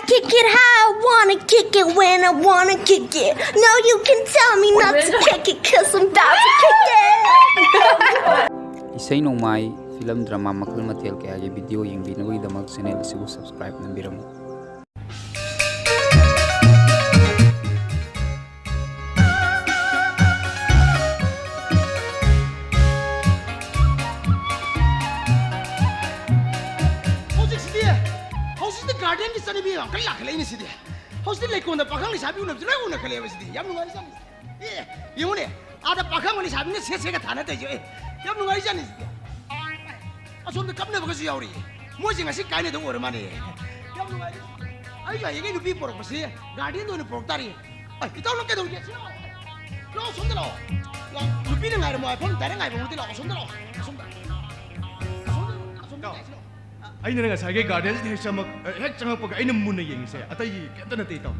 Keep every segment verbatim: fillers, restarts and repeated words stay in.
Kick it how I wanna kick it when I wanna kick it. No, you can tell me not to kick it, cause I'm about to kick it. ꯏꯁꯩ ꯅꯣꯡꯃꯥꯏ, film, drama ꯃꯈꯜ ꯃꯊꯦꯜ ꯀꯌꯥꯒꯤ video ꯌꯦꯡꯕꯤꯅꯕꯒꯤꯗꯃꯛ channel ꯑꯁꯤꯕꯨ subscribe ꯅꯝꯕꯤꯔꯝꯃꯨ꯫ ꯍꯧꯖꯤꯛꯁꯤꯗꯤ ꯍꯧꯖꯤꯛꯇꯤ ꯒꯥꯔꯗꯦꯟꯒꯤ ꯆꯠꯅꯕꯤ ꯌꯥꯝ ꯀꯟꯅ ꯂꯥꯛꯈꯠꯂꯛꯏꯅꯦ ꯁꯤꯗꯤ꯫ ꯍꯧꯖꯤꯛꯇꯤ ꯂꯩꯀꯣꯟꯗ ꯄꯥꯈꯪ ꯂꯩꯁꯥꯕꯤ ꯎꯅꯕꯁꯦ ꯂꯣꯏ ꯎꯅꯈꯠꯂꯛꯑꯦꯕ ꯁꯤꯗꯤ꯫ ꯌꯥꯝ ꯅꯨꯡꯉꯥꯏꯖꯥꯠꯅꯤ꯫ ꯑꯦ, ꯌꯦꯡꯉꯨꯅꯦ, ꯑꯥꯗ ꯄꯥꯈꯪ ꯂꯩꯁꯥꯕꯤꯅ ꯁꯦꯠ ꯁꯦꯠꯀ ꯊꯥꯅ ꯇꯧꯏꯁꯦ꯫ ꯑꯦ, ꯌꯥꯝ ꯅꯨꯡꯉꯥꯏꯖꯥꯠꯅꯤ ꯁꯤꯗꯤ꯫ ꯑꯁꯣꯝꯗ ꯀꯞꯅꯕꯒꯁꯨ ꯌꯥꯎꯔꯤ꯫ ꯃꯣꯏꯁꯦ ꯉꯁꯤ ꯀꯥꯏꯅꯗꯧ ꯑꯣꯏꯔ ꯃꯥꯜꯂꯦ꯫ ꯌꯥꯝ ꯅꯨꯡꯉꯥꯏꯔꯦ꯫ ꯑꯩꯒ ꯍꯌꯦꯡꯒꯤ ꯅꯨꯄꯤ ꯄꯣꯔꯛꯄꯁꯤ ꯒꯥꯔꯗꯦꯟꯗ ꯑꯣꯏꯅ ꯄꯣꯔꯛ ꯇꯥꯔꯦ꯫ ꯑꯦ, ꯏꯇꯥꯎ, ꯅꯪ ꯀꯩꯗꯧꯔꯤꯒꯦ? ꯁꯤ ꯂꯥꯛꯑꯣ꯫ ꯂꯥꯛꯑꯣ, ꯁꯣꯝꯗ ꯂꯥꯛꯑꯣ꯫ ꯂꯥꯛꯑꯣ꯫ ꯅꯨꯄꯤꯅ ꯉꯥꯏꯔꯝꯃꯣ ꯍꯥꯏꯐꯝ ꯗꯥꯏꯔꯦꯛ ꯉꯥꯏꯐꯝ ꯅꯠꯇꯦ, ꯂꯥꯛꯑꯣ, ꯁꯣꯝꯗ ꯂꯥꯛꯑꯣ꯫ ꯑꯁꯣꯝꯗ꯫ ꯑꯁꯣꯝꯗ, ꯑꯁꯣꯝꯗ ꯏꯇꯥꯎ꯫ ꯂꯥꯛꯑꯣ, ꯁꯤ ꯂꯥꯛꯑꯣ꯫ ꯑꯩꯅ ꯉꯁꯥꯏꯒꯤ ꯒꯥꯔꯗꯦꯟꯁꯤꯗ ꯍꯦꯛ ꯆꯪꯉꯛ-, ꯍꯦꯛ ꯆꯪꯉꯛꯄꯒ ꯑꯩꯅ ꯃꯨꯟꯅ ꯌꯦꯡꯉꯤꯁꯦ ꯑꯇꯩꯒꯤ ꯀꯩꯝꯇ ꯅꯠꯇꯦ, ꯏꯇꯥꯎ꯫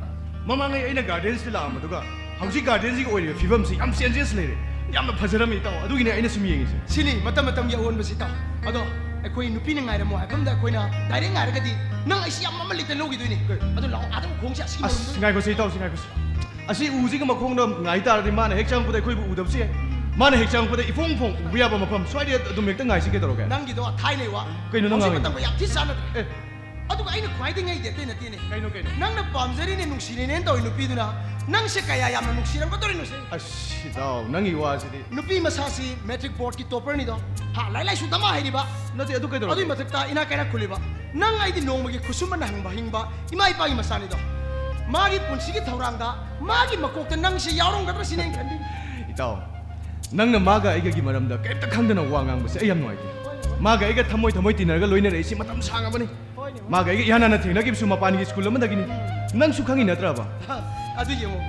ꯃꯃꯥꯡꯉꯩ ꯑꯩꯅ ꯒꯥꯔꯗꯦꯟꯁꯤꯗ ꯂꯥꯛꯑꯝꯕꯗꯨꯒ ꯍꯧꯖꯤꯛ ꯒꯥꯔꯗꯦꯟꯁꯤꯒꯤ ꯑꯣꯏꯔꯤꯕ ꯐꯤꯕꯝꯁꯤ ꯌꯥꯝ ꯆꯦꯟꯖꯦꯁ ꯂꯩꯔꯦ꯫ ꯌꯥꯝꯅ ꯐꯖꯔꯝꯃꯤ, ꯏꯇꯥꯎ꯫ ꯑꯗꯨꯒꯤꯅꯦ ꯑꯩꯅ ꯁꯨꯝ ꯌꯦꯡꯉꯤꯁꯦ꯫ ꯁꯤꯅꯤ ꯃꯇꯝ ꯃꯇꯝꯒꯤ ꯑꯑꯣꯟꯕꯁꯤ, ꯏꯇꯥꯎ꯫ ꯑꯗꯣ ꯑꯩꯈꯣꯏ ꯅꯨꯄꯤꯅ ꯉꯥꯏꯔꯝꯃꯣ ꯍꯥꯏꯐꯝꯗ ꯑꯩꯈꯣꯏꯅ ꯗꯥꯏꯔꯦꯛ ꯉꯥꯏꯔꯒꯗꯤ ꯅꯪ ꯑꯩꯁꯤ ꯌꯥꯝ ꯃꯃꯜ ꯂꯩꯇꯅ ꯂꯧꯈꯤꯗꯣꯏꯅꯤ꯫ ꯑꯗꯣ ꯂꯥꯛꯑꯣ, ꯑꯥꯗ ꯎꯈꯣꯡꯁꯦ ꯑꯁꯤꯒꯤ ꯑꯁ, ꯃꯔꯨꯝꯗ ꯉꯥꯏꯈꯣꯁꯦ, ꯏꯇꯥꯎꯁꯦ, ꯉꯥꯏꯈꯣꯁꯦ꯫ ꯑꯁꯤ ꯎꯁꯤꯒ ꯃꯈꯣꯡꯗ ꯉꯥꯏ ꯇꯥꯔꯗꯤ ꯃꯥꯅ ꯍꯦꯛ ꯆꯪꯉꯛꯄꯗ ꯑꯩꯈꯣꯏꯕꯨ ꯎꯗꯕꯁꯨ ꯌꯥꯏ꯫ ꯃꯥꯅ ꯍꯦꯛ ꯆꯪꯉꯛꯄꯗ ꯏꯐꯣꯡ ꯐꯣꯡ ꯎꯕ ꯌꯥꯕ ꯃꯐꯝ ꯁ꯭ꯋꯥꯏꯗ ꯑꯗꯨꯝ ꯍꯦꯛꯇ ꯉꯥꯏꯁꯤ ꯀꯩꯗꯧꯔꯒꯦ? ꯅꯪꯒꯤꯗꯣ ꯊꯥꯏꯅꯩ ꯋꯥ꯫ ꯀꯩꯅꯣ ꯅꯪ ꯍꯧꯖꯤꯛ ꯉꯥꯡꯉꯤꯗꯣ? ꯃꯇꯝꯒ ꯌꯥꯝ ꯊꯤ ꯆꯥꯟꯅꯗ꯭ꯔꯦ꯫ ꯑꯦ꯫ ꯑꯗꯨꯒ ꯑꯩꯅ ꯈ꯭ꯋꯥꯏꯗꯒꯤ ꯉꯛꯏꯗꯤ ꯑꯇꯩ ꯅꯠꯇꯦꯅꯦ꯫ ꯀꯩꯅꯣ, ꯀꯩꯅꯣ? ꯅꯪꯅ ꯄꯥꯝꯖꯔꯤꯅꯦ, ꯅꯨꯡꯁꯤꯔꯤꯅꯦꯅ ꯇꯧꯔꯤ ꯅꯨꯄꯤꯗꯨꯅ ꯅꯪꯁꯦ ꯀꯌꯥ ꯌꯥꯝꯅ ꯅꯨꯡꯁꯤꯔꯝꯒꯗꯧꯔꯤꯅꯣ ꯁꯦ꯫ ꯑꯁ, ꯏꯇꯥꯎ, ꯅꯪꯒꯤ ꯋꯥꯁꯤꯗꯤ꯫ ꯅꯨꯄꯤ ꯃꯁꯥꯁꯤ ꯃꯦꯇ꯭ꯔꯤꯛ ꯕꯣꯔꯗꯀꯤ ꯇꯣꯄꯔꯅꯤꯗꯣ꯫ ꯍꯥ, ꯂꯥꯏꯔꯤꯛ ꯂꯥꯏꯁꯨ ꯗꯃꯥ ꯍꯩꯔꯤꯕ꯫ ꯅꯠꯇꯦ, ꯑꯗꯨ ꯀꯩꯗꯧꯔꯒꯦ? ꯑꯗꯨꯒꯤ ꯃꯊꯛꯇ ꯏꯅꯥꯛ ꯀꯩꯔꯥꯛ ꯈꯨꯜꯂꯤꯕ꯫ ꯅꯪ ꯑꯩꯗꯤ ꯅꯣꯡꯃꯒꯤ ꯈꯨꯠꯁꯨꯃꯟꯅ ꯍꯤꯡꯕ, ꯍꯤꯡꯕ ꯏꯃꯥ ꯏꯄꯥꯒꯤ ꯃꯆꯥꯅꯤꯗꯣ꯫ ꯃꯥꯒꯤ ꯄꯨꯟꯁꯤꯒꯤ ꯊꯧꯔꯥꯡꯗ ꯃꯥꯒꯤ ꯃꯀꯣꯛꯇ ꯅꯪꯁꯦ ꯌꯥꯎꯔꯝꯒꯗ꯭ꯔꯥ ꯁꯤꯅꯦ ꯑꯩꯅ ꯈꯟꯕꯤ꯫ ꯏꯇꯥꯎ, ꯅꯪꯅ ꯃꯥꯒ ꯑꯩꯒꯒꯤ ꯃꯔꯝꯗ ꯀꯔꯤꯝꯇ ꯈꯪꯗꯅ ꯋꯥ ꯉꯥꯡꯕꯁꯦ ꯑꯩ ꯌꯥꯝ ꯅꯨꯡꯉꯥꯏꯇꯦ꯫ ꯃꯥꯒ ꯑꯩꯒ ꯊꯃꯣꯏ ꯊꯃꯣꯏ ꯇꯤꯟꯅꯔꯒ ꯂꯣꯏꯅꯔꯛꯏꯁꯤ ꯃꯇꯝ ꯁꯥꯡꯉꯕꯅꯤ꯫ ꯃꯥꯒ ꯑꯩꯒ ꯏꯍꯥꯟ ꯍꯥꯟꯅ ꯊꯦꯡꯅꯈꯤꯕꯁꯨ ꯃꯄꯥꯟꯒꯤ ꯁ꯭ꯀꯨꯜ ꯑꯃꯗꯒꯤꯅꯤ꯫ ꯅꯪꯁꯨ ꯈꯪꯉꯤ ꯅꯠꯇ꯭ꯔꯕ? ꯑꯗꯨ ꯌꯦꯡꯉꯣ,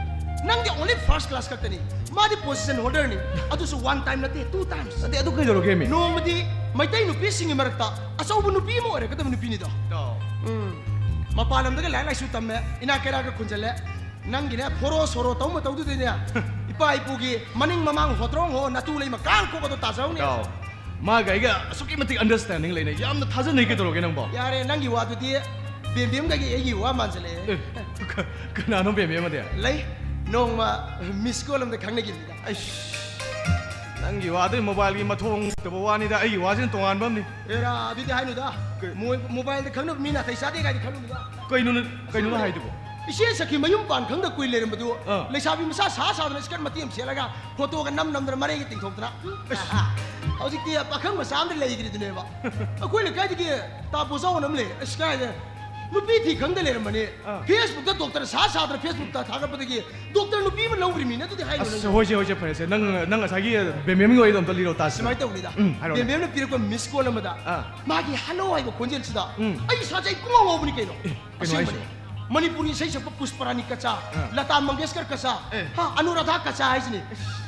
ꯅꯪꯗꯤ only first class ꯈꯛꯇꯅꯤ, ꯃꯥꯗꯤ position holderꯅꯤ, ꯑꯗꯨꯁꯨ one time ꯅꯠꯇꯦ, two times꯫ ꯅꯠꯇꯦ, ꯑꯗꯨ ꯀꯩꯗꯧꯔꯒꯦ, ꯃꯤ? ꯅꯣꯡꯃꯗꯤ ꯃꯩꯇꯩ ꯅꯨꯄꯤꯁꯤꯡꯒꯤ ꯃꯔꯛꯇ ꯑꯆꯧꯕ ꯅꯨꯄꯤ ꯑꯃ ꯑꯣꯏꯔꯛꯀꯗꯕ ꯅꯨꯄꯤꯅꯤꯗꯣ꯫ ꯏꯇꯥꯎ꯫ ꯎꯝ, ꯃꯄꯥꯟ ꯂꯝꯗꯒ ꯂꯥꯏꯔꯤꯛ ꯂꯥꯏꯁꯨ ꯇꯝꯃꯦ, ꯏꯅꯥꯛ ꯀꯩꯔꯥꯛꯀ ꯈꯨꯟꯖꯜꯂꯦ, ꯅꯪꯒꯤꯅꯦ ꯐꯣꯔꯣ ꯁꯣꯔꯣ ꯇꯧ ꯃꯇꯧꯗꯨꯗꯅꯦ ꯏꯄꯥ ꯏꯄꯨꯒꯤ ꯃꯅꯤꯡ ꯃꯃꯥꯡ ꯍꯣꯇ꯭ꯔꯣꯡ ꯍꯣ ꯅꯥꯇꯨ ꯂꯩꯃ ꯀꯥꯡ ꯀꯣꯛ ꯑꯗꯣ ꯇꯥꯖꯍꯧꯅꯦ꯫ ꯏꯇꯥꯎ, ꯃꯥꯒ ꯑꯩꯒ ꯑꯁꯨꯛꯀꯤ ꯃꯇꯤꯛ understanding ꯂꯩꯅꯩ, ꯌꯥꯝꯅ ꯊꯥꯖꯅꯩ ꯀꯩꯗꯧꯔꯒꯦ ꯅꯪꯕꯣ? ꯌꯥꯔꯦ, ꯅꯪꯒꯤ ꯋꯥꯗꯨꯗꯤ ꯕꯦꯝꯕꯦꯝꯒ ꯑꯩꯒꯤ ꯋꯥ ꯃꯥꯟꯁꯤꯜꯂꯛꯑꯦ꯫ ꯑꯦ, ꯀ- ꯀꯅꯥꯅꯣ ꯕꯦꯝꯕꯦꯝ ꯑꯗꯤ? ꯂꯩ, ꯅꯣꯡꯃ ꯃꯤꯁ ꯀꯣꯜ ꯑꯃꯗ ꯈꯪꯅꯈꯤꯕꯅꯤꯗ꯫ ꯑꯩꯁ, ꯅꯪꯒꯤ ꯋꯥꯗꯨ ꯃꯣꯕꯥꯏꯜꯒꯤ ꯃꯊꯣꯡ ꯇꯧꯕ ꯋꯥꯅꯤꯗ, ꯑꯩꯒꯤ ꯋꯥꯁꯤꯅ ꯇꯣꯉꯥꯟꯕ ꯑꯃꯅꯤ꯫ ꯑꯦꯔꯥ, ꯑꯗꯨꯗꯤ ꯍꯥꯏꯅꯨꯗ꯫ ꯀꯩ? ꯃꯣꯏ- ꯃꯣꯕꯥꯏꯜꯗ ꯈꯪꯅꯕ ꯃꯤ ꯅꯥꯇꯩ ꯆꯥꯗꯦ ꯀꯥꯏꯗꯤ ꯈꯜꯂꯨꯅꯨꯗ꯫ ꯀꯩꯅꯣ ꯅ- ꯀꯩꯅꯣ ꯅꯪ ꯍꯥꯏꯗꯨꯕꯣ? ꯏꯆꯦ ꯁꯈꯤ ꯃꯌꯨꯝ ꯄꯥꯟ ꯈꯪꯗ ꯀꯨꯏ ꯂꯩꯔꯝꯕꯗꯨ ꯑꯥ꯫ ꯂꯩꯁꯥꯕꯤ ꯃꯆꯥ ꯁꯥ ꯁꯥꯗꯅ ꯏꯁꯀꯔꯠ ꯃꯇꯦꯛ ꯑꯃ ꯁꯦꯠꯂꯒ ꯐꯣꯇꯣꯒ ꯅꯝ ꯅꯝꯗꯅ ꯃꯔꯩꯒ ꯇꯤꯡꯊꯣꯛꯇꯅ꯫ ꯑꯁ꯫ ꯍꯧꯖꯤꯛꯇꯤ ꯄꯥꯈꯪ ꯃꯆꯥ ꯑꯃꯗ ꯂꯩꯈ꯭ꯔꯤꯗꯨꯅꯦꯕ꯫ ꯑꯩꯈꯣꯏ ꯂꯩꯀꯥꯏꯗꯒꯤ ꯇꯥ ꯄꯣꯖꯥꯎꯅ ꯑꯃ ꯂꯩ꯫ ꯑꯁ, ꯀꯥꯏꯗ ꯅꯨꯄꯤ ꯊꯤ ꯈꯪꯗ ꯂꯩꯔꯝꯕꯅꯤ꯫ ꯑꯥ꯫ ꯐꯦꯁꯕꯨꯛꯇ ꯗꯣꯛꯇꯔ ꯁꯥ ꯁꯥꯗꯅ ꯐꯦꯁꯕꯨꯛꯇ ꯊꯥꯒꯠꯄꯗꯒꯤ ꯗꯣꯛꯇꯔ ꯅꯨꯄꯤ ꯑꯃ ꯂꯧꯈ꯭ꯔꯤꯃꯤꯅꯦ꯫ ꯑꯗꯨꯗꯤ ꯍꯥꯏꯌꯨ ꯑꯁ, ꯅꯪ꯫ ꯍꯣꯏꯁꯦ, ꯍꯣꯏꯁꯦ, ꯐꯔꯦꯁꯦ꯫ ꯅꯪ, ꯅꯪ ꯉꯁꯥꯏꯒꯤ ꯕꯦꯝꯕꯦꯝꯒꯤ ꯋꯥꯔꯤꯗꯣ ꯑꯝꯇ ꯂꯤꯔꯣ ꯇꯥꯁꯤ꯫ ꯁꯨꯃꯥꯏꯅ ꯇꯧꯕꯅꯤꯗ꯫ ꯎꯝ, ꯍꯥꯏꯔꯣꯅꯦ꯫ ꯕꯦꯝꯕꯦꯝꯅ ꯄꯤꯔꯛꯄ ꯃꯤꯁ ꯀꯣꯜ ꯑꯃꯗ ꯑꯥ꯫ ꯃꯥꯒꯤ ꯍꯜꯂꯣ ꯍꯥꯏꯕ ꯈꯣꯟꯖꯦꯜꯁꯤꯗ ꯎꯝ꯫ ꯑꯩ ꯏꯁꯥꯁꯦ ꯑꯩ ꯄꯨꯡꯉꯥꯎ ꯉꯥꯎꯕꯅꯤ ꯀꯩꯅꯣ꯫ ꯑꯦ, ꯀꯩꯅꯣ ꯑꯁꯦꯡꯕꯅꯤ꯫ ꯍꯥꯏꯁꯤꯕꯣ? ꯃꯅꯤꯄꯨꯔꯤ ꯏꯁꯩ ꯁꯛꯄ ꯄꯨꯁꯄꯔꯥꯅꯤ ꯀꯆꯥ, ꯑꯥ꯫ ꯂꯇꯥ ꯃꯪꯒꯦꯁꯀꯔ ꯀꯆꯥ, ꯑꯦ꯫ ꯍꯥ, ꯑꯅꯨꯔꯥꯙꯥ ꯀꯆꯥ ꯍꯥꯏꯁꯤꯅꯤ꯫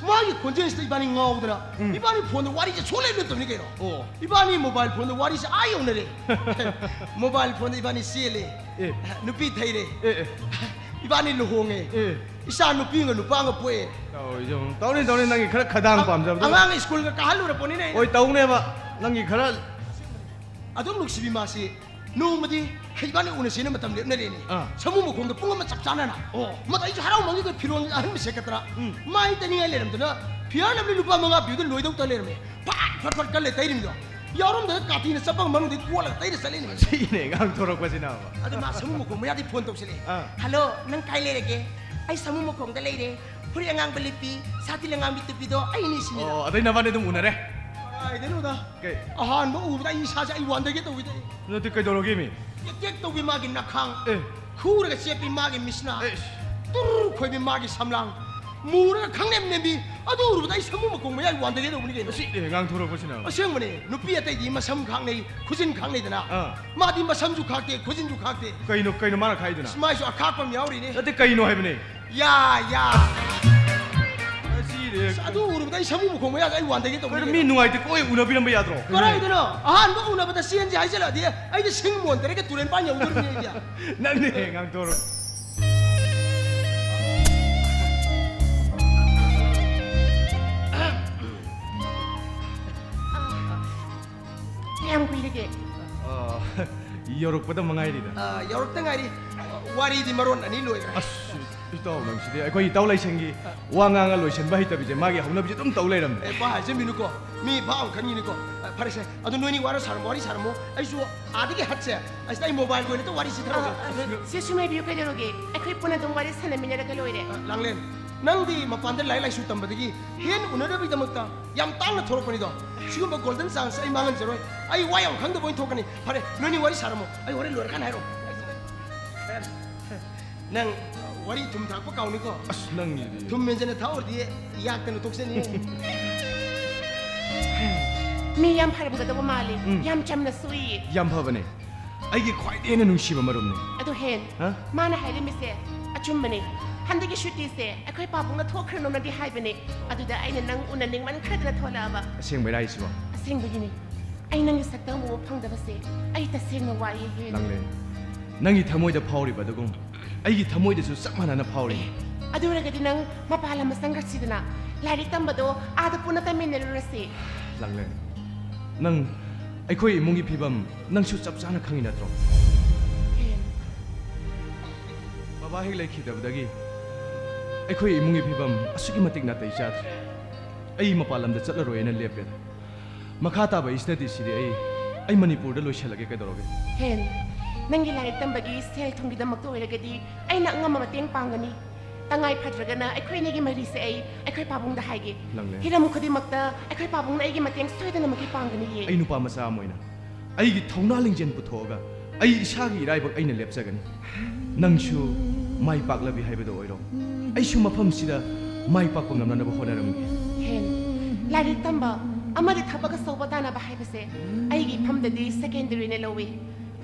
ꯃꯥꯒꯤ ꯈꯣꯟꯖꯦꯜꯁꯤꯗ ꯏꯕꯥꯅꯤ ꯉꯥꯎꯗꯅ ꯎꯝ꯫ ꯏꯕꯥꯅꯤ ꯐꯣꯟꯗ ꯋꯥꯔꯤꯁꯦ ꯁꯨꯡꯂꯦꯞ ꯂꯦꯞꯇꯕꯅꯤ ꯀꯩꯅꯣ꯫ ꯑꯣ꯫ ꯏꯕꯥꯅꯤ ꯃꯣꯕꯥꯏꯜ ꯐꯣꯟꯗ ꯋꯥꯔꯤꯁꯦ ꯑꯥ ꯌꯧꯅꯔꯦ꯫ ꯃꯣꯕꯥꯏꯜ ꯐꯣꯟꯗ ꯏꯕꯥꯅꯤ ꯆꯦꯜꯂꯦ꯫ ꯑꯦ꯫ ꯅꯨꯄꯤ ꯊꯩꯔꯦ꯫ ꯑꯦ, ꯑꯦ꯫ ꯏꯕꯥꯅꯤ ꯂꯨꯍꯣꯡꯉꯦ꯫ ꯑꯦ꯫ ꯏꯆꯥ ꯅꯨꯄꯤ ꯑꯃꯒ ꯅꯨꯄꯥ ꯑꯃꯒ ꯄꯣꯛꯑꯦ꯫ ꯇꯧꯔꯤꯁꯦ ꯌꯦꯡꯉꯨ꯫ ꯇꯧꯅꯤ, ꯇꯧꯅꯤ, ꯅꯪꯒꯤ ꯈꯔ ꯈꯗꯥꯡ ꯑ-, ꯄꯥꯝꯖꯕꯗꯣ꯫ ꯑꯉꯥꯡ ꯁ꯭ꯀꯨꯜꯒ ꯀꯥꯍꯜꯂꯨꯔ ꯄꯣꯠꯅꯤꯅꯦ ꯑꯩꯅ꯫ ꯍꯣꯏ, ꯇꯧꯅꯦꯕ꯫ ꯅꯪꯒꯤ ꯈꯔ ꯑꯗꯨꯝ ꯅꯨꯡꯁꯤꯕꯤ ꯃꯥꯁꯤ ꯅꯣꯡꯃꯗꯤ ꯏꯕꯥꯅꯤ ꯎꯅꯁꯦꯅ ꯃꯇꯝ ꯂꯦꯞꯅꯔꯦꯅꯦ꯫ ꯑꯥ꯫ ꯁꯥꯃꯨ ꯃꯈꯣꯡꯗ ꯄꯨꯡ ꯑꯃ ꯆꯞ ꯆꯥꯅꯅ꯫ ꯑꯣ꯫ ꯃꯗꯨ ꯑꯩꯁꯨ ꯍꯔꯥꯎꯃꯟꯈꯤꯗꯅ ꯐꯤꯔꯣꯜ ꯑꯍꯟꯕ ꯁꯦꯠꯀꯠꯇꯅ ꯎꯝ꯫ ꯃꯥꯏ ꯇꯩꯅꯤꯡꯉꯥꯏ ꯂꯩꯔꯝꯗꯅ ꯐꯤꯌꯥꯔ ꯂꯚꯂꯤ ꯂꯨꯄꯥ ꯃꯉꯥ ꯄꯤꯕꯗ ꯂꯣꯏꯗꯧ ꯇ ꯂꯩꯔꯝꯃꯦ꯫ ꯐꯠ ꯐꯠ ꯐꯠ ꯀꯜꯂꯦ ꯇꯩꯔꯤꯃꯤꯗꯣ꯫ ꯌꯥꯎꯔꯝꯗꯅ ꯀꯥꯇꯤꯅ ꯆꯠꯄꯒ ꯃꯅꯨꯡꯗꯒꯤ ꯀꯣꯠꯂꯒ ꯇꯩꯔ ꯆꯠꯂꯤꯅꯦ꯫ ꯁꯤꯅꯦ ꯉꯥꯡꯊꯣꯔꯛꯄꯁꯤꯅ ꯑꯃ꯫ ꯑꯗꯨ ꯃꯥ ꯁꯥꯃꯨ ꯃꯈꯣꯡ ꯃꯌꯥꯗꯤ ꯐꯣꯟ ꯇꯧꯁꯤꯜꯂꯛꯑꯦ꯫ ꯑꯥ꯫ "ꯍꯜꯂꯣ, ꯅꯪ ꯀꯥꯏ ꯂꯩꯔꯒꯦ? ꯑꯩ ꯁꯥꯃꯨ ꯃꯈꯣꯡꯗ ꯂꯩꯔꯦ꯫ ꯁꯥꯇꯤꯟ ꯑꯉꯥꯡꯕ ꯂꯤꯠꯄꯤꯗꯣ ꯑꯩꯅꯤ" ꯁꯤꯅꯤꯗ꯫ ꯑꯣ, ꯑꯗꯩ ꯅꯕꯥꯅꯤ ꯑꯗꯨꯝ ꯎꯅꯔꯦ? ꯀꯥꯏꯗꯩꯅꯣꯗ? ꯀꯩ? ꯑꯍꯥꯟꯕ ꯎꯕꯗ ꯑꯩ ꯏꯁꯥꯁꯦ ꯑꯩ ꯋꯥꯟꯗꯒꯦ ꯇꯧꯋꯤꯗ ꯑꯩ꯫ ꯅꯠꯇꯦ, ꯀꯩꯗꯧꯔꯒꯦ ꯃꯤ? ꯇꯦꯛ ꯇꯦꯛ ꯇꯧꯕꯤ ꯃꯥꯒꯤ ꯅꯈꯥꯡ꯫ ꯑꯦ꯫ ꯈꯨꯔꯒ ꯆꯦꯞꯄꯤ ꯃꯥꯒꯤ ꯃꯤꯁꯅꯥ꯫ ꯑꯦ꯫ ꯇꯨꯔ ꯈꯣꯏꯕꯤ ꯃꯥꯒꯤ ꯁꯝꯂꯥꯡ꯫ ꯃꯨꯔꯒ ꯈꯪꯅꯦꯝ ꯅꯦꯝꯕꯤ꯫ ꯑꯗꯨ ꯎꯔꯨꯕꯗ ꯑꯩ ꯁꯥꯃꯨ ꯃꯈꯣꯡ ꯃꯌꯥꯏ ꯋꯥꯟꯗꯒꯦ ꯇꯧꯕꯅꯤ ꯀꯩꯅꯣ꯫ ꯁꯤ, ꯑꯦ, ꯉꯥꯡꯊꯣꯔꯛꯄꯁꯤꯅ꯫ ꯑꯁꯦꯡꯕꯅꯦ, ꯅꯨꯄꯤ ꯑꯇꯩꯗꯤ ꯃꯁꯝ ꯈꯥꯛꯅꯩ, ꯈꯨꯖꯤꯟ ꯈꯥꯛꯅꯩꯗꯅ꯫ ꯑꯥ꯫ ꯃꯥꯗꯤ ꯃꯁꯝꯁꯨ ꯈꯥꯛꯇꯦ, ꯈꯨꯖꯤꯟꯁꯨ ꯈꯥꯛꯇꯦ꯫ ꯀꯩꯅꯣ, ꯀꯩꯅꯣ ꯃꯥꯅ ꯈꯥꯛꯏꯗꯨꯅ? ꯃꯥꯏꯁꯨ ꯑꯈꯥꯛꯄ ꯑꯃ ꯌꯥꯎꯔꯤꯅꯦ꯫ ꯅꯠꯇꯦ, ꯀꯩꯅꯣ ꯍꯥꯏꯕꯅꯦ꯫ ꯌꯥ, ꯌꯥ꯫ ꯑꯁꯤꯗꯤ ꯑꯁ, ꯑꯗꯨ ꯎꯔꯨꯕꯗ ꯑꯩ ꯁꯥꯃꯨ ꯃꯈꯣꯡ ꯃꯌꯥꯗ ꯑꯩ ꯋꯥꯟꯗꯒꯦ ꯇꯧꯕꯅꯤ ꯀꯩꯅꯣ, ꯃꯤ ꯀꯩꯅꯣ꯫ ꯅꯨꯡꯉꯥꯏꯇꯦ ꯀꯣꯏ ꯎꯅꯕꯤꯔꯝꯕ ꯌꯥꯗ꯭ꯔꯣ? ꯀꯗꯥꯏꯗꯅꯣ? ꯑꯍꯥꯟꯕ ꯎꯅꯕꯗ ꯆꯦꯟꯁꯦ ꯍꯥꯏꯖꯜꯂꯛꯑꯗꯤ ꯑꯩꯗꯤ ꯁꯤꯡ ꯃꯣꯟ ꯇꯔꯦꯠꯀ ꯇꯨꯔꯦꯟ ꯄꯥꯟ ꯌꯧꯗꯣꯔꯤꯕꯅꯤ ꯑꯩꯗꯤ꯫ ꯅꯪꯅꯦ ꯉꯥꯡꯊꯣꯔꯛꯑꯣ꯫ ꯀꯌꯥꯝ ꯀꯨꯏꯔꯒꯦ? ꯑ, ꯌꯧꯔꯛꯄꯗ ꯃꯉꯥꯏꯔꯤꯗ꯫ ꯑ, ꯌꯧꯔꯛꯇ ꯉꯥꯏꯔꯤ꯫ ꯋꯥꯔꯤꯗꯤ ꯃꯔꯣꯟ ꯑꯅꯤ ꯂꯣꯏꯈ꯭ꯔꯦ꯫ ꯑꯁ, ꯏꯇꯥꯎ ꯅꯪꯁꯤꯗꯤ ꯑꯩꯈꯣꯏ ꯏꯇꯥꯎ ꯂꯥꯏꯁꯪꯒꯤ ꯋꯥ ꯉꯥꯡꯉ ꯂꯣꯏꯁꯤꯟꯕ ꯍꯩꯇꯕꯤꯁꯦ ꯃꯥꯒꯤ ꯍꯧꯅꯕꯤꯁꯦ ꯑꯗꯨꯝ ꯇꯧ ꯂꯩꯔꯝꯃꯦ꯫ ꯑꯦ, ꯄꯥ ꯍꯥꯏꯖꯟꯕꯤꯅꯨꯀꯣ꯫ ꯃꯤ ꯚꯥꯞ ꯑꯃ ꯈꯟꯈꯤꯅꯤꯀꯣ꯫ ꯑ, ꯐꯔꯦꯁꯦ, ꯑꯗꯨ ꯅꯣꯏꯅꯤ ꯋꯥꯔ ꯁꯥꯔꯝꯃꯣ, ꯋꯥꯔꯤ ꯁꯥꯔꯝꯃꯣ꯫ ꯑꯩꯁꯨ ꯑꯥꯗꯒꯤ ꯍꯠꯁꯦ, ꯑꯁꯤꯗ ꯑꯩ ꯃꯣꯕꯥꯏꯜꯒꯤ ꯑꯣꯏꯅ ꯋꯥꯔꯤ ꯁꯤꯊꯔꯒꯦ꯫ ꯁꯤ ꯁꯨꯝ ꯍꯥꯏꯕꯤꯌꯨ, ꯀꯩꯗꯧꯔꯒꯦ? ꯑꯩꯈꯣꯏ ꯄꯨꯟꯅ ꯑꯗꯨꯝ ꯋꯥꯔꯤ ꯁꯥꯟꯅꯃꯤꯟꯅꯔꯒ ꯂꯣꯏꯔꯦ꯫ ꯑ, ꯂꯥꯡꯂꯦꯟ, ꯅꯪꯗꯤ ꯃꯄꯥꯟꯗ ꯂꯥꯏꯔꯤꯛ ꯂꯥꯏꯁꯨ ꯇꯝꯕꯗꯒꯤ ꯍꯦꯟꯅ ꯎꯅꯗꯕꯒꯤꯗꯃꯛꯇ ꯌꯥꯝ ꯇꯥꯡꯅ ꯊꯣꯔꯛꯄꯅꯤꯗꯣ꯫ ꯁꯤꯒꯨꯝꯕ ꯒꯣꯜꯗꯟ ꯆꯥꯟꯁ ꯑꯩ ꯃꯥꯡꯍꯟꯖꯔꯣꯏ꯫ ꯑꯩ ꯋꯥ ꯌꯥꯝ ꯈꯪꯗꯕ ꯑꯣꯏꯅ ꯊꯣꯛꯀꯅꯤ꯫ ꯐꯔꯦ, ꯅꯣꯏꯅꯤ ꯋꯥꯔꯤ ꯁꯥꯔꯝꯃꯣ, ꯑꯩ ꯍꯣꯔꯦꯟ ꯂꯣꯏꯔꯀꯥꯟꯗ ꯍꯥꯏꯔꯛꯑꯣ꯫ ꯅꯪ ꯋꯥꯔꯤ ꯊꯨꯝ ꯊꯥꯛꯄ ꯀꯥꯎꯅꯤꯀꯣ꯫ ꯑꯁ, ꯅꯪꯒꯤꯗꯤ꯫ ꯊꯨꯝ ꯃꯦꯟꯖꯟꯅ ꯊꯥꯛꯎꯔꯗꯤ ꯌꯥꯛꯇꯅ ꯇꯣꯛꯆꯅꯤ꯫ ꯃꯤ ꯌꯥꯝ ꯐꯔꯝꯒꯗꯕ ꯃꯥꯜꯂꯤ꯫ ꯌꯥꯝ ꯆꯝꯅ ꯁꯨꯏ꯫ ꯌꯥꯝ ꯐꯕꯅꯦ꯫ ꯑꯩꯒꯤ ꯈ꯭ꯋꯥꯏꯗꯒꯤ ꯍꯦꯟꯅ ꯅꯨꯡꯁꯤꯕ ꯃꯔꯨꯞꯅꯦ꯫ ꯑꯗꯨ ꯍꯦꯟ, ꯍꯥ? ꯃꯥꯅ ꯍꯥꯏꯔꯝꯃꯤꯁꯦ ꯑꯆꯨꯝꯕꯅꯦ꯫ ꯍꯟꯗꯛꯀꯤ ꯁꯨꯇꯤꯁꯦ ꯑꯩꯈꯣꯏ ꯄꯥꯕꯨꯡꯅ ꯊꯣꯛꯈ꯭ꯔꯅꯣꯅꯗꯤ ꯍꯥꯏꯕꯅꯦ꯫ ꯑꯗꯨꯗ ꯑꯩꯅ ꯅꯪ ꯎꯅꯅꯤꯡꯃꯟꯈ꯭ꯔꯗꯅ ꯊꯣꯛꯂꯛꯑꯕ꯫ ꯑꯁꯦꯡꯕꯩꯔꯥ ꯍꯥꯏꯁꯤꯕꯣ? ꯑꯁꯦꯡꯕꯒꯤꯅꯤ꯫ ꯑꯩ ꯅꯪꯒꯤ ꯁꯛꯇꯝ ꯎꯕ ꯐꯪꯗꯕꯁꯦ ꯑꯩ ꯇꯁꯦꯡꯅ ꯋꯥꯏꯌꯦ ꯍꯦꯟ꯫ ꯂꯥꯡꯂꯦꯟ, ꯅꯪꯒꯤ ꯊꯃꯣꯏꯗ ꯐꯥꯎꯔꯤꯕ ꯑꯗꯨꯒꯨꯝ ꯑꯩꯒꯤ ꯊꯃꯣꯏꯗꯁꯨ ꯆꯞ ꯃꯥꯟꯅꯅ ꯐꯥꯎꯔꯤ꯫ ꯑꯗꯨ ꯑꯣꯏꯔꯒꯗꯤ ꯅꯪ ꯃꯄꯥꯟ ꯂꯝꯗ ꯆꯪꯈ꯭ꯔꯁꯤꯗꯅ, ꯂꯥꯏꯔꯤꯛ ꯇꯝꯕꯗꯣ ꯑꯥꯗ ꯄꯨꯟꯅ ꯇꯝꯃꯤꯟꯅꯔꯨꯔꯁꯤ꯫ ꯂꯥꯡꯂꯦꯟ, ꯅꯪ ꯑꯩꯈꯣꯏ ꯏꯃꯨꯡꯒꯤ ꯐꯤꯕꯝ ꯅꯪꯁꯨ ꯆꯞ ꯆꯥꯅ ꯈꯪꯉꯤ ꯅꯠꯇ꯭ꯔꯣ? ꯍꯦꯟ꯫ ꯕꯕꯥ ꯍꯦꯛ ꯂꯩꯈꯤꯗꯕꯗꯒꯤ ꯑꯩꯈꯣꯏ ꯏꯃꯨꯡꯒꯤ ꯐꯤꯕꯝ ꯑꯁꯨꯛꯀꯤ ꯃꯇꯤꯛ ꯅꯥꯇꯩ ꯆꯥꯗ꯭ꯔꯦ꯫ ꯑꯩ ꯃꯄꯥꯟ ꯂꯝꯗ ꯆꯠꯂꯔꯣꯏꯅ ꯂꯦꯞꯄꯦꯗ꯫ ꯃꯈꯥ ꯇꯥꯕ ꯏꯁꯇꯗꯤꯁꯤꯗꯤ ꯑꯩ ꯑꯩ ꯃꯅꯤꯄꯨꯔꯗ ꯂꯣꯏꯁꯤꯜꯂꯒꯦ꯫ ꯀꯩꯗꯧꯔꯒꯦ? ꯍꯦꯟ, ꯅꯪꯒꯤ ꯂꯥꯏꯔꯤꯛ ꯇꯝꯕꯒꯤ ꯁꯦꯜ ꯊꯨꯝꯒꯤꯗꯃꯛꯇ ꯑꯣꯏꯔꯒꯗꯤ ꯑꯩꯅ ꯑꯉꯝꯕ ꯃꯇꯦꯡ ꯄꯥꯡꯒꯅꯤ꯫ ꯇꯉꯥꯏ ꯐꯗ꯭ꯔꯒꯅ ꯑꯩꯈꯣꯏ ꯑꯅꯤꯒꯤ ꯃꯔꯤꯁꯦ ꯑꯩ ꯑꯩꯈꯣꯏ ꯄꯥꯕꯨꯡꯗ ꯍꯥꯏꯒꯦ꯫ ꯂꯥꯡꯂꯦꯟ꯫ ꯍꯤꯔꯝ ꯈꯨꯗꯤꯡꯃꯛꯇ ꯑꯩꯈꯣꯏ ꯄꯥꯕꯨꯡꯅ ꯑꯩꯒꯤ ꯃꯇꯦꯡ ꯁꯣꯏꯗꯅꯃꯛꯀꯤ ꯄꯥꯡꯒꯅꯤꯌꯦ꯫ ꯑꯩ ꯅꯨꯄꯥ ꯃꯆꯥ ꯑꯃ ꯑꯣꯏꯅ ꯑꯩꯒꯤ ꯊꯧꯅꯥ ꯂꯤꯡꯖꯦꯜ ꯄꯨꯊꯣꯛꯑꯒ ꯑꯩ ꯏꯁꯥꯒꯤ ꯏꯔꯥꯏꯕꯛ ꯑꯩꯅ ꯂꯦꯞꯆꯒꯅꯤ꯫ ꯅꯪꯁꯨ ꯃꯥꯏ ꯄꯥꯛꯂꯕꯤ ꯍꯥꯏꯕꯗꯣ ꯑꯣꯏꯔꯣ꯫ ꯑꯩꯁꯨ ꯃꯐꯝꯁꯤꯗ ꯃꯥꯏ ꯄꯥꯛꯄ ꯉꯝꯅꯅꯕ ꯍꯣꯠꯅꯔꯝꯒꯦ꯫ ꯍꯦꯟ, ꯂꯥꯏꯔꯤꯛ ꯇꯝꯕ ꯑꯃꯗꯤ ꯊꯕꯛ ꯑꯆꯧꯕ ꯇꯥꯟꯅꯕ ꯍꯥꯏꯕꯁꯦ ꯑꯩꯒꯤ ꯏꯐꯝꯗꯗꯤ ꯁꯦꯀꯦꯟꯗꯔꯤꯅ ꯂꯧꯏ꯫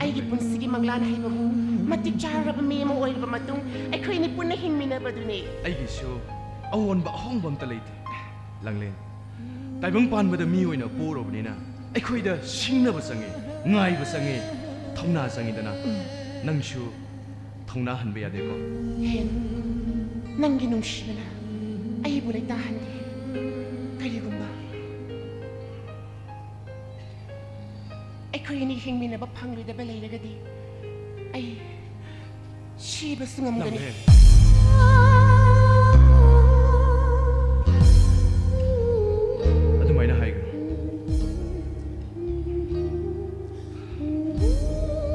ꯑꯩꯒꯤ ꯄꯨꯟꯁꯤꯒꯤ ꯃꯪꯂꯥꯟ ꯍꯥꯏꯕꯕꯨ ꯃꯇꯤꯛ ꯆꯥꯔꯕ ꯃꯤ ꯑꯃ ꯑꯣꯏꯔꯕ ꯃꯇꯨꯡ ꯑꯩꯈꯣꯏ ꯑꯅꯤ ꯄꯨꯟꯅ ꯍꯤꯡꯃꯤꯟꯅꯕꯗꯨꯅꯤ꯫ ꯑꯩꯒꯤꯁꯨ ꯑꯑꯣꯟꯕ ꯑꯍꯣꯡꯕ ꯑꯝꯇ ꯂꯩꯇꯦ꯫ ꯂꯥꯡꯂꯦꯟ, ꯇꯥꯏꯕꯪ ꯄꯥꯟꯕꯗ ꯃꯤ ꯑꯣꯏꯅ ꯄꯣꯛꯎꯔꯕꯅꯤꯅ ꯑꯩꯈꯣꯏꯗ ꯁꯤꯡꯅꯕ ꯆꯪꯉꯤ, ꯉꯥꯏꯕ ꯆꯪꯉꯤ, ꯊꯧꯅꯥ ꯆꯪꯉꯤꯗꯅ꯫ ꯅꯪꯁꯨ ꯊꯧꯅꯥ ꯍꯟꯕ ꯌꯥꯗꯦꯀꯣ꯫ ꯍꯦꯟ, ꯅꯪꯒꯤ ꯅꯨꯡꯁꯤꯕꯅ ꯑꯩꯕꯨ ꯂꯩꯇꯥꯍꯟꯗꯦ꯫ ꯀꯔꯤꯒꯨꯝꯕ ꯑꯩ ꯑꯩꯈꯣꯏ ꯑꯅꯤ ꯍꯤꯡꯃꯤꯟꯅꯕ ꯐꯪꯂꯣꯏꯗꯕ ꯂꯩꯔꯒꯗꯤ ꯑꯩ ꯁꯤꯕꯁꯨ ꯉꯝꯒꯅꯤ꯫ ꯂꯥꯡꯂꯦꯟ꯫ ꯑꯗꯨꯃꯥꯏꯅ ꯍꯥꯏꯒꯅꯨ꯫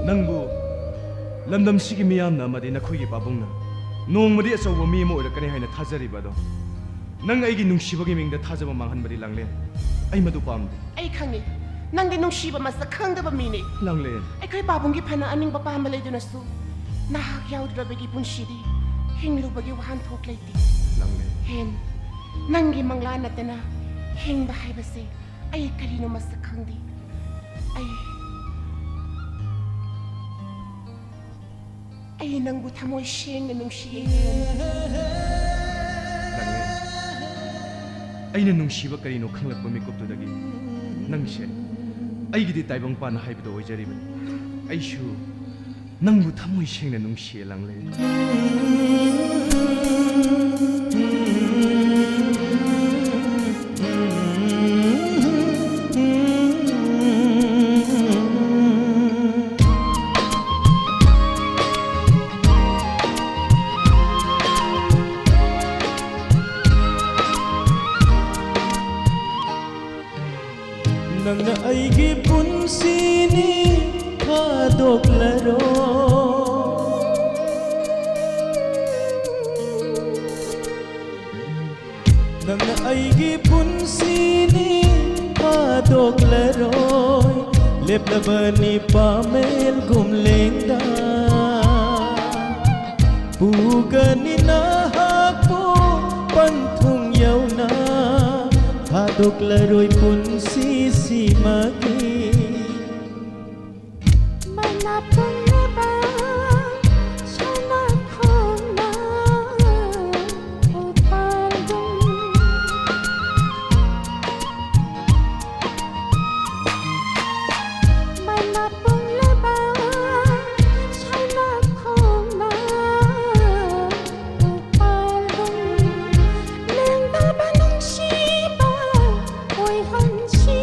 ꯅꯪꯕꯨ ꯂꯝꯗꯝꯁꯤꯒꯤ ꯃꯤꯌꯥꯝꯅ ꯑꯃꯗꯤ ꯅꯈꯣꯏꯒꯤ ꯄꯥꯕꯨꯡꯅ ꯅꯣꯡꯃꯗꯤ ꯑꯆꯧꯕ ꯃꯤ ꯑꯃ ꯑꯣꯏꯔꯛꯀꯅꯤ ꯍꯥꯏꯅ ꯊꯥꯖꯔꯤꯕ ꯑꯗꯣ, ꯅꯪ ꯑꯩꯒꯤ ꯅꯨꯡꯁꯤꯕꯒꯤ ꯃꯤꯡꯗ ꯊꯥꯖꯕ ꯃꯥꯡꯍꯟꯕꯗꯤ, ꯂꯥꯡꯂꯦꯟ, ꯑꯩ ꯃꯗꯨ ꯄꯥꯝꯗꯦ꯫ ꯑꯩ ꯈꯪꯉꯤ, ꯅꯪꯗꯤ ꯅꯨꯡꯁꯤꯕ ꯃꯁꯛ ꯈꯪꯗꯕ ꯃꯤꯅꯤ꯫ ꯂꯥꯡꯂꯦꯟ꯫ ꯑꯩꯈꯣꯏ ꯄꯥꯕꯨꯡꯒꯤ ꯐꯅ ꯑꯅꯤꯡꯕ ꯄꯥꯝꯕ ꯂꯩꯗꯨꯅꯁꯨ, ꯅꯍꯥꯛ ꯌꯥꯎꯗ꯭ꯔꯕꯒꯤ ꯄꯨꯟꯁꯤꯗꯤ ꯍꯤꯡꯂꯨꯕꯒꯤ ꯋꯥꯍꯟꯊꯣꯛ ꯂꯩꯇꯦ꯫ ꯂꯥꯡꯂꯦꯟ꯫ ꯍꯦꯟ, ꯅꯪꯒꯤ ꯃꯪꯂꯥꯟ ꯅꯠꯇꯅ ꯍꯤꯡꯕ ꯍꯥꯏꯕꯁꯦ ꯑꯩ ꯀꯔꯤꯅꯣ ꯃꯁꯛ ꯈꯪꯗꯦ꯫ ꯑꯩ, ꯑꯩ ꯅꯪꯕꯨ ꯊꯃꯣꯏ ꯁꯦꯡꯅ ꯅꯨꯡꯁꯤꯌꯦ꯫ ꯂꯥꯡꯂꯦꯟ꯫ ꯑꯩꯅ ꯅꯨꯡꯁꯤꯕ ꯀꯔꯤꯅꯣ ꯈꯪꯂꯛꯄ ꯃꯤꯀꯨꯞꯇꯨꯗꯒꯤ ꯅꯪꯁꯦ ꯑꯩꯒꯤꯗꯤ ꯇꯥꯏꯕꯪꯄꯥꯟ ꯍꯥꯏꯕꯗꯣ ꯑꯣꯏꯖꯔꯤꯕꯅꯤ꯫ ꯑꯩꯁꯨ ꯅꯪꯕꯨ ꯊꯃꯣꯏ ꯁꯦꯡꯅ ꯅꯨꯡꯁꯤꯌꯦ, ꯂꯥꯡꯂꯦꯟ꯫ ꯅꯪꯅ ꯑꯩꯒꯤ ꯄꯨꯟꯁꯤꯅꯤ ꯊꯥꯗꯣꯛꯂꯔꯣ꯫ ꯅꯪꯅ ꯑꯩꯒꯤ ꯄꯨꯟꯁꯤꯅꯤ ꯊꯥꯗꯣꯛꯂꯔꯣꯏ꯫ ꯂꯦꯞꯂꯕꯅꯤ ꯄꯥꯃꯦꯜꯒꯨꯝ ꯂꯦꯡꯗ꯫ ꯄꯨꯒꯅꯤ ꯅꯍꯥꯛꯄꯨ ꯄꯟꯊꯨꯡ ꯌꯧꯅ꯫ ꯊꯥꯗꯣꯛꯂꯔꯣꯏ ꯄꯨꯟꯁꯤꯁꯤꯃꯒꯤ꯫ ꯃꯅꯥ ꯄꯨꯝꯅꯃꯛ ꯁꯅꯥ ꯈꯣꯡꯅ ꯎꯄꯥꯜꯒꯨꯝ꯫ ꯃꯅꯥ ꯄꯨꯝꯅꯃꯛ ꯁꯅꯥ ꯈꯣꯡꯅ ꯎꯄꯥꯜꯒꯨꯝ꯫ ꯂꯦꯡꯗꯕ ꯅꯨꯡꯁꯤꯕ ꯑꯣꯏꯍꯟꯁꯤ꯫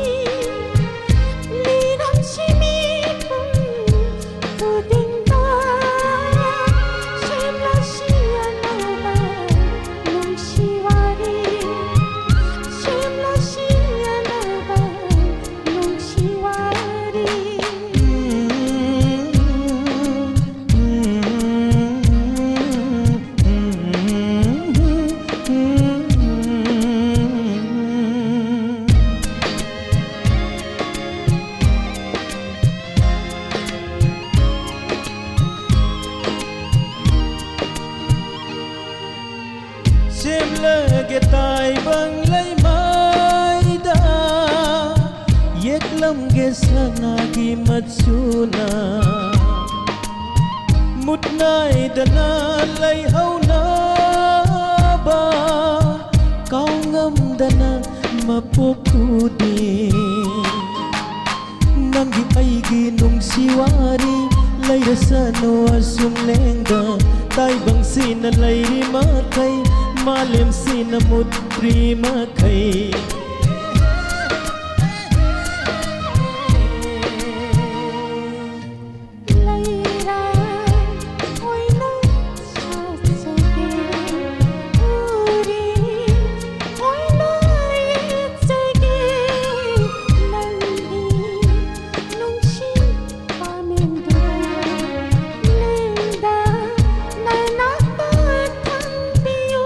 ꯂꯒꯦ ꯇꯥꯏꯕꯪ ꯂꯩꯃꯥꯏꯗ ꯌꯦꯛꯂꯝꯒꯦ ꯁꯅꯥꯒꯤ ꯃꯆꯨꯅ꯫ ꯃꯨꯠ ꯅꯥꯏꯗꯅ ꯂꯩꯍꯧꯅꯕ ꯀꯥꯎꯉꯝꯗꯅ ꯃꯄꯣꯛ ꯈꯨꯗꯤꯡ꯫ ꯅꯪꯒꯤ ꯑꯩꯒꯤ ꯅꯨꯡꯁꯤ ꯋꯥꯔꯤ ꯂꯩꯔꯁꯅꯨ ꯑꯁꯨꯝ ꯂꯦꯡꯗ꯫ ꯇꯥꯏꯕꯪꯁꯤꯅ ꯂꯩꯔꯤ ꯃꯈꯩ, ꯃꯥꯂꯦꯝꯁꯤꯅ ꯃꯨꯠꯇ꯭ꯔꯤ ꯃꯈꯩ꯫ ꯂꯩꯔꯥꯡ ꯑꯣꯏꯅ ꯁꯥꯠꯆꯒꯦ, ꯎꯔꯤ ꯑꯣꯏꯅ ꯌꯦꯠꯆꯒꯦ, ꯅꯪꯒꯤ ꯅꯨꯡꯁꯤ ꯄꯥꯃꯦꯟꯗꯨ ꯂꯦꯡꯗꯅ ꯅꯥꯛꯇ ꯊꯝꯕꯤꯌꯨ꯫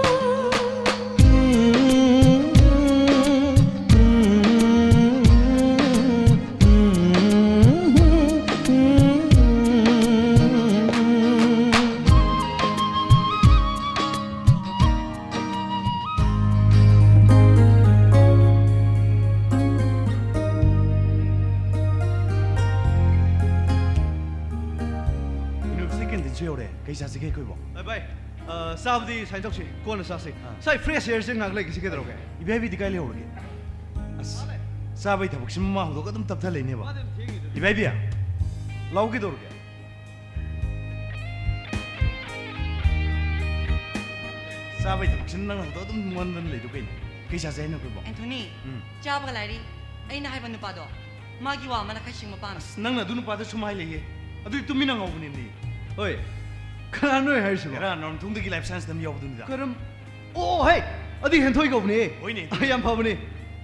ꯌꯨꯅꯤꯚꯔꯁꯤꯇꯤ ꯀꯦꯟꯇꯤꯟꯁꯨ ꯌꯧꯔꯦ꯫ ꯀꯩ ꯆꯥꯁꯤꯒꯦ ꯑꯩꯈꯣꯏꯕꯣ? ꯑꯦ, ꯚꯥꯏ, ꯑ, ꯆꯥꯕꯗꯤ ꯁꯨꯃꯥꯏꯅ ꯇꯧꯁꯤ, ꯀꯣꯟꯅ ꯆꯥꯁꯤ꯫ ꯑꯥ꯫ ꯁꯥꯏ ꯐ꯭ꯔꯦꯁ ꯑꯦꯌꯔꯁꯦ ꯉꯥꯏꯍꯥꯛ ꯂꯩꯈꯤꯁꯤ ꯀꯩꯗꯧꯔꯒꯦ? ꯏꯕꯥꯏꯕꯤꯗꯤ ꯀꯥꯏ ꯂꯩꯍꯧꯔꯒꯦ? ꯑꯁ, ꯆꯥꯕꯩ ꯊꯕꯛꯁꯤ ꯃꯃꯥ ꯍꯧꯗꯣꯛꯑꯒ ꯑꯗꯨꯝ ꯇꯞꯊ ꯂꯩꯅꯦꯕ꯫ ꯃꯥꯗꯤ ꯑꯗꯨꯝ ꯊꯦꯡꯉꯤꯗꯨꯗꯤ꯫ ꯏꯕꯥꯏꯕꯤ, ꯂꯥꯛꯑꯣ ꯀꯩꯗꯧꯔꯒꯦ? ꯆꯥꯕꯩ ꯊꯕꯛꯁꯤꯅ ꯅꯪꯅ ꯍꯧꯗꯣꯛꯑ ꯑꯗꯨꯝ ꯉꯣꯟꯗꯅ ꯂꯩꯗꯣ ꯀꯩꯅꯣ? ꯀꯩ ꯆꯥꯁꯦ ꯍꯥꯏꯅꯣ ꯑꯩꯈꯣꯏꯕꯣ? ꯑꯦꯟꯊꯣꯅꯤ, ꯎꯝ꯫ ꯆꯥꯕꯒ ꯂꯥꯏꯔꯤ꯫ ꯑꯩꯅ ꯍꯥꯏꯕ ꯅꯨꯄꯥꯗꯣ, ꯃꯥꯒꯤ ꯋꯥ ꯑꯃꯅ ꯈꯔ ꯁꯤꯡꯕ ꯄꯥꯝꯃꯤ꯫ ꯑꯁ, ꯅꯪꯅ ꯑꯗꯨ ꯅꯨꯄꯥꯗ ꯁꯨꯝ ꯍꯥꯏ ꯂꯩꯌꯦ꯫ ꯑꯗꯨꯗꯤ ꯇꯨꯃꯤꯟꯅ ꯉꯥꯎꯕꯅꯤꯅꯦ꯫ ꯍꯣꯏ, ꯀꯅꯥꯅꯣ ꯍꯥꯏꯔꯤꯁꯤꯕꯣ? ꯍꯦꯔꯥ, ꯅꯣꯡꯊꯨꯡꯗꯒꯤ ꯂꯥꯏꯐ ꯁꯥꯏꯟꯁ ꯇꯝ ꯌꯥꯎꯕꯗꯨꯅꯤꯗ꯫ ꯀꯔꯝ-, ꯑꯣ, ꯍꯩ! ꯑꯗꯨ ꯍꯦꯟꯊꯣꯏ ꯀꯧꯕꯅꯦ꯫ ꯍꯣꯏꯅꯦ꯫ ꯑ, ꯌꯥꯝ ꯐꯕꯅꯦ꯫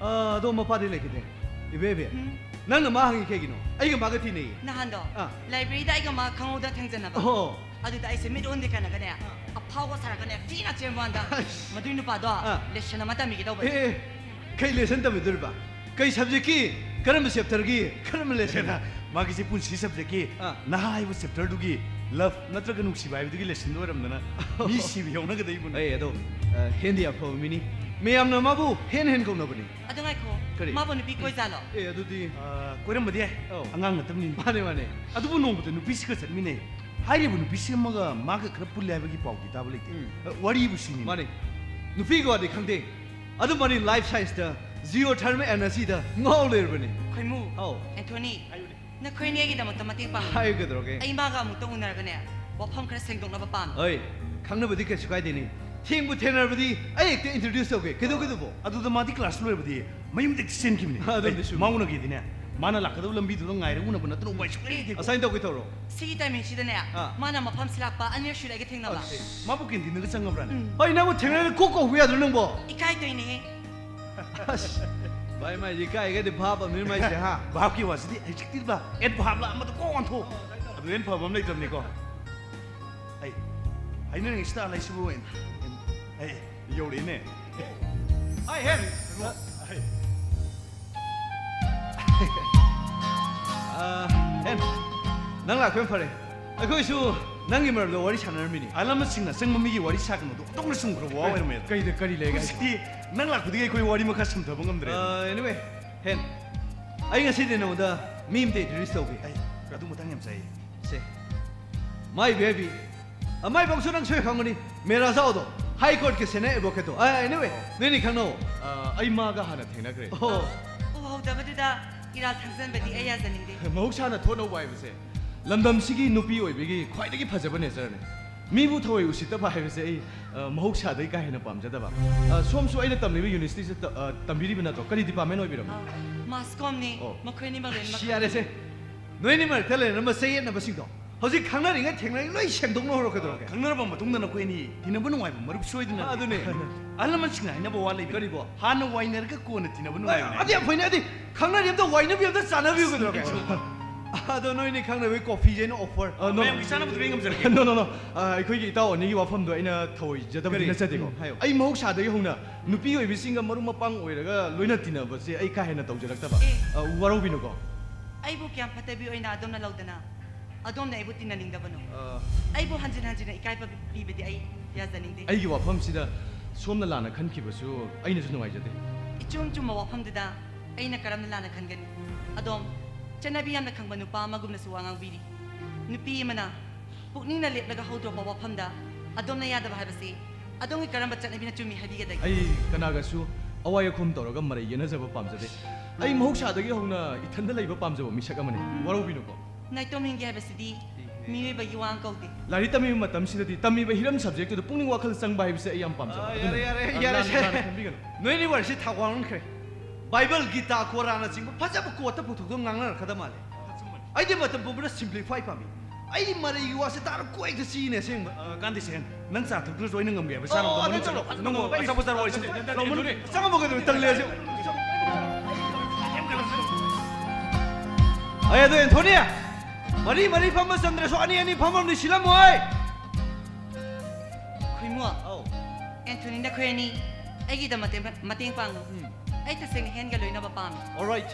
ꯑ, ꯑꯗꯣ ꯃꯄꯥꯗꯤ ꯂꯩꯈꯤꯗꯦ꯫ ꯏꯕꯦ, ꯏꯕꯦ, ꯎꯝ꯫ ꯅꯪꯅ ꯃꯥ ꯍꯪꯉꯤ ꯀꯩꯒꯤꯅꯣ? ꯑꯩꯒ ꯃꯥꯒ ꯊꯤꯅꯩꯌꯦ꯫ ꯅꯍꯥꯟꯗꯣ, ꯑꯥ꯫ ꯂꯥꯏꯕ꯭ꯔꯦꯔꯤꯗ ꯑꯩꯒ ꯃꯥ ꯈꯪꯍꯧꯗ ꯊꯦꯡꯖꯟꯅꯕ꯫ ꯑꯣ꯫ ꯑꯗꯨꯗ ꯑꯩꯁꯦ ꯃꯤꯠ ꯑꯣꯟꯗꯦ ꯀꯥꯟꯅꯒꯅꯦ, ꯑꯥ꯫ ꯑꯐꯥꯎꯕ ꯁꯥꯔꯒꯅꯦ, ꯊꯤꯅ ꯆꯦꯟꯕ ꯋꯥꯅꯤꯗ꯫ ꯑꯁ꯫ ꯃꯗꯨꯏ ꯅꯨꯄꯥꯗꯣ ꯑꯥ꯫ ꯂꯦꯁꯟ ꯑꯃ ꯇꯝꯕꯤꯒꯦ ꯇꯧꯕꯅꯦ꯫ ꯑꯦ, ꯑꯦ, ꯀꯩ ꯂꯦꯁꯟ ꯇꯝꯕꯤꯗꯣꯔꯤꯕ? ꯀꯩ ꯁꯕꯖꯦꯛꯀꯤ? ꯀꯔꯝꯕ ꯆꯦꯞꯇꯔꯒꯤ? ꯀꯔꯝꯕ ꯂꯦꯁꯟ? ꯃꯥꯒꯤꯁꯦ ꯄꯨꯟꯁꯤ ꯁꯕꯖꯦꯛꯀꯤ ꯑꯥ꯫ ꯅꯍꯥ ꯍꯥꯏꯕ ꯆꯦꯞꯇꯔꯗꯨꯒꯤ Love ꯅꯠꯇ꯭ꯔꯒ ꯅꯨꯡꯁꯤꯕ ꯍꯥꯏꯕꯗꯨꯒꯤ lesson ꯗꯣ ꯑꯣꯏꯔꯝꯗꯅ ꯃꯤ ꯁꯤꯕ ꯌꯧꯅꯒꯗꯧꯕꯅꯦ꯫ ꯑꯩ ꯑꯗꯣ, ꯑ, ꯍꯦꯟꯗꯤ ꯌꯥꯝ ꯐꯕ ꯃꯤꯅꯤ꯫ ꯃꯌꯥꯝꯅ ꯃꯥꯕꯨ ꯍꯦꯟ ꯍꯦꯟ ꯀꯧꯅꯕꯅꯤ꯫ ꯑꯗꯨ ꯉꯥꯏꯈꯣ, ꯀꯔꯤ? ꯃꯥꯕꯨ ꯅꯨꯄꯤ ꯀꯣꯏꯖꯥꯠꯂꯣ? ꯑꯦ, ꯑꯗꯨꯗꯤ ꯑ, ꯀꯣꯏꯔꯝꯕꯗꯤ ꯌꯥꯏ꯫ ꯑꯧ꯫ ꯑꯉꯥꯡ ꯅꯠꯇꯕꯅꯤꯅ꯫ ꯃꯥꯅꯦ, ꯃꯥꯅꯦ꯫ ꯑꯗꯨꯕꯨ ꯅꯣꯡꯃꯇ ꯅꯨꯄꯤꯁꯤꯒ ꯆꯠꯃꯤꯟꯅꯩ꯫ ꯍꯥꯏꯔꯤꯕ ꯅꯨꯄꯤꯁꯤ ꯑꯃꯒ ꯃꯥꯒ ꯈꯔ ꯄꯨꯜꯂꯦ ꯍꯥꯏꯕꯒꯤ ꯄꯥꯎꯗꯤ ꯇꯥꯕ ꯂꯩꯇꯦ꯫ ꯎꯝ꯫ ꯑ, ꯋꯥꯔꯤꯕꯨ ꯁꯤꯅꯤ꯫ ꯃꯥꯅꯦ꯫ ꯅꯨꯄꯤꯒꯤ ꯋꯥꯗꯤ ꯈꯪꯗꯦ꯫ ꯑꯗꯨ ꯃꯥꯅꯤ life science ꯇ geothermal energy ꯗ ꯉꯥꯎ ꯂꯩꯔꯕꯅꯤ꯫ ꯈꯣꯏꯃꯨ, ꯑꯧ꯫ ꯑꯦꯟꯊꯣꯅꯤ, ꯅꯈꯣꯏꯅꯤ ꯑꯩꯒꯤꯗꯃꯛꯇ ꯃꯇꯦꯡ ꯄꯥꯡꯉꯨ꯫ ꯍꯥꯏꯌꯨ, ꯀꯩꯗꯧꯔꯒꯦ? ꯑꯩ ꯃꯥꯒ ꯑꯃꯨꯛꯇ ꯎꯅꯔꯒꯅꯦ, ꯋꯥꯐꯝ ꯈꯔ ꯁꯦꯡꯗꯣꯛꯅꯕ ꯄꯥꯝꯃꯤ꯫ ꯍꯣꯏ, ꯈꯪꯅꯕꯗꯤ ꯀꯩꯁꯨ ꯀꯥꯏꯗꯦꯅꯦ꯫ ꯊꯦꯡꯕꯨ ꯊꯦꯡꯅꯔꯕꯗꯤ ꯑꯩ ꯍꯦꯛꯇ introduce ꯇꯧꯒꯦ꯫ ꯀꯩꯗꯧꯒꯦꯗꯨꯕꯣ? ꯑꯗꯨꯗ ꯃꯥꯗꯤ class ꯂꯣꯏꯔꯕꯗꯤ ꯃꯌꯨꯝꯗ ꯍꯦꯛꯇ ꯆꯦꯟꯈꯤꯕꯅꯦ꯫ ꯑꯗꯨꯅꯤ ꯑꯩ ꯆꯨꯝꯃꯤ꯫ ꯃꯥ ꯎꯅꯒꯦꯗꯤꯅꯦ, ꯃꯥꯅ ꯂꯥꯛꯀꯗꯕ ꯂꯝꯕꯤꯗꯨꯗ ꯉꯥꯏꯔꯒ ꯎꯅꯕ ꯅꯠꯇꯅ ꯎꯄꯥꯏ ꯁꯨꯡꯂꯩ ꯂꯩꯇꯦꯀꯣ꯫ Assign ꯇꯧꯒꯦ ꯇꯧꯔꯣ꯫ ꯁꯤꯒꯤ timing ꯁꯤꯗꯅꯦ, ꯑꯥ꯫ ꯃꯥꯅ ꯃꯐꯝ ꯁꯤꯜꯂꯛꯄ ꯑꯅꯤꯔꯛ ꯁꯨꯔꯦ ꯑꯩꯒ ꯊꯦꯡꯅꯕ꯫ ꯑꯁ, ꯃꯥꯕꯨ canteen ꯗꯒ ꯆꯪꯉꯕ꯭ꯔꯥꯅꯦ? ꯎꯝ꯫ ꯍꯣꯏ, ꯅꯪꯕꯨ ꯊꯦꯡꯅꯔꯗꯤ ꯀꯣꯛ ꯀꯧꯕ ꯌꯥꯗ꯭ꯔꯣ ꯅꯪꯕꯣ? ꯏꯀꯥꯏꯗꯣꯏꯅꯦꯍꯦ꯫ ꯑꯁ, ꯚꯥꯏ, ꯃꯥꯏꯁꯦ ꯏꯀꯥꯏꯒꯗꯤ ꯚꯥꯞ ꯑꯃꯅꯤ ꯃꯥꯏꯁꯦ, ꯍꯥ? ꯚꯥꯞꯀꯤ ꯋꯥꯁꯤꯗꯤ ꯍꯧꯖꯤꯛꯇꯤ ꯚꯥꯞ, ꯑꯦꯠ ꯚꯥꯞꯂ ꯑꯃꯗ ꯀꯣꯛ ꯑꯣꯟꯊꯣꯛ꯫ ꯑꯗꯨ ꯍꯦꯟꯅ ꯐꯕ ꯑꯃ ꯂꯩꯇꯕꯅꯤꯀꯣ꯫ ꯑꯩ ꯍꯥꯏꯅꯔꯤꯉꯩꯁꯤꯗ ꯂꯩꯁꯤꯕꯨ ꯑꯩ, ꯑꯩ ꯌꯧꯔꯛꯏꯅꯦ꯫ ꯑꯩ ꯍꯦꯟ꯫ ꯑ, ꯍꯦꯟ, ꯅꯪ ꯂꯥꯛꯄ ꯌꯥꯝ ꯐꯔꯦ꯫ ꯑꯩꯈꯣꯏꯁꯨ ꯅꯪꯒꯤ ꯃꯔꯝꯗ ꯋꯥꯔꯤ ꯁꯥꯟꯅꯔꯝꯃꯤꯅꯤ꯫ ꯑꯍꯜ ꯂꯃꯟꯁꯤꯡꯅ ꯑꯆꯪꯕ ꯃꯤꯒꯤ ꯋꯥꯔꯤ ꯁꯥꯒꯅꯨꯗꯣ ꯑꯣꯟꯊꯣꯛꯅ ꯆꯨꯝꯈ꯭ꯔꯕ ꯋꯥ ꯑꯦ, ꯑꯣꯏꯔꯝꯃꯦ꯫ ꯀꯩꯗ, ꯀꯔꯤ ꯂꯩꯒꯦ ꯍꯥꯏꯁꯦ? ꯍꯧꯖꯤꯛꯇꯤ ꯅꯪ ꯂꯥꯛꯄꯗꯒꯤ ꯑꯩꯈꯣꯏ ꯋꯥꯔꯤ ꯃꯈꯥ ꯁꯝꯊꯕ ꯉꯝꯗ꯭ꯔꯦ꯫ ꯑ, anyway, ꯍꯦꯟ, ꯑꯩ ꯉꯁꯤꯗꯤ ꯅꯉꯣꯟꯗ ꯃꯤ ꯑꯃꯇ introduce ꯇꯧꯒꯦ꯫ ꯑꯩ ꯑꯗꯨ ꯃꯇꯥꯡ ꯌꯥꯝ ꯆꯥꯏꯌꯦ꯫ ꯁꯦ, my baby꯫ ꯑ, ꯃꯥꯏ ꯄꯥꯎꯁꯨ ꯅꯪ ꯁꯣꯏ ꯈꯪꯒꯅꯤ꯫ ꯃꯦꯔꯥ ꯖꯥꯎꯗꯣ, High Court ꯀꯤ senior advocate ꯇꯣ꯫ ꯑ, anyway, ꯅꯣꯏꯅꯤ ꯈꯪꯅꯧ꯫ ꯑ, ꯑꯩ ꯃꯥꯒ ꯍꯥꯟꯅ ꯊꯦꯡꯅꯈ꯭ꯔꯦ꯫ ꯑꯣ꯫ ꯎꯍꯧꯗꯕꯗꯨꯗ ꯏꯔꯥꯜ ꯊꯥꯡꯖꯟꯕꯗꯤ ꯑꯩ ꯌꯥꯖꯅꯤꯡꯗꯦ꯫ ꯃꯍꯧꯁꯥꯅ ꯊꯣꯠꯅꯧꯕ ꯍꯥꯏꯕꯁꯦ ꯂꯝꯗꯝꯁꯤꯒꯤ ꯅꯨꯄꯤ ꯑꯣꯏꯕꯒꯤ ꯈ꯭ꯋꯥꯏꯗꯒꯤ ꯐꯖꯕ nature ꯅꯤ꯫ ꯃꯤꯕꯨ ꯊꯑꯣꯏ ꯎꯁꯤꯠꯇꯕ ꯍꯥꯏꯕꯁꯦ ꯑꯩ, ꯑ, ꯃꯍꯧꯁꯥꯗꯒꯤ ꯀꯥ ꯍꯦꯟꯅ ꯄꯥꯝꯖꯗꯕ꯫ ꯑ, ꯁꯣꯝꯁꯨ ꯑꯩꯅ ꯇꯝꯂꯤꯕ university ꯁꯤꯗ ꯇ-, ꯑ, ꯇꯝꯕꯤꯔꯤꯕ ꯅꯠꯇ꯭ꯔꯣ? ꯀꯔꯤ department ꯑꯣꯏꯕꯤꯔꯕꯅꯣ? ꯑ, mass comm ꯅꯤ꯫ ꯑꯣ꯫ ꯃꯈꯣꯏ ꯑꯅꯤꯃꯛ ꯂꯣꯏꯅꯃꯛ ꯑꯁ, ꯌꯥꯔꯦꯁꯦ꯫ ꯅꯣꯏ ꯑꯅꯤꯃꯛ ꯔꯛꯇ ꯂꯩꯔꯝꯕ ꯆꯌꯦꯠꯅꯕꯁꯤꯡꯗꯣ ꯍꯧꯖꯤꯛ ꯈꯪꯅꯔꯤꯉꯩ ꯊꯦꯡꯅꯔꯤꯉꯩ ꯂꯣꯏ ꯁꯦꯡꯗꯣꯛꯅꯍꯧꯔꯣ ꯀꯩꯗꯧꯔꯒꯦ? ꯈꯪꯅꯔꯕ ꯃꯇꯨꯡꯗ ꯅꯈꯣꯏ ꯑꯅꯤ ꯇꯤꯟꯅꯕ ꯅꯨꯡꯉꯥꯏꯕ ꯃꯔꯨꯞ ꯁꯣꯏꯗꯅ ꯑꯗꯨꯅꯦ꯫ ꯑꯍꯜ ꯂꯃꯟꯁꯤꯡꯅ ꯍꯥꯏꯅꯕ ꯋꯥ ꯂꯩꯕꯅꯤ꯫ ꯀꯔꯤꯕꯣ? ꯍꯥꯟꯅ ꯋꯥꯏꯅꯔꯒ ꯀꯣꯟꯅ ꯇꯤꯟꯅꯕ ꯅꯨꯡꯉꯥꯏꯕꯅꯤ꯫ ꯑꯗꯨ ꯌꯥꯝ ꯐꯩꯅꯦ꯫ ꯑꯗꯨꯗꯤ ꯈꯪꯅꯔꯤ ꯑꯝꯇ ꯋꯥꯏꯅꯕꯤ ꯑꯝꯇ ꯆꯥꯅꯕꯤꯌꯨ ꯀꯩꯗꯧꯔꯒꯦ? ꯑꯗꯣ ꯅꯣꯏꯅꯤ ꯈꯪꯅꯕꯒꯤ coffee ꯁꯦ ꯑꯩꯅ offer꯫ ꯑ, no, no꯫ ꯃꯌꯥꯝꯒꯤ ꯆꯥꯅꯕꯗꯨꯗꯤ ꯑꯩ ꯉꯝꯖꯔꯒꯦ꯫ No, no, no꯫ ꯑ, ꯑꯩꯈꯣꯏꯒꯤ ꯏꯇꯥꯎ ꯑꯅꯤꯒꯤ ꯋꯥꯐꯝꯗꯣ ꯑꯩꯅ ꯊꯧꯑꯣꯏꯖꯗꯕꯗꯤ ꯀꯔꯤ? ꯅꯠꯆꯗꯦꯀꯣ꯫ ꯎꯝ, ꯍꯥꯏꯌꯣ꯫ ꯑꯩ ꯃꯍꯧꯁꯥꯗꯒꯤ ꯍꯧꯅ ꯅꯨꯄꯤ ꯑꯣꯏꯕꯤꯁꯤꯡꯒ ꯃꯔꯨꯞ ꯃꯄꯥꯡ ꯑꯣꯏꯔꯒ ꯂꯣꯏꯅ ꯇꯤꯟꯅꯕꯁꯦ ꯑꯩ ꯀꯥ ꯍꯦꯟꯅ ꯇꯧꯖꯔꯛꯇꯕ꯫ ꯑꯦ꯫ ꯑ, ꯋꯥꯔꯧꯕꯤꯅꯨꯀꯣ꯫ ꯑꯩꯕꯨ ꯀꯌꯥꯝ ꯐꯠꯇꯕꯤ ꯑꯣꯏꯅ ꯑꯗꯣꯝꯅ ꯂꯧꯗꯅ? ꯑꯗꯣꯝꯅ ꯑꯩꯕꯨ ꯇꯤꯟꯅꯅꯤꯡꯗꯕꯅꯣ? ꯑ, ꯑꯩꯕꯨ ꯍꯟꯖꯤꯟ ꯍꯟꯖꯤꯟꯅ ꯏꯀꯥꯏꯕ ꯄꯤꯕꯗꯤ ꯑꯩ ꯌꯥꯖꯅꯤꯡꯗꯦ꯫ ꯑꯩꯒꯤ ꯋꯥꯐꯝꯁꯤꯗ ꯁꯣꯝꯅ ꯂꯥꯟꯅ ꯈꯟꯈꯤꯕꯁꯨ ꯑꯩꯅꯁꯨ ꯅꯨꯡꯉꯥꯏꯖꯗꯦ꯫ ꯏꯆꯨꯝ ꯆꯨꯝꯕ ꯋꯥꯐꯝꯗꯨꯗ ꯑꯩꯅ ꯀꯔꯝꯅ ꯂꯥꯟꯅ ꯈꯟꯒꯅꯤ? ꯑꯗꯣꯝ ꯆꯠꯅꯕꯤ ꯌꯥꯝꯅ ꯈꯪꯕ ꯅꯨꯄꯥ ꯑꯃꯒꯨꯝꯅꯁꯨ ꯋꯥ ꯉꯥꯡꯕꯤꯔꯤ꯫ ꯅꯨꯄꯤ ꯑꯃꯅ ꯄꯨꯛꯅꯤꯡꯅ ꯂꯦꯞꯂꯒ ꯍꯧꯗꯣꯔꯛꯄ ꯋꯥꯐꯝꯗ ꯑꯗꯣꯝꯅ ꯌꯥꯗꯕ ꯍꯥꯏꯕꯁꯤ ꯑꯗꯣꯝꯒꯤ ꯀꯔꯝꯕ ꯆꯠꯅꯕꯤꯅ ꯆꯨꯝꯃꯤ ꯍꯥꯏꯕꯤꯒꯗꯒꯦ? ꯑꯩ ꯀꯅꯥꯒꯁꯨ ꯑꯋꯥꯏ ꯑꯈꯨꯝ ꯇꯧꯔꯒ ꯃꯔꯩ ꯌꯦꯠꯅꯖꯕ ꯄꯥꯝꯖꯗꯦ꯫ ꯑꯩ ꯃꯍꯧꯁꯥꯗꯒꯤ ꯍꯧꯅ ꯏꯊꯟꯗ ꯂꯩꯕ ꯄꯥꯝꯖꯕ ꯃꯤꯁꯛ ꯑꯃꯅꯤ꯫ ꯋꯥꯔꯧꯕꯤꯅꯨꯀꯣ꯫ ꯅꯥꯏꯇꯣꯝ ꯍꯤꯡꯒꯦ ꯍꯥꯏꯕꯁꯤꯗꯤ ꯃꯤꯑꯣꯏꯕꯒꯤ ꯋꯥ ꯀꯧꯗꯦ꯫ ꯂꯥꯏꯔꯤꯛ ꯇꯝꯃꯤꯕ ꯃꯇꯝꯁꯤꯗꯗꯤ ꯇꯝꯃꯤꯕ ꯍꯤꯔꯝ subjectꯇꯨꯗ ꯄꯨꯛꯅꯤꯡ ꯋꯥꯈꯜ ꯆꯪꯕ ꯍꯥꯏꯕꯁꯦ ꯑꯩ ꯌꯥꯝ ꯄꯥꯝꯖꯕ꯫ ꯑ, ꯑꯗꯨꯅ ꯌꯥꯔꯦ, ꯌꯥꯔꯦ, ꯂꯥꯟꯅ, ꯌꯥꯔꯦ, ꯁꯦ꯫ ꯂꯥꯟꯅ ꯈꯟꯕꯤꯒꯅꯨ꯫ ꯅꯣꯏꯅꯤ ꯋꯥꯔꯤꯁꯤ ꯊꯥꯎ ꯋꯥꯡꯈ꯭ꯔꯦ꯫ ꯕꯥꯏꯕꯜ, ꯒꯤꯇꯥ, ꯀꯣꯔꯥꯟꯅꯆꯤꯡꯕ ꯐꯖꯕ ꯀꯣꯠꯇ ꯄꯨꯊꯣꯛꯇꯨꯅ ꯉꯥꯡꯅꯔꯛꯀꯗꯕ ꯃꯥꯜꯂꯦ꯫ ꯑꯩꯗꯤ ꯃꯇꯝ ꯄꯨꯝꯕꯗ simplify ꯄꯥꯝꯃꯤ꯫ ꯑꯩꯗꯤ ꯃꯔꯩꯒꯤ ꯋꯥꯁꯦ ꯇꯥꯔ ꯀꯣꯛ ꯍꯦꯛꯇ ꯆꯤꯛꯏꯅꯦ ꯑꯁꯦꯡꯕ꯫ ꯑ, ꯀꯥꯟꯗꯦꯁꯦ, ꯅꯪ ꯆꯥ ꯊꯛꯇ꯭ꯔꯁꯨ ꯑꯩꯅ ꯉꯝꯒꯦ ꯍꯥꯏꯕ꯫ ꯆꯥꯔꯣ, ꯑꯣ, ꯉꯝꯗꯕ ꯑꯗꯨ ꯅꯠꯇ꯭ꯔꯣ? ꯆꯠꯂꯣ꯫ ꯅꯪ ꯑꯆꯥꯄꯣꯠ ꯆꯥꯔꯣ, ꯑꯩ ꯆꯠꯂꯦ꯫ ꯂꯥꯎꯃꯟ-, ꯆꯪꯉꯝꯃꯣ ꯀꯩꯗꯧꯕ? ꯇꯜꯂꯦ ꯑꯁꯦꯡꯕ꯫ ꯑꯦ, ꯑꯗꯣ ꯑꯦꯟꯊꯣꯅꯤ, ꯃꯔꯤ ꯃꯔꯤ ꯐꯝꯕ ꯆꯟꯗ꯭ꯔꯁꯨ ꯑꯅꯤ ꯑꯅꯤ ꯐꯝꯃꯝꯅꯤ, ꯁꯤꯜꯂꯝꯃꯣ ꯑꯩ꯫ ꯈꯣꯏꯃꯨ, ꯑꯧ꯫ ꯑꯦꯟꯊꯣꯅꯤ, ꯅꯈꯣꯏ ꯑꯅꯤ ꯑꯩꯒꯤꯗꯃꯛ ꯃꯇꯦꯡ ꯄꯥꯡꯉꯨ꯫ ꯎꯝ꯫ ꯑꯩ ꯇꯁꯦꯡꯅ ꯍꯦꯟꯒ ꯂꯣꯏꯅꯕ ꯄꯥꯝꯃꯤ꯫ Alright.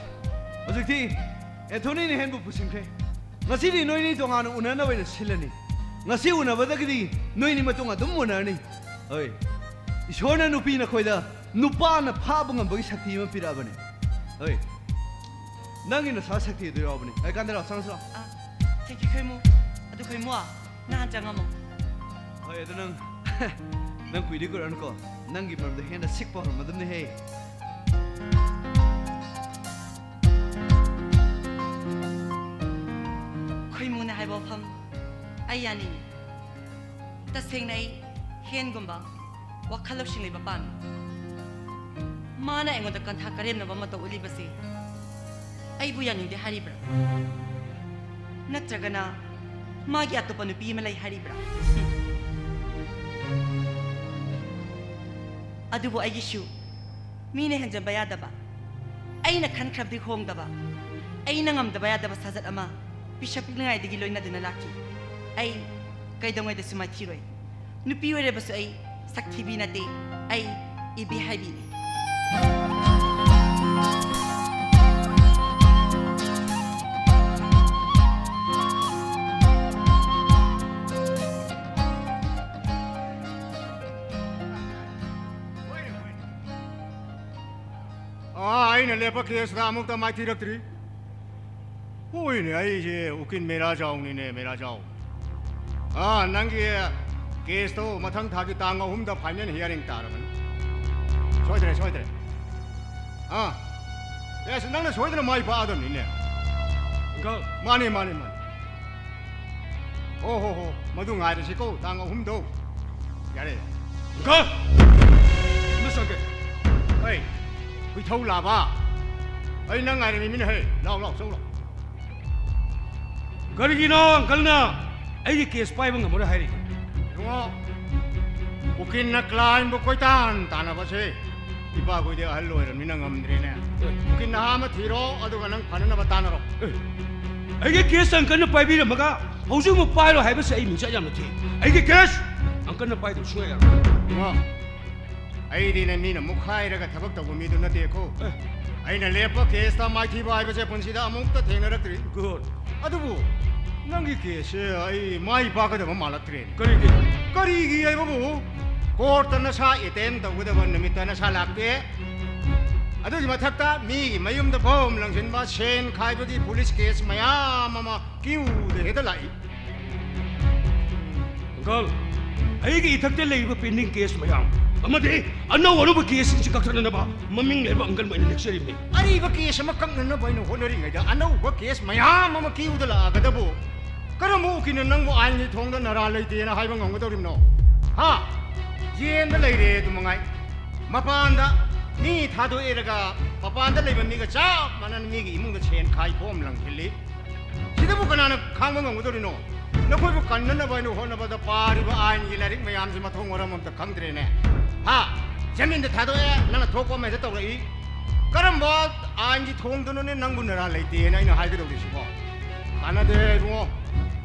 ꯍꯧꯖꯤꯛꯇꯤ ꯑꯦꯟꯊꯣꯅꯤꯅ ꯍꯦꯟꯕꯨ ꯄꯨꯁꯤꯟꯈ꯭ꯔꯦ꯫ ꯉꯁꯤꯗꯤ ꯅꯣꯏꯅꯤ ꯇꯣꯉꯥꯟꯅ ꯎꯅꯅꯕ ꯑꯣꯏꯅ ꯁꯤꯜꯂꯅꯤ꯫ ꯉꯁꯤ ꯎꯅꯕꯗꯒꯤꯗꯤ ꯅꯣꯏꯅꯤ ꯃꯇꯨꯡ ꯑꯗꯨꯝ ꯎꯅꯔꯅꯤ꯫ ꯍꯣꯏ꯫ ꯏꯁꯣꯔꯅ ꯅꯨꯄꯤ ꯅꯈꯣꯏꯗ ꯅꯨꯄꯥꯅ ꯐꯥꯕ ꯉꯝꯕꯒꯤ ꯁꯛꯇꯤ ꯑꯃ ꯄꯤꯔꯛꯑꯕꯅꯤ꯫ ꯍꯣꯏ꯫ ꯅꯪꯒꯤ ꯅꯁꯥ ꯁꯛꯇꯤ ꯑꯗꯨ ꯌꯥꯎꯕꯅꯤ꯫ ꯑꯩ ꯀꯥꯟꯗ ꯂꯥꯛꯑꯣ, ꯆꯪꯉꯁꯤ ꯂꯥꯛꯑꯣ꯫ ꯑ, thank you, ꯈꯣꯏꯃꯨ꯫ ꯑꯗꯨ ꯈꯣꯏꯃꯨ, ꯅꯍꯥꯟ ꯆꯪꯉꯝꯃꯣ꯫ ꯍꯣꯏ, ꯑꯗꯨ ꯅꯪ, ꯅꯪ ꯀꯨꯏꯗꯤ ꯀꯨꯏꯔꯛꯑꯅꯨꯀꯣ꯫ ꯅꯪꯒꯤ ꯃꯔꯝꯗ ꯍꯦꯟꯅ ꯁꯤꯛꯄ ꯍꯧꯔꯝꯃꯗꯕꯅꯤꯍꯦ꯫ ꯈꯣꯏꯃꯨꯅ ꯍꯥꯏꯕ ꯋꯥꯐꯝ ꯑꯩ ꯌꯥꯅꯤꯡꯉꯤ꯫ ꯇꯁꯦꯡꯅ ꯑꯩ ꯍꯦꯟꯒꯨꯝꯕ ꯋꯥꯈꯜ ꯂꯧꯁꯤꯡ ꯂꯩꯕ ꯄꯥꯝꯃꯤ꯫ ꯃꯥꯅ ꯑꯩꯉꯣꯟꯗ ꯀꯟꯊꯥ ꯀꯔꯦꯝꯅꯕ ꯃꯇꯧ ꯎꯠꯂꯤꯕꯁꯤ ꯑꯩꯕꯨ ꯌꯥꯅꯤꯡꯗꯦ ꯍꯥꯏꯔꯤꯕ꯭ꯔꯥ? ꯅꯠꯇ꯭ꯔꯒꯅ ꯃꯥꯒꯤ ꯑꯇꯣꯞꯄ ꯅꯨꯄꯤ ꯑꯃ ꯂꯩ ꯍꯥꯏꯔꯤꯕ꯭ꯔꯥ? ꯑꯗꯨꯕꯨ ꯑꯩꯒꯤꯁꯨ ꯃꯤꯅ ꯍꯦꯟꯖꯟꯕ ꯌꯥꯗꯕ, ꯑꯩꯅ ꯈꯟꯈ꯭ꯔꯕꯗꯤ ꯍꯣꯡꯗꯕ, ꯑꯩꯅ ꯉꯝꯗꯕ ꯌꯥꯗꯕ ꯁꯥꯖꯠ ꯑꯃ ꯄꯤꯁꯛ ꯄꯤꯛꯂꯤꯉꯩꯗꯒꯤ ꯂꯣꯏꯅꯗꯨꯅ ꯂꯥꯛꯈꯤ꯫ ꯑꯩ ꯀꯩꯗꯧꯉꯩꯗꯁꯨ ꯃꯥꯏꯊꯤꯔꯣꯏ꯫ ꯅꯨꯄꯤ ꯑꯣꯏꯔꯕꯁꯨ ꯑꯩ ꯁꯛꯊꯤꯕꯤ ꯅꯠꯇꯦ, ꯑꯩ ꯏꯕꯦꯍꯥꯏꯕꯤꯅꯤ꯫ ꯑꯥ, ꯑꯩꯅ ꯂꯦꯞꯄ ꯀꯦꯁꯇ ꯑꯃꯨꯛꯇ ꯃꯥꯏꯊꯤꯔꯛꯇ꯭ꯔꯤ꯫ ꯍꯣꯏꯅꯦ, ꯑꯩꯁꯦ ꯎꯀꯤꯜ ꯃꯦꯔꯥꯖꯥꯎꯅꯤꯅꯦ, ꯃꯦꯔꯥꯖꯥꯎ꯫ ꯑꯥ, ꯅꯪꯒꯤ ꯀꯦꯁꯇꯣ ꯃꯊꯪ ꯊꯥꯒꯤ ꯇꯥꯡ ꯑꯍꯨꯝꯗ ꯐꯥꯏꯅꯦꯜ ꯍꯤꯌꯥꯔꯤꯡ ꯇꯥꯔꯕꯅꯤ꯫ ꯁꯣꯏꯗ꯭ꯔꯦ, ꯁꯣꯏꯗ꯭ꯔꯦ꯫ ꯑꯥ, ꯑꯦꯁ, ꯅꯪꯅ ꯁꯣꯏꯗꯅ ꯃꯥꯏ ꯄꯥꯛꯑꯗꯕꯅꯤꯅꯦ꯫ ꯑꯪꯀꯜ꯫ ꯃꯥꯅꯦ, ꯃꯥꯅꯦ, ꯃꯥꯅꯦ꯫ ꯑꯣ ꯍꯣ ꯍꯣ, ꯃꯗꯨ ꯉꯥꯏꯔꯁꯤꯀꯣ, ꯇꯥꯡ ꯑꯍꯨꯝꯗꯣ꯫ ꯌꯥꯔꯦ꯫ ꯑꯪꯀꯜ! ꯑꯃ ꯆꯪꯒꯦ꯫ ꯑꯩ, ꯍꯨꯏꯊꯧ ꯂꯥꯕ꯫ ꯑꯩ ꯅꯪ ꯉꯥꯏꯔꯝꯃꯤꯅꯦ ꯍꯦ꯫ ꯂꯥꯎ, ꯂꯥꯎ, ꯆꯧ ꯂꯥꯎ꯫ ꯀꯔꯤꯒꯤꯅꯣ ꯑꯪꯀꯜꯅ ꯑꯩꯒꯤ ꯀꯦꯁ ꯄꯥꯏꯕ ꯉꯝꯃꯔꯣꯏ ꯍꯥꯏꯔꯤꯕ? ꯏꯕꯨꯡꯉꯣ, ꯎꯀꯤꯜꯅ ꯀ꯭ꯂꯥꯏꯟꯕꯨ ꯀꯣꯏꯇꯥꯟ ꯇꯥꯟꯅꯕꯁꯦ ꯏꯄꯥꯈꯣꯏꯗꯤ ꯑꯍꯜ ꯑꯣꯏꯔꯕꯅꯤꯅ ꯉꯝꯗ꯭ꯔꯦꯅꯦ꯫ ꯎꯀꯤꯜ ꯅꯍꯥ ꯑꯃ ꯊꯤꯔꯣ, ꯑꯗꯨꯒ ꯅꯪ ꯐꯅꯅꯕ ꯇꯥꯟꯅꯔꯣ꯫ ꯑꯦ, ꯑꯩꯒꯤ ꯀꯦꯁ ꯑꯪꯀꯜꯅ ꯄꯥꯏꯕꯤꯔꯝꯃꯒ ꯍꯧꯖꯤꯛ ꯑꯃꯨꯛ ꯄꯥꯏꯔꯣ ꯍꯥꯏꯕꯁꯦ ꯑꯩ ꯃꯤꯡꯆꯠ ꯌꯥꯝꯅ ꯊꯤ꯫ ꯑꯩꯒꯤ ꯀꯦꯁ ꯑꯪꯀꯜꯅ ꯄꯥꯏꯗꯕ ꯁꯨꯡꯌꯥ ꯌꯥꯔꯣꯏ꯫ ꯏꯕꯨꯡꯉꯣ, ꯑꯩꯗꯤꯅꯦ ꯃꯤꯅ ꯃꯨꯛꯈꯥꯏꯔꯒ ꯊꯕꯛ ꯇꯧꯕ ꯃꯤꯗꯨ ꯅꯠꯇꯦꯀꯣ꯫ ꯑꯦ꯫ ꯑꯩꯅ ꯂꯦꯞꯄ ꯀꯦꯁꯇ ꯃꯥꯏꯊꯤꯕ ꯍꯥꯏꯕꯁꯦ ꯄꯨꯟꯁꯤꯗ ꯑꯃꯨꯛꯇ ꯊꯦꯡꯅꯔꯛꯇ꯭ꯔꯤ꯫ ꯒꯨꯗ꯫ ꯑꯗꯨꯕꯨ ꯅꯪꯒꯤ ꯀꯦꯁꯁꯦ ꯑꯩ ꯃꯥꯏ ꯄꯥꯛꯀꯗꯕ ꯃꯥꯜꯂꯛꯇ꯭ꯔꯦ꯫ ꯀꯔꯤꯒꯤ? ꯀꯔꯤꯒꯤ ꯍꯥꯏꯕꯕꯨ, ꯀꯣꯔꯠꯇ ꯅꯁꯥ ꯑꯦꯇꯦꯟ ꯇꯧꯒꯗꯕ ꯅꯨꯃꯤꯠꯇ ꯅꯁꯥ ꯂꯥꯛꯇꯦ꯫ ꯑꯗꯨꯒꯤ ꯃꯊꯛꯇ ꯃꯤꯒꯤ ꯃꯌꯨꯝꯗ ꯕꯣꯝ ꯂꯪꯁꯤꯟꯕ, ꯁꯦꯟ ꯈꯥꯏꯕꯒꯤ ꯄꯨꯂꯤꯁ ꯀꯦꯁ ꯃꯌꯥꯝ ꯑꯃ ꯀ꯭ꯌꯨꯗ ꯍꯦꯛꯇ ꯂꯥꯛꯏ꯫ ꯑꯪꯀꯜ, ꯑꯩꯒꯤ ꯏꯊꯛꯇ ꯂꯩꯔꯤꯕ ꯄꯦꯟꯗꯤꯡ ꯀꯦꯁ ꯃꯌꯥꯝ ꯑꯃꯗꯤ ꯑꯅꯧ ꯑꯅꯧꯕ ꯀꯦꯁꯁꯤꯡꯁꯤ ꯀꯛꯊꯠꯅꯅꯕ ꯃꯃꯤꯡ ꯂꯩꯔꯕ ꯑꯪꯀꯜꯕꯨ ꯑꯩꯅ ꯅꯦꯛꯆꯔꯤꯕꯅꯤ꯫ ꯑꯔꯤꯕ ꯀꯦꯁ ꯑꯃ ꯀꯛꯅꯅꯕ ꯑꯩꯅ ꯍꯣꯠꯅꯔꯤꯉꯩꯗ ꯑꯅꯧꯕ ꯀꯦꯁ ꯃꯌꯥꯝ ꯑꯃ ꯀ꯭ꯌꯨꯗ ꯂꯥꯛꯑꯒꯗꯕꯨ ꯀꯔꯝꯕ ꯎꯀꯤꯜꯅ ꯅꯪꯕꯨ ꯑꯥꯏꯟꯒꯤ ꯊꯣꯡꯗ ꯅꯔꯥ ꯂꯩꯇꯦꯅ ꯍꯥꯏꯕ ꯉꯝꯒꯗꯧꯔꯤꯕꯅꯣ? ꯍꯥ? ꯖꯦꯟꯗ ꯂꯩꯔꯦ ꯑꯗꯨ ꯃꯉꯥꯏ꯫ ꯃꯄꯥꯟꯗ ꯃꯤ ꯊꯥꯗꯣꯛꯏꯔꯒ ꯃꯄꯥꯟꯗ ꯂꯩꯕ ꯃꯤꯒ ꯆꯞ ꯃꯥꯟꯅꯅ ꯃꯤꯒꯤ ꯏꯃꯨꯡꯗ ꯁꯦꯟ ꯈꯥꯏ ꯕꯣꯝ ꯂꯪꯁꯤꯜꯂꯤ꯫ ꯁꯤꯗꯕꯨ ꯀꯅꯥꯅ ꯈꯥꯡꯕ ꯉꯝꯒꯗꯧꯔꯤꯅꯣ? ꯅꯈꯣꯏꯕꯨ ꯀꯟꯅꯅꯕ ꯍꯥꯏꯅ ꯍꯣꯠꯅꯕꯗ ꯄꯥꯔꯤꯕ ꯑꯥꯏꯟꯒꯤ ꯂꯥꯏꯔꯤꯛ ꯃꯌꯥꯝꯁꯤ ꯃꯊꯣꯡ ꯃꯔꯝ ꯑꯝꯇ ꯈꯪꯗ꯭ꯔꯦꯅꯦ꯫ ꯍꯥ? ꯖꯃꯤꯟꯗ ꯊꯥꯗꯣꯛꯑꯦ, ꯅꯪꯅ ꯊꯣꯛꯄ ꯑꯃ ꯍꯦꯛꯇ ꯇꯧꯔꯛꯏ꯫ ꯀꯔꯝꯕ ꯑꯥꯏꯟꯒꯤ ꯊꯣꯡꯗꯅꯣꯅꯦ ꯅꯪꯕꯨ ꯅꯔꯥ ꯂꯩꯇꯦꯅ ꯑꯩꯅ ꯍꯥꯏꯒꯗꯧꯔꯤꯁꯤꯕꯣ? ꯀꯥꯟꯅꯗꯦ ꯏꯕꯨꯡꯉꯣ,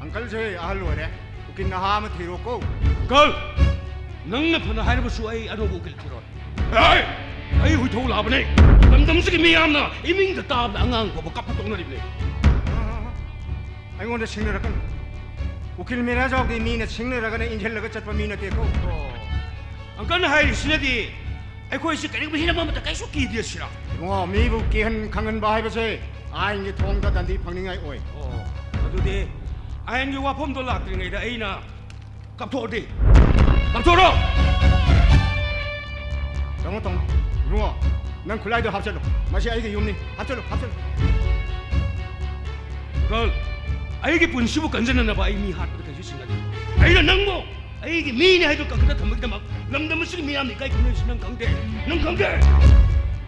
ꯑꯪꯀꯜꯁꯦ ꯑꯍꯜ ꯑꯣꯏꯔꯦ, ꯎꯀꯤꯜ ꯅꯍꯥ ꯑꯃ ꯊꯤꯔꯣꯀꯣ꯫ ꯑꯪꯀꯜ, ꯅꯪꯅ ꯐꯅ ꯍꯥꯏꯔꯕꯁꯨ ꯑꯩ ꯑꯅꯧꯕ ꯎꯀꯤꯜ ꯊꯤꯔꯣꯏ꯫ ꯑꯩ, ꯑꯩ ꯍꯨꯏꯊꯧ ꯂꯥꯕꯅꯦ꯫ ꯂꯝꯗꯝꯁꯤꯒꯤ ꯃꯤꯌꯥꯝꯅ ꯏꯃꯤꯡꯗ ꯇꯥꯕꯗ ꯑꯉꯥꯡ ꯐꯥꯎꯕ ꯀꯞꯄ ꯇꯣꯛꯅꯔꯤꯕꯅꯦ꯫ ꯑꯩꯉꯣꯟꯗ ꯁꯤꯡꯅꯔꯛꯀꯅꯨ꯫ ꯎꯀꯤꯜ ꯃꯤꯔꯥꯖꯥꯎꯗꯤ ꯃꯤꯅ ꯁꯤꯡꯅꯔꯒꯅ ꯏꯟꯁꯤꯜꯂꯒ ꯆꯠꯄ ꯃꯤ ꯅꯠꯇꯦꯀꯣ꯫ ꯑꯪꯀꯜꯅ ꯍꯥꯏꯔꯤꯁꯤꯅꯗꯤ ꯑꯩꯈꯣꯏꯁꯤ ꯀꯔꯤꯒꯨꯝꯕ ꯍꯤꯔꯝ ꯑꯃꯠꯇ ꯀꯩꯁꯨ ꯀꯤꯗꯦ ꯁꯤꯔꯥ? ꯏꯕꯨꯡꯉꯣ, ꯃꯤꯕꯨ ꯀꯤꯍꯟ ꯈꯪꯍꯟꯕ ꯍꯥꯏꯕꯁꯦ ꯑꯥꯏꯟꯒꯤ ꯊꯣꯡꯗ ꯗꯟꯗꯤ ꯐꯪꯅꯤꯡꯉꯥꯏ ꯑꯣꯏ꯫ ꯑꯣ, ꯑꯗꯨꯗꯤ ꯑꯥꯏꯟꯒꯤ ꯋꯥꯐꯝꯗꯣ ꯂꯥꯛꯇ꯭ꯔꯤꯉꯩꯗ ꯑꯩꯅ ꯀꯥꯞꯊꯣꯛꯑꯗꯤ? ꯀꯥꯞꯊꯣꯛꯑꯣꯔꯣ? ꯇꯥꯃꯣ, ꯇꯥꯃꯣ, ꯏꯕꯨꯡꯉꯣ, ꯅꯪ ꯈꯨꯠꯂꯥꯏꯗꯣ ꯍꯥꯞꯆꯜꯂꯨ꯫ ꯃꯁꯤ ꯑꯩꯒꯤ ꯌꯨꯝꯅꯤ꯫ ꯍꯥꯞꯆꯜꯂꯨ, ꯍꯥꯞꯆꯜꯂꯨ꯫ ꯑꯪꯀꯜ, ꯑꯩꯒꯤ ꯄꯨꯟꯁꯤꯕꯨ ꯀꯟꯖꯅꯅꯕ ꯑꯩ ꯃꯤ ꯍꯥꯠꯄꯗ ꯀꯩꯁꯨ ꯁꯤꯡꯅꯗꯦ꯫ ꯑꯩꯅ ꯅꯪꯕꯨ ꯑꯩꯒꯤ ꯃꯤꯅꯤ ꯍꯥꯏꯗꯨ ꯀꯟꯈꯠꯅ ꯊꯝꯕꯒꯤꯗꯃꯛ ꯂꯝꯗꯝ ꯑꯁꯤꯒꯤ ꯃꯤꯌꯥꯝꯅ ꯏꯀꯥꯏ ꯈꯨꯝꯅꯔꯤꯁꯤ ꯅꯪ ꯈꯪꯗꯦ? ꯅꯪ ꯈꯪꯗꯦ?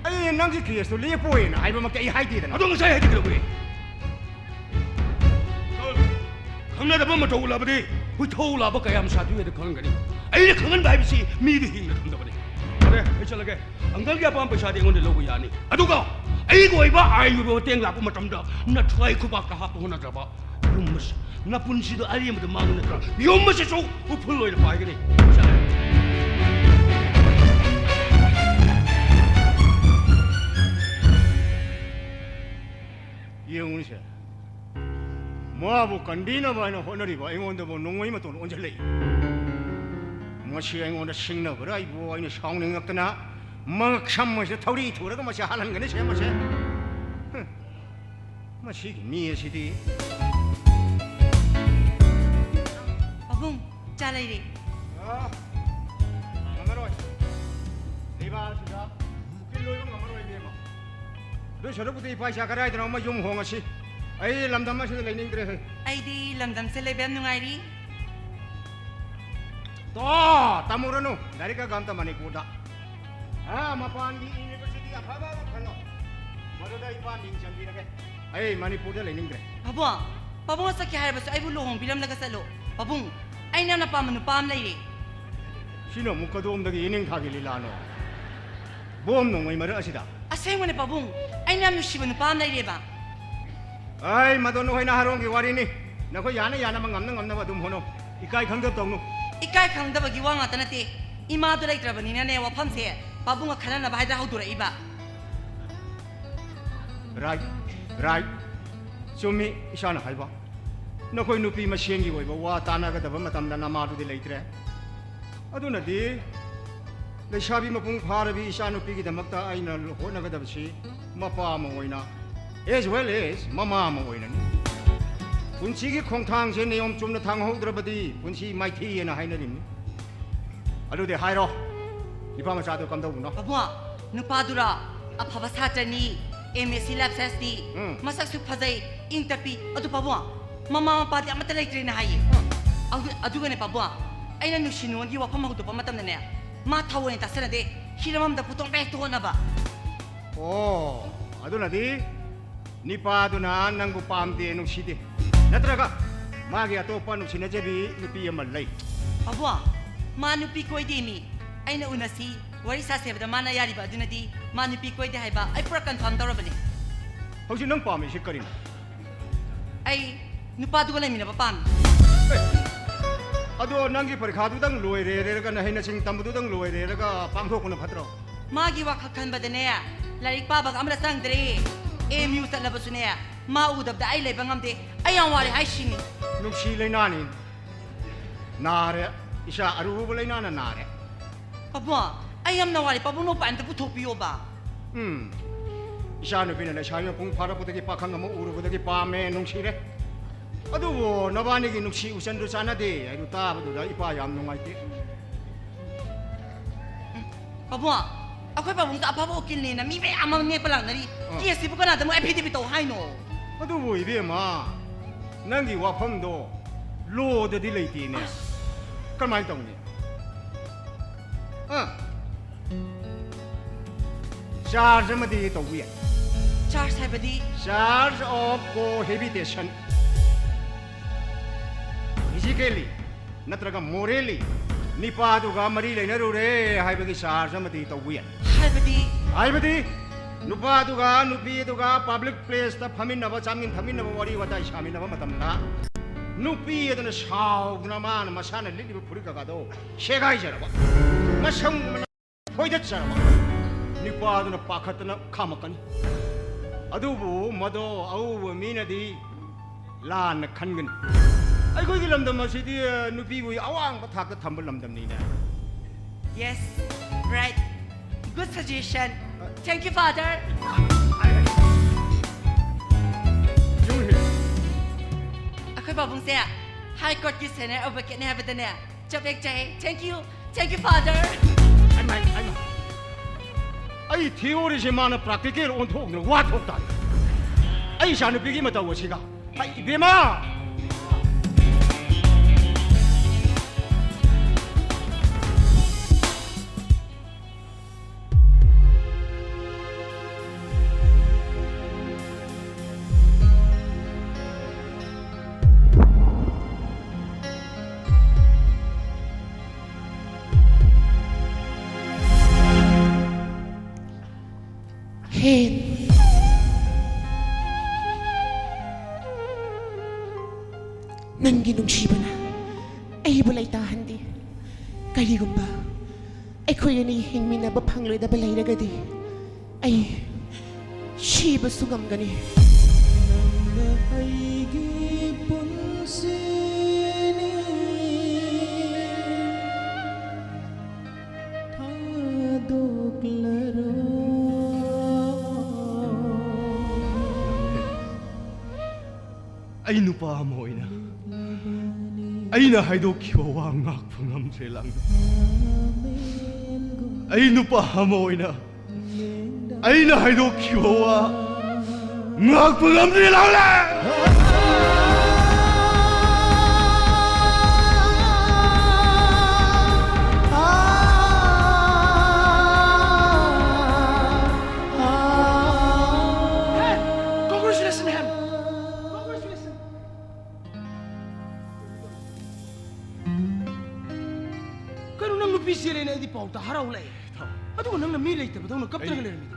ꯑꯩ ꯅꯪꯒꯤ ꯀꯦꯁꯇꯨ ꯂꯦꯞꯄꯣꯏꯅ ꯍꯥꯏꯕꯃꯛꯇꯤ ꯑꯩ ꯍꯥꯏꯗꯦꯗꯅ꯫ ꯑꯗꯣ ꯉꯁꯥꯏ ꯍꯥꯏꯗꯤ ꯀꯩꯗꯧꯕꯒꯤ? ꯈꯪꯅꯗꯕ ꯃꯇꯧ ꯎꯠꯂꯕꯗꯤ ꯍꯨꯏꯊꯧ ꯂꯥꯕ ꯀꯌꯥꯝ ꯁꯥꯗꯣꯏꯅꯣ ꯈꯪꯒꯅꯤ꯫ ꯑꯩꯅ ꯈꯪꯍꯟꯕ ꯍꯥꯏꯕꯁꯤ ꯃꯤꯗꯨ ꯍꯤꯡꯅ ꯊꯝꯗꯕꯅꯤ꯫ ꯐꯔꯦ, ꯑꯩ ꯆꯠꯂꯒꯦ꯫ ꯑꯪꯀꯜꯒꯤ ꯑꯄꯥꯝ ꯄꯩꯁꯥꯗꯤ ꯑꯩꯉꯣꯟꯗ ꯂꯧꯕ ꯌꯥꯅꯤ, ꯑꯗꯨꯒ ꯑꯩꯒꯤ ꯑꯣꯏꯕ ꯑꯥꯏꯟꯒꯤ ꯑꯣꯏꯕ ꯃꯇꯦꯡ ꯂꯥꯛꯄ ꯃꯇꯝꯗ ꯅꯊ꯭ꯋꯥꯏ ꯈꯨꯕꯥꯛꯇ ꯍꯥꯞꯄ ꯍꯣꯠꯅꯗ꯭ꯔꯕ ꯌꯨꯝ ꯑꯁꯤ ꯅꯄꯨꯟꯁꯤꯗꯣ ꯑꯔꯦꯝꯕꯗ ꯃꯥꯡꯕ ꯅꯠꯇ꯭ꯔꯥ? ꯌꯨꯝ ꯑꯁꯤꯁꯨ ꯎꯐꯨꯜ ꯑꯣꯏꯅ ꯄꯥꯏꯒꯅꯤ꯫ ꯌꯦꯡꯉꯨꯅꯦꯁꯦ, ꯃꯥꯕꯨ ꯀꯟꯕꯤꯅꯕ ꯍꯥꯏꯅ ꯍꯣꯠꯅꯔꯤꯕ ꯑꯩꯉꯣꯟꯗꯕꯨ ꯅꯣꯡꯃꯩ ꯃꯇꯣꯟ ꯑꯣꯟꯁꯤꯜꯂꯛꯏ꯫ ꯃꯁꯤ ꯑꯩꯉꯣꯟꯗ ꯁꯤꯡꯅꯕ꯭ꯔꯥ? ꯑꯩꯕꯨ, ꯑꯩꯅ ꯁꯥꯎꯅꯤꯡꯉꯛꯇꯅ ꯃꯉꯛ ꯁꯝ ꯑꯁꯤꯗ ꯊꯧꯔꯤ ꯊꯨꯔꯒ ꯃꯁꯤ ꯍꯥꯜꯍꯟꯒꯅꯤ ꯁꯦ ꯃꯁꯦ꯫ ꯍꯨꯝ꯫ ꯃꯁꯤꯒꯤ ꯃꯤ ꯑꯁꯤꯗꯤ꯫ ꯄꯥꯕꯨꯡ, ꯆꯥ ꯂꯩꯔꯦ꯫ ꯑ, ꯉꯝꯃꯔꯣꯏ꯫ ꯂꯩꯕꯥꯛ ꯑꯁꯤꯗ ꯎꯀꯤꯜ ꯑꯣꯏꯕ ꯉꯝꯃꯔꯣꯏ, ꯏꯕꯦꯝꯃ꯫ ꯑꯗꯨ ꯁꯔꯨꯛꯄꯨꯗꯤ ꯏꯄꯥ ꯏꯆꯥ ꯀꯗꯥꯏꯗꯅꯣ ꯑꯃ ꯌꯨꯝ ꯍꯣꯡꯉꯁꯤ꯫ ꯑꯩ ꯂꯝꯗꯝ ꯑꯁꯤꯗ ꯂꯩꯅꯤꯡꯗ꯭ꯔꯦ꯫ ꯑꯩꯗꯤ ꯂꯝꯗꯝꯁꯦ ꯂꯩꯕ ꯌꯥꯝ ꯅꯨꯡꯉꯥꯏꯔꯤ꯫ ꯇꯣ, ꯇꯝꯃꯨꯔꯅꯨ꯫ ꯂꯥꯏꯔꯤꯛ ꯈꯔ ꯑꯝꯇ ꯃꯅꯤꯄꯨꯔꯗ꯫ ꯑꯥ, ꯃꯄꯥꯟꯒꯤ ꯌꯨꯅꯤꯚꯔꯁꯤꯇꯤ ꯑꯐꯕ ꯑꯃ ꯈꯜꯂꯣ꯫ ꯃꯗꯨꯗ ꯏꯄꯥ ꯃꯤꯡ ꯆꯟꯕꯤꯔꯒꯦ꯫ ꯑꯩ ꯃꯅꯤꯄꯨꯔꯗ ꯂꯩꯅꯤꯡꯗ꯭ꯔꯦ꯫ ꯄꯥꯕꯨꯡ, ꯄꯥꯕꯨꯡꯅ ꯆꯠꯀꯦ ꯍꯥꯏꯔꯕꯁꯨ ꯑꯩꯕꯨ ꯂꯨꯍꯣꯡꯕꯤꯔꯝꯂꯒ ꯆꯠꯂꯣ꯫ ꯄꯥꯕꯨꯡ, ꯑꯩꯅ ꯅꯄꯥꯝꯕ ꯅꯨꯄꯥ ꯑꯃ ꯂꯩꯔꯦ꯫ ꯁꯤꯅ ꯑꯃꯨꯛ ꯀꯗꯣꯝꯗꯒꯤ ꯏꯅꯤꯡꯊꯥꯒꯤ ꯂꯤꯂꯥꯅꯣ? ꯕꯣꯝ ꯅꯣꯡꯃꯩ ꯃꯔꯛ ꯑꯁꯤꯗ? ꯑꯁꯦꯡꯕꯅꯦ ꯄꯥꯕꯨꯡ, ꯑꯩꯅ ꯌꯥꯝ ꯅꯨꯡꯁꯤꯕ ꯅꯨꯄꯥ ꯑꯃ ꯂꯩꯔꯦꯕ꯫ ꯑꯩ, ꯃꯗꯣ ꯅꯈꯣꯏ ꯅꯍꯥꯔꯣꯟꯒꯤ ꯋꯥꯔꯤꯅꯤ꯫ ꯅꯈꯣꯏ ꯌꯥꯅ ꯌꯥꯅꯕ, ꯉꯝꯅ ꯉꯝꯅꯕ ꯑꯗꯨꯝ ꯍꯣꯠꯅꯧ꯫ ꯏꯀꯥꯏ ꯈꯪꯗꯕ ꯇꯧꯅꯨ꯫ ꯏꯀꯥꯏ ꯈꯪꯗꯕꯒꯤ ꯋꯥ ꯉꯥꯛꯇ ꯅꯠꯇꯦ꯫ ꯏꯃꯥꯗꯣ ꯂꯩꯇ꯭ꯔꯕꯅꯤꯅꯅꯦ, ꯋꯥꯐꯝꯁꯦ ꯄꯥꯕꯨꯡꯒ ꯈꯟꯅꯅꯕ ꯍꯥꯏꯗꯅ ꯍꯧꯗꯣꯔꯛꯏꯕ꯫ Right, right. ꯆꯨꯝꯃꯤ ꯏꯁꯥꯅ ꯍꯥꯏꯕ꯫ ꯅꯈꯣꯏ ꯅꯨꯄꯤ ꯃꯁꯦꯟꯒꯤ ꯑꯣꯏꯕ ꯋꯥ ꯇꯥꯟꯅꯒꯗꯕ ꯃꯇꯝꯗ ꯅꯃꯥꯗꯨꯗꯤ ꯂꯩꯇ꯭ꯔꯦ꯫ ꯑꯗꯨꯅꯗꯤ ꯂꯩꯁꯥꯕꯤ ꯃꯄꯨꯡ ꯐꯥꯔꯕꯤ ꯏꯆꯥꯅꯨꯄꯤꯒꯤꯗꯃꯛꯇ ꯑꯩꯅ ꯍꯣꯠꯅꯒꯗꯕꯁꯤ ꯃꯄꯥ ꯑꯃ ꯑꯣꯏꯅ, as well as ꯃꯃꯥ ꯑꯃ ꯑꯣꯏꯅꯅꯤ꯫ ꯄꯨꯟꯁꯤꯒꯤ ꯈꯣꯡꯊꯥꯡꯁꯦ ꯅꯤꯌꯣꯝ ꯆꯨꯝꯅ ꯊꯥꯡꯍꯧꯗ꯭ꯔꯕꯗꯤ ꯄꯨꯟꯁꯤ ꯃꯥꯏꯊꯤꯑꯅ ꯍꯥꯏꯅꯔꯤꯕꯅꯤ꯫ ꯑꯗꯨꯗꯤ ꯍꯥꯏꯔꯣ, ꯅꯨꯄꯥ ꯃꯆꯥꯗꯣ ꯀꯝꯗꯧꯕꯅꯣ? ꯄꯥꯕꯨꯡ, ꯅꯨꯄꯥꯗꯨꯔꯣ? ꯑꯐꯕ ꯁꯥꯇ꯭ꯔꯅꯤ, ꯑꯦꯝ ꯑꯦꯁ ꯁꯤ ꯂꯥꯏꯐ ꯁꯥꯏꯟꯁꯅꯤ꯫ ꯎꯝ꯫ ꯃꯁꯛꯁꯨ ꯐꯖꯩ, ꯏꯪ ꯇꯞꯄꯤ꯫ ꯑꯗꯨ ꯄꯥꯕꯨꯡ, ꯃꯃꯥ ꯃꯄꯥꯗꯤ ꯑꯃꯠꯇ ꯂꯩꯇ꯭ꯔꯦꯅ ꯍꯥꯏꯌꯦ꯫ ꯑꯗꯨ-, ꯑꯗꯨꯒꯅꯦ ꯄꯥꯕꯨꯡ, ꯑꯩꯅ ꯅꯨꯡꯁꯤ ꯅꯨꯡꯉꯣꯟꯒꯤ ꯋꯥꯐꯝ ꯍꯧꯗꯣꯛꯄ ꯃꯇꯝꯗꯅꯦ, ꯃꯥ ꯊꯧ ꯑꯣꯏꯅ ꯇꯥꯁꯟꯅꯗꯦ, ꯍꯤꯔꯝ ꯑꯃꯗ ꯄꯨꯊꯣꯛꯄ ꯍꯦꯛꯇ ꯍꯣꯠꯅꯕ꯫ ꯑꯣ, ꯑꯗꯨꯅꯗꯤ ꯅꯤꯄꯥꯗꯨꯅ ꯅꯪꯕꯨ ꯄꯥꯝꯗꯦ, ꯅꯨꯡꯁꯤꯗꯦ, ꯅꯠꯇ꯭ꯔꯒ ꯃꯥꯒꯤ ꯑꯇꯣꯞꯄ ꯅꯨꯡꯁꯤꯅꯖꯕꯤ ꯅꯨꯄꯤ ꯑꯃ ꯂꯩ? ꯄꯥꯕꯨꯡ, ꯃꯥ ꯅꯨꯄꯤ ꯀꯣꯏꯗꯦ ꯃꯤ꯫ ꯑꯩꯅ ꯎꯅꯁꯤ, ꯋꯥꯔꯤ ꯁꯥꯁꯦ ꯍꯥꯏꯕꯗ ꯃꯥꯅ ꯌꯥꯔꯤꯕ ꯑꯗꯨꯅꯗꯤ ꯃꯥ ꯅꯨꯄꯤ ꯀꯣꯏꯗꯦ ꯍꯥꯏꯕ ꯑꯩ ꯄꯨꯔꯥ ꯀꯟꯐꯥꯔꯝ ꯇꯧꯔꯕꯅꯤ꯫ ꯍꯧꯖꯤꯛ ꯅꯪ ꯄꯥꯝꯃꯤꯁꯤ ꯀꯔꯤꯅꯣ? ꯑꯩ ꯅꯨꯄꯥꯗꯨꯒ ꯂꯩꯃꯤꯟꯅꯕ ꯄꯥꯝꯃꯤ꯫ ꯑꯦ, ꯑꯗꯣ ꯅꯪꯒꯤ ꯄꯔꯤꯈꯥꯗꯨꯗꯪ ꯂꯣꯏꯔꯦꯔꯒ, ꯅꯍꯩ ꯅꯁꯤꯡ ꯇꯝꯕꯗꯨꯗꯪ ꯂꯣꯏꯔꯦꯔꯒ ꯄꯥꯡꯊꯣꯛꯄꯅ ꯐꯠꯇ꯭ꯔꯣ? ꯃꯥꯒꯤ ꯋꯥꯈꯜ ꯈꯟꯕꯗꯅꯦ, ꯂꯥꯏꯔꯤꯛ ꯄꯥꯕꯒ ꯑꯃꯇ ꯆꯪꯗ꯭ꯔꯦ꯫ ꯑꯦꯝ ꯌꯨ ꯆꯠꯂꯕꯁꯨꯅꯦ, ꯃꯥ ꯎꯗꯕꯗ ꯑꯩ ꯂꯩꯕ ꯉꯝꯗꯦ꯫ ꯑꯩ ꯌꯥꯝ ꯋꯥꯔꯦ ꯍꯥꯏꯁꯤꯅꯤ꯫ ꯅꯨꯡꯁꯤ ꯂꯩꯅꯥꯅꯤ꯫ ꯅꯥꯔꯦ꯫ ꯏꯆꯥ ꯑꯔꯨꯕ ꯂꯩꯅꯥꯅ ꯅꯥꯔꯦ꯫ ꯄꯥꯕꯨꯡ, ꯑꯩ ꯌꯥꯝꯅ ꯋꯥꯔꯦ꯫ ꯄꯥꯕꯨꯡꯅ ꯎꯄꯥꯏ ꯑꯝꯇ ꯄꯨꯊꯣꯛꯄꯤꯌꯣꯕ꯫ ꯎꯝ꯫ ꯏꯆꯥ ꯅꯨꯄꯤꯅ ꯂꯩꯁꯥꯕꯤ ꯃꯄꯨꯡ ꯐꯥꯔꯛꯄꯗꯒꯤ ꯄꯥꯈꯪ ꯑꯃ ꯎꯔꯨꯕꯗꯒꯤ ꯄꯥꯝꯃꯦ, ꯅꯨꯡꯁꯤꯔꯦ꯫ ꯑꯗꯨꯕꯨ ꯅꯕꯥꯅꯤꯒꯤ ꯅꯨꯡꯁꯤ ꯎꯆꯟꯗꯨ ꯆꯥꯟꯅꯗꯦ ꯍꯥꯏꯗꯨ ꯇꯥꯕꯗꯨꯗ ꯏꯄꯥ ꯌꯥꯝ ꯅꯨꯡꯉꯥꯏꯇꯦ꯫ ꯄꯥꯕꯨꯡ, ꯑꯩꯈꯣꯏ ꯄꯥꯕꯨꯡꯗꯣ ꯑꯐꯕ ꯎꯀꯤꯜꯅꯦꯅ ꯃꯤ ꯃꯌꯥꯝ ꯑꯃ ꯅꯦꯛꯄ ꯂꯥꯛꯅꯔꯤ꯫ ꯑꯥ꯫ ꯀꯦꯁꯁꯤꯕꯨ ꯀꯅꯥꯗ ꯑꯃꯨꯛ ꯑꯦꯐꯤꯗꯦꯕꯤꯠ ꯇꯧ ꯍꯥꯏꯅꯣ? ꯑꯗꯨꯕꯨ ꯏꯕꯦꯝꯃ, ꯅꯪꯒꯤ ꯋꯥꯐꯝꯗꯣ ꯂꯣꯗꯗꯤ ꯂꯩꯇꯦꯅꯦ꯫ ꯑꯁ꯫ ꯀꯔꯝꯍꯥꯏꯅ ꯇꯧꯅꯤ? ꯑꯥ? ꯆꯥꯔꯖ ꯑꯃꯗꯤ ꯇꯧꯕ ꯌꯥꯏ꯫ ꯆꯥꯔꯖ ꯍꯥꯏꯕꯗꯤ? Charge of cohabitation. Physically ꯅꯠꯇ꯭ꯔꯒ morally ꯅꯤꯄꯥꯗꯨꯒ ꯃꯔꯤ ꯂꯩꯅꯔꯨꯔꯦ ꯍꯥꯏꯕꯒꯤ ꯆꯥꯔꯖ ꯑꯃꯗꯤ ꯇꯧꯕ ꯌꯥꯏ꯫ ꯍꯥꯏꯕꯗꯤ? ꯍꯥꯏꯕꯗꯤ ꯅꯨꯄꯥꯗꯨꯒ ꯅꯨꯄꯤꯗꯨꯒ ꯄꯕ꯭ꯂꯤꯛ ꯄ꯭ꯂꯦꯁꯇ ꯐꯝꯃꯤꯟꯅꯕ, ꯆꯥꯃꯤꯟ ꯊꯛꯃꯤꯟꯅꯕ, ꯋꯥꯔꯤ ꯋꯥꯇꯥꯏ ꯁꯥꯃꯤꯟꯅꯕ ꯃꯇꯝꯗ ꯅꯨꯄꯤ ꯑꯗꯨꯅ ꯁꯥꯎꯗꯨꯅ ꯃꯥꯅ ꯃꯁꯥꯅ ꯂꯤꯠꯂꯤꯕ ꯐꯨꯔꯤꯠ ꯀꯀꯥꯗꯣ ꯁꯦꯒꯥꯏꯖꯔꯕ, ꯃꯁꯝ ꯐꯣꯏꯗꯠꯆꯔꯕ, ꯅꯤꯄꯥꯗꯨꯅ ꯄꯥꯈꯠꯇꯅ ꯈꯥꯝꯃꯛꯀꯅꯤ꯫ ꯑꯗꯨꯕꯨ ꯃꯗꯣ ꯑꯎꯕ ꯃꯤꯅꯗꯤ ꯂꯥꯟꯅ ꯈꯟꯒꯅꯤ꯫ ꯑꯩꯈꯣꯏꯒꯤ ꯂꯝꯗꯝ ꯑꯁꯤꯗꯤ, ꯑ, ꯅꯨꯄꯤꯕꯨ ꯑꯋꯥꯡꯕ ꯊꯥꯛꯇ ꯊꯝꯕ ꯂꯝꯗꯝꯅꯤꯅꯦ꯫ Yes, right. Good suggestion. Thank you, Father. ꯑꯩꯈꯣꯏ ꯄꯥꯕꯨꯡꯁꯦ High Courtꯀꯤ senior advocateꯅꯦ ꯍꯥꯏꯕꯗꯅꯦ ꯆꯞ ꯍꯦꯛ ꯆꯥꯏ꯫ Thank you, thank you, Father. ꯑꯩꯃ, ꯑꯩꯃ꯫ ꯑꯩ theoryꯁꯦ ꯃꯥꯅ practical ꯑꯣꯟꯊꯣꯛꯅ ꯋꯥ ꯊꯣꯛ ꯇꯥꯔꯦ꯫ ꯑꯩ ꯏꯆꯥꯅꯨꯄꯤꯒꯤ ꯃꯇꯧ ꯑꯁꯤꯒ꯫ ꯑꯩ ꯏꯕꯦꯝꯃ! ꯍꯦꯟ꯫ ꯅꯪꯒꯤ ꯅꯨꯡꯁꯤꯕꯅ ꯑꯩꯕꯨ ꯂꯩꯇꯥꯍꯟꯗꯦ꯫ ꯀꯔꯤꯒꯨꯝꯕ ꯑꯩꯈꯣꯏ ꯑꯅꯤ ꯍꯤꯡꯃꯤꯟꯅꯕ ꯐꯪꯂꯣꯏꯗꯕ ꯂꯩꯔꯒꯗꯤ ꯑꯩ ꯁꯤꯕꯁꯨ ꯉꯝꯒꯅꯤ꯫ ꯅꯪꯅ ꯑꯩꯒꯤ ꯄꯨꯟꯁꯤꯅꯤ꯫ ꯊꯥꯗꯣꯛꯂꯔꯣ꯫ ꯑꯩ ꯅꯨꯄꯥ ꯑꯃ ꯑꯣꯏꯅ ꯑꯩꯅ ꯍꯥꯏꯗꯣꯛꯈꯤꯕ ꯋꯥ ꯉꯥꯛꯄ ꯉꯝꯗ꯭ꯔꯦ ꯂꯥꯡꯗ꯫ ꯑꯩ ꯅꯨꯄꯥ ꯑꯃ ꯑꯣꯏꯅ ꯑꯩꯅ ꯍꯥꯏꯗꯣꯛꯈꯤꯕ ꯋꯥ ꯉꯥꯛꯄ ꯉꯝꯗ꯭ꯔꯦ ꯂꯥꯡꯗ꯫ Congratulations, him. Congratulations. ꯀꯩꯅꯣ, ꯅꯪ ꯅꯨꯄꯤ ꯆꯦꯜꯂꯦꯅ ꯑꯩꯗꯤ ꯄꯥꯎ ꯇ ꯍꯔꯥꯎ ꯂꯥꯛꯑꯦ꯫ ꯏꯇꯥꯎ꯫ ꯑꯗꯨꯒ ꯅꯪꯅ ꯃꯤ ꯂꯩꯇꯕꯗꯧꯅ ꯀꯞꯇꯅꯒ ꯑꯩ, ꯂꯩꯔꯝꯃꯤꯗꯣ꯫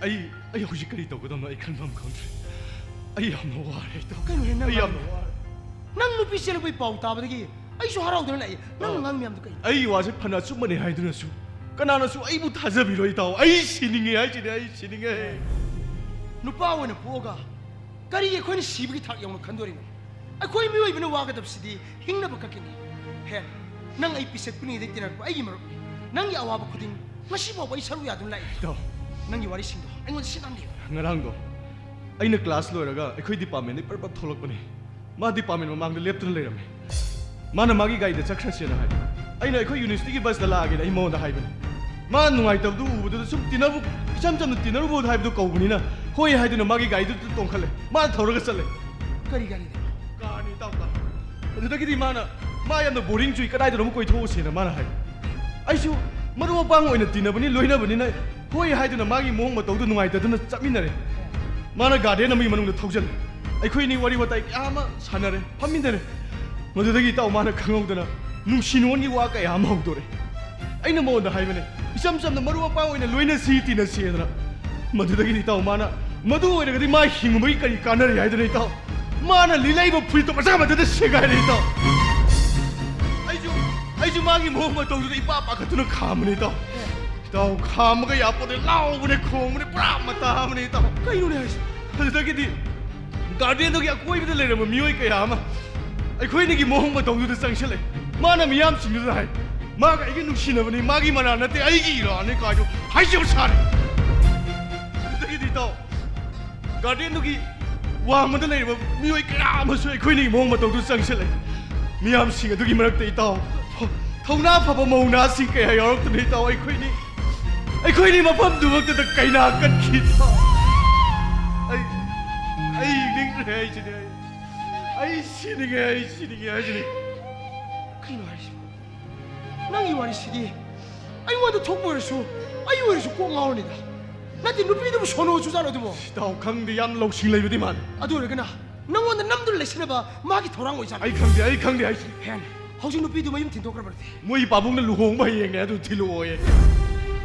ꯑꯩ, ꯑꯩ ꯍꯧꯖꯤꯛ ꯀꯔꯤ ꯇꯧꯒꯗꯕꯅꯣ ꯑꯩ ꯈꯟꯐꯝ ꯈꯪꯗ꯭ꯔꯦ꯫ ꯑꯩ ꯌꯥꯝꯅ ꯋꯥꯔꯦ, ꯏꯇꯥꯎ꯫ ꯀꯩꯅꯣꯍꯦ, ꯅꯪ ꯑꯩ ꯌꯥꯝꯅ ꯉꯥꯡ-, ꯋꯥꯔꯦ꯫ ꯅꯪ ꯅꯨꯄꯤ ꯆꯦꯜꯂꯛꯄꯩ ꯄꯥꯎ ꯇꯥꯕꯗꯒꯤ ꯑꯩꯁꯨ ꯍꯔꯥꯎꯗꯅ ꯂꯥꯛꯑꯦ꯫ ꯅꯪꯅ ꯑꯥ꯫ ꯉꯥꯡ ꯃꯌꯥꯝꯗꯣ ꯀꯩꯅꯣ? ꯑꯩ ꯋꯥꯁꯦ ꯐꯅ ꯑꯆꯨꯝꯕꯅꯦ ꯍꯥꯏꯗꯨꯅꯁꯨ ꯀꯅꯥꯅꯁꯨ ꯑꯩꯕꯨ ꯊꯥꯖꯕꯤꯔꯣꯏ, ꯏꯇꯥꯎ꯫ ꯑꯩ ꯁꯤꯅꯤꯡꯉꯦ ꯍꯥꯏꯁꯤꯅꯦ, ꯑꯩ ꯁꯤꯅꯤꯡꯉꯦ꯫ ꯅꯨꯄꯥ ꯑꯣꯏꯅ ꯄꯣꯛꯑꯒ ꯀꯔꯤ ꯑꯩꯈꯣꯏꯅ ꯁꯤꯕꯒꯤ ꯊꯥꯛ ꯌꯧꯅ ꯈꯟꯗꯣꯔꯤꯅꯣ? ꯑꯩꯈꯣꯏ ꯃꯤꯑꯣꯏꯕꯅ ꯋꯥꯒꯗꯕꯁꯤꯗꯤ ꯍꯤꯡꯅꯕ ꯈꯛꯀꯤꯅꯤ꯫ ꯍꯦ, ꯅꯪ ꯑꯩ ꯄꯤꯁꯛ ꯄꯤꯛꯂꯤꯉꯩꯗꯒꯤ ꯇꯤꯟꯅꯔꯛꯄ ꯑꯩꯒꯤ ꯃꯔꯨꯞꯅꯤ꯫ ꯅꯪꯒꯤ ꯑꯋꯥꯕ ꯈꯨꯗꯤꯡ ꯉꯁꯤ ꯐꯥꯎꯕ ꯑꯩ ꯁꯔꯨꯛ ꯌꯥꯗꯨꯅ ꯂꯥꯛꯏ꯫ ꯏꯇꯥꯎ, ꯅꯪꯒꯤ ꯋꯥꯔꯤꯁꯤꯡꯗꯣ ꯑꯩꯉꯣꯟꯗ ꯁꯤꯟꯅꯕꯤꯌꯨ꯫ ꯉꯔꯥꯡꯗꯣ ꯑꯩꯅ ꯀ꯭ꯂꯥꯁ ꯂꯣꯏꯔꯒ ꯑꯩꯈꯣꯏ ꯗꯤꯄꯥꯔꯠꯃꯦꯟꯗꯒꯤ ꯄꯔꯞ ꯄꯔꯞ ꯊꯣꯛꯂꯛꯄꯅꯦ꯫ ꯃꯥ ꯗꯤꯄꯥꯔꯠꯃꯦꯟ ꯃꯃꯥꯡꯗ ꯂꯦꯞꯇꯨꯅ ꯂꯩꯔꯝꯃꯦ꯫ ꯃꯥꯅ ꯃꯥꯒꯤ ꯒꯥꯔꯤꯗ ꯆꯠꯈ꯭ꯔꯁꯦꯅ ꯍꯥꯏ꯫ ꯑꯩꯅ ꯑꯩꯈꯣꯏ ꯌꯨꯅꯤꯚꯔꯁꯤꯇꯤꯒꯤ ꯕꯁꯇ ꯂꯥꯛꯑꯒꯦꯅ ꯑꯩ ꯃꯉꯣꯟꯗ ꯍꯥꯏꯕꯅꯦ꯫ ꯃꯥ ꯅꯨꯡꯉꯥꯏꯇꯕꯗꯨ ꯎꯕꯗꯨꯗ ꯁꯨꯝ ꯇꯤꯟꯅꯔꯨ, ꯏꯆꯝ ꯆꯝꯅ ꯇꯤꯟꯅꯔꯨꯕ ꯍꯥꯏꯕꯗꯨ ꯀꯧꯕꯅꯤꯅ ꯍꯣꯏ ꯍꯥꯏꯗꯨꯅ ꯃꯥꯒꯤ ꯒꯥꯔꯤꯗꯨꯗ ꯇꯣꯡꯈꯠꯂꯦ꯫ ꯃꯥꯅ ꯊꯧꯔꯒ ꯆꯠꯂꯦ꯫ ꯀꯔꯤ ꯒꯥꯔꯤꯗ? ꯀꯥꯔꯅꯤ ꯏꯇꯥꯎ, ꯀꯥꯔ꯫ ꯑꯗꯨꯗꯒꯤꯗꯤ ꯃꯥꯅ, "ꯃꯥ ꯌꯥꯝꯅ ꯕꯣꯔꯤꯡ ꯆꯨꯏ, ꯀꯗꯥꯏꯗꯅꯣ ꯑꯃ ꯀꯣꯏꯊꯣꯛꯎꯁꯦꯅ" ꯃꯥꯅ ꯍꯥꯏ꯫ ꯑꯩꯁꯨ ꯃꯔꯨꯞ ꯃꯄꯥꯡ ꯑꯣꯏꯅ ꯇꯤꯟꯅꯕꯅꯤ, ꯂꯣꯏꯅꯕꯅꯤꯅ ꯍꯣꯏ ꯍꯥꯏꯗꯨꯅ ꯃꯥꯒꯤ ꯃꯑꯣꯡ ꯃꯇꯧꯗꯨ ꯅꯨꯡꯉꯥꯏꯇꯗꯨꯅ ꯆꯠꯃꯤꯟꯅꯔꯦ꯫ ꯃꯥꯅ ꯒꯥꯔꯗꯦꯟ ꯑꯃꯒꯤ ꯃꯅꯨꯡꯗ ꯊꯧꯖꯤꯜꯂꯦ꯫ ꯑꯩꯈꯣꯏꯅꯤ ꯋꯥꯔꯤ ꯋꯥꯇꯥꯏ ꯀꯌꯥ ꯑꯃ ꯁꯥꯟꯅꯔꯦ, ꯐꯝꯃꯤꯟꯅꯔꯦ꯫ ꯃꯗꯨꯗꯒꯤ ꯏꯇꯥꯎ ꯃꯥꯅ ꯈꯪꯍꯧꯗꯅ ꯅꯨꯡꯁꯤ ꯅꯨꯡꯉꯣꯟꯒꯤ ꯋꯥ ꯀꯌꯥ ꯑꯃ ꯍꯧꯗꯣꯔꯦ꯫ ꯑꯩꯅ ꯃꯉꯣꯟꯗ ꯍꯥꯏꯕꯅꯦ, ꯏꯆꯝ ꯆꯝꯅ ꯃꯔꯨꯞ ꯃꯄꯥꯡ ꯑꯣꯏꯅ ꯂꯣꯏꯅꯁꯤ, ꯇꯤꯟꯅꯁꯤꯗꯅ꯫ ꯃꯗꯨꯗꯒꯤꯗꯤ ꯏꯇꯥꯎ ꯃꯥꯅ, "ꯃꯗꯨ ꯑꯣꯏꯔꯒꯗꯤ ꯃꯥ ꯍꯤꯡꯕꯒꯤ ꯀꯔꯤ ꯀꯥꯟꯅꯔꯤ?" ꯍꯥꯏꯗꯅ ꯏꯇꯥꯎ ꯃꯥꯅ ꯂꯤꯠꯂꯛꯏꯕ ꯐꯨꯔꯤꯠꯇꯣ ꯃꯆꯥ ꯃꯊꯟꯇ ꯁꯦꯒꯥꯏꯔꯦ ꯏꯇꯥꯎ꯫ ꯑꯩꯁꯨ, ꯑꯩꯁꯨ ꯃꯥꯒꯤ ꯃꯑꯣꯡ ꯃꯇꯧꯗꯨꯗ ꯏꯄꯥ ꯄꯥꯈꯠꯇꯨꯅ ꯈꯥꯝꯕꯅꯦ ꯏꯇꯥꯎ꯫ ꯏꯇꯥꯎ, ꯈꯥꯝꯃꯒ ꯌꯥꯄꯣꯠꯇꯦ, ꯂꯥꯎꯕꯅꯦ, ꯈꯣꯡꯕꯅꯦ, ꯄꯨꯔꯥ ꯃꯇꯥ ꯑꯃꯅꯦ ꯏꯇꯥꯎ꯫ ꯀꯩꯅꯣꯅꯦ ꯍꯥꯏꯁꯦ? ꯑꯗꯨꯗꯒꯤꯗꯤ ꯒꯥꯔꯗꯦꯟꯗꯨꯒꯤ ꯑꯀꯣꯏꯕꯗ ꯂꯩꯔꯝꯕ ꯃꯤꯑꯣꯏ ꯀꯌꯥ ꯑꯃ ꯑꯩꯈꯣꯏꯅꯤꯒꯤ ꯃꯑꯣꯡ ꯃꯇꯧꯗꯨꯗ ꯆꯪꯁꯤꯜꯂꯛꯑꯦ꯫ ꯃꯥꯅ ꯃꯤꯌꯥꯝꯁꯤꯡꯗꯨꯗ ꯍꯥꯏ, "ꯃꯥꯒ ꯑꯩꯒ ꯅꯨꯡꯁꯤꯅꯕꯅꯤ, ꯃꯥꯒꯤ ꯃꯔꯥꯜ ꯅꯠꯇꯦ, ꯑꯩꯒꯤ ꯏꯔꯥꯜꯅꯤ" ꯀꯥꯏꯗꯣ ꯍꯥꯏꯖꯕ ꯁꯥꯔꯦ꯫ ꯑꯗꯨꯗꯒꯤꯗꯤ ꯏꯇꯥꯎ, ꯒꯥꯔꯗꯦꯟꯗꯨꯒꯤ ꯋꯥꯡꯃꯗ ꯂꯩꯔꯤꯕ ꯃꯤꯑꯣꯏ ꯀꯌꯥ ꯑꯃꯁꯨ ꯑꯩꯈꯣꯏꯅꯤꯒꯤ ꯃꯑꯣꯡ ꯃꯇꯧꯗꯨꯗ ꯆꯪꯁꯤꯜꯂꯛꯑꯦ꯫ ꯃꯤꯌꯥꯝꯁꯤꯡ ꯑꯗꯨꯒꯤ ꯃꯔꯛꯇ ꯏꯇꯥꯎ, ꯊꯧꯅꯥ ꯐꯕ ꯃꯧ ꯅꯍꯥꯁꯤꯡ ꯀꯌꯥ ꯌꯥꯎꯔꯛꯇꯨꯅ ꯏꯇꯥꯎ, ꯑꯩꯈꯣꯏꯅꯤ, ꯑꯩꯈꯣꯏꯅꯤ ꯃꯐꯝꯗꯨꯃꯛꯇꯗ ꯀꯩꯅꯥ ꯀꯠꯈꯤ ꯏꯇꯥꯎ꯫ ꯑꯩ, ꯑꯩ ꯍꯤꯡꯅꯤꯡꯗ꯭ꯔꯦ ꯍꯥꯏꯁꯤꯅꯤ ꯑꯩ꯫ ꯑꯩ ꯁꯤꯅꯤꯡꯉꯦ, ꯑꯩ ꯁꯤꯅꯤꯡꯉꯦ ꯍꯥꯏꯁꯤꯅꯤ꯫ ꯀꯩꯅꯣ ꯍꯥꯏꯁꯤꯕꯣ? ꯅꯪꯒꯤ ꯋꯥꯔꯤꯁꯤꯗꯤ ꯑꯩꯉꯣꯟꯗ ꯊꯣꯛꯄ ꯑꯣꯏꯔꯁꯨ, ꯑꯩ ꯑꯣꯏꯔꯁꯨ ꯀꯣꯛ ꯉꯥꯎꯔꯅꯤꯗ꯫ ꯅꯠꯇꯦ, ꯅꯨꯄꯤꯗꯨꯕꯨ ꯁꯣꯅꯣ ꯆꯨꯖꯥꯠꯂꯣ ꯑꯗꯨꯕꯣ? ꯏꯇꯥꯎ, ꯈꯪꯗꯦ, ꯌꯥꯝ ꯂꯧꯁꯤꯡ ꯂꯩꯕꯗꯤ ꯃꯥꯜꯂꯦ꯫ ꯑꯗꯨ ꯑꯣꯏꯔꯒꯅ ꯅꯪꯉꯣꯟꯗ ꯅꯝꯗꯨꯅ ꯂꯩꯁꯤꯟꯅꯕ ꯃꯥꯒꯤ ꯊꯧꯔꯥꯡ ꯑꯣꯏꯖꯥꯠꯂꯣ? ꯑꯩ ꯈꯪꯗꯦ, ꯑꯩ ꯈꯪꯗꯦ ꯍꯥꯏꯁꯤꯅꯤ꯫ ꯍꯦꯟ, ꯍꯧꯖꯤꯛ ꯅꯨꯄꯤꯗꯨ ꯃꯌꯨꯝ ꯊꯤꯟꯗꯣꯛꯈ꯭ꯔꯕ꯭ꯔꯗꯤ? ꯃꯣꯏ ꯄꯥꯕꯨꯡꯅ ꯂꯨꯍꯣꯡꯕ ꯍꯌꯦꯡꯅꯦ, ꯑꯗꯨ ꯊꯤꯜꯂꯛꯑꯣꯌꯦ꯫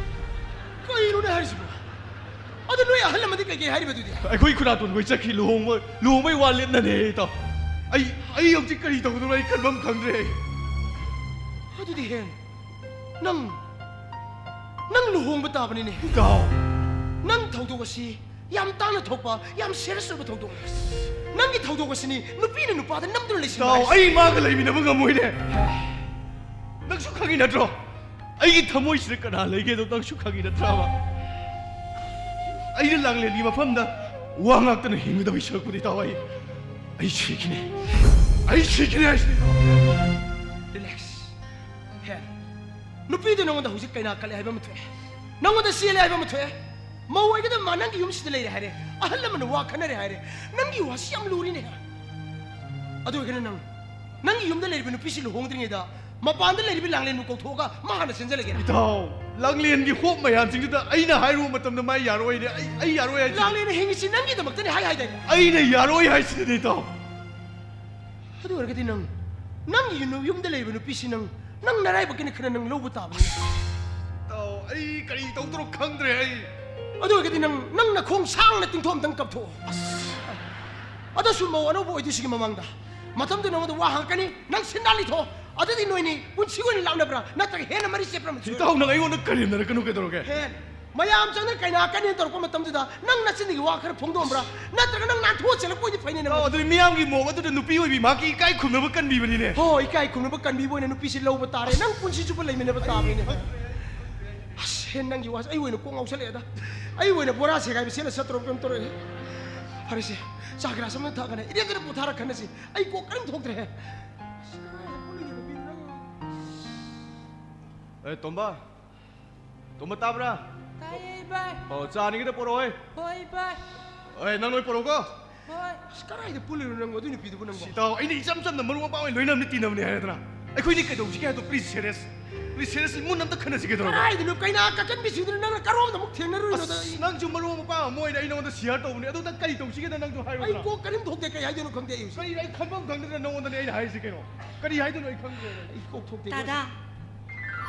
ꯀꯩꯅꯣꯅꯦ ꯍꯥꯏꯔꯤꯁꯤꯕꯣ? ꯑꯗꯨ ꯅꯣꯏ ꯑꯍꯜ ꯂꯃꯟꯗꯤ ꯀꯩꯀꯩ ꯍꯥꯏꯔꯤꯕ ꯑꯗꯨꯗꯤ? ꯑꯩꯈꯣꯏ ꯈꯨꯔꯥꯇꯣꯟꯈꯣꯏ ꯆꯠꯈꯤ, ꯂꯨꯍꯣꯡꯕ, ꯂꯨꯍꯣꯡꯕꯩ ꯋꯥ ꯂꯦꯞꯅꯅꯦ ꯏꯇꯥꯎ꯫ ꯑꯩ, ꯑꯩ ꯍꯧꯖꯤꯛ ꯀꯔꯤ ꯇꯧꯒꯗꯕꯅꯣ ꯑꯩ ꯈꯟꯐꯝ ꯈꯪꯗ꯭ꯔꯦ꯫ ꯑꯗꯨꯗꯤ ꯍꯦꯟ, ꯅꯪ, ꯅꯪ ꯂꯨꯍꯣꯡꯕ ꯇꯥꯕꯅꯤꯅꯦ꯫ ꯏꯇꯥꯎ꯫ ꯅꯪ ꯊꯧꯗꯣꯛ ꯑꯁꯤ ꯌꯥꯝ ꯇꯥꯡꯅ ꯊꯣꯛꯄ, ꯌꯥꯝ serious ꯑꯣꯏꯕ ꯊꯧꯗꯣꯛꯅꯤ꯫ ꯅꯪꯒꯤ ꯊꯧꯗꯣꯛ ꯑꯁꯤꯅꯤ ꯅꯨꯄꯤꯅ ꯅꯨꯄꯥꯗ ꯅꯝꯗꯨꯅ ꯂꯩꯁꯤꯟꯕ ꯏꯇꯥꯎ, ꯍꯥꯏꯁꯤ꯫ ꯑꯩ ꯃꯥꯒ ꯂꯩꯃꯤꯟꯅꯕ ꯉꯝꯃꯣꯏꯅꯦ꯫ ꯅꯪꯁꯨ ꯈꯪꯉꯤ ꯅꯠꯇ꯭ꯔꯣ? ꯑꯩꯒꯤ ꯊꯃꯣꯏꯁꯤꯗ ꯀꯅꯥ ꯂꯩꯒꯦꯗꯣ ꯅꯪꯁꯨ ꯈꯪꯉꯤ ꯅꯠꯇ꯭ꯔꯕ? ꯑꯩꯅ ꯂꯥꯡꯂꯦꯟꯒꯤ ꯃꯐꯝꯗ ꯋꯥ ꯉꯥꯛꯇꯅ ꯍꯤꯡꯒꯗꯕꯒꯤ ꯁꯔꯨꯛꯄꯨꯗꯤ, ꯏꯇꯥꯎ, ꯑꯩ, ꯑꯩ ꯁꯤꯈꯤꯅꯤ꯫ ꯑꯩ ꯁꯤꯈꯤꯅꯤ ꯍꯥꯏꯁꯤꯅꯤ, ꯏꯇꯥꯎ꯫ Relax꯫ ꯍꯦ, ꯅꯨꯄꯤꯗꯨ ꯅꯉꯣꯟꯗ ꯍꯧꯖꯤꯛ ꯀꯩꯅꯥ ꯀꯠꯂꯦ ꯍꯥꯏꯕ ꯑꯃ ꯊꯣꯛꯑꯦ, ꯅꯉꯣꯟꯗ ꯆꯦꯜꯂꯦ ꯍꯥꯏꯕ ꯑꯃ ꯊꯣꯛꯑꯦ꯫ ꯃꯧ ꯑꯣꯏꯒꯗꯕ ꯃꯥ ꯅꯪꯒꯤ ꯌꯨꯝꯁꯤꯗ ꯂꯩꯔꯦ ꯍꯥꯏꯔꯦ, ꯑꯍꯜ ꯂꯃꯟꯅ ꯋꯥ ꯈꯟꯅꯔꯦ ꯍꯥꯏꯔꯦ꯫ ꯅꯪꯒꯤ ꯋꯥꯁꯤ ꯌꯥꯝ ꯂꯨꯔꯤꯅꯦ꯫ ꯑꯗꯨ ꯑꯣꯏꯔꯒꯅ ꯅꯪ, ꯅꯪꯒꯤ ꯌꯨꯝꯗ ꯂꯩꯔꯤꯕ ꯅꯨꯄꯤꯁꯤ ꯂꯨꯍꯣꯡꯗ꯭ꯔꯤꯉꯩꯗ ꯃꯄꯥꯟꯗ ꯂꯩꯔꯤꯕ ꯂꯥꯡꯂꯦꯟꯕꯨ ꯀꯧꯊꯣꯛꯑꯒ ꯃꯥ ꯍꯥꯟꯅ ꯆꯦꯟꯖꯜꯂꯒꯦꯔꯥ? ꯏꯇꯥꯎ, ꯂꯥꯡꯂꯦꯟꯒꯤ ꯍꯣꯞ ꯃꯌꯥꯝꯁꯤꯡꯗꯨꯗ ꯑꯩꯅ ꯍꯥꯏꯔꯨꯕ ꯃꯇꯝꯗ ꯃꯥ ꯌꯥꯔꯣꯏꯅꯦ꯫ ꯑꯩ, ꯑꯩ ꯌꯥꯔꯣꯏ ꯍꯥꯏꯁꯤꯅꯤ꯫ ꯂꯥꯡꯂꯦꯟꯅ ꯍꯤꯡꯉꯤꯁꯤ ꯅꯪꯒꯤꯗꯃꯛꯇꯅꯤ ꯍꯥꯏ ꯍꯥꯏꯗꯥꯏꯅꯦ? ꯑꯩꯅ ꯌꯥꯔꯣꯏ ꯍꯥꯏꯁꯤꯅꯤ, ꯏꯇꯥꯎ꯫ ꯑꯗꯨ ꯑꯣꯏꯔꯒꯗꯤ ꯅꯪ, ꯅꯪꯒꯤ ꯌꯨꯝ-, ꯌꯨꯝꯗ ꯂꯩꯔꯤꯕ ꯅꯨꯄꯤꯁꯤ ꯅꯪ, ꯅꯪ ꯅꯔꯥꯏꯕꯛꯀꯤꯅꯤ ꯈꯟꯅ ꯅꯪ ꯂꯧꯕ ꯇꯥꯕꯅꯤ꯫ ꯏꯇꯥꯎ, ꯑꯩ ꯀꯔꯤ ꯇꯧꯗꯣꯏꯅꯣ ꯈꯪꯗ꯭ꯔꯦ ꯑꯩ꯫ ꯑꯗꯨ ꯑꯣꯏꯔꯒꯗꯤ ꯅꯪ, ꯅꯪ ꯅꯈꯣꯡ ꯁꯥꯡꯅ ꯇꯤꯡꯊꯣꯛ ꯑꯝꯇꯪ ꯀꯞꯊꯣꯛꯑꯣ꯫ ꯑꯗꯨꯁꯨ ꯃꯧ ꯑꯅꯧꯕ ꯑꯣꯏꯗꯣꯏꯁꯤꯒꯤ ꯃꯃꯥꯡꯗ꯫ ꯃꯇꯝꯗꯨꯗ ꯅꯉꯣꯟꯗ ꯋꯥ ꯍꯪꯉꯛꯀꯅꯤ, ꯅꯪ ꯁꯤꯟꯗꯥ ꯂꯤꯊꯣꯛꯑꯣ꯫ ꯑꯗꯨꯗꯤ ꯅꯣꯏꯅꯤ ꯄꯨꯟꯁꯤ ꯑꯣꯏꯅ ꯂꯥꯞꯅꯕ꯭ꯔꯥ, ꯅꯠꯇ꯭ꯔꯒ ꯍꯦꯟꯅ ꯃꯔꯤ ꯆꯦꯠꯄ꯭ꯔꯥ? ꯏꯇꯥꯎ, ꯅꯪ ꯑꯩꯉꯣꯟꯗ ꯀꯔꯦꯝꯅꯔꯛꯀꯅꯨ ꯀꯩꯗꯧꯔꯒꯦ? ꯍꯦꯟ ꯃꯌꯥꯝ ꯆꯪꯅ ꯀꯩꯅꯥ ꯀꯅꯤ ꯇꯧꯔꯛꯄ ꯃꯇꯝꯗꯨꯗ ꯅꯪ ꯅꯆꯤꯟꯗꯒꯤ ꯋꯥ ꯈꯔ ꯐꯣꯡꯗꯣꯛꯑꯝꯕ꯭ꯔꯥ? ꯅꯠꯇ꯭ꯔꯒ ꯅꯪ ꯅꯥꯟꯊꯣꯛꯑ ꯆꯦꯜꯂꯛꯄ ꯑꯣꯏꯗꯤ ꯐꯩꯅꯦ ꯅꯪ꯫ ꯑꯣ, ꯑꯗꯨꯗꯤ ꯃꯤꯌꯥꯝꯒꯤ ꯃꯑꯣꯡ ꯑꯗꯨꯗ ꯅꯨꯄꯤ ꯑꯣꯏꯕꯤ ꯃꯍꯥꯛꯀꯤ ꯏꯀꯥꯏ ꯈꯨꯝꯅꯕ ꯀꯟꯕꯤꯕꯅꯤꯅꯦ꯫ ꯍꯣ, ꯏꯀꯥꯏ ꯈꯨꯝꯅꯕ ꯀꯟꯕꯤꯕ ꯑꯣꯏꯅ ꯅꯨꯄꯤꯁꯤ ꯂꯧꯕ ꯇꯥꯔꯦ꯫ ꯅꯪ ꯄꯨꯟꯁꯤ ꯆꯨꯞꯄ ꯂꯩꯃꯤꯟꯅꯕ ꯇꯥꯕꯅꯤꯅꯦ꯫ ꯑꯁ, ꯍꯦ, ꯅꯪꯒꯤ ꯋꯥꯁꯦ ꯑꯩ ꯑꯣꯏꯅ ꯀꯣꯛ ꯉꯥꯎꯁꯜꯂꯛꯑꯦꯗ꯫ ꯑꯩ ꯑꯣꯏꯅ ꯕꯣꯔꯥ ꯁꯦꯒꯥꯏꯕ ꯁꯦꯠꯂ ꯆꯠꯇꯧꯔ ꯀꯩꯅꯣꯝ ꯇꯧꯔꯛꯑꯦ꯫ ꯐꯔꯦꯁꯦ, ꯆꯥ ꯒꯤꯂꯥꯁ ꯑꯃ ꯊꯛꯑꯒꯅꯦ ꯏꯔꯦꯟꯗꯅ ꯄꯣꯊꯥꯔ ꯈꯟꯅꯁꯤ꯫ ꯑꯩ ꯀꯣꯛ ꯀꯔꯤꯝ ꯊꯣꯛꯇ꯭ꯔꯦ꯫ ꯑꯁ, ꯀꯗꯥꯏꯗ ꯄꯨꯜꯂꯤꯅꯣ ꯅꯨꯄꯤꯗꯨꯅ? ꯑꯦ, ꯇꯣꯝꯕ꯫ ꯇꯣꯝꯕ, ꯇꯥꯕ꯭ꯔꯥ? ꯇꯥꯏꯌꯦ, ꯏꯕꯥꯏ꯫ ꯑꯣ, ꯆꯥ ꯑꯅꯤꯒꯤꯗ ꯄꯣꯔꯛꯑꯣ, ꯍꯦ꯫ ꯍꯣꯏ, ꯏꯕꯥꯏ꯫ ꯑꯦ, ꯅꯪ ꯂꯣꯏ ꯄꯣꯔꯛꯎꯀꯣ꯫ ꯍꯣꯏ꯫ ꯑꯁ, ꯀꯗꯥꯏꯗ ꯄꯨꯜꯂꯤꯅꯣ ꯅꯪꯕꯣ, ꯑꯗꯨꯏ ꯅꯨꯄꯤꯗꯨꯕꯨ ꯅꯪꯕꯣ? ꯁꯤ ꯇꯥꯎ, ꯑꯩꯅ ꯏꯆꯝ ꯆꯝꯅ ꯃꯔꯨꯞ ꯃꯄꯥꯡ ꯑꯣꯏꯅ ꯂꯣꯏꯅꯕꯅꯤ, ꯇꯤꯟꯅꯕꯅꯤ ꯍꯥꯏꯔꯗꯅ꯫ ꯑꯩꯈꯣꯏꯅꯤ ꯀꯩꯗꯧꯁꯤꯒꯦ ꯍꯥꯏꯗꯣ, please serious꯫ Please serious, ꯏꯃꯨꯡ ꯑꯝꯇ ꯈꯟꯅꯁꯤ ꯀꯩꯗꯧꯔꯒꯦ? ꯀꯗꯥꯏꯗꯅꯣ ꯀꯩꯅꯥ ꯀꯥꯀꯟꯕꯤꯁꯤꯡꯗꯨꯅ ꯅꯪꯅ ꯀꯔꯣꯝꯗ ꯑꯃꯨꯛ ꯊꯦꯡꯅꯔꯨꯔꯤꯅꯣꯗ? ꯑꯁ, ꯅꯪꯁꯨ ꯃꯔꯨꯞ ꯃꯄꯥꯡ ꯑꯃ ꯑꯣꯏꯅ ꯑꯩ ꯅꯉꯣꯟꯗ share ꯇꯧꯕꯅꯤ꯫ ꯑꯗꯨꯗ ꯀꯔꯤ ꯇꯧꯁꯤꯒꯦꯅ ꯅꯪꯁꯨ ꯑꯩ ꯍꯥꯏꯔꯨꯗꯅ? ꯀꯣꯛ ꯀꯔꯤꯝ ꯊꯣꯛꯇꯦ, ꯀꯔꯤ ꯍꯥꯏꯗꯣꯏꯅꯣ ꯈꯪꯗꯦ ꯑꯩ ꯍꯧꯖꯤꯛ꯫ ꯀꯔꯤ, ꯑꯩ ꯈꯟꯐꯝ ꯈꯪꯗꯗꯅ ꯅꯉꯣꯟꯗꯅꯦ ꯑꯩꯅ ꯍꯥꯏꯔꯤꯁꯤ ꯀꯩꯅꯣ? ꯀꯔꯤ ꯍꯥꯏꯗꯣꯏꯅꯣ ꯑꯩ ꯈꯪꯗ꯭ꯔꯦ꯫ ꯑꯩ ꯀꯣꯛ ꯊꯣꯛꯇꯦ꯫ ꯇꯥꯗꯥ,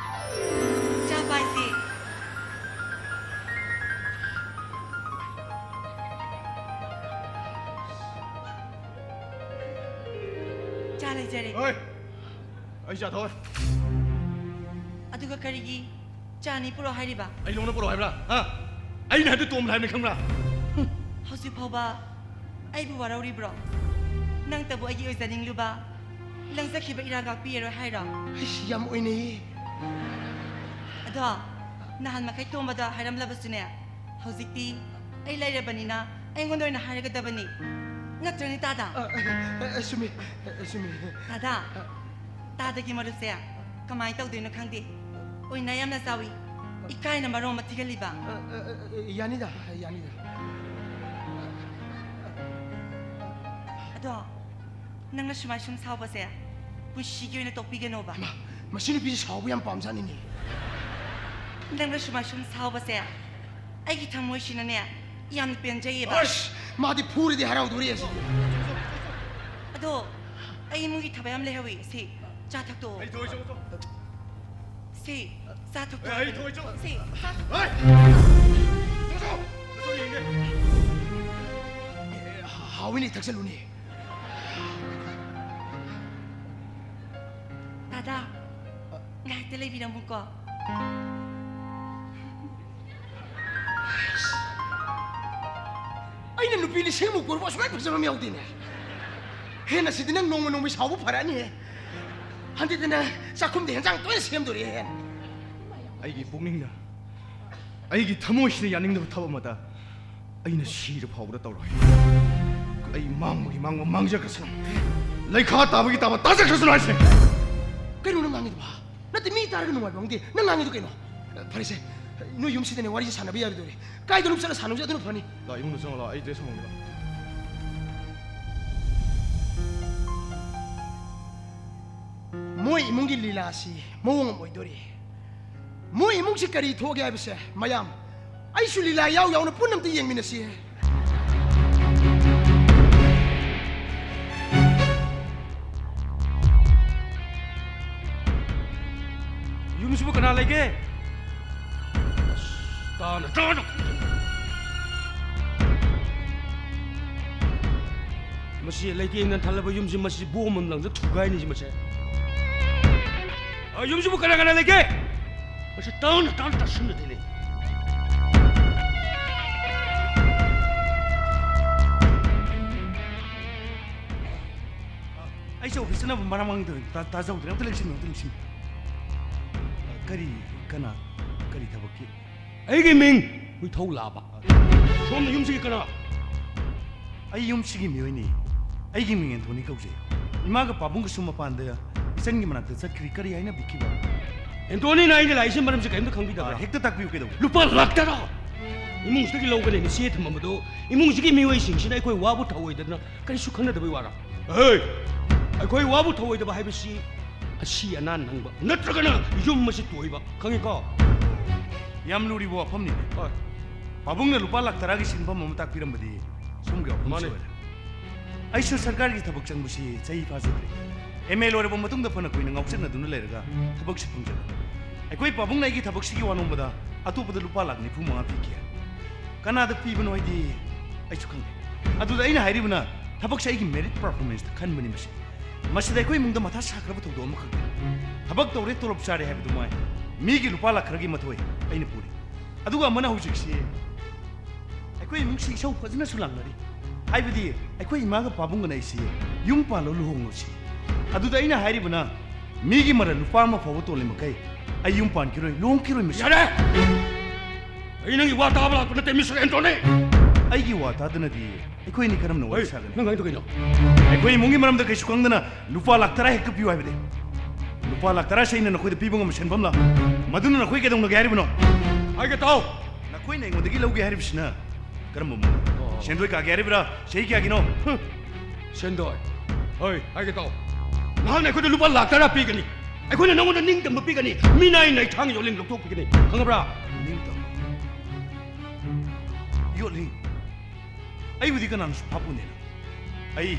ꯆꯥ ꯄꯥꯏꯁꯤ꯫ ꯆꯥ ꯂꯩꯖꯔꯦ꯫ ꯍꯣꯏ, ꯑꯩ ꯆꯥ ꯊꯛꯑꯣꯏ꯫ ꯑꯗꯨꯒ ꯀꯔꯤꯒꯤ ꯆꯥ ꯑꯅꯤ ꯄꯨꯔꯛꯑꯣ ꯍꯥꯏꯔꯤꯕ? ꯑꯩ ꯅꯉꯣꯟꯗ ꯄꯨꯔꯛꯑꯣ ꯍꯥꯏꯕ꯭ꯔꯥ? ꯍꯥ? ꯑꯩꯅ ꯍꯥꯏꯕꯗꯨ ꯇꯣꯝꯅ ꯍꯥꯏꯕꯅꯤ, ꯈꯪꯕ꯭ꯔꯥ? ꯍꯨꯝ, ꯍꯧꯖꯤꯛ ꯐꯥꯎꯕ ꯑꯩꯕꯨ ꯋꯥꯔꯧꯔꯤꯕ꯭ꯔꯣ? ꯅꯪꯇꯕꯨ ꯑꯩꯒꯤ ꯑꯣꯏꯖꯅꯤꯡꯂꯨꯕ, ꯂꯪꯖꯈꯤꯕ ꯏꯔꯥꯡ ꯉꯥꯛꯄꯤꯔꯔꯣꯏ ꯍꯥꯏꯔꯣ? ꯑꯩꯁ, ꯌꯥꯝ ꯑꯣꯏꯅꯩꯌꯦ꯫ ꯑꯗꯣ, ꯅꯍꯥꯟ ꯃꯈꯩ ꯇꯣꯝꯕꯗ ꯍꯥꯏꯔꯝꯂꯕꯁꯨꯅꯦ, ꯍꯧꯖꯤꯛꯇꯤ ꯑꯩ ꯂꯩꯔꯕꯅꯤꯅ ꯑꯩꯉꯣꯟꯗ ꯑꯣꯏꯅ ꯍꯥꯏꯔꯒꯗꯕꯅꯤ꯫ ꯅꯠꯇ꯭ꯔꯅꯦ, ꯇꯥꯗ? ꯑ, ꯑ, ꯑ, ꯆꯨꯝꯃꯤ, ꯑ, ꯆꯨꯝꯃꯤ꯫ ꯇꯥꯗ, ꯇꯥꯗꯒꯤ ꯃꯔꯨꯞꯁꯦ ꯀꯃꯥꯏꯅ ꯇꯧꯗꯣꯏꯅꯣ ꯈꯪꯗꯦ꯫ ꯑꯣꯏꯅ ꯌꯥꯝꯅ ꯆꯥꯎꯏ, ꯏꯀꯥꯏꯅ ꯃꯔꯣꯟ ꯑꯃ ꯊꯤꯒꯜꯂꯤꯕ꯫ ꯑ, ꯑ, ꯑ, ꯑ, ꯌꯥꯅꯤꯗ, ꯌꯥꯅꯤꯗ꯫ ꯑꯗꯣ, ꯅꯪꯅ ꯁꯨꯃꯥꯏ ꯁꯨꯝ ꯁꯥꯎꯕꯁꯦ ꯄꯨꯟꯁꯤꯒꯤ ꯑꯣꯏꯅ ꯇꯣꯛꯄꯤꯒꯅꯣꯕ꯫ ꯃꯥ, ꯃꯁꯤ ꯅꯨꯄꯤꯁꯦ ꯁꯥꯎꯕ ꯌꯥꯝ ꯄꯥꯝꯖꯥꯠꯅꯤꯅꯦ꯫ ꯅꯪꯅ ꯁꯨꯃꯥꯏ ꯁꯨꯝ ꯁꯥꯎꯕꯁꯦ ꯑꯩꯒꯤ ꯊꯃꯣꯏꯁꯤꯅꯅꯦ ꯌꯥꯝꯅ ꯄꯦꯟꯖꯩꯌꯦꯕ꯫ ꯑꯁ! ꯃꯥꯗꯤ ꯐꯨꯔꯗꯤ ꯍꯔꯥꯎꯗꯣꯔꯤ ꯑꯁꯤꯗꯤ꯫ ꯑꯗꯣ, ꯑꯩ ꯏꯃꯨꯡꯒꯤ ꯊꯕꯛ ꯌꯥꯝ ꯂꯩꯍꯧꯋꯤ꯫ ꯁꯤ, ꯆꯥ ꯊꯛꯇꯣꯛꯑꯣ꯫ ꯑꯩ ꯊꯣꯛꯑꯣꯏ, ꯆꯣ, ꯆꯣ꯫ ꯁꯤ, ꯆꯥ ꯊꯛꯇꯣꯛꯑꯣ꯫ ꯑꯩ ꯊꯣꯛꯑꯣꯏ, ꯆꯣ꯫ ꯁꯤ, ꯆꯥ ꯊꯛꯇꯣꯛꯑꯣ꯫ ꯍꯩ! ꯆꯣ, ꯆꯣ꯫ ꯆꯣ, ꯌꯦꯡꯒꯦ꯫ ꯑꯦ, ꯍꯥꯎꯋꯤꯅꯦ, ꯊꯛꯆꯜꯂꯨꯅꯦ꯫ ꯗꯥꯗꯥ, ꯉꯥꯏꯍꯥꯛꯇ ꯂꯩꯕꯤꯔꯝꯃꯨꯀꯣ꯫ ꯑꯩꯅ ꯅꯨꯄꯤ ꯂꯤꯁꯤꯡꯃꯨꯛ ꯀꯣꯏꯔꯕ ꯑꯁꯨꯃꯥꯏꯅ ꯐꯖꯕ ꯑꯃ ꯌꯥꯎꯗꯦꯅꯦ꯫ ꯍꯦꯟꯅ ꯁꯤꯗꯤ ꯅꯪ ꯅꯣꯡꯃ ꯅꯣꯡꯃꯒꯤ ꯁꯥꯎꯕ ꯐꯔꯛꯑꯅꯤꯍꯦ꯫ ꯍꯟꯗꯛꯇꯤ ꯅꯪ ꯆꯥꯛꯈꯨꯝꯗ ꯍꯦꯟꯖꯥꯡ ꯇꯣꯏꯅ ꯁꯦꯝꯗꯣꯔꯦꯍꯦ꯫ ꯑꯩꯒꯤ ꯄꯨꯛꯅꯤꯡꯅ, ꯑꯩꯒꯤ ꯊꯃꯣꯏꯁꯤꯅ ꯌꯥꯅꯤꯡꯗꯕ ꯊꯕꯛ ꯑꯃꯗ ꯑꯩꯅ ꯁꯤꯔ ꯐꯥꯎꯕꯗ ꯇꯧꯔꯣꯏ꯫ ꯑꯩ ꯃꯥꯡꯕꯒꯤ ꯃꯥꯡꯕ ꯃꯥꯡꯖꯈ꯭ꯔꯁꯅꯨ, ꯂꯩꯈꯥ ꯇꯥꯕꯒꯤ ꯇꯥꯕ ꯇꯥꯖꯈ꯭ꯔꯁꯅꯨ ꯍꯥꯏꯁꯦ꯫ ꯀꯩꯅꯣ ꯅꯪ ꯉꯥꯡꯉꯤꯗꯨꯕꯣ? ꯅꯠꯇꯦ, ꯃꯤ ꯇꯥꯔꯒ ꯅꯨꯡꯉꯥꯏꯕ ꯈꯪꯗꯦ꯫ ꯅꯪ ꯉꯥꯡꯉꯤꯗꯨ ꯀꯩꯅꯣ? ꯐꯔꯦꯁꯦ, ꯅꯣꯏ ꯌꯨꯝꯁꯤꯗꯅꯦ ꯋꯥꯔꯤꯁꯦ ꯁꯥꯟꯅꯕ ꯌꯥꯔꯣꯏꯗꯧꯔꯦ꯫ ꯀꯥꯏꯗꯅꯣ ꯆꯠꯂ ꯁꯥꯟꯅꯕꯁꯦ ꯑꯗꯨꯅ ꯐꯅꯤ꯫ ꯂꯥꯛ, ꯏꯃꯨꯡꯗ ꯆꯪꯉꯣ, ꯂꯥꯛꯑꯣ꯫ ꯑꯩ ꯗ꯭ꯔꯦꯁ ꯍꯣꯡꯉꯒꯦ, ꯂꯥꯛꯑꯣ꯫ ꯃꯣꯏ ꯏꯃꯨꯡꯒꯤ ꯂꯤꯂꯥꯁꯤ ꯃꯑꯣꯡ ꯑꯃ ꯑꯣꯏꯗꯣꯔꯤ꯫ ꯃꯣꯏ ꯏꯃꯨꯡꯁꯤ ꯀꯔꯤ ꯊꯣꯛꯑꯒꯦ ꯍꯥꯏꯕꯁꯦ, ꯃꯌꯥꯝ, ꯑꯩꯁꯨ ꯂꯤꯂꯥ ꯌꯥꯎ ꯌꯥꯎꯅ ꯄꯨꯟꯅ ꯑꯝꯇ ꯌꯦꯡꯃꯤꯟꯅꯁꯤ꯫ ꯌꯨꯝꯁꯤꯕꯨ ꯀꯅꯥ ꯂꯩꯒꯦ? ꯑꯁ, ꯇꯥꯅ, ꯇꯥꯅ! ꯃꯁꯤ ꯂꯩꯇꯦꯡꯅ ꯊꯜꯂꯕ ꯌꯨꯝꯁꯤ, ꯃꯁꯤ ꯕꯣꯝ ꯑꯃ ꯂꯪꯖ ꯊꯨꯒꯥꯏꯅꯤꯁꯤ ꯃꯁꯦ꯫ ꯑ, ꯌꯨꯝꯁꯤꯕꯨ ꯀꯅꯥ ꯀꯅꯥ ꯂꯩꯒꯦ? ꯃꯁꯤ ꯇꯥꯅ, ꯇꯥꯅ ꯇꯥꯁꯤꯟꯅꯗꯦꯅꯦ꯫ ꯑꯩꯁꯦ ꯑꯣꯐꯤꯁ ꯆꯠꯅꯕ ꯃꯔꯥꯡ ꯃꯔꯥꯡ ꯇꯧꯔꯤꯅꯤ꯫ ꯇꯥ-, ꯇꯥꯖꯧꯗ꯭ꯔꯦ꯫ ꯑꯝꯇ ꯂꯦꯡꯁꯤꯟꯕꯤꯌꯨ, ꯑꯝꯇ ꯂꯦꯡꯁꯤꯟꯕꯤꯌꯨ꯫ ꯑ, ꯀꯔꯤ, ꯀꯅꯥ? ꯀꯔꯤ ꯊꯕꯛꯀꯤ? ꯑꯩꯒꯤ ꯃꯤꯡ ꯍꯨꯏꯊꯧ ꯂꯥꯕ꯫ ꯁꯣꯝꯅ ꯌꯨꯝꯁꯤꯒꯤ ꯀꯅꯥ? ꯑꯩ ꯌꯨꯝꯁꯤꯒꯤ ꯃꯤꯑꯣꯏꯅꯤ꯫ ꯑꯩꯒꯤ ꯃꯤꯡ ꯑꯦꯟꯊꯣꯅꯤ ꯀꯧꯖꯩ꯫ ꯏꯃꯥꯒ ꯄꯥꯕꯨꯡꯒꯁꯨ ꯃꯄꯥꯟꯗ ꯏꯆꯟꯒꯤ ꯃꯅꯥꯛꯇ ꯆꯠꯈ꯭ꯔꯤ꯫ ꯀꯔꯤ ꯍꯥꯏꯅꯕꯤꯈꯤꯕ? ꯑꯦꯟꯊꯣꯅꯤꯅ ꯑꯩꯅ ꯂꯥꯛꯏꯁꯦ ꯃꯔꯝꯁꯦ ꯀꯔꯤꯝꯇ ꯈꯪꯕꯤꯗꯕ꯭ꯔꯥ? ꯑ, ꯍꯦꯛꯇ ꯇꯥꯛꯄꯤꯌꯨ, ꯀꯩꯗꯧꯕ? ꯂꯨꯄꯥ ꯂꯥꯛ ꯇꯔꯥ ꯏꯃꯨꯡꯁꯤꯗꯒꯤ ꯂꯧꯒꯅꯦꯅ ꯆꯦ ꯊꯝꯃꯝꯕꯗꯣ ꯏꯃꯨꯡꯁꯤꯒꯤ ꯃꯤꯑꯣꯏꯁꯤꯡꯁꯤꯅ ꯑꯩꯈꯣꯏ ꯋꯥꯕꯨ ꯊꯧꯑꯣꯏꯗꯗꯅ ꯀꯔꯤꯁꯨ ꯈꯪꯅꯗꯕꯩ ꯋꯥꯔꯥ? ꯑꯩꯈꯣꯏ ꯋꯥꯕꯨ ꯊꯧꯑꯣꯏꯗꯕ ꯍꯥꯏꯕꯁꯤ ꯑꯁꯤ ꯑꯅꯥ ꯅꯪꯕ ꯅꯠꯇ꯭ꯔꯒꯅ ꯌꯨꯝ ꯑꯁꯤ ꯇꯣꯏꯕ, ꯈꯪꯉꯤꯀꯣ? ꯌꯥꯝ ꯂꯨꯔꯤꯕ ꯋꯥꯐꯝꯅꯤꯅꯦ꯫ ꯍꯣꯏ꯫ ꯄꯥꯕꯨꯡꯅ ꯂꯨꯄꯥ ꯂꯥꯛ ꯇꯔꯥꯒꯤ ꯁꯤꯟꯐꯝ ꯑꯃ ꯇꯥꯛꯄꯤꯔꯝꯕꯗꯤ ꯁꯣꯝꯒꯤ ꯋꯥꯐꯝꯁꯤ ꯃꯥꯅꯦ꯫ ꯑꯣꯏꯔꯦ꯫ ꯑꯩꯁꯨ ꯁꯔꯀꯥꯔꯒꯤ ꯊꯕꯛ ꯆꯪꯕꯁꯤ ꯆꯍꯤ ꯐꯥꯖꯗ꯭ꯔꯤ꯫ ꯑꯦꯝ ꯑꯦ ꯂꯣꯏꯔꯕ ꯃꯇꯨꯡꯗ ꯐꯅ ꯀꯨꯏꯅ ꯉꯥꯎꯆꯠꯅꯗꯨꯅ ꯂꯩꯔꯒ ꯊꯕꯛꯁꯤ ꯐꯪꯖꯕ꯫ ꯑꯩꯈꯣꯏ ꯄꯥꯕꯨꯡꯅ ꯑꯩꯒꯤ ꯊꯕꯛꯁꯤꯒꯤ ꯋꯥ ꯅꯣꯝꯕꯗ ꯑꯇꯣꯞꯄꯗ ꯂꯨꯄꯥ ꯂꯥꯛ ꯅꯤꯐꯨ ꯃꯉꯥ ꯄꯤꯈꯤ꯫ ꯀꯅꯥꯗ ꯄꯤꯕꯅꯣ ꯍꯥꯏꯗꯤ ꯑꯩꯁꯨ ꯈꯪꯗꯦ꯫ ꯑꯗꯨꯗ ꯑꯩꯅ ꯍꯥꯏꯔꯤꯕꯅ ꯊꯕꯛꯁꯦ ꯑꯩꯒꯤ merit performanceꯇ ꯈꯟꯕꯅꯤ꯫ ꯃꯁꯤ, ꯃꯁꯤꯗ ꯑꯩꯈꯣꯏ ꯏꯃꯨꯡꯗ ꯃꯊꯥ ꯁꯥꯈ꯭ꯔꯕ ꯊꯧꯗꯣꯛ ꯑꯃꯈꯛꯅꯤ꯫ ꯊꯕꯛ ꯇꯧꯔꯦ, ꯇꯣꯂꯣꯞ ꯆꯥꯔꯦ ꯍꯥꯏꯕꯗꯨ ꯃꯥꯏ ꯃꯤꯒꯤ ꯂꯨꯄꯥ ꯂꯥꯛ ꯈꯔꯒꯤ ꯃꯊꯣꯏ ꯑꯩꯅ ꯄꯨꯔꯤ꯫ ꯑꯗꯨꯒ ꯑꯃꯅ ꯍꯧꯖꯤꯛꯁꯤ ꯑꯩꯈꯣꯏ ꯏꯃꯨꯡꯁꯤ ꯏꯁꯧ ꯐꯖꯅꯁꯨ ꯂꯥꯡꯅꯔꯤ꯫ ꯍꯥꯏꯕꯗꯤ ꯑꯩꯈꯣꯏ ꯏꯃꯥꯒ ꯄꯥꯕꯨꯡꯒꯅ ꯑꯩꯁꯤ ꯌꯨꯝ ꯄꯥꯜꯂꯣ, ꯂꯨꯍꯣꯡꯂꯣ ꯁꯤ꯫ ꯑꯗꯨꯗ ꯑꯩꯅ ꯍꯥꯏꯔꯤꯕꯅ, ꯃꯤꯒꯤ ꯃꯔꯜ ꯂꯨꯄꯥ ꯑꯃ ꯐꯥꯎꯕ ꯇꯣꯜꯂꯤ ꯃꯈꯩ ꯑꯩ ꯌꯨꯝ ꯄꯥꯟꯈꯤꯔꯣꯏ, ꯂꯨꯍꯣꯡꯈꯤꯔꯣꯏ꯫ ꯃꯁꯤ ꯌꯥꯔꯦ! ꯑꯩ ꯅꯪꯒꯤ ꯋꯥ ꯇꯥꯕ ꯂꯥꯛꯄ ꯅꯠꯇꯦ, ꯃꯤꯁꯇꯔ ꯑꯦꯟꯊꯣꯅꯤ꯫ ꯑꯩꯒꯤ ꯋꯥ ꯇꯥꯗꯅꯗꯤ ꯑꯩꯈꯣꯏ ꯑꯅꯤ ꯀꯔꯝꯅ ꯋꯥꯔꯤ ꯍꯩ, ꯁꯥꯒꯅꯤ? ꯅꯪ ꯍꯥꯏꯗꯣ ꯀꯩꯅꯣ? ꯑꯩꯈꯣꯏ ꯏꯃꯨꯡꯒꯤ ꯃꯔꯝꯗ ꯀꯩꯁꯨ ꯈꯪꯗꯅ ꯂꯨꯄꯥ ꯂꯥꯛ ꯇꯔꯥ ꯍꯦꯛꯇ ꯄꯤꯌꯨ ꯍꯥꯏꯕꯗꯤ? ꯂꯨꯄꯥ ꯂꯥꯛ ꯇꯔꯥꯁꯦ ꯑꯩꯅ ꯅꯈꯣꯏꯗ ꯄꯤꯕ ꯉꯝꯕ ꯁꯦꯟꯐꯝꯂ? ꯃꯗꯨꯅ ꯅꯈꯣꯏ ꯀꯩꯗꯧꯅꯒꯦ ꯍꯥꯏꯔꯤꯕꯅꯣ? ꯍꯥꯏꯒꯦ ꯇꯥꯎ꯫ ꯅꯈꯣꯏꯅ ꯑꯩꯉꯣꯟꯗꯒꯤ ꯂꯧꯒꯦ ꯍꯥꯏꯔꯤꯕꯁꯤꯅ ꯀꯔꯝꯕ ꯃꯑꯣꯡ? ꯑꯣ꯫ ꯁꯦꯟꯗꯣꯏ ꯀꯥꯒꯦ ꯍꯥꯏꯔꯤꯕ꯭ꯔꯥ? ꯆꯍꯤ ꯀꯌꯥꯒꯤꯅꯣ? ꯍꯨꯝ꯫ ꯁꯦꯟꯗꯣꯏ? ꯍꯣꯏ, ꯍꯥꯏꯒꯦ ꯇꯥꯎ꯫ ꯅꯍꯥꯛꯅ ꯑꯩꯈꯣꯏꯗ ꯂꯨꯄꯥ ꯂꯥꯛ ꯇꯔꯥ ꯄꯤꯒꯅꯤ꯫ ꯑꯩꯈꯣꯏꯅ ꯅꯉꯣꯟꯗ ꯅꯤꯡꯇꯝꯕ ꯄꯤꯒꯅꯤ꯫ ꯃꯤꯅꯥꯏ ꯅꯩꯊꯥꯡ ꯌꯣꯜꯂꯤꯡ ꯂꯧꯊꯣꯛꯄꯤꯒꯅꯤ꯫ ꯈꯪꯉꯕ꯭ꯔꯥ? ꯅꯤꯡꯇꯝꯕ? ꯌꯣꯠꯂꯤꯡ? ꯑꯩꯕꯨꯗꯤ ꯀꯅꯥꯅꯁꯨ ꯐꯥꯄꯣꯟꯗꯦꯅ꯫ ꯑꯩ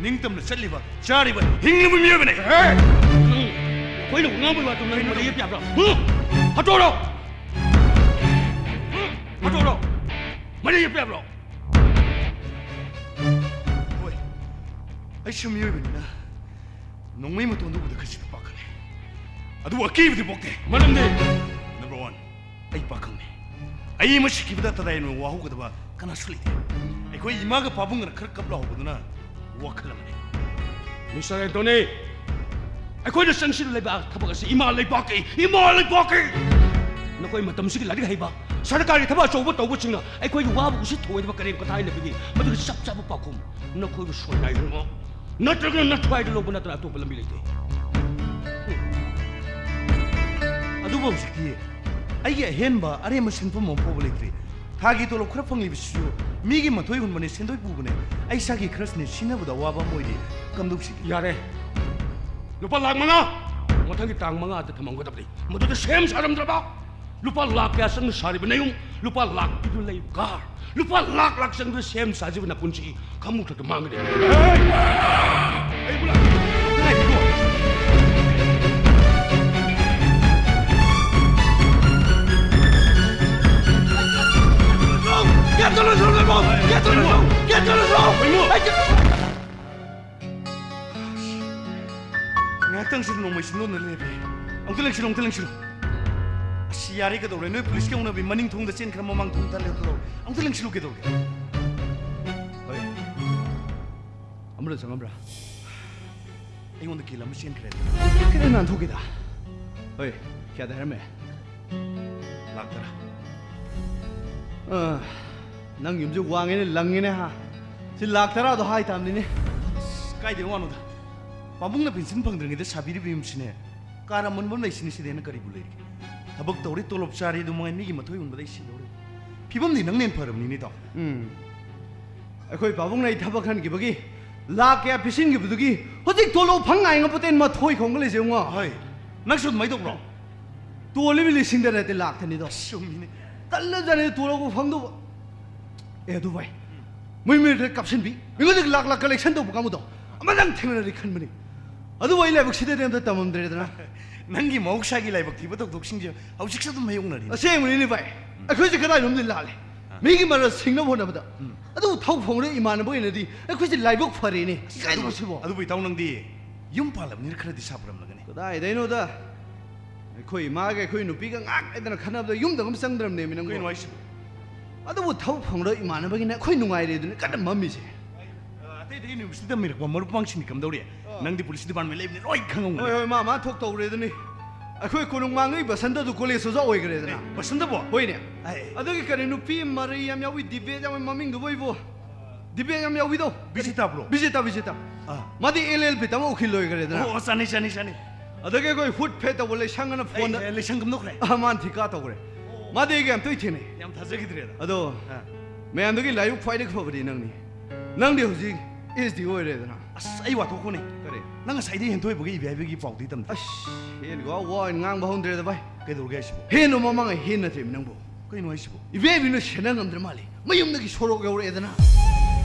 ꯅꯤꯡꯇꯝꯅ ꯆꯠꯂꯤꯕ, ꯆꯥꯔꯤꯕ, ꯍꯤꯡꯂꯤꯕ ꯃꯤꯑꯣꯏꯕꯅꯦ꯫ ꯑꯦ! ꯅꯪ ꯑꯩꯈꯣꯏꯅ ꯉꯥꯡꯕꯒꯤ ꯋꯥꯗꯨ ꯅꯪ ꯀꯩꯅꯣ? ꯃꯔꯩ ꯌꯦꯠꯄ ꯌꯥꯕ꯭ꯔꯥ? ꯍꯨꯝ? ꯍꯥꯠꯇꯣꯛꯑꯣꯔꯣ? ꯍꯨꯝ? ꯍꯥꯠꯇꯣꯛꯑꯣꯔꯣ? ꯃꯔꯩ ꯌꯦꯠꯄ ꯌꯥꯕ꯭ꯔꯣ? ꯍꯣꯏ, ꯑꯩꯁꯨ ꯃꯤꯑꯣꯏꯕꯅꯤꯅ ꯅꯣꯡꯃꯩ ꯃꯇꯣꯟꯗ ꯎꯕꯗ ꯈꯖꯤꯛꯇ ꯄꯥꯈꯠꯂꯦ꯫ ꯑꯗꯨꯕꯨ ꯑꯀꯤꯕꯗꯤ ꯄꯣꯛꯇꯦ꯫ ꯃꯔꯝꯗꯤ? Number one, ꯑꯩ ꯄꯥꯈꯪꯅꯤ꯫ ꯑꯩ ꯑꯃ ꯁꯤꯈꯤꯕꯗ ꯇꯗꯥꯏꯅ ꯋꯥꯍꯧꯒꯗꯕ ꯀꯅꯥꯁꯨ ꯂꯩꯇꯦ꯫ ꯑꯩꯈꯣꯏ ꯏꯃꯥꯒ ꯄꯥꯕꯨꯡꯒꯅ ꯈꯔ ꯀꯞ ꯂꯥꯎꯍꯧꯕꯗꯨꯅ ꯋꯥꯈꯜ ꯑꯃꯅꯤ꯫ ꯃꯤꯁꯇꯔ ꯑꯦꯟꯊꯣꯅꯤ, ꯑꯩꯈꯣꯏꯅ ꯆꯪꯁꯤꯜꯂꯤꯕ ꯊꯕꯛ ꯑꯁꯤ ꯏꯃꯥ ꯂꯩꯕꯥꯛꯀꯤ, ꯏꯃꯥ ꯂꯩꯕꯥꯛꯀꯤ꯫ ꯅꯈꯣꯏ ꯃꯇꯝꯁꯤꯒꯤ ꯂꯥꯏꯔꯤꯛ ꯍꯩꯕ, ꯁꯔꯀꯥꯔꯒꯤ ꯊꯕꯛ ꯑꯆꯧꯕ ꯇꯧꯕꯁꯤꯡꯅ ꯑꯩꯈꯣꯏꯒꯤ ꯋꯥꯕꯨ ꯎꯁꯤꯠ ꯊꯧꯑꯣꯏꯗꯕ ꯀꯔꯦꯝ ꯀꯊꯥꯏꯅꯕꯒꯤ ꯃꯗꯨꯒꯤ ꯆꯞ ꯆꯥꯕ ꯄꯥꯎꯈꯨꯝ ꯅꯈꯣꯏꯕꯨ ꯁꯣꯏꯅꯥꯏ ꯍꯪꯉꯣ꯫ ꯅꯠꯇ꯭ꯔꯒꯅ ꯅꯊ꯭ꯋꯥꯏꯗ ꯂꯧꯕ ꯅꯠꯇꯅ ꯑꯇꯣꯞꯄ ꯂꯝꯕꯤ ꯂꯩꯇꯦ꯫ ꯑꯗꯨꯕꯨ ꯍꯧꯖꯤꯛꯇꯤ ꯑꯩꯒꯤ ꯑꯍꯦꯟꯕ ꯑꯔꯦꯝꯕ ꯁꯦꯟꯐꯝ ꯑꯃ ꯐꯥꯎꯕ ꯂꯩꯇ꯭ꯔꯤ꯫ ꯊꯥꯒꯤ ꯇꯣꯂꯣꯞ ꯈꯔ ꯐꯪꯂꯤꯕꯁꯤꯁꯨ ꯃꯤꯒꯤ ꯃꯊꯣꯏ ꯍꯨꯟꯕꯅꯦ, ꯁꯦꯟꯗꯣꯏ ꯄꯨꯕꯅꯦ꯫ ꯑꯩ ꯏꯁꯥꯒꯤ ꯈꯔꯁꯤꯅꯦ ꯁꯤꯖꯤꯟꯅꯕꯗ ꯑꯋꯥꯕ ꯑꯃ ꯑꯣꯏꯔꯤ꯫ ꯀꯝꯗꯧꯁꯤꯒꯦ? ꯌꯥꯔꯦ꯫ ꯂꯨꯄꯥ ꯂꯥꯛ ꯃꯉꯥ ꯃꯊꯪꯒꯤ ꯇꯥꯡ ꯃꯉꯥꯗ ꯊꯝꯃꯝꯒꯗꯕꯅꯤ꯫ ꯃꯗꯨꯗ ꯁꯦꯝ ꯁꯥꯔꯝꯗ꯭ꯔꯕ? ꯂꯨꯄꯥ ꯂꯥꯛ ꯀꯌꯥ ꯆꯪꯅ ꯁꯥꯔꯤꯕ ꯅꯌꯨꯝ? ꯂꯨꯄꯥ ꯂꯥꯛ ꯄꯤꯕ ꯂꯩ ꯀꯥꯔ? ꯂꯨꯄꯥ ꯂꯥꯛ ꯂꯥꯛ ꯆꯪꯗꯨꯅ ꯁꯦꯝ ꯁꯥꯖꯕ ꯅꯄꯨꯟꯁꯤ ꯈꯃꯨꯛ ꯊꯛꯇ ꯃꯥꯡꯒꯅꯤ꯫ ꯑꯩꯕꯨ ꯂꯥꯛ-, ꯉꯥꯏꯈꯣ꯫ ꯀꯌꯥ ꯆꯠꯂꯣꯏꯁꯣ, ꯀꯌꯥ ꯆꯠꯂꯣꯏꯁꯣ, ꯀꯌꯥ ꯆꯠꯂꯣꯏꯁꯣ? ꯉꯥꯏꯍꯥꯛꯇꯪꯁꯤꯗ ꯅꯣꯡꯃꯩ ꯁꯤꯟꯗꯣꯛꯅ ꯂꯩꯔꯦ꯫ ꯑꯃꯨꯛꯇ ꯂꯦꯡꯁꯤꯜꯂꯨ, ꯑꯃꯨꯛꯇ ꯂꯦꯡꯁꯤꯜꯂꯨ꯫ ꯑꯁ, ꯌꯥꯔꯦ, ꯀꯩꯗꯧꯔꯦ? ꯅꯣꯏ ꯄꯨꯂꯤꯁꯀꯤ ꯍꯧꯅꯕꯤ ꯃꯅꯤꯡ ꯊꯣꯡꯗ ꯆꯦꯟꯈ꯭ꯔ ꯃꯃꯥꯡ ꯊꯣꯡ ꯊꯜꯂꯦ, ꯀꯩꯗꯧꯔꯦ? ꯑꯃꯨꯛꯇ ꯂꯦꯡꯁꯤꯜꯂꯨ, ꯀꯩꯗꯧꯔꯦ? ꯍꯣꯏ꯫ ꯑꯃꯗ ꯆꯪꯉꯝꯕ꯭ꯔꯥ? ꯑꯩꯉꯣꯟꯗ ꯀꯤꯜ ꯑꯃ ꯆꯦꯟꯈ꯭ꯔꯦ꯫ ꯈꯤꯇꯪ ꯅꯥꯟꯊꯣꯛꯈꯤꯗ꯫ ꯍꯣꯏ, ꯀꯌꯥꯗ ꯍꯥꯏꯔꯝꯃꯦ? ꯂꯥꯛ ꯇꯔꯥ꯫ ꯑ, ꯅꯪ ꯌꯨꯝꯁꯦ ꯋꯥꯡꯉꯦꯅꯦ, ꯂꯪꯉꯦꯅꯦ, ꯍꯥ? ꯁꯤ ꯂꯥꯛ ꯇꯔꯥꯗꯣ ꯍꯥꯏ ꯇꯥꯕꯅꯤꯅꯦ꯫ ꯑꯁ, ꯀꯥꯏꯗꯩ ꯋꯥꯅꯣꯗ? ꯄꯥꯕꯨꯡꯅ ꯄꯦꯟꯁꯤꯟ ꯐꯪꯗ꯭ꯔꯤꯉꯩꯗ ꯁꯥꯕꯤꯔꯤꯕ ꯌꯨꯝꯁꯤꯅꯦ꯫ ꯀꯥꯔ ꯑꯃꯟꯕ ꯑꯃ ꯂꯩꯁꯤꯅꯤ, ꯁꯤꯗꯩ ꯍꯦꯟꯅ ꯀꯔꯤꯕꯨ ꯂꯩꯔꯤꯒꯦ? ꯊꯕꯛ ꯇꯧꯔꯤ, ꯇꯣꯂꯣꯞ ꯆꯥꯔꯤ, ꯑꯗꯨ ꯃꯉꯥꯏ ꯃꯤꯒꯤ ꯃꯊꯣꯏ ꯍꯨꯟꯕꯗ ꯑꯩ ꯁꯤꯗꯧꯔꯦ꯫ ꯐꯤꯕꯝꯗꯤ ꯅꯪꯅ ꯍꯦꯟꯅ ꯐꯔꯕꯅꯤꯅꯦ, ꯏꯇꯥꯎ꯫ ꯎꯝ꯫ ꯑꯩꯈꯣꯏ ꯄꯥꯕꯨꯡꯅ ꯑꯩ ꯊꯕꯛ ꯈꯟꯈꯤꯕꯒꯤ ꯂꯥꯛ ꯀꯌꯥ ꯄꯤꯁꯤꯟꯈꯤꯕꯗꯨꯒꯤ ꯍꯧꯖꯤꯛ ꯇꯣꯂꯣꯞ ꯐꯪ ꯉꯥꯏ ꯉꯝꯄꯣꯠꯇꯦ, ꯃꯊꯣꯏ ꯈꯣꯡꯒ ꯂꯩꯖꯩ, ꯌꯦꯡꯉꯣ꯫ ꯍꯣꯏ, ꯅꯪꯁꯨ ꯑꯗꯨꯃꯥꯏꯅ ꯇꯧꯕ꯭ꯔꯣ? ꯇꯣꯜꯂꯤꯕ ꯂꯤꯁꯤꯡꯗ ꯅꯠꯇꯦ, ꯂꯥꯛꯇꯅꯤꯗꯣ꯫ ꯆꯨꯝꯃꯤꯅꯦ꯫ ꯇꯜꯂꯖꯥꯠꯅꯤ ꯇꯣꯂꯣꯞꯄꯨ ꯐꯪꯗꯧꯕ꯫ ꯑꯦ, ꯑꯗꯨ ꯚꯥꯏ, ꯃꯣꯏ ꯃꯤꯔꯗ ꯀꯥꯞꯁꯤꯟꯕꯤ, ꯃꯤꯉꯣꯟꯗꯒꯤ ꯂꯥꯛ ꯂꯥꯛꯀ ꯂꯦꯛꯁꯟ ꯇꯧꯕ ꯀꯥꯡꯕꯨꯗꯣ ꯑꯃꯇꯪ ꯊꯦꯡꯅꯔꯗꯤ ꯈꯟꯕꯅꯤ꯫ ꯑꯗꯨꯕꯨ ꯑꯩ ꯂꯥꯏꯕꯛ ꯁꯤꯗꯗꯤ ꯑꯝꯇ ꯇꯝꯃꯝꯗ꯭ꯔꯦꯗꯅ꯫ ꯅꯪꯒꯤ ꯃꯍꯧꯁꯥꯒꯤ ꯂꯥꯏꯕꯛ ꯊꯤꯕ ꯊꯧꯗꯣꯛꯁꯤꯡꯁꯦ ꯍꯧꯖꯤꯛꯁꯨ ꯑꯗꯨꯝ ꯃꯥꯌꯣꯛꯅꯔꯤ꯫ ꯑꯁꯦꯡꯕꯅꯤꯅꯦ ꯚꯥꯏ, ꯑꯩꯈꯣꯏꯁꯦ ꯀꯗꯥꯏꯅꯣꯝꯗꯤ ꯂꯥꯜꯂꯦ꯫ ꯑꯥ꯫ ꯃꯤꯒꯤ ꯃꯔꯜ ꯁꯤꯡꯅꯕ ꯍꯣꯠꯅꯕꯗ꯫ ꯎꯝ꯫ ꯑꯗꯨꯕꯨ ꯊꯕꯛ ꯐꯪꯗ꯭ꯔꯦ ꯏꯃꯥꯟꯅꯕ ꯑꯣꯏꯅꯗꯤ ꯑꯩꯈꯣꯏꯁꯦ ꯂꯥꯏꯕꯛ ꯐꯔꯦꯅꯦ꯫ ꯏꯀꯥꯏꯗꯕꯁꯤꯕꯣ꯫ ꯑꯗꯨꯕꯨ ꯏꯇꯥꯎ, ꯅꯪꯗꯤ ꯌꯨꯝ ꯄꯥꯜꯂꯕꯅꯤꯅ ꯈꯔꯗꯤ ꯁꯥꯐꯔꯝꯂꯒꯅꯤ꯫ ꯀꯗꯥꯏꯗꯩꯅꯣꯗ? ꯑꯩꯈꯣꯏ ꯏꯃꯥꯒ ꯑꯩꯈꯣꯏ ꯅꯨꯄꯤꯒ ꯉꯥꯛ ꯂꯩꯗꯅ ꯈꯠꯅꯕꯗ ꯌꯨꯝꯗꯒ ꯑꯃ ꯆꯪꯗ꯭ꯔꯕꯅꯦꯃꯤ ꯅꯪꯕꯣ꯫ ꯀꯩꯅꯣ ꯍꯥꯏꯁꯤꯕꯣ? ꯑꯗꯨꯕꯨ ꯊꯕꯛ ꯐꯪꯗ꯭ꯔ ꯏꯃꯥꯟꯅꯕꯒꯤꯅ ꯑꯩꯈꯣꯏ ꯅꯨꯡꯉꯥꯏꯔꯦ ꯑꯗꯨꯅ ꯀꯟꯅ ꯃꯝꯃꯤꯁꯦ꯫ ꯑ, ꯑꯇꯩ ꯑꯇꯩ ꯌꯨꯅꯤꯚꯔꯁꯤꯇꯤꯗ ꯇꯝꯃꯤꯔꯛꯄ ꯃꯔꯨꯞ ꯃꯄꯥꯡꯁꯤꯡꯗꯤ ꯀꯝꯗꯧꯔꯤ? ꯑ, ꯅꯪꯗꯤ ꯄꯨꯂꯤꯁ ꯗꯤꯄꯥꯔꯠꯃꯦꯟ ꯂꯩꯕꯅꯤ, ꯂꯣꯏ ꯈꯪꯉꯝꯒꯅꯤ꯫ ꯍꯣꯏ, ꯍꯣꯏ, ꯃꯥ, ꯃꯥ ꯊꯣꯛ ꯇꯧꯔꯦꯗꯨꯅꯤ꯫ ꯑꯩꯈꯣꯏ ꯀꯣꯅꯨꯡ ꯃꯥꯡꯉꯩ ꯕꯁꯟꯇꯗꯨ ꯀꯣꯂꯦꯖ ꯑꯣꯖꯥ ꯑꯣꯏꯈ꯭ꯔꯦꯗꯅ꯫ ꯑꯦ, ꯕꯁꯟꯇꯕꯣ? ꯍꯣꯏꯅꯦ꯫ ꯑꯦ꯫ ꯑꯗꯨꯒꯤ ꯀꯔꯤ ꯅꯨꯄꯤ ꯃꯔꯩ ꯌꯥꯝ ꯌꯥꯎꯏ, ꯗꯤꯕꯦꯠ ꯌꯥꯝ ꯌꯥꯎꯏ, ꯃꯃꯤꯡꯗꯨꯕꯨ ꯑꯩꯕꯨ꯫ ꯗꯤꯕꯦꯠ ꯌꯥꯝ ꯌꯥꯎꯏꯗꯣ꯫ ꯕꯤꯖꯤꯇꯥꯕ꯭ꯔꯣ? ꯕꯤꯖꯤꯇꯥ, ꯕꯤꯖꯤꯇꯥ꯫ ꯑꯥ꯫ ꯃꯥꯗꯤ ꯑꯦꯜ ꯑꯦꯜ ꯕꯤ ꯇꯝꯃ ꯎꯀꯤꯜ ꯑꯣꯏꯈ꯭ꯔꯦꯗꯅ꯫ ꯑꯣ, ꯑꯣ, ꯆꯥꯅꯩ, ꯆꯥꯅꯩ, ꯆꯥꯅꯩ꯫ ꯑꯗꯒꯤ ꯑꯩꯈꯣꯏ ꯍꯨꯠ ꯐꯦꯠ ꯇꯧꯕ ꯂꯩꯁꯪ ꯑꯅ ꯐꯣꯟꯗ ꯑꯦ, ꯑꯦ, ꯂꯩꯁꯪ ꯀꯝꯗꯧꯈ꯭ꯔꯦ? ꯑꯥ, ꯃꯥꯅ ꯊꯤꯀꯥ ꯇꯧꯈ꯭ꯔꯦ꯫ ꯑꯣ꯫ ꯃꯥꯗꯤ ꯑꯩꯒ ꯌꯥꯝ ꯇꯣꯏ ꯊꯦꯡꯅꯩ꯫ ꯌꯥꯝ ꯊꯥꯖꯈꯤꯗ꯭ꯔꯦꯗ꯫ ꯑꯗꯣ, ꯑꯥ꯫ ꯃꯌꯥꯝꯗꯒꯤ ꯂꯥꯏꯕꯛ ꯈ꯭ꯋꯥꯏꯗꯒꯤ ꯐꯕꯗꯤ ꯅꯪꯅꯤ꯫ ꯅꯪꯗꯤ ꯍꯧꯖꯤꯛ ꯑꯦꯁ ꯗꯤ ꯑꯣꯏꯔꯦꯗꯅ꯫ ꯑꯁ, ꯑꯩ ꯋꯥꯊꯣꯛꯈꯣꯅꯦ꯫ ꯀꯔꯤ? ꯅꯪ ꯉꯁꯥꯏꯗꯩ ꯍꯦꯟꯊꯣꯏꯕꯒꯤ ꯏꯕꯥꯏꯕꯒꯤ ꯄꯥꯎꯗꯤ ꯇꯝꯗꯦ꯫ ꯑꯁ, ꯍꯦꯟꯒ ꯋꯥ ꯑꯣꯏꯅ ꯉꯥꯡꯕ ꯍꯧꯅꯗ꯭ꯔꯦꯗ ꯚꯥꯏ꯫ ꯀꯩꯗꯧꯔꯒꯦ ꯍꯥꯏꯁꯤꯕꯣ? ꯍꯦꯟꯅ ꯃꯃꯥꯡꯉꯩ ꯍꯦꯟꯅ ꯊꯦꯝꯃꯤ ꯅꯪꯕꯨ꯫ ꯀꯩꯅꯣ ꯍꯥꯏꯁꯤꯕꯣ? ꯏꯕꯥꯏꯕꯤꯅ ꯁꯦꯟꯅ ꯉꯝꯗ꯭ꯔ ꯃꯥꯜꯂꯦ꯫ ꯃꯌꯨꯝꯗꯒꯤ ꯁꯣꯔꯣꯛ ꯌꯧꯔꯛꯑꯦꯗꯅ꯫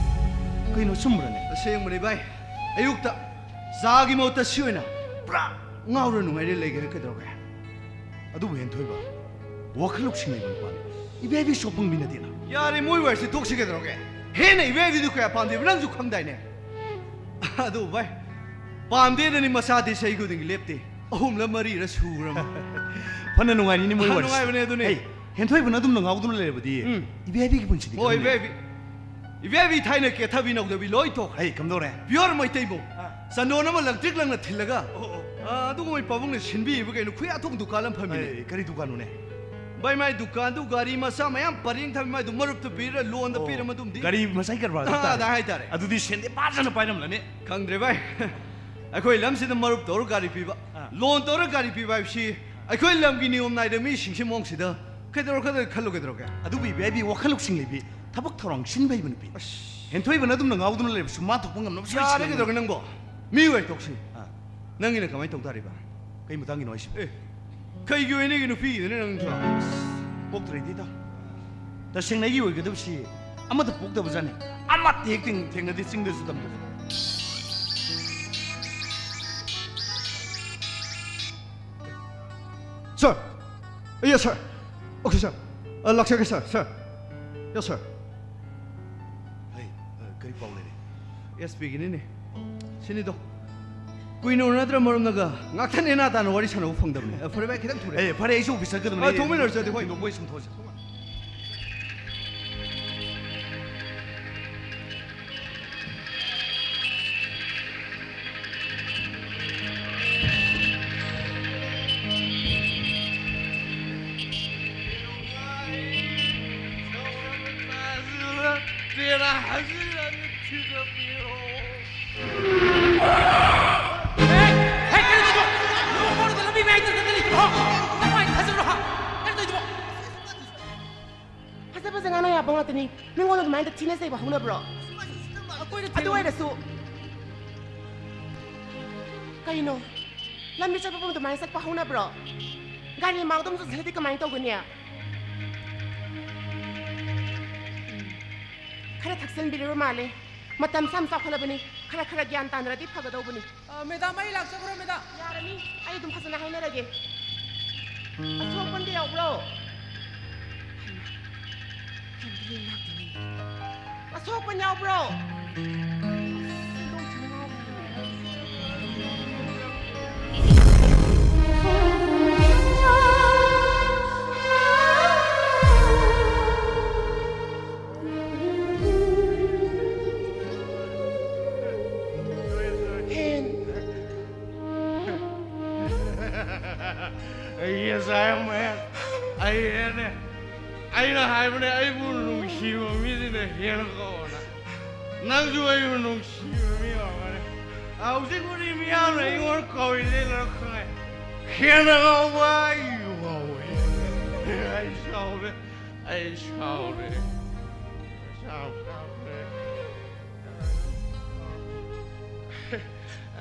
ꯀꯩꯅꯣ, ꯆꯨꯝꯕ꯭ꯔꯅꯦ? ꯑꯁꯦꯡꯕꯅꯤ ꯚꯥꯏ꯫ ꯑꯌꯨꯛꯇ ꯆꯥꯒꯤ ꯃꯍꯨꯠꯇ ꯁꯤ ꯑꯣꯏꯅ ꯄꯨꯔꯥ ꯉꯥꯎꯔ ꯅꯨꯡꯉꯥꯏꯔ ꯂꯩꯒꯦꯔꯥ ꯀꯩꯗꯧꯔꯒꯦ? ꯑꯗꯨꯕꯨ ꯍꯦꯟꯊꯣꯏꯕ, ꯋꯥꯈꯜ ꯂꯧꯁꯤꯡ ꯂꯩꯕ ꯅꯨꯄꯥꯅꯤ꯫ ꯏꯕꯥꯏꯕꯤ ꯁꯣꯛꯄꯪꯕꯤ ꯅꯠꯇꯦꯅ꯫ ꯌꯥꯔꯦ, ꯃꯣꯏ ꯋꯥꯔꯤꯁꯤ ꯇꯣꯛꯁꯤ ꯀꯩꯗꯧꯔꯒꯦ? ꯍꯦꯟꯅ ꯏꯕꯥꯏꯕꯤꯗꯨ ꯀꯌꯥ ꯄꯥꯝꯗꯦꯕ ꯅꯪꯁꯨ ꯈꯪꯗꯥꯏꯅꯦ? ꯑꯗꯨ ꯚꯥꯏ, ꯄꯥꯝꯗꯦꯗꯅꯤ ꯃꯆꯥꯗꯤ ꯆꯍꯤ ꯈꯨꯗꯤꯡꯒꯤ ꯂꯦꯞꯇꯦ꯫ ꯑꯍꯨꯝꯂ ꯃꯔꯤꯔ ꯁꯨꯔꯝ꯫ ꯐꯅ ꯅꯨꯡꯉꯥꯏꯔꯤꯅꯤ ꯃꯣꯏ ꯋꯥꯔꯤꯁꯤ꯫ ꯅꯨꯡꯉꯥꯏꯕꯅꯦ ꯑꯗꯨꯅꯦ꯫ ꯍꯦ, ꯍꯦꯟꯊꯣꯏꯕꯅ ꯑꯗꯨꯝꯅ ꯉꯥꯎꯗꯨꯅ ꯂꯩꯔꯕꯗꯤ ꯎꯝ꯫ ꯏꯕꯥꯏꯕꯤꯒꯤ ꯄꯨꯟꯁꯤꯗꯤ ꯍꯣꯏ, ꯀꯔꯝꯅ ꯏꯕꯥꯏꯕꯤ꯫ ꯏꯕꯥꯏꯕꯤ ꯊꯥꯏꯅ ꯀꯦꯊꯕꯤ ꯅꯧꯗꯕꯤ ꯂꯣꯏ ꯇꯣꯛꯈ꯭ꯔꯦ꯫ ꯍꯩ, ꯀꯝꯗꯧꯔꯦ? ꯄꯤꯌꯣꯔ ꯃꯩꯇꯩꯕꯧ꯫ ꯑꯥ꯫ ꯆꯟꯗꯣꯟ ꯑꯃ ꯂꯪꯇ꯭ꯔꯤꯛ ꯂꯪꯅ ꯊꯤꯜꯂꯒ, ꯑꯣ, ꯑꯣ꯫ ꯑꯥ, ꯑꯗꯨꯒꯨꯝꯕ ꯄꯥꯕꯨꯡꯅ ꯁꯤꯟꯕꯤꯔꯤꯕ ꯀꯩꯅꯣ? ꯈꯨꯌꯥꯊꯣꯡ ꯗꯨꯀꯥꯟ ꯑꯃ ꯐꯝꯃꯤꯅꯦ꯫ ꯑꯦ, ꯀꯔꯤ ꯗꯨꯀꯥꯟꯅꯣꯅꯦ? ꯚꯥꯏ, ꯃꯥꯏ ꯗꯨꯀꯥꯟꯗꯨ ꯒꯥꯔꯤ ꯃꯆꯥ ꯃꯌꯥꯝ ꯄꯔꯦꯡ ꯊꯝꯃꯤ, ꯃꯥꯏꯗꯨ ꯃꯔꯨꯞꯇ ꯄꯤꯔ, ꯂꯣꯟꯗ ꯑꯣ, ꯄꯤꯔ ꯃꯗꯨꯝꯗꯤ꯫ ꯒꯥꯔꯤ ꯃꯆꯥꯒꯤ ꯀꯔꯕꯥꯔ ꯑꯥ, ꯍꯥꯏꯇꯥꯔꯦ꯫ ꯑꯗꯥ ꯍꯥꯏꯇꯥꯔꯦ꯫ ꯑꯗꯨꯗꯤ ꯁꯦꯟꯗꯤ ꯐꯖꯅ ꯄꯥꯏꯔꯝꯂꯅꯤ꯫ ꯈꯪꯗ꯭ꯔꯦ ꯚꯥꯏ꯫ ꯑꯩꯈꯣꯏ ꯂꯝꯁꯤꯗ ꯃꯔꯨꯞ ꯇꯧꯔ ꯒꯥꯔꯤ ꯄꯤꯕ, ꯑꯥ꯫ ꯂꯣꯟ ꯇꯧꯔ ꯒꯥꯔꯤ ꯄꯤꯕ ꯍꯥꯏꯕꯁꯤ ꯑꯩꯈꯣꯏ ꯂꯝꯒꯤ ꯅꯤꯌꯣꯝ ꯅꯥꯏꯗ ꯃꯤꯁꯤꯡꯁꯤ ꯃꯑꯣꯡꯁꯤꯗ ꯀꯩꯗꯧꯔꯛꯀꯗꯧꯔꯦ ꯈꯜꯂꯨ ꯀꯩꯗꯧꯔꯒꯦ? ꯑꯗꯨꯕꯨ ꯏꯕꯥꯏꯕꯤ ꯋꯥꯈꯜ ꯂꯧꯁꯤꯡ ꯂꯩꯕꯤ, ꯊꯕꯛ ꯊꯧꯔꯥꯡ ꯁꯤꯟꯕ ꯍꯩꯕ ꯅꯨꯄꯤ꯫ ꯑꯁ꯫ ꯍꯦꯟꯊꯣꯏꯕꯅ ꯑꯗꯨꯝꯅ ꯉꯥꯎꯗꯨꯅ ꯂꯩꯔꯕꯁꯨ ꯃꯥ ꯊꯣꯛꯄ ꯉꯝꯅꯕ ꯁꯣꯏ ꯌꯥꯔꯦ ꯁꯤꯟꯒꯅꯤ꯫ ꯀꯩꯗꯧꯔꯒꯦ ꯅꯪꯕꯣ? ꯃꯤ ꯑꯣꯏ ꯇꯣꯛꯁꯤ꯫ ꯑꯥ꯫ ꯅꯪꯒꯤꯅ ꯀꯃꯥꯏꯅ ꯇꯧ ꯇꯥꯔꯤꯕ? ꯀꯩ ꯃꯇꯥꯡꯒꯤꯅꯣ ꯍꯥꯏꯁꯤꯕꯣ? ꯑꯦ, ꯀꯩꯒꯤ ꯑꯣꯏꯅꯤꯒꯤ ꯅꯨꯄꯤꯒꯤꯗꯨꯅ ꯅꯪꯁꯨ? ꯄꯣꯛꯇ꯭ꯔꯤꯗꯤ ꯏꯇꯥꯎ꯫ ꯇꯁꯦꯡꯅ ꯑꯩꯒꯤ ꯑꯣꯏꯒꯗꯕꯁꯤ ꯑꯃꯠꯇ ꯄꯣꯛꯇꯕꯖꯥꯠꯅꯤ꯫ ꯑꯃꯠꯇ ꯍꯦꯛ ꯊꯦꯡ-, ꯊꯦꯡꯅꯗꯦ ꯆꯤꯡꯗꯁꯨ ꯇꯝꯗꯁꯨ꯫ Sir! Yes, sir. Okay, sir. ꯑ, ꯂꯥꯛꯆꯒꯦ, sir, sir. Yes, sir. ꯍꯩ, ꯑ, ꯀꯔꯤ ꯄꯥꯎ ꯂꯩꯔꯦ? ꯑꯦꯁ ꯄꯤꯒꯤꯅꯤꯅꯦ꯫ ꯁꯤꯅꯤꯗꯣ꯫ ꯀꯨꯏꯅ ꯎꯅꯗ꯭ꯔ ꯃꯔꯨꯞꯅꯒ ꯉꯥꯛꯇ ꯅꯦꯅꯥ ꯇꯥꯅ ꯋꯥꯔꯤ ꯁꯥꯟꯅꯕ ꯐꯪꯗꯕꯅꯦ꯫ ꯑ, ꯐꯔꯦ ꯚꯥꯏ, ꯈꯤꯇꯪ ꯊꯨꯔꯦ꯫ ꯑꯦ, ꯐꯔꯦ, ꯑꯩꯁꯨ ꯑꯣꯐꯤꯁ ꯆꯠꯀꯗꯕꯅꯦ꯫ ꯑ, ꯊꯣꯛꯃꯤꯟꯅꯔꯁꯦ ꯑꯗꯨꯗꯤ, ꯍꯣꯏ꯫ ꯊꯣꯛꯃꯤꯟꯅ-, ꯃꯣꯏ ꯁꯨꯝ ꯊꯣꯛꯑꯁꯤ꯫ ꯅꯊꯟꯇ ꯂꯩꯇꯕ ꯍꯣ? ꯅꯃꯥꯏ ꯊꯥꯖꯤꯜꯂꯣ ꯍꯥ? ꯀꯩꯅꯣ ꯇꯧꯏꯗꯨꯕꯣ? ꯐꯖ ꯐꯖ ꯉꯥꯡꯅ ꯌꯥꯕ ꯉꯥꯛꯇꯅꯤ꯫ ꯃꯤꯉꯣꯟꯗ ꯑꯗꯨꯃꯥꯏꯅ ꯊꯤꯅ ꯆꯩꯕ ꯍꯧꯅꯕ꯭ꯔꯣ? ꯑꯩꯈꯣꯏꯅ ꯑꯗꯨ ꯊꯤꯅ ꯑꯣꯏꯔꯁꯨ ꯀꯩꯅꯣ? ꯂꯝꯕꯤ ꯆꯠꯄꯕꯨ ꯑꯗꯨꯃꯥꯏꯅ ꯆꯠꯄ ꯍꯧꯅꯕ꯭ꯔꯣ? ꯒꯥꯔꯤ ꯃꯥꯡꯗ ꯑꯃꯨꯛ ꯆꯠꯁꯤꯜꯂꯗꯤ ꯀꯃꯥꯏꯅ ꯇꯧꯒꯅꯤ? ꯈꯔ ꯊꯛꯆꯟꯕꯤꯔꯨꯔ ꯃꯥꯜꯂꯦ꯫ ꯃꯇꯝꯁꯦ ꯌꯥꯝ ꯆꯥꯎꯈꯠꯂꯕꯅꯤ꯫ ꯈꯔ ꯈꯔ ꯒ꯭ꯌꯥꯟ ꯇꯥꯅꯔꯗꯤ ꯐꯒꯗꯧꯕꯅꯤ꯫ ꯑ, ꯃꯦꯗꯥꯝ, ꯑꯩ ꯂꯥꯛꯆꯈ꯭ꯔꯣ, ꯃꯦꯗꯥꯝ? ꯌꯥꯔꯅꯤ, ꯑꯩ ꯑꯗꯨꯝ ꯐꯖꯅ ꯍꯥꯏꯅꯔꯒꯦ꯫ ꯑꯁꯣꯛꯄꯟꯗꯤ ꯌꯥꯎꯕ꯭ꯔꯣ? ꯍꯩꯃꯥ, ꯌꯥꯝ ꯂꯦꯡ ꯂꯥꯛꯇꯦꯅꯦ꯫ ꯑꯁꯣꯛꯄꯟ ꯌꯥꯎꯕ꯭ꯔꯣ? ꯁꯦꯟꯗꯣꯡ ꯊꯤꯅ ꯉꯥꯎꯔꯦ꯫ Hand. Yes, I am man. ꯑꯩ ꯍꯦꯟꯅꯦ꯫ ꯑꯩꯅ ꯍꯥꯏꯕꯅꯦ, ꯑꯩꯕꯨ ꯅꯨꯡꯁꯤꯕ ꯃꯤꯁꯤꯅ ꯍꯦꯟ ꯀꯧꯑꯣꯅ꯫ ꯅꯪꯁꯨ ꯑꯩꯕꯨ ꯅꯨꯡꯁꯤꯕ ꯃꯤ ꯑꯣꯏꯔꯝꯒꯅꯤ꯫ ꯍꯧꯖꯤꯛꯄꯨꯗꯤ ꯃꯤꯌꯥꯝꯅ ꯑꯩꯉꯣꯟꯗ ꯀꯧꯔꯤꯁꯦ ꯂꯣꯏ ꯈꯪꯉꯦ꯫ ꯍꯦꯟꯅ ꯉꯥꯎꯕ ꯑꯩ ꯉꯥꯎꯋꯦ꯫ ꯑꯩ ꯁꯥꯎꯔꯦ꯫ ꯑꯩ ꯁꯥꯎꯔꯦ꯫ ꯁꯥꯎ-, ꯁꯥꯎꯔꯦ꯫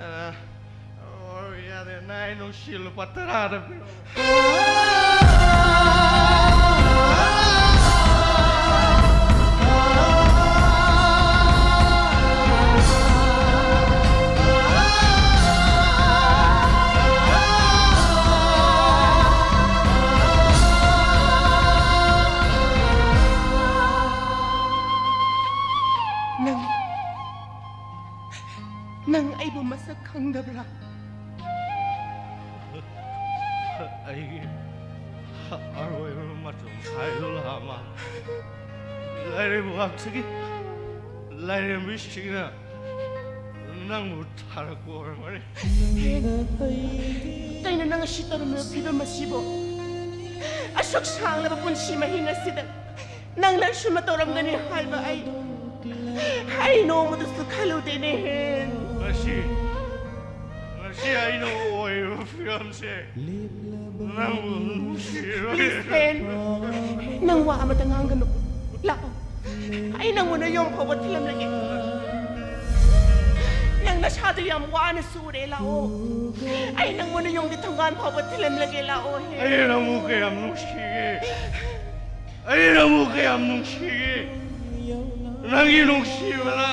ꯑ, ꯑꯣ, ꯌꯥꯔꯦ, ꯅꯪ ꯑꯩ ꯅꯨꯡꯁꯤ ꯂꯨꯄꯥ ꯇꯔꯥꯗ ꯄꯤꯔꯛꯑꯣ꯫ ꯅꯪ, ꯅꯪ ꯑꯩꯕꯨ ꯃꯁꯛ ꯈꯪꯗꯕ꯭ꯔꯥ? ꯑꯩꯒꯤ ꯑꯔꯣꯏꯕ ꯃꯇꯝ ꯍꯥꯏꯗꯣ ꯂꯥꯛꯑ ꯃꯥꯜꯂꯦ꯫ ꯂꯥꯏꯔꯩꯕꯥꯛꯁꯤꯒꯤ ꯂꯥꯏꯔꯦꯝꯕꯤꯁꯤꯡꯅ ꯅꯪꯕꯨ ꯊꯥꯔꯛꯄ ꯑꯣꯏꯔꯝꯒꯅꯤ꯫ ꯀꯩꯅꯣ ꯅꯪ ꯑꯁꯤ ꯇꯧꯔꯝꯃꯤꯕ ꯐꯤꯕꯝ ꯑꯁꯤꯕꯣ? ꯑꯁꯨꯛ ꯁꯥꯡꯂꯕ ꯄꯨꯟꯁꯤ ꯃꯍꯤꯡ ꯑꯁꯤꯗ ꯅꯪꯅ ꯑꯁꯨꯝꯅ ꯇꯧꯔꯝꯒꯅꯤ ꯍꯥꯏꯕ ꯑꯩ, ꯑꯩ ꯅꯣꯡꯃꯗꯁꯨ ꯈꯜꯂꯨꯗꯦꯅꯦ ꯍꯦ꯫ ꯉꯁꯤ, ꯉꯁꯤ ꯑꯩꯅ ꯑꯣꯏꯔꯤꯕ ꯐꯤꯕꯝꯁꯦ ꯅꯪꯕꯨ ꯅꯨꯡꯁꯤꯔꯣꯏ꯫ Please, hand. ꯅꯪ ꯋꯥ ꯑꯃꯇ ꯉꯥꯡꯒꯅꯨ꯫ ꯂꯥꯛꯑꯣ꯫ ꯑꯩ ꯅꯪꯕꯨ ꯅꯌꯨꯝ ꯐꯥꯎꯕ ꯊꯤꯜꯂꯝꯂꯒꯦ꯫ ꯅꯪ ꯅꯁꯥꯗꯨ ꯌꯥꯝ ꯋꯥꯅ ꯁꯨꯔꯦ, ꯂꯥꯛꯑꯣ꯫ ꯑꯩ ꯅꯪꯕꯨ ꯅꯌꯨꯝꯒꯤ ꯊꯣꯡꯒꯥꯟ ꯐꯥꯎꯕ ꯊꯤꯜꯂꯝꯂꯒꯦ, ꯂꯥꯛꯑꯣ, ꯍꯦꯟ꯫ ꯑꯩꯅ ꯅꯪꯕꯨ ꯀꯌꯥꯝ ꯅꯨꯡꯁꯤꯒꯦ? ꯑꯩꯅ ꯅꯪꯕꯨ ꯀꯌꯥꯝ ꯅꯨꯡꯁꯤꯒꯦ? ꯅꯪꯒꯤ ꯅꯨꯡꯁꯤꯕꯅ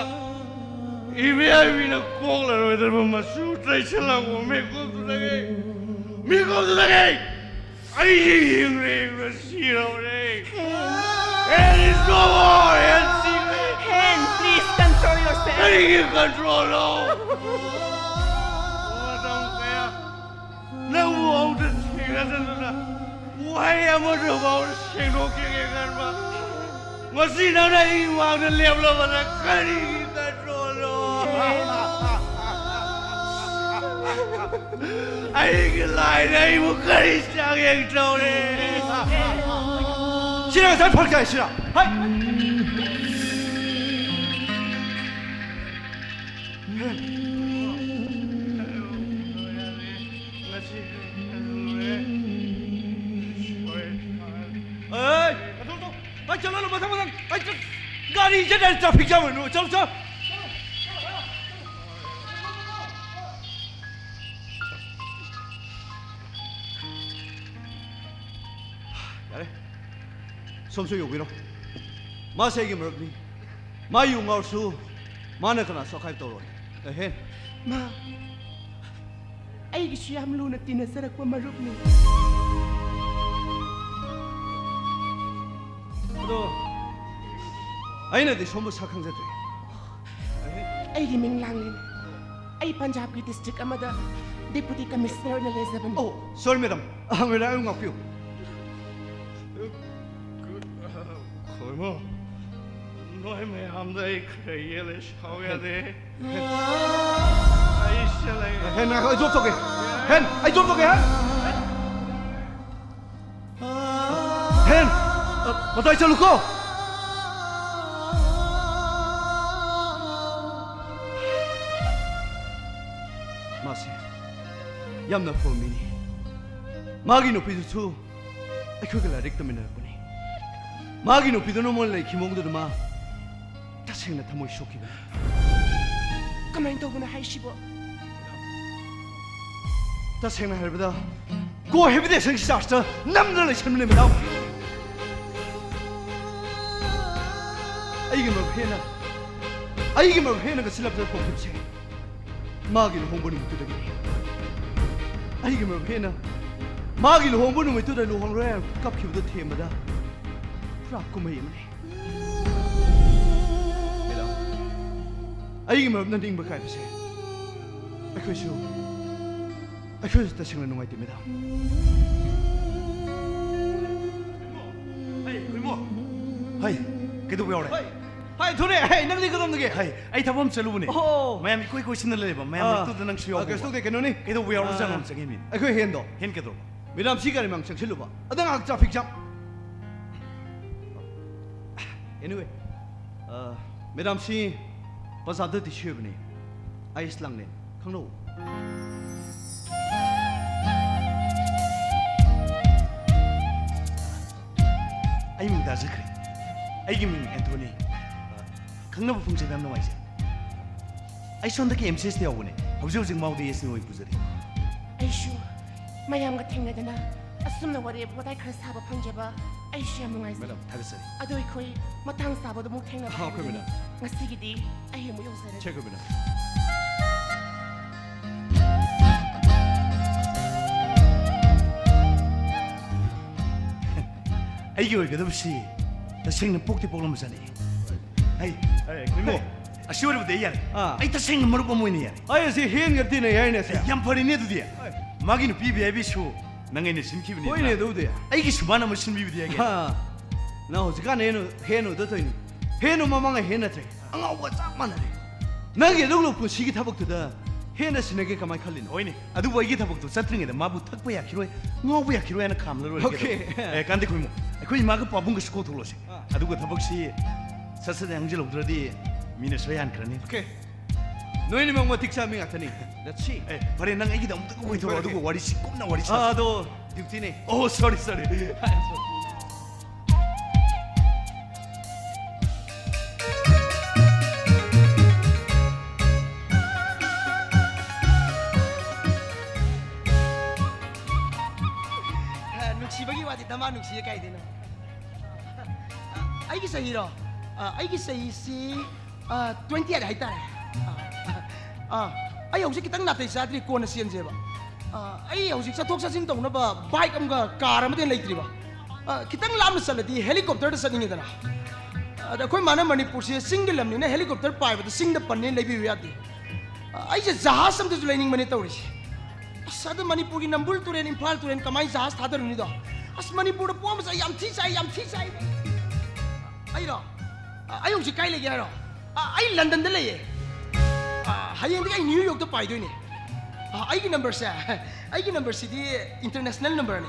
ꯏꯕꯦꯝꯕꯤꯅ ꯀꯣꯛꯂꯔꯣꯏꯗꯕ ꯃꯆꯨ ꯇꯩꯁꯜꯂꯛꯄ ꯃꯤꯀꯨꯞꯇꯨꯗꯒꯤ, ꯃꯤꯀꯨꯞꯇꯨꯗꯒꯤ ꯑꯩ ꯍꯤꯡꯅ ꯍꯤꯡꯅ ꯁꯤꯔꯕꯅꯦ꯫ There is no more, ꯍꯦꯟ ꯁꯤꯔꯦ꯫ ꯍꯦꯟ, please control yourself. ꯀꯔꯤꯒꯤ controlꯅꯣ? ꯃꯇꯝ ꯀꯌꯥ ꯅꯪꯕꯨ ꯑꯃꯨꯛꯇ ꯊꯦꯡꯅꯗꯗꯅ ꯋꯥꯍꯩ ꯑꯃꯠꯇ ꯐꯥꯎ ꯁꯦꯡꯗꯣꯛꯈꯤꯒꯦ ꯈꯟꯕ꯫ ꯉꯁꯤ ꯅꯪꯅ ꯑꯩꯒꯤ ꯃꯥꯡꯗ ꯂꯦꯞꯂꯕꯗ ꯀꯔꯤꯒꯤ controlꯅꯣ? ꯑꯩꯒꯤ ꯂꯥꯏꯅ ꯑꯩꯕꯨ ꯀꯔꯤ ꯆꯥꯡꯌꯦꯡ ꯇꯧꯔꯤ? ꯁꯤꯔ ꯉꯁꯥꯏ ꯐꯔꯛ ꯇꯥꯏ, ꯁꯤꯔ꯫ ꯍꯥꯏ! ꯑꯦ, ꯆꯠꯂꯣ, ꯆꯠꯂꯣ, ꯃꯊꯪ, ꯃꯊꯪ꯫ ꯑꯩ ꯆꯠ-, ꯒꯥꯔꯤ ꯆꯠꯂꯦ, traffic jam ꯑꯣꯏꯅ꯫ ꯆꯠꯂꯣ, ꯆꯠꯂꯣ꯫ ꯌꯥꯔꯦ꯫ ꯁꯣꯝꯁꯨ ꯌꯧꯕꯤꯔꯣ꯫ ꯃꯥꯁꯦ ꯑꯩꯒꯤ ꯃꯔꯨꯞꯅꯤ꯫ ꯃꯥ ꯌꯨ ꯉꯥꯎꯔꯁꯨ ꯃꯥꯅ ꯀꯅꯥꯁꯨ ꯑꯀꯥꯏꯕ ꯇꯧꯔꯣꯏ꯫ ꯑꯍꯦ꯫ ꯃꯥ ꯑꯩꯒꯤꯁꯨ ꯌꯥꯝ ꯂꯨꯅ ꯇꯤꯟꯅꯖꯔꯛꯄ ꯃꯔꯨꯞꯅꯤ꯫ ꯑꯗꯣ ꯑꯩꯅꯗꯤ ꯁꯣꯝꯕꯨ ꯁꯛ ꯈꯪꯖꯗ꯭ꯔꯦ꯫ ꯑꯩꯒꯤ ꯃꯤꯡ ꯂꯥꯡꯂꯦꯟ꯫ ꯑꯩ ꯄꯟꯖꯥꯕꯀꯤ district ꯑꯃꯗ deputy commissioner ꯑꯣꯏꯅ ꯂꯩꯖꯕꯅꯤ꯫ ꯑꯣ, sorry madam꯫ ꯑꯍꯥꯡꯕꯗ ꯑꯩꯕꯨ ꯉꯥꯛꯄꯤꯌꯨ꯫ ꯈꯣꯏꯃꯣ, ꯅꯣꯏ ꯃꯌꯥꯝꯗ ꯑꯩ ꯈꯔ ꯌꯦꯠꯂꯦ, ꯁꯥꯎ ꯌꯥꯗꯦ꯫ ꯑꯩ ꯁꯤꯗ ꯂꯩ꯫ ꯍꯦꯟ, ꯉꯥꯏꯈꯣ, ꯑꯩ drop ꯇꯧꯒꯦ꯫ ꯍꯦꯟ, ꯑꯩ drop ꯇꯧꯒꯦ, ꯍꯦꯟ꯫ ꯍꯦꯟ, ꯃꯇꯥꯏ ꯆꯠꯂꯨꯀꯣ꯫ ꯃꯥꯁꯦ ꯌꯥꯝꯅ ꯐꯕ ꯃꯤꯅꯤ꯫ ꯃꯥꯒꯤ ꯅꯨꯄꯤꯗꯨꯁꯨ ꯑꯩꯈꯣꯏꯒ ꯂꯥꯏꯔꯤꯛ ꯇꯝꯃꯤꯟꯅꯔꯛꯄꯅꯤ꯫ ꯃꯥꯒꯤ ꯅꯨꯄꯤꯗꯨꯅ ꯃꯣꯏ ꯂꯩꯈꯤ ꯃꯑꯣꯡꯗꯨꯗ ꯃꯥ ꯇꯁꯦꯡꯅ ꯊꯃꯣꯏ ꯁꯣꯛꯈꯤꯕꯅꯤ꯫ ꯀꯃꯥꯏꯅ ꯇꯧꯕꯅꯣ ꯍꯥꯏꯁꯤꯕꯣ? ꯇꯁꯦꯡꯅ ꯍꯥꯏꯔꯕꯗ, ꯀꯣ ꯍꯦꯕꯤꯇꯦꯁꯟꯒꯤ ꯆꯥꯔꯖꯇ ꯅꯝꯗꯨꯅ ꯂꯩꯁꯟꯕꯅꯦ, ꯃꯦꯗꯥꯝ꯫ ꯑꯩꯒꯤ ꯃꯔꯨꯞ ꯍꯦꯟꯅ ꯑꯩꯒꯤ ꯃꯔꯨꯞ ꯍꯦꯟꯅ ꯉꯁꯤ ꯂꯞꯇ ꯊꯣꯛꯈꯤꯕꯁꯦ ꯃꯥꯒꯤ ꯂꯨꯍꯣꯡꯕ ꯅꯨꯃꯤꯠꯇꯨꯗꯒꯤꯅꯤ꯫ ꯑꯩꯒꯤ ꯃꯔꯨꯞ ꯍꯦꯟꯅ ꯃꯥꯒꯤ ꯂꯨꯍꯣꯡꯕ ꯅꯨꯃꯤꯠꯇꯨꯗ ꯂꯨꯍꯣꯡꯂꯣꯏ ꯍꯥꯏꯅ ꯀꯞꯈꯤꯕꯗꯨ ꯊꯦꯝꯕꯗ ꯄꯨꯔꯥ ꯀꯨꯝꯍꯩ ꯑꯃꯅꯤ꯫ ꯃꯦꯗꯥꯝ, ꯑꯩꯒꯤ ꯃꯔꯨꯞꯅ ꯅꯤꯡꯕ ꯀꯥꯏꯕꯁꯦ ꯑꯩꯈꯣꯏꯁꯨ ꯑꯩꯈꯣꯏꯁꯨ ꯇꯁꯦꯡꯅ ꯅꯨꯡꯉꯥꯏꯇꯦ, ꯃꯦꯗꯥꯝ꯫ ꯍꯩ, ꯈꯨꯏꯃꯣ꯫ ꯍꯩ, ꯀꯩꯗꯧꯕ ꯌꯥꯎꯔꯦ? ꯍꯥꯏ, ꯊꯣꯔꯦ꯫ ꯍꯥꯏ, ꯅꯪꯗꯤ ꯀꯗꯣꯝꯗꯒꯤ? ꯍꯩ, ꯑꯩ ꯊꯕꯛ ꯑꯃ ꯆꯠꯂꯨꯕꯅꯦ꯫ ꯑꯣ꯫ ꯃꯌꯥꯝ ꯏꯀꯣꯏ ꯀꯣꯏꯁꯤꯟꯅ ꯂꯩꯕ꯫ ꯃꯌꯥꯝ ꯑꯥ꯫ ꯃꯔꯛꯇꯨꯗ ꯅꯪꯁꯨ ꯑꯥ, ꯌꯥꯎꯕ꯫ ꯀꯩꯁꯨ ꯇꯧꯗꯦ, ꯀꯩꯅꯣꯅꯤ꯫ ꯀꯩꯗꯧꯕ ꯌꯥꯎꯔꯖꯥꯠꯅꯣ ꯑꯥ꯫ ꯆꯪꯉꯤꯃꯤꯅꯦ꯫ ꯑꯩꯈꯣꯏ ꯍꯦꯟꯗꯣ꯫ ꯍꯦꯟ ꯀꯩꯗꯧꯕ? ꯃꯦꯗꯥꯝ, ꯁꯤ ꯒꯥꯔꯤ ꯃꯥꯡ ꯆꯪꯁꯤꯜꯂꯨꯕ꯫ ꯑꯗ ꯉꯥꯏꯍꯥꯛ traffic jam꯫ Anyway, ꯑ, ꯃꯦꯗꯥꯝ, ꯁꯤ ꯕꯖꯥꯔꯗ ꯇꯤꯁꯤ ꯑꯣꯏꯕꯅꯤ꯫ ꯑꯥꯏꯁ ꯂꯥꯡꯂꯦꯟ꯫ ꯈꯪꯅꯧ꯫ ꯑꯩ ꯃꯤꯡ ꯇꯥꯖꯈ꯭ꯔꯦ꯫ ꯑꯩꯒꯤ ꯃꯤꯡ ꯑꯦꯟꯊꯣꯅꯤ꯫ ꯈꯪꯅꯕ ꯐꯪꯖꯕ ꯌꯥꯝ ꯅꯨꯡꯉꯥꯏꯖꯩ꯫ ꯑꯩ ꯁꯣꯝꯗꯒꯤ ꯑꯦꯝ ꯁꯤ ꯑꯦꯁꯇ ꯌꯥꯎꯕꯅꯦ꯫ ꯍꯧꯖꯤꯛ ꯍꯧꯖꯤꯛ ꯃꯥꯎꯗ ꯑꯦꯁ ꯑꯣꯏ ꯄꯨꯖꯔꯤ꯫ ꯑꯩꯁꯨ ꯃꯌꯥꯝꯒ ꯊꯦꯡꯅꯗꯅ ꯑꯁꯨꯝꯅ ꯋꯥꯔꯤ ꯋꯥꯇꯥꯏ ꯈꯔ ꯁꯥꯕ ꯐꯪꯖꯕ ꯑꯩꯁꯨ ꯌꯥꯝ ꯅꯨꯡꯉꯥꯏꯖꯩ꯫ ꯃꯦꯗꯥꯝ, ꯊꯥꯒꯠꯆꯔꯤ꯫ ꯑꯗꯣ ꯑꯩꯈꯣꯏ ꯃꯇꯥꯡ ꯆꯥꯕꯗ ꯑꯃꯨꯛ ꯊꯦꯡꯅꯕ ꯑꯥ, ꯑꯩꯈꯣꯏ ꯍꯥꯏꯕꯗꯨꯅꯤ꯫ ꯃꯦꯗꯥꯝ꯫ ꯉꯁꯤꯒꯤꯗꯤ ꯑꯩ ꯑꯃꯨꯛ ꯌꯧꯖꯔꯒꯦ꯫ ꯁꯦ, ꯑꯩꯈꯣꯏ ꯃꯦꯗꯥꯝ꯫ ꯑꯩꯒꯤ ꯑꯣꯏꯒꯗꯕꯁꯤ ꯇꯁꯦꯡꯅ ꯄꯣꯛꯇꯤ ꯄꯣꯛꯂꯝꯕꯖꯥꯠꯅꯤ꯫ ꯍꯩ, ꯑꯦ, ꯈꯨꯏꯃꯣ꯫ ꯑꯁꯤ ꯑꯣꯏꯔꯕꯗꯤ ꯑꯩ ꯌꯥꯔꯦ꯫ ꯑꯥ꯫ ꯑꯩ ꯇꯁꯦꯡꯅ ꯃꯔꯨꯞ ꯑꯃ ꯑꯣꯏꯅ ꯌꯥꯔꯦ꯫ ꯑꯩ ꯑꯁꯤ ꯍꯦꯟꯒ ꯇꯤꯟꯅꯩ ꯍꯥꯏꯅꯦ, ꯁꯦ꯫ ꯌꯥꯝ ꯐꯔꯦꯅꯦ ꯑꯗꯨꯗꯤ꯫ ꯃꯥꯒꯤ ꯅꯨꯄꯤ ꯚꯤ ꯑꯥꯏ ꯄꯤꯁꯨ ꯅꯪ ꯑꯩꯅ ꯁꯤꯟꯈꯤꯕꯅꯤ꯫ ꯍꯣꯏꯅꯦ, ꯑꯗꯨꯕꯨꯗꯤ꯫ ꯑꯩꯒꯤꯁꯨ ꯃꯥꯅ ꯑꯃ ꯁꯤꯟꯕꯤꯕꯗꯤ ꯌꯥꯏ꯫ ꯍꯥ, ꯅꯪ ꯍꯧꯖꯤꯛꯀꯥꯟ ꯍꯦꯟ, ꯍꯦꯟ ꯎꯗ ꯇꯧꯏꯅꯤ꯫ ꯍꯦꯟ ꯃꯃꯥꯡ ꯍꯦꯟ ꯅꯠꯇ꯭ꯔꯦ꯫ ꯑꯉꯥꯎꯕ ꯆꯞ ꯃꯥꯟꯅꯔꯦ꯫ ꯅꯪꯒꯤ ꯑꯗꯨꯒꯨꯝꯕ ꯄꯨꯟꯁꯤꯒꯤ ꯊꯕꯛꯇꯨꯗ ꯍꯦꯟꯅ ꯁꯤꯟꯅꯒꯦ ꯀꯃꯥꯏꯅ ꯈꯜꯂꯤꯅꯣ? ꯍꯣꯏꯅꯦ, ꯑꯗꯨꯕꯨ ꯑꯩꯒꯤ ꯊꯕꯛꯇꯣ ꯆꯠꯇ꯭ꯔꯤꯉꯩꯗ ꯃꯥꯕꯨ ꯊꯛꯄ ꯌꯥꯈꯤꯔꯣꯏ, ꯉꯥꯎꯕ ꯌꯥꯈꯤꯔꯣꯏ ꯍꯥꯏꯅ ꯈꯥꯝꯂ ꯂꯣꯏꯔꯦ꯫ Okay. ꯑꯦ, ꯀꯥꯟꯗꯦ ꯈꯨꯏꯃꯣ, ꯑꯩꯈꯣꯏ ꯏꯃꯥꯒ ꯄꯥꯕꯨꯡꯒꯁꯨ ꯀꯧꯊꯣꯛꯂꯁꯤ꯫ ꯑꯥ꯫ ꯑꯗꯨꯒ ꯊꯕꯛꯁꯤ ꯁꯠ ꯁꯠ ꯍꯪꯖꯤꯜꯍꯧꯗ꯭ꯔꯗꯤ ꯃꯤꯅ ꯁꯣꯏ ꯍꯟꯈ꯭ꯔꯅꯤ꯫ Okay. ꯅꯣꯏꯅꯤꯃꯛ ꯃꯇꯤꯛ ꯆꯥꯕ ꯃꯤ ꯉꯥꯛꯇꯅꯤ꯫ Let's see. ꯑꯦ, ꯐꯔꯦ, ꯅꯪ ꯑꯩꯒꯤꯗꯃꯛꯇ ꯀꯣꯏꯊꯣꯔꯛꯑꯣ, ꯑꯗꯨꯒ ꯋꯥꯔꯤꯁꯤ ꯀꯨꯞꯅ ꯋꯥꯔꯤ ꯁꯥꯁꯤ꯫ ꯑꯥ, ꯑꯗꯣ duty ꯅꯦ꯫ Oh, sorry, sorry. ꯅꯨꯡꯁꯤꯕꯒꯤ ꯋꯥꯗꯤ ꯗꯃꯥ ꯅꯨꯡꯁꯤꯌꯦ ꯀꯥꯏꯗꯩꯅꯣ? ꯑꯩꯒꯤ ꯆꯍꯤꯔꯣ? ꯑ, ꯑꯩꯒꯤ ꯆꯍꯤꯁꯤ, ꯑ, twenty eight ꯍꯥꯏꯇꯥꯔꯦ꯫ ꯑ, ꯑ, ꯑꯩ ꯍꯧꯖꯤꯛ ꯈꯤꯇꯪ ꯅꯥꯇꯩ ꯆꯥꯗ꯭ꯔꯤ, ꯀꯣꯟꯅ ꯆꯦꯟꯁꯦꯕ꯫ ꯑ, ꯑꯩ ꯍꯧꯖꯤꯛ ꯆꯠꯊꯣꯛ ꯆꯠꯁꯤꯟ ꯇꯧꯅꯕ bike ꯑꯃꯒ car ꯑꯃꯗꯤ ꯂꯩꯇ꯭ꯔꯤꯕ꯫ ꯑ, ꯈꯤꯇꯪ ꯂꯥꯞꯅ ꯆꯠꯂꯗꯤ helicopter ꯗ ꯆꯠꯅꯤꯡꯉꯤꯗꯅ꯫ ꯑꯗ ꯑꯩꯈꯣꯏ ꯃꯥꯅ ꯃꯅꯤꯄꯨꯔꯁꯦ ꯆꯤꯡꯒꯤ ꯂꯝꯅꯤꯅ helicopter ꯄꯥꯏꯕꯗ ꯆꯤꯡꯗ ꯄꯟꯅꯦꯅ ꯂꯩꯕꯤꯌꯨ ꯌꯥꯗꯦ꯫ ꯑ, ꯑꯩꯁꯦ ꯖꯍꯥꯖ ꯑꯝꯇꯁꯨ ꯂꯩꯅꯤꯡꯕꯅꯦ ꯇꯧꯔꯤꯁꯦ꯫ ꯑꯁ, ꯑꯗꯨ ꯃꯅꯤꯄꯨꯔꯒꯤ ꯅꯝꯕꯨꯜ ꯇꯨꯔꯦꯜ, ꯏꯝꯐꯥꯜ ꯇꯨꯔꯦꯜ ꯀꯃꯥꯏꯅ ꯖꯍꯥꯖ ꯊꯥꯗꯔꯨꯅꯤꯗꯣ? ꯑꯁ, ꯃꯅꯤꯄꯨꯔꯗ ꯄꯣꯛꯑꯝꯕꯁꯦ ꯑꯩ ꯌꯥꯝ ꯊꯤ ꯆꯥꯏ, ꯌꯥꯝ ꯊꯤ ꯆꯥꯏ꯫ ꯑꯩꯔꯣ? ꯑ, ꯑꯩ ꯍꯧꯖꯤꯛ ꯀꯥꯏ ꯂꯩꯒꯦ ꯍꯥꯏꯔꯣ? ꯑ, ꯑꯩ ꯂꯟꯗꯟꯗ ꯂꯩꯌꯦ꯫ ꯑ, ꯍꯌꯦꯡꯗꯒꯤ ꯑꯩ ꯅ꯭ꯌꯨ ꯌꯣꯔꯛꯇ ꯄꯥꯏꯗꯣꯏꯅꯦ꯫ ꯑ, ꯑꯩꯒꯤ number ꯁꯦ, ꯑꯩꯒꯤ number ꯁꯤꯗꯤ international number ꯅꯦ꯫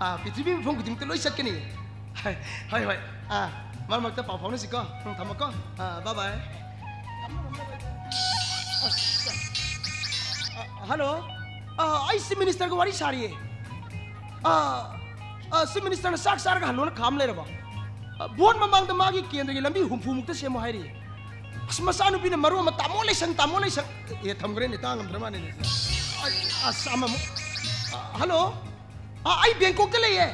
ꯑ, ꯄ꯭ꯔꯤꯊꯤꯕꯤ ꯃꯐꯝ ꯈꯨꯗꯤꯡꯃꯛꯇ ꯂꯣꯏ ꯆꯠꯀꯅꯤ꯫ ꯍꯣꯏ, ꯍꯣꯏ꯫ ꯑ, ꯃꯔꯛ ꯃꯔꯛꯇ ꯄꯥꯎ ꯐꯥꯎꯅꯁꯤꯀꯣ꯫ ꯎꯝ, ꯊꯝꯃꯣꯀꯣ꯫ ꯑ, bye bye꯫ ꯑ, hello꯫ ꯑ, ꯑꯩ Chief Minister ꯒ ꯋꯥꯔꯤ ꯁꯥꯔꯤꯌꯦ꯫ ꯑ, ꯑ, Chief Minister ꯅ ꯆꯥꯛ ꯆꯥꯔꯒ ꯍꯜꯂꯣꯅ ꯈꯥꯝ ꯂꯩꯔꯕ? ꯑ, vote ꯃꯃꯥꯡꯗ ꯃꯥꯒꯤ ꯀꯦꯟꯗ꯭ꯔꯒꯤ ꯂꯝꯕꯤ ꯍꯨꯝꯐꯨ ꯃꯨꯛꯇ ꯁꯦꯝꯃꯣ ꯍꯥꯏꯔꯤ꯫ ꯑꯁ, ꯃꯆꯥꯅꯨꯄꯤꯅ ꯃꯔꯣꯟ ꯑꯃ, "ꯇꯥꯃꯣ ꯂꯩꯁꯪ, ꯇꯥꯃꯣ ꯂꯩꯁꯪ"꯫ ꯑꯦ, ꯊꯝꯈ꯭ꯔꯦꯅꯦ, ꯇꯥ ꯉꯝꯗ꯭ꯔ ꯃꯥꯜꯂꯦꯅꯦ꯫ ꯑ, ꯑꯁ, ꯑꯃꯃꯨꯛ꯫ ꯑ, hello꯫ ꯑ, ꯑꯩ ꯕꯦꯡꯀꯣꯛꯇ ꯂꯩꯌꯦ꯫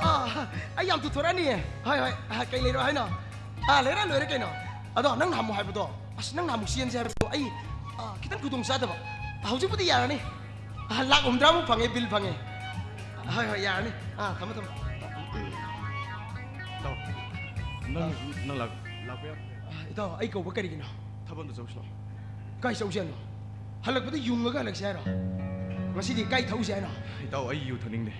ꯑ, ꯑꯩ ꯌꯥꯝ ꯊꯨꯊꯣꯔꯛꯑꯅꯤꯌꯦ꯫ ꯍꯣꯏ, ꯍꯣꯏ꯫ ꯑ, ꯀꯩ ꯂꯩꯔꯣ ꯍꯥꯏꯅꯣ? ꯑ, ꯂꯩꯔ ꯂꯣꯏꯔꯦ ꯀꯩꯅꯣ꯫ ꯑꯗꯣ ꯅꯪ ꯅꯍꯥꯟꯃꯨꯛ ꯍꯥꯏꯕꯗꯣ, ꯑꯁ, ꯅꯪ ꯅꯍꯥꯟꯃꯨꯛ ꯆꯦꯟꯁꯦ ꯍꯥꯏꯕꯗꯣ ꯑꯩ, ꯑ, ꯈꯤꯇꯪ ꯈꯨꯗꯣꯡ ꯆꯥꯗꯕ꯫ ꯍꯧꯖꯤꯛꯄꯨꯗꯤ ꯌꯥꯔꯅꯤ꯫ ꯑ, ꯂꯥꯛ ꯍꯨꯝꯗ꯭ꯔꯥꯃꯨꯛ ꯐꯪꯉꯦ, bill ꯐꯪꯉꯦ꯫ ꯍꯣꯏ, ꯍꯣꯏ, ꯌꯥꯔꯅꯤ꯫ ꯑ, ꯊꯝꯃꯣ, ꯊꯝꯃꯣ꯫ ꯏꯇꯥꯎ, ꯅꯪ, ꯅꯪ ꯂꯥꯛ-, ꯂꯥꯛꯄ ꯌꯥ-, ꯑ, ꯏꯇꯥꯎ, ꯑꯩ ꯀꯧꯕ ꯀꯔꯤꯒꯤꯅꯣ? ꯊꯕꯛ ꯑꯝꯇ ꯆꯧꯁꯤ ꯂꯥꯎ꯫ ꯀꯥꯏ ꯆꯧꯁꯦ ꯍꯥꯏꯅꯣ? ꯍꯜꯂꯛꯄꯗ ꯌꯨꯡꯉꯒ ꯍꯜꯂꯛꯁꯦ ꯍꯥꯏꯔꯣ? ꯉꯁꯤꯗꯤ ꯀꯥꯏ ꯊꯛꯎꯁꯦ ꯍꯥꯏꯅꯣ? ꯏꯇꯥꯎ, ꯑꯩ ꯌꯨ ꯊꯛꯅꯤꯡꯗꯦ꯫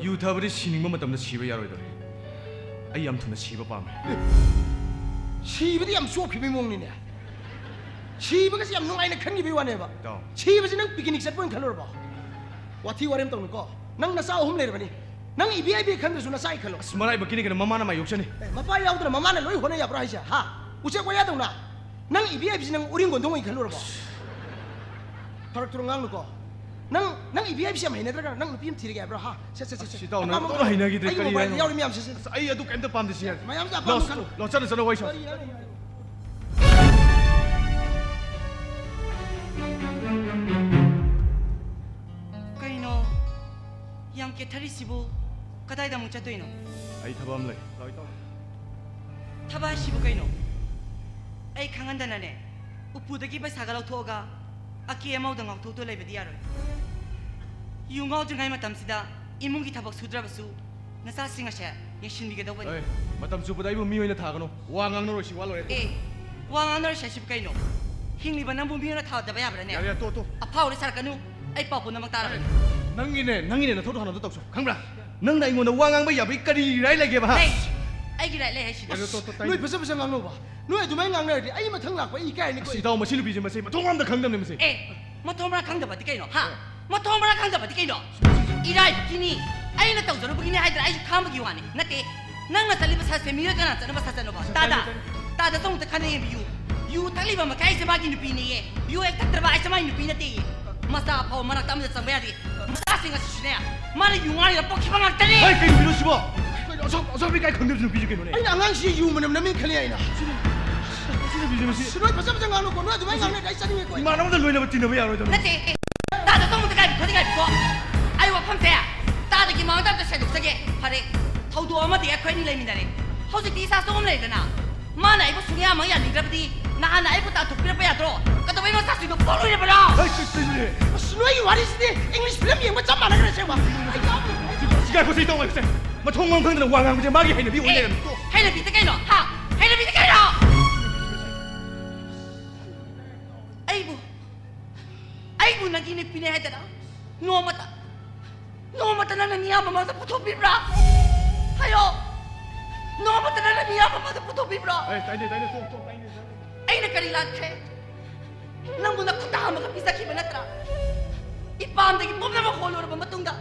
ꯌꯨ ꯊꯛꯑꯕꯗꯤ ꯁꯤꯅꯤꯡꯕ ꯃꯇꯝꯗ ꯁꯤꯕ ꯌꯥꯔꯣꯏꯗꯧꯔꯤ꯫ ꯑꯩ ꯌꯥꯝ ꯊꯨꯅ ꯁꯤꯕ ꯄꯥꯝꯃꯦ꯫ ꯁꯤꯕꯗꯤ ꯌꯥꯝ ꯆꯣꯞꯈꯤꯕꯩ ꯃꯑꯣꯡꯅꯤꯅꯦ꯫ ꯁꯤꯕꯒꯁꯦ ꯌꯥꯝ ꯅꯨꯡꯉꯥꯏꯅ ꯈꯟꯈꯤꯕꯩ ꯋꯥꯅꯦꯕ꯫ ꯏꯇꯥꯎ꯫ ꯁꯤꯕꯁꯤ ꯅꯪ picnic ꯆꯠꯄ ꯑꯣꯏꯅ ꯈꯜꯂꯨꯔꯕꯣ? ꯋꯥꯊꯤ ꯋꯥꯔꯦꯝ ꯇꯧꯅꯨꯀꯣ꯫ ꯅꯪ ꯅꯆꯥ ꯑꯍꯨꯝ ꯂꯩꯔꯕꯅꯤ꯫ ꯅꯪ ꯏꯕꯤ ꯏꯕꯤ ꯈꯟꯗ꯭ꯔꯁꯨ ꯅꯆꯥ ꯑꯩ ꯈꯜꯂꯣ꯫ ꯑꯁ, ꯃꯔꯥꯏꯕꯛꯀꯤꯅꯤ ꯀꯩꯅꯣ, ꯃꯃꯥꯅ ꯃꯥꯏ ꯌꯣꯛꯆꯅꯤ꯫ ꯑꯦ, ꯃꯄꯥ ꯌꯥꯎꯗꯅ ꯃꯃꯥꯅ ꯂꯣꯏ ꯍꯣꯠꯅ ꯌꯥꯕ꯭ꯔꯣ ꯍꯥꯏꯁꯦ? ꯍꯥ? ꯎꯆꯦꯛ ꯋꯥꯌꯥꯗꯧꯅ? ꯅꯪ ꯏꯕꯤ ꯍꯥꯏꯕꯁꯤ ꯅꯪ ꯎꯔꯤꯡ ꯒꯣꯟꯊꯣꯡ ꯑꯣꯏꯅ ꯈꯜꯂꯨꯔꯕꯣ? ꯐꯔꯛ ꯇꯨꯔ ꯉꯥꯡꯅꯨꯀꯣ꯫ ꯅꯪ, ꯅꯪ ꯏꯕꯤ ꯍꯥꯏꯕꯁꯤ ꯌꯥꯝ ꯍꯩꯅꯗ꯭ꯔꯒ ꯅꯪ ꯅꯨꯄꯤ ꯑꯃ ꯊꯤꯔꯒꯦ ꯍꯥꯏꯕ꯭ꯔꯣ, ꯍꯥ? ꯁꯦ, ꯁꯦ, ꯁꯦ, ꯁꯦ꯫ ꯑꯁ, ꯏꯇꯥꯎ, ꯅꯪ ꯑꯄꯥꯝꯕ ꯑꯝꯇ ꯈꯜꯂꯣ꯫ ꯍꯩꯅꯈꯤꯗ꯭ꯔꯦ, ꯑꯩꯒꯤ ꯀꯔꯤ ꯃꯣꯕꯥꯏꯜꯗ ꯍꯥꯏꯅꯣ? ꯌꯥꯎꯔꯤ ꯃꯌꯥꯝꯁꯦ, ꯁꯦ꯫ ꯑꯁ, ꯑꯩ ꯑꯗꯨ ꯀꯩꯝꯇ ꯄꯥꯝꯗꯦ, ꯁꯤ ꯌꯥꯔꯦ꯫ ꯃꯌꯥꯝꯁꯦ ꯑꯄꯥꯝꯕ ꯂꯥꯎ, ꯈꯜꯂꯣ꯫ ꯂꯥꯎ, ꯆꯠꯂ, ꯆꯠꯂ ꯋꯥꯔꯤ ꯁꯥꯎ꯫ ꯀꯔꯤ ꯍꯥꯏꯅꯣ? ꯀꯩꯅꯣ? ꯌꯥꯝ ꯀꯦꯊꯔꯤꯁꯤꯕꯨ ꯀꯗꯥꯏꯗ ꯑꯃꯨꯛ ꯆꯠꯇꯣꯏꯅꯣ? ꯑꯩ ꯊꯕꯛ ꯑꯃ ꯂꯩ꯫ ꯂꯥꯛꯑꯣ, ꯏꯇꯥꯎ꯫ ꯊꯕꯛ ꯍꯥꯏꯁꯤꯕꯨ ꯀꯩꯅꯣ? ꯑꯩ ꯈꯪꯍꯟꯗꯅꯅꯦ, ꯎꯄꯨꯗꯒꯤ ꯄꯩꯁꯥꯒ ꯂꯧꯊꯣꯛꯑꯒ ꯑꯀꯦ ꯑꯃꯧꯗ ꯉꯥꯎꯊꯣꯛꯇꯨ ꯂꯩꯕꯗꯤ ꯌꯥꯔꯣꯏ꯫ ꯌꯨ ꯉꯥꯎꯗ꯭ꯔꯤꯉꯩ ꯃꯇꯝꯁꯤꯗ ꯏꯃꯨꯡꯒꯤ ꯊꯕꯛ ꯁꯨꯗ꯭ꯔꯕꯁꯨ ꯅꯆꯥꯁꯤꯡ ꯑꯁꯦ ꯌꯦꯡꯁꯤꯟꯕꯤꯒꯗꯧꯕꯅꯤ꯫ ꯑꯦ, ꯃꯇꯝ ꯆꯨꯞꯄꯗ ꯑꯩꯕꯨ ꯃꯤ ꯑꯣꯏꯅ ꯊꯥꯒꯅꯨ꯫ ꯋꯥ ꯉꯥꯡꯅꯔꯣꯏꯁꯤ, ꯋꯥ ꯂꯣꯏꯔꯦ꯫ ꯑꯦ, ꯋꯥ ꯉꯥꯡꯅꯔꯣꯏꯁꯤ ꯍꯥꯏꯁꯤꯕꯨ ꯀꯩꯅꯣ? ꯍꯤꯡꯂꯤꯕ ꯅꯪꯕꯨ ꯃꯤ ꯑꯣꯏꯅ ꯊꯥꯗꯕ ꯌꯥꯕ꯭ꯔꯥꯅꯦ? ꯌꯥꯔꯦ, ꯌꯥꯔꯦ, ꯇꯣꯛ, ꯇꯣꯛ꯫ ꯑꯐꯥꯎ ꯑꯔꯤꯡ ꯁꯥꯔꯛꯀꯅꯨ꯫ ꯑꯩ ꯄꯥꯎ ꯄꯨꯝꯅꯃꯛ ꯇꯥꯔꯕꯅꯤ꯫ ꯅꯪꯒꯤꯅꯦ, ꯅꯪꯒꯤꯅꯦ, ꯅꯊꯧꯗꯣ ꯍꯥꯟꯅ ꯑꯝꯇ ꯇꯧꯁꯣ꯫ ꯈꯪꯕ꯭ꯔꯥ? ꯅꯪꯅ ꯑꯩꯉꯣꯟꯗ ꯋꯥ ꯉꯥꯡꯕ ꯌꯥꯕꯒꯤ ꯀꯔꯤ right ꯂꯩꯒꯦꯕ, ꯍꯥ? ꯂꯩ꯫ ꯑꯩꯒꯤ right ꯂꯩ ꯍꯥꯏꯁꯤꯗꯤ꯫ ꯌꯥꯔꯦ, ꯇꯣꯛ, ꯇꯣꯛ, ꯇꯥꯏ꯫ ꯅꯣꯏ ꯐꯖ ꯐꯖ ꯉꯥꯡꯅꯧꯕ꯫ ꯅꯣꯏ ꯑꯗꯨꯃꯥꯏꯅ ꯉꯥꯡꯅꯔꯗꯤ ꯑꯩ ꯃꯊꯪ ꯂꯥꯛꯄ ꯑꯩ ꯏꯀꯥꯏꯔꯅꯤꯀꯣ꯫ ꯑꯁ, ꯏꯇꯥꯎ, ꯃꯁꯤ ꯅꯨꯄꯤꯁꯦ, ꯃꯁꯤ ꯃꯊꯣꯡ ꯑꯝꯇ ꯈꯪꯗꯕꯅꯦ, ꯃꯁꯤ꯫ ꯑꯦ, ꯃꯊꯣꯡ ꯃꯔꯥꯡ ꯈꯪꯗꯕꯗꯤ ꯀꯩꯅꯣ, ꯍꯥ? ꯑꯦ꯫ ꯃꯊꯣꯡ ꯃꯔꯥꯡ ꯈꯪꯗꯕꯗꯤ ꯀꯩꯅꯣ? ꯏꯔꯥꯏꯕꯛꯀꯤꯅꯤ, ꯑꯩꯅ ꯇꯧꯖꯔꯨꯕꯒꯤꯅꯤ ꯍꯥꯏꯗꯅ ꯑꯩꯁꯨ ꯈꯥꯡꯕꯒꯤ ꯋꯥꯅꯤ꯫ ꯅꯠꯇꯦ, ꯅꯪꯅ ꯆꯠꯂꯤꯕ ꯁꯥꯁꯦ ꯃꯤꯑꯣꯏ ꯀꯅꯥ ꯆꯠꯅꯕ ꯁꯥ ꯆꯠꯅꯣꯕ? ꯇꯥꯗ, ꯇꯥꯗ꯫ ꯇꯥꯗ, ꯆꯣ ꯑꯝꯇ ꯈꯟꯅ ꯌꯦꯡꯕꯤꯌꯨ꯫ ꯌꯨ ꯊꯛꯂꯤꯕ ꯃꯈꯩ ꯑꯩꯁꯦ ꯃꯥꯒꯤ ꯅꯨꯄꯤꯅꯦꯌꯦ꯫ ꯌꯨ ꯍꯦꯛ ꯊꯛꯇ꯭ꯔꯕ ꯑꯩꯁꯦ ꯃꯥꯒꯤ ꯅꯨꯄꯤ ꯅꯠꯇꯦꯌꯦ꯫ ꯃꯆꯥ ꯐꯥꯎ ꯃꯅꯥꯛꯇ ꯑꯃꯠꯇ ꯆꯪꯕ ꯌꯥꯗꯦ꯫ ꯃꯆꯥꯁꯤꯡ ꯑꯁꯤꯁꯨꯅꯦ, ꯃꯥꯅ ꯌꯨ ꯉꯥꯎꯔꯤꯗ ꯄꯣꯛꯈꯤꯕ ꯉꯥꯛꯇꯅꯦ꯫ ꯍꯩ, ꯀꯩ ꯅꯨꯄꯤꯅꯣ ꯁꯤꯕꯣ? ꯀꯩꯅꯣ, ꯑꯆꯧ-, ꯑꯆꯧꯕ ꯏꯀꯥꯏ ꯈꯪꯗꯕꯁꯤ ꯅꯨꯄꯤꯁꯦ ꯀꯩꯅꯣꯅꯦ? ꯑꯩꯅ ꯑꯉꯥꯡꯁꯤ ꯌꯨ ꯃꯅꯝ ꯅꯝꯃꯤ ꯈꯜꯂꯤ ꯑꯩꯅ꯫ ꯁꯤ ꯅꯨꯄꯤꯁꯦ ꯃꯁꯤ꯫ ꯁꯤ ꯅꯣꯏ ꯐꯖ ꯐꯖ ꯉꯥꯡꯅꯨꯀꯣ, ꯅꯣꯏ ꯑꯗꯨꯃꯥꯏꯅ ꯉꯥꯡꯅꯗꯤ ꯑꯩ ꯆꯠꯅꯤꯡꯉꯦꯀꯣ꯫ ꯏꯃꯥꯟꯅꯕꯗ ꯂꯣꯏꯅꯕ ꯇꯤꯟꯅꯕ ꯌꯥꯔꯣꯏꯗꯕꯅꯤ꯫ ꯅꯠꯇꯦ, ꯇꯥꯗ ꯇꯧꯕꯗ ꯀꯥꯏꯕ ꯈꯣꯠꯇ ꯀꯥꯏꯕꯀꯣ꯫ ꯑꯩ ꯋꯥꯐꯝꯁꯦ ꯇꯥꯗꯒꯤ ꯃꯃꯥꯡꯗ ꯑꯝꯇ ꯁꯦꯡꯗꯣꯛꯆꯒꯦ꯫ ꯐꯔꯦ, ꯊꯧꯗꯣꯛ ꯑꯃꯗꯤ ꯑꯩꯈꯣꯏ ꯑꯅꯤ ꯂꯩꯃꯤꯟꯅꯔꯦ꯫ ꯍꯧꯖꯤꯛꯇꯤ ꯏꯆꯥꯁꯨ ꯑꯃ ꯂꯩꯔꯦꯗꯅ꯫ ꯃꯥꯅ ꯑꯩꯕꯨ ꯁꯨꯡꯌꯥ ꯑꯃ ꯌꯥꯅꯤꯡꯗ꯭ꯔꯕꯗꯤ ꯅꯍꯥꯟꯅ ꯑꯩꯕꯨ ꯇꯥꯟꯊꯣꯛꯄꯤꯔꯛꯄ ꯌꯥꯗ꯭ꯔꯣ? ꯀꯩꯗꯧꯕꯩ ꯃꯆꯥꯁꯤꯡꯗꯣ ꯄꯣꯛꯂꯣꯏꯔꯕꯅꯣ? ꯍꯩ, ꯀꯩ-, ꯀꯩꯅꯣꯅꯦ? ꯑꯁ, ꯅꯣꯏꯒꯤ ꯋꯥꯔꯤꯁꯤꯗꯤ English film ꯌꯦꯡꯕ ꯆꯞ ꯃꯥꯟꯅꯈ꯭ꯔꯦ ꯑꯁꯦꯡꯕ꯫ ꯑꯩ ꯌꯥꯝ ꯁꯤ ꯉꯥꯏꯈꯣ, ꯁꯤ ꯇꯧ, ꯉꯥꯏꯈꯣꯁꯦ꯫ ꯃꯊꯣꯡ ꯃꯔꯝ ꯈꯪꯗꯅ ꯋꯥ ꯉꯥꯡꯕꯁꯦ ꯃꯥꯒꯤ ꯍꯩꯅꯕꯤ ꯑꯣꯏ ꯑꯦ, ꯂꯩꯔꯝꯃꯤ꯫ ꯇꯣ꯫ ꯍꯩꯅꯕꯤꯗ ꯀꯩꯅꯣ? ꯍꯥ? ꯍꯩꯅꯕꯤꯗ ꯀꯩꯅꯣ? ꯑꯩꯕꯨ, ꯑꯩꯕꯨ ꯅꯪꯒꯤ ꯅꯨꯄꯤꯅꯦ ꯍꯥꯏꯗꯅ ꯅꯣꯡꯃꯇ, ꯅꯣꯡꯃꯇ ꯅꯪꯅ ꯃꯤꯌꯥꯝ ꯃꯃꯥꯡꯗ ꯄꯨꯊꯣꯛꯄꯤꯕ꯭ꯔꯥ? ꯍꯥꯏꯌꯣ꯫ ꯅꯣꯡꯃꯇ ꯅꯪꯅ ꯃꯤꯌꯥꯝ ꯃꯃꯥꯡꯗ ꯄꯨꯊꯣꯛꯄꯤꯕ꯭ꯔꯣ? ꯑꯦ, ꯇꯥꯏꯅꯦ, ꯇꯥꯏꯅꯦ, ꯇꯣꯛ, ꯇꯣꯛ, ꯇꯥꯏꯅꯦ, ꯇꯥꯏꯅꯦ꯫ ꯑꯩꯅ ꯀꯔꯤ ꯂꯥꯟꯈ꯭ꯔꯦ? ꯅꯪꯕꯨ ꯅꯈꯨꯠꯇ ꯍꯥꯝꯃꯒ ꯄꯤꯖꯈꯤꯕ ꯅꯠꯇ꯭ꯔꯥ? ꯏꯄꯥꯝꯗꯒꯤ ꯄꯨꯝꯅꯃꯛ ꯍꯣꯜꯂꯨꯔꯕ ꯃꯇꯨꯡꯗ,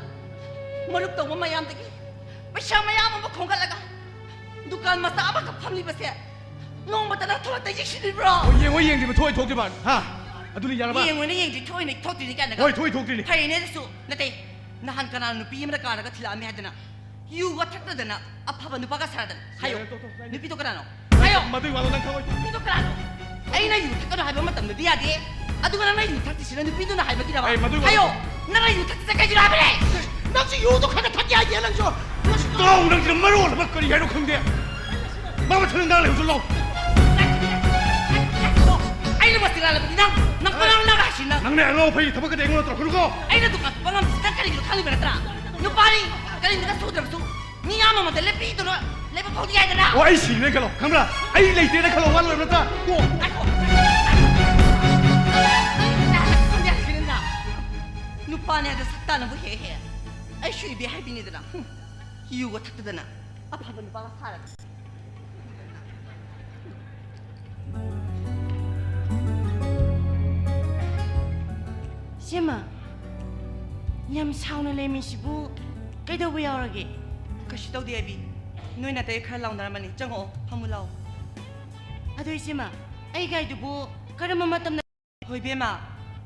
ꯃꯔꯨꯞ ꯇꯧꯕ ꯃꯌꯥꯝꯗꯒꯤ ꯄꯩꯁꯥ ꯃꯌꯥꯝ ꯑꯃ ꯈꯣꯝꯒꯠꯂꯒ ꯗꯨꯀꯥꯟ ꯃꯆꯥ ꯑꯃꯈꯛ ꯐꯝꯂꯤꯕꯁꯦ, ꯅꯣꯡꯃꯇ ꯅꯪ ꯊꯣꯛꯂꯛꯇ ꯌꯦꯡꯁꯤꯜꯂꯤꯕ꯭ꯔꯣ? ꯍꯣꯏ, ꯌꯦꯡꯉꯣꯏ ꯌꯦꯡꯗꯦ, ꯃꯊꯣꯏ ꯊꯣꯛꯇ꯭ꯔꯤꯕ, ꯍꯥ? ꯑꯗꯨꯅ ꯌꯥꯔꯕ? ꯌꯦꯡꯉꯣꯏꯅ ꯌꯦꯡꯗ꯭ꯔꯤ, ꯊꯣꯛꯏꯅ ꯊꯣꯛꯇ꯭ꯔꯤꯅꯤ ꯀꯥꯏꯅꯒ꯫ ꯍꯣꯏ, ꯊꯣꯛꯏ ꯊꯣꯛꯇ꯭ꯔꯤꯅꯤ꯫ ꯐꯩꯅꯦ ꯑꯗꯨꯁꯨ꯫ ꯅꯠꯇꯦ, ꯅꯍꯥꯟ ꯀꯅꯥꯅ ꯅꯨꯄꯤ ꯑꯃꯗ ꯀꯥꯔꯒ ꯊꯤꯜꯂꯛꯑꯝꯃꯤ ꯍꯥꯏꯗꯅ? ꯌꯨꯒ ꯊꯛꯇꯗꯅ ꯑꯐꯕ ꯅꯨꯄꯥꯒ ꯁꯥꯗꯅ꯫ ꯍꯥꯏꯌꯣ꯫ ꯌꯥꯔꯦ, ꯇꯣꯛ, ꯇꯣꯛ, ꯌꯥꯔꯦ꯫ ꯅꯨꯄꯤꯗꯣ ꯀꯅꯥꯅꯣ? ꯍꯥꯏꯌꯣ꯫ ꯃꯗꯨꯒꯤ ꯋꯥꯗꯣ ꯅꯪ ꯈꯪꯉꯣꯏ꯫ ꯅꯨꯄꯤꯗꯣ ꯀꯅꯥꯅꯣ? ꯑꯩꯅ ꯌꯨ ꯊꯛꯀꯅꯣ ꯍꯥꯏꯕ ꯃꯇꯝꯗꯗꯤ ꯌꯥꯗꯦ꯫ ꯑꯗꯨꯒ ꯅꯪꯅ ꯌꯨ ꯊꯛꯇ꯭ꯔꯤꯁꯤꯅ ꯅꯨꯄꯤꯗꯨꯅ ꯍꯥꯏꯕꯒꯤꯔꯕ? ꯑꯦ, ꯃꯗꯨꯒꯤ ꯋꯥꯗꯣ ꯍꯥꯏꯌꯣ꯫ ꯅꯪꯅ ꯌꯨ ꯊꯛꯇ꯭ꯔꯤꯁꯦ ꯀꯩꯒꯤꯅꯣ ꯍꯥꯏꯕꯅꯦ? ꯅꯪꯁꯨ ꯌꯨꯗꯣ ꯈꯔ ꯈꯔ ꯊꯛꯀꯦ ꯍꯥꯏꯗꯦ ꯅꯪꯁꯨ꯫ ꯇꯥꯎ, ꯅꯪꯁꯤꯅ ꯃꯔꯣꯜ ꯑꯃ ꯀꯔꯤ ꯍꯥꯏꯅꯣ ꯈꯪꯗꯦ꯫ ꯃꯥ ꯃꯊꯪ ꯅꯪ ꯂꯩꯍꯧꯁꯨ ꯂꯧ꯫ ꯑꯩꯅ ꯃꯁꯤ ꯂꯥꯜꯂꯕꯗꯤ ꯅꯪ, ꯅꯪ ꯄꯉꯥꯡ ꯉꯥꯡ ꯍꯥꯏꯁꯤ ꯅꯪ꯫ ꯅꯪꯅ ꯑꯉꯥꯎ ꯑꯐꯩ ꯊꯕꯛꯀꯗꯤ ꯑꯩꯉꯣꯟꯗ ꯇꯧꯔꯛꯀꯅꯨꯀꯣ꯫ ꯑꯩꯅ ꯗꯨꯀꯥꯟ ꯊꯣꯛꯄ ꯉꯝꯗ꯭ꯔꯤꯁꯤ ꯅꯪ ꯀꯔꯤꯒꯤꯅꯣ ꯈꯪꯉꯤꯕ ꯅꯠꯇ꯭ꯔꯥ? ꯅꯨꯄꯥꯅꯤ, ꯀꯔꯤꯝꯇ ꯁꯨꯗ꯭ꯔꯕꯁꯨ ꯃꯤ ꯑꯃꯃꯗ ꯂꯦꯞꯄꯤꯗꯨꯅ ꯂꯩꯕ ꯐꯥꯎꯗꯤ ꯌꯥꯏꯗꯅ꯫ ꯑꯣ, ꯑꯩ ꯁꯤꯔꯦ ꯈꯜꯂꯣ, ꯈꯪꯕ꯭ꯔꯥ? ꯑꯩ ꯂꯩꯇꯦꯅ ꯈꯜꯂꯣ, ꯋꯥ ꯂꯣꯏꯔꯕ ꯅꯠꯇ꯭ꯔꯥ? ꯇꯣꯛꯑꯣ꯫ ꯉꯥꯏꯈꯣ꯫ ꯅꯨꯄꯥꯅꯤ ꯍꯥꯏꯗ ꯁꯛꯇꯥꯅꯕꯨ ꯍꯦꯛ ꯍꯦꯛ ꯑꯩꯁꯨ ꯏꯕꯦ ꯍꯥꯏꯕꯤꯅꯤꯗꯅ꯫ ꯍꯨꯝ꯫ ꯌꯨꯒ ꯊꯛꯇꯗꯅ ꯑꯐꯕ ꯅꯨꯄꯥꯒ ꯁꯥꯔꯒ꯫ ꯏꯆꯦꯃ, ꯌꯥꯝ ꯁꯥꯎꯅ ꯂꯩꯃꯤꯁꯤꯕꯨ ꯀꯩꯗꯧꯕ ꯌꯥꯎꯔꯒꯦ? ꯀꯩꯁꯨ ꯇꯧꯗꯦ ꯑꯕꯤ꯫ ꯅꯣꯏ ꯅꯥꯇꯩ ꯈꯔ ꯂꯥꯎꯅꯔꯝꯃꯅꯤ꯫ ꯆꯪꯉꯛꯑꯣ, ꯐꯝꯃꯨ ꯂꯥꯎ꯫ ꯑꯗꯣ ꯏꯆꯦꯃ, ꯑꯩ ꯒꯥꯔꯤꯗꯨꯕꯨ ꯀꯔꯝꯕ ꯃꯇꯝꯗ? ꯍꯣꯏ ꯏꯕꯦꯝꯃ,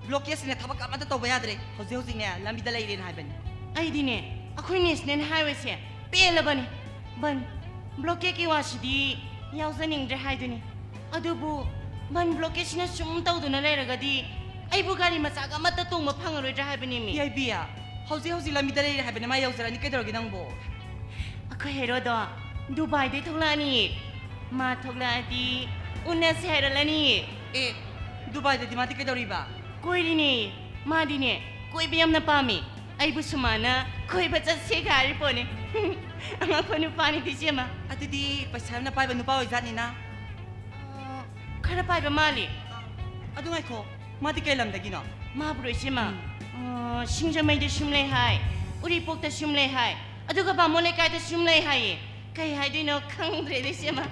blockade ꯁꯤꯅ ꯊꯕꯛ ꯑꯃꯠꯇ ꯇꯧꯕ ꯌꯥꯗ꯭ꯔꯦ꯫ ꯍꯧꯖꯤꯛ ꯍꯧꯖꯤꯛꯅꯦ ꯂꯝꯕꯤꯗ ꯂꯩꯔꯦꯅ ꯍꯥꯏꯕꯅꯤ꯫ ꯑꯩꯗꯤꯅꯦ, ꯑꯩꯈꯣꯏ national highway ꯁꯦ ꯄꯦꯜꯂꯕꯅꯤ꯫ ꯕꯟ, blockade ꯀꯤ ꯋꯥꯁꯤꯗꯤ ꯌꯥꯎꯖꯅꯤꯡꯗ꯭ꯔꯦ ꯍꯥꯏꯗꯨꯅꯤ꯫ ꯑꯗꯨꯕꯨ ꯕꯟ blockade ꯁꯤꯅ ꯁꯨꯝ ꯇꯧꯗꯨꯅ ꯂꯩꯔꯒꯗꯤ ꯑꯩꯕꯨ ꯒꯥꯔꯤ ꯃꯆꯥꯒ ꯑꯃꯠꯇ ꯇꯣꯡꯕ ꯐꯪꯉꯔꯣꯏꯗ꯭ꯔꯥ ꯍꯥꯏꯕꯅꯦꯃꯤ꯫ ꯌꯥꯏꯕꯤ, ꯍꯧꯖꯤꯛ ꯍꯧꯖꯤꯛ ꯂꯝꯕꯤꯗ ꯂꯩꯔꯦ ꯍꯥꯏꯕꯅꯤ, ꯃꯥ ꯌꯧꯖꯔꯅꯤ꯫ ꯀꯩꯗꯧꯔꯒꯦ ꯅꯪꯕꯣ? ꯑꯩꯈꯣꯏ ꯍꯦꯔꯣꯗꯣ ꯗꯨꯕꯥꯏꯗꯩ ꯊꯣꯛꯂꯛꯑꯅꯤ꯫ ꯃꯥ ꯊꯣꯛꯂꯛꯑꯗꯤ ꯎꯅꯁꯦ ꯍꯥꯏꯔꯛꯂꯅꯤ꯫ ꯑꯦ, ꯗꯨꯕꯥꯏꯗꯗꯤ ꯃꯥꯗꯤ ꯀꯩꯗꯧꯔꯤꯕ? ꯀꯣꯏꯔꯤꯅꯦ꯫ ꯃꯥꯗꯤꯅꯦ, ꯀꯣꯏꯕ ꯌꯥꯝꯅ ꯄꯥꯝꯃꯤ꯫ ꯑꯩꯕꯨꯁꯨ ꯃꯥꯅ ꯀꯣꯏꯕ ꯆꯠꯁꯦꯒ ꯍꯥꯏꯔꯤ ꯄꯣꯠꯅꯤ꯫ ꯑꯉꯛꯄ ꯅꯨꯄꯥꯅꯤꯗ ꯏꯆꯦꯃ꯫ ꯑꯗꯨꯗꯤ ꯄꯩꯁꯥ ꯌꯥꯝꯅ ꯄꯥꯏꯕ ꯅꯨꯄꯥ ꯑꯣꯏꯖꯥꯠꯅꯤꯅ꯫ ꯑ, ꯈꯔ ꯄꯥꯏꯕ ꯃꯥꯜꯂꯤ꯫ ꯑꯗꯨ ꯉꯥꯏꯈꯣ, ꯃꯥꯗꯤ ꯀꯩ ꯂꯝꯗꯒꯤꯅꯣ? ꯃꯥꯕꯨꯔꯣ ꯏꯆꯦꯃ? ꯎꯝ꯫ ꯑ, ꯁꯤꯡꯖꯃꯩꯗ ꯁꯨꯝ ꯂꯩ ꯍꯥꯏ, ꯎꯔꯤꯄꯣꯛꯇ ꯁꯨꯝ ꯂꯩ ꯍꯥꯏ, ꯑꯗꯨꯒ ꯕꯥꯃꯣꯟ ꯂꯩꯀꯥꯏꯗ ꯁꯨꯝ ꯂꯩ ꯍꯥꯏꯌꯦ꯫ ꯀꯩ ꯍꯥꯏꯗꯣꯏꯅꯣ ꯈꯪꯗ꯭ꯔꯦꯗ ꯏꯆꯦꯃ꯫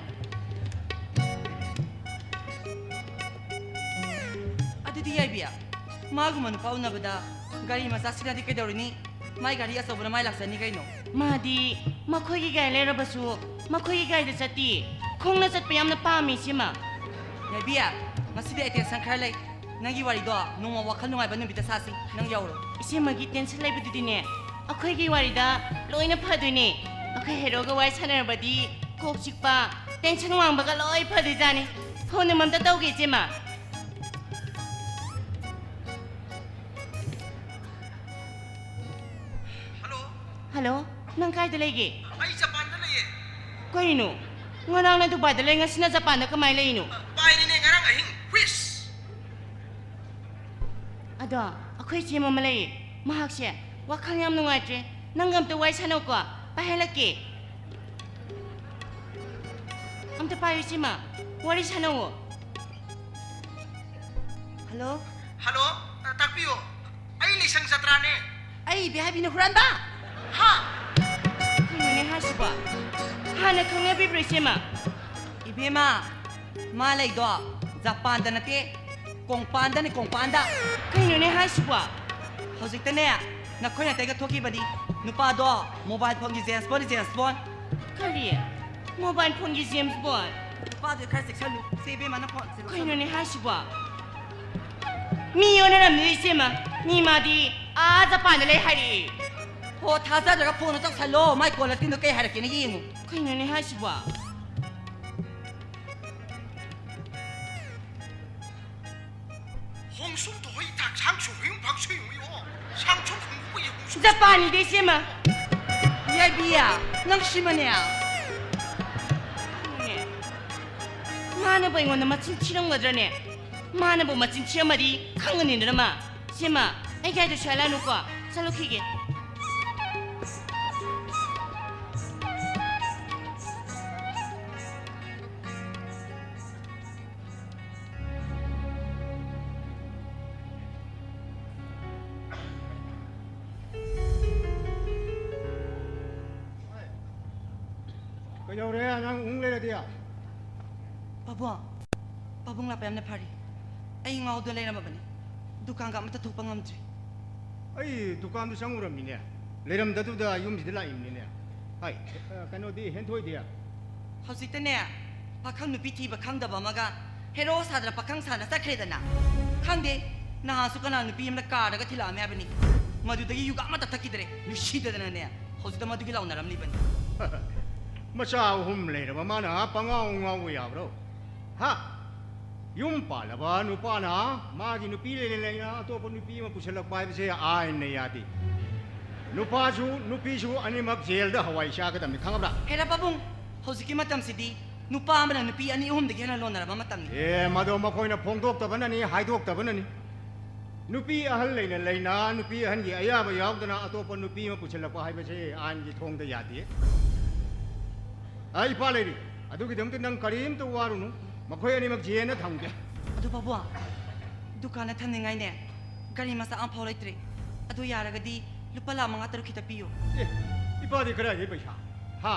ꯑꯗꯨꯗꯤ ꯌꯥꯏꯕꯤ, ꯃꯥꯒꯨꯝꯕ ꯅꯨꯄꯥ ꯎꯅꯕꯗ ꯒꯥꯔꯤ ꯃꯆꯥ ꯁꯤꯅꯗꯤ ꯀꯩꯗꯧꯔꯨꯅꯤ? ꯃꯥꯏ ꯒꯥꯔꯤ ꯑꯆꯧꯕꯅ ꯃꯥꯏ ꯂꯥꯛꯆꯅꯤ ꯀꯩꯅꯣ꯫ ꯃꯥꯗꯤ ꯃꯈꯣꯏꯒꯤ ꯒꯥꯔꯤ ꯂꯩꯔꯕꯁꯨ ꯃꯈꯣꯏꯒꯤ ꯒꯥꯔꯤꯗ ꯆꯠꯇꯤ꯫ ꯈꯣꯡꯅ ꯆꯠꯄ ꯌꯥꯝꯅ ꯄꯥꯝꯃꯤ, ꯏꯆꯦꯃ꯫ ꯌꯥꯏꯕꯤ, ꯉꯁꯤꯗꯤ ꯑꯩ tension ꯈꯔ ꯂꯩ꯫ ꯅꯪꯒꯤ ꯋꯥꯔꯤꯗꯣ ꯅꯣꯡꯃ ꯋꯥꯈꯜ ꯅꯨꯡꯉꯥꯏꯕ ꯅꯨꯃꯤꯠꯇ ꯁꯥꯁꯤ꯫ ꯅꯪ ꯌꯥꯎꯔꯣ꯫ ꯏꯆꯦꯃꯒꯤ tension ꯂꯩꯕꯗꯨꯗꯤꯅꯦ, ꯑꯩꯈꯣꯏꯒꯤ ꯋꯥꯔꯤꯗ ꯂꯣꯏꯅ ꯐꯗꯣꯏꯅꯦ꯫ ꯑꯩꯈꯣꯏ heroꯒ ꯋꯥꯔꯤ ꯁꯥꯟꯅꯔꯕꯗꯤ ꯀꯣꯛ ꯆꯤꯛꯄ, tension ꯋꯥꯡꯕꯒ ꯂꯣꯏ ꯐꯗꯣꯏꯖꯥꯠꯅꯤ꯫ Phone ꯑꯃꯝꯇ ꯇꯧꯒꯦ, ꯏꯆꯦꯃ꯫ Hello꯫ Hello, ꯅꯪ ꯀꯥꯏꯗ ꯂꯩꯒꯦ? ꯑꯩ ꯖꯄꯥꯟꯗ ꯂꯩꯌꯦ꯫ ꯀꯩꯅꯣ? ꯉꯔꯥꯡꯅ ꯗꯨꯕꯥꯏꯗ ꯂꯩ, ꯉꯁꯤꯅ ꯖꯄꯥꯟꯗ ꯀꯃꯥꯏꯅ ꯂꯩꯔꯤꯅꯣ? ꯄꯥꯏꯔꯤꯅꯦ ꯉꯔꯥꯡ ꯑꯍꯤꯡ꯫ ꯍꯨꯏꯁ! ꯑꯗꯣ, ꯑꯩꯈꯣꯏ ꯏꯆꯦ ꯑꯃ ꯂꯩꯌꯦ, ꯃꯍꯥꯛꯁꯦ ꯋꯥꯈꯜ ꯌꯥꯝ ꯅꯨꯡꯉꯥꯏꯇ꯭ꯔꯦ꯫ ꯅꯪꯒ ꯑꯝꯇ ꯋꯥꯔꯤ ꯁꯥꯟꯅꯧꯀꯣ, ꯄꯥꯏꯍꯜꯂꯛꯀꯦ꯫ ꯑꯝꯇ ꯄꯥꯏꯌꯨ, ꯏꯆꯦꯃ, ꯋꯥꯔꯤ ꯁꯥꯟꯅꯧꯋꯣ꯫ Hello꯫ Hello, ꯑ, ꯇꯥꯛꯄꯤꯌꯨ꯫ ꯑꯩ ꯂꯤꯁꯪ ꯖꯇ꯭ꯔꯥꯅꯦ꯫ ꯑꯩ ꯏꯕꯦ ꯍꯥꯏꯕꯤꯅ ꯍꯨꯔꯥꯟꯕ꯫ ꯍꯥ? ꯀꯩꯅꯣꯅꯦ ꯍꯥꯏꯁꯤꯕꯣ? ꯍꯥꯟꯅ ꯈꯪꯅꯕꯤꯕ꯭ꯔꯣ, ꯏꯆꯦꯃ? ꯏꯕꯦꯝꯃ, ꯃꯥ ꯂꯩꯗꯣ ꯖꯄꯥꯟꯗ ꯅꯠꯇꯦ, ꯀꯣꯡꯄꯥꯟꯗꯅꯦ, ꯀꯣꯡꯄꯥꯟꯗ꯫ ꯀꯩꯅꯣꯅꯦ ꯍꯥꯏꯁꯤꯕꯣ? ꯍꯧꯖꯤꯛꯇꯅꯦ, ꯅꯈꯣꯏ ꯅꯥꯇꯩꯒ ꯊꯣꯛꯈꯤꯕꯅꯤ꯫ ꯅꯨꯄꯥꯗꯣ mobile phoneꯒꯤ James Bond, James Bond꯫ ꯀꯔꯤ? Mobile phoneꯒꯤ James Bond? ꯅꯨꯄꯥꯗꯨ ꯈꯔ ꯆꯦꯛꯁꯜꯂꯨ꯫ ꯁꯦ, ꯏꯕꯦꯝꯃ, ꯅꯪ phone ꯁꯦ ꯂꯧꯁꯜꯂꯨ꯫ ꯀꯩꯅꯣꯅꯦ ꯍꯥꯏꯁꯤꯕꯣ? ꯃꯤ ꯑꯣꯟꯅꯔꯝꯅꯤ, ꯏꯆꯦꯃ꯫ ꯃꯤ ꯃꯥꯗꯤ ꯑꯥ ꯖꯄꯥꯟꯗ ꯂꯩ ꯍꯥꯏꯔꯛꯏ꯫ ꯍꯣ, ꯊꯥꯖꯗ꯭ꯔꯒ phoneꯗꯣ ꯇꯧꯁꯜꯂꯣ꯫ ꯃꯥꯏ caller tuneꯗꯣ ꯀꯩ ꯍꯥꯏꯔꯛꯀꯦꯅ ꯌꯦꯡꯉꯨ꯫ ꯀꯩꯅꯣꯅꯦ ꯍꯥꯏꯁꯤꯕꯣ? ꯍꯣꯡꯁꯨꯝ ꯇꯣꯍꯩ ꯊꯥꯛ ꯁꯥꯡ ꯁꯨ ꯍꯨꯌꯨꯡ ꯐꯥꯛ ꯁꯨ ꯌꯨꯡ ꯌꯣ꯫ ꯁꯥꯡ ꯁꯨꯝ ꯍꯨꯝ ꯍꯨꯝ ꯌꯨꯡ ꯁꯨꯝ ꯖꯄꯥꯟꯅꯤꯗ, ꯏꯆꯦꯃ꯫ ꯌꯥꯏꯕꯤ, ꯅꯪ ꯁꯤꯃꯅꯦ꯫ ꯃꯥꯅꯕꯨ ꯑꯩꯉꯣꯟꯗ ꯃꯆꯤꯟ ꯊꯤꯔꯝꯒꯗ꯭ꯔꯅꯦ? ꯃꯥꯅꯕꯨ ꯃꯆꯤꯟ ꯊꯤꯔꯝꯃꯗꯤ ꯈꯪꯒꯅꯤꯗꯅ ꯃꯥ꯫ ꯏꯆꯦꯃ, ꯑꯩ ꯒꯥꯔꯤꯗꯨ ꯁ꯭ꯋꯥꯏ ꯂꯥꯛꯅꯨꯀꯣ, ꯆꯠꯂꯨꯈꯤꯒꯦ꯫ ꯀꯩꯗꯧꯔꯦ ꯅꯪ ꯎꯪ ꯂꯩꯔꯗꯤ? ꯄꯥꯕꯨꯡ, ꯄꯥꯕꯨꯡ ꯂꯥꯛꯄ ꯌꯥꯝꯅ ꯐꯔꯦ꯫ ꯑꯩ ꯉꯥꯎꯗ ꯂꯩꯔꯝꯃꯕꯅꯤ꯫ ꯗꯨꯀꯥꯟꯒ ꯑꯃꯠꯇ ꯊꯣꯛꯄ ꯉꯝꯗ꯭ꯔꯦ꯫ ꯑꯩ ꯗꯨꯀꯥꯟꯗꯨ ꯆꯪꯉꯨꯔꯝꯃꯤꯅꯦ꯫ ꯂꯩꯔꯝꯗꯗꯨꯗ ꯌꯨꯝꯁꯤꯗ ꯂꯥꯛꯏꯕꯅꯤꯅꯦ꯫ ꯍꯥꯏ, ꯑ, ꯀꯩꯅꯣꯗꯤ, ꯍꯦꯟꯊꯣꯏꯗꯤ? ꯍꯧꯖꯤꯛꯇꯅꯦ, ꯄꯥꯈꯪ ꯅꯨꯄꯤ ꯊꯤꯕ ꯈꯪꯗꯕ ꯑꯃꯒ ꯍꯦꯔꯣ ꯁꯥꯗꯅ ꯄꯥꯈꯪ ꯁꯥꯅ ꯆꯠꯈ꯭ꯔꯦꯗꯅ꯫ ꯈꯪꯗꯦ, ꯅꯍꯥꯟꯁꯨ ꯀꯅꯥ ꯅꯨꯄꯤ ꯑꯃꯅ ꯀꯥꯔꯒ ꯊꯤꯜꯂꯛꯑꯝꯃꯦ ꯍꯥꯏꯕꯅꯤ꯫ ꯃꯗꯨꯗꯒꯤ ꯌꯨꯒ ꯑꯃꯠꯇ ꯊꯛꯈꯤꯗ꯭ꯔꯦ꯫ ꯅꯨꯡꯁꯤꯗꯗꯅꯅꯦ, ꯍꯧꯖꯤꯛꯇ ꯃꯗꯨꯒꯤ ꯂꯥꯎꯅꯔꯝꯂꯤꯕꯅꯤ꯫ ꯃꯆꯥ ꯑꯍꯨꯝ ꯂꯩꯔꯕ ꯃꯥꯅ ꯄꯉꯥꯎ ꯉꯥꯎꯕ ꯌꯥꯕ꯭ꯔꯣ? ꯍꯥ? ꯌꯨꯝ ꯄꯥꯜꯂꯕ ꯅꯨꯄꯥꯅ ꯃꯥꯒꯤ ꯅꯨꯄꯤ ꯂꯩꯅ ꯂꯩꯅ ꯑꯇꯣꯞꯄ ꯅꯨꯄꯤ ꯑꯃ ꯄꯨꯁꯜꯂꯛꯄ ꯍꯥꯏꯕꯁꯦ ꯑꯥꯏꯟꯅ ꯌꯥꯗꯦ꯫ ꯅꯨꯄꯥꯁꯨ ꯅꯨꯄꯤꯁꯨ ꯑꯅꯤꯃꯛ ꯖꯦꯜꯗ ꯍꯋꯥꯏ ꯆꯥꯒꯗꯕꯅꯤ, ꯈꯪꯉꯕ꯭ꯔꯥ? ꯍꯦꯔꯥ ꯄꯥꯕꯨꯡ, ꯍꯧꯖꯤꯛꯀꯤ ꯃꯇꯝꯁꯤꯗꯤ ꯅꯨꯄꯥ ꯑꯃꯅ ꯅꯨꯄꯤ ꯑꯅꯤ ꯑꯍꯨꯝꯗꯒꯤ ꯍꯦꯟꯅ ꯂꯣꯟꯅꯔꯕ ꯃꯇꯝꯅꯤ꯫ ꯑꯦ, ꯃꯗꯣ ꯃꯈꯣꯏꯅ ꯐꯣꯡꯗꯣꯛꯇꯕꯅꯅꯤ, ꯍꯥꯏꯗꯣꯛꯇꯕꯅꯅꯤ꯫ ꯅꯨꯄꯤ ꯑꯍꯜ ꯂꯩꯅ ꯂꯩꯅ ꯅꯨꯄꯤ ꯑꯍꯟꯒꯤ ꯑꯌꯥꯕ ꯌꯥꯎꯗꯅ ꯑꯇꯣꯞꯄ ꯅꯨꯄꯤ ꯑꯃ ꯄꯨꯁꯤꯜꯂꯛꯄ ꯍꯥꯏꯕꯁꯦ ꯑꯥꯏꯟꯒꯤ ꯊꯣꯡꯗ ꯌꯥꯗꯦ꯫ ꯑ, ꯏꯄꯥ ꯂꯩꯔꯤ, ꯑꯗꯨꯒꯤꯗꯃꯛꯇ ꯅꯪ ꯀꯔꯤꯝꯇ ꯋꯥꯔꯨꯅꯨ, ꯃꯈꯣꯏ ꯑꯅꯤꯃꯛ ꯖꯦꯜꯗ ꯊꯝꯒꯦ꯫ ꯑꯗꯨ ꯄꯥꯕꯨꯡ, ꯗꯨꯀꯥꯟꯗ ꯊꯝꯅꯤꯡꯉꯥꯏꯅꯦ ꯒꯥꯔꯤ ꯃꯆꯥ ꯑꯃꯐꯥꯎ ꯂꯩꯇ꯭ꯔꯦ꯫ ꯑꯗꯨ ꯌꯥꯔꯒꯗꯤ ꯂꯨꯄꯥ ꯂꯥꯈ ꯃꯉꯥ ꯇꯔꯨꯛ ꯈꯤꯇ ꯄꯤꯌꯨ꯫ ꯑꯦ, ꯏꯄꯥꯗꯤ ꯀꯗꯥꯏꯗꯒꯤ ꯄꯩꯁꯥ? ꯍꯥ?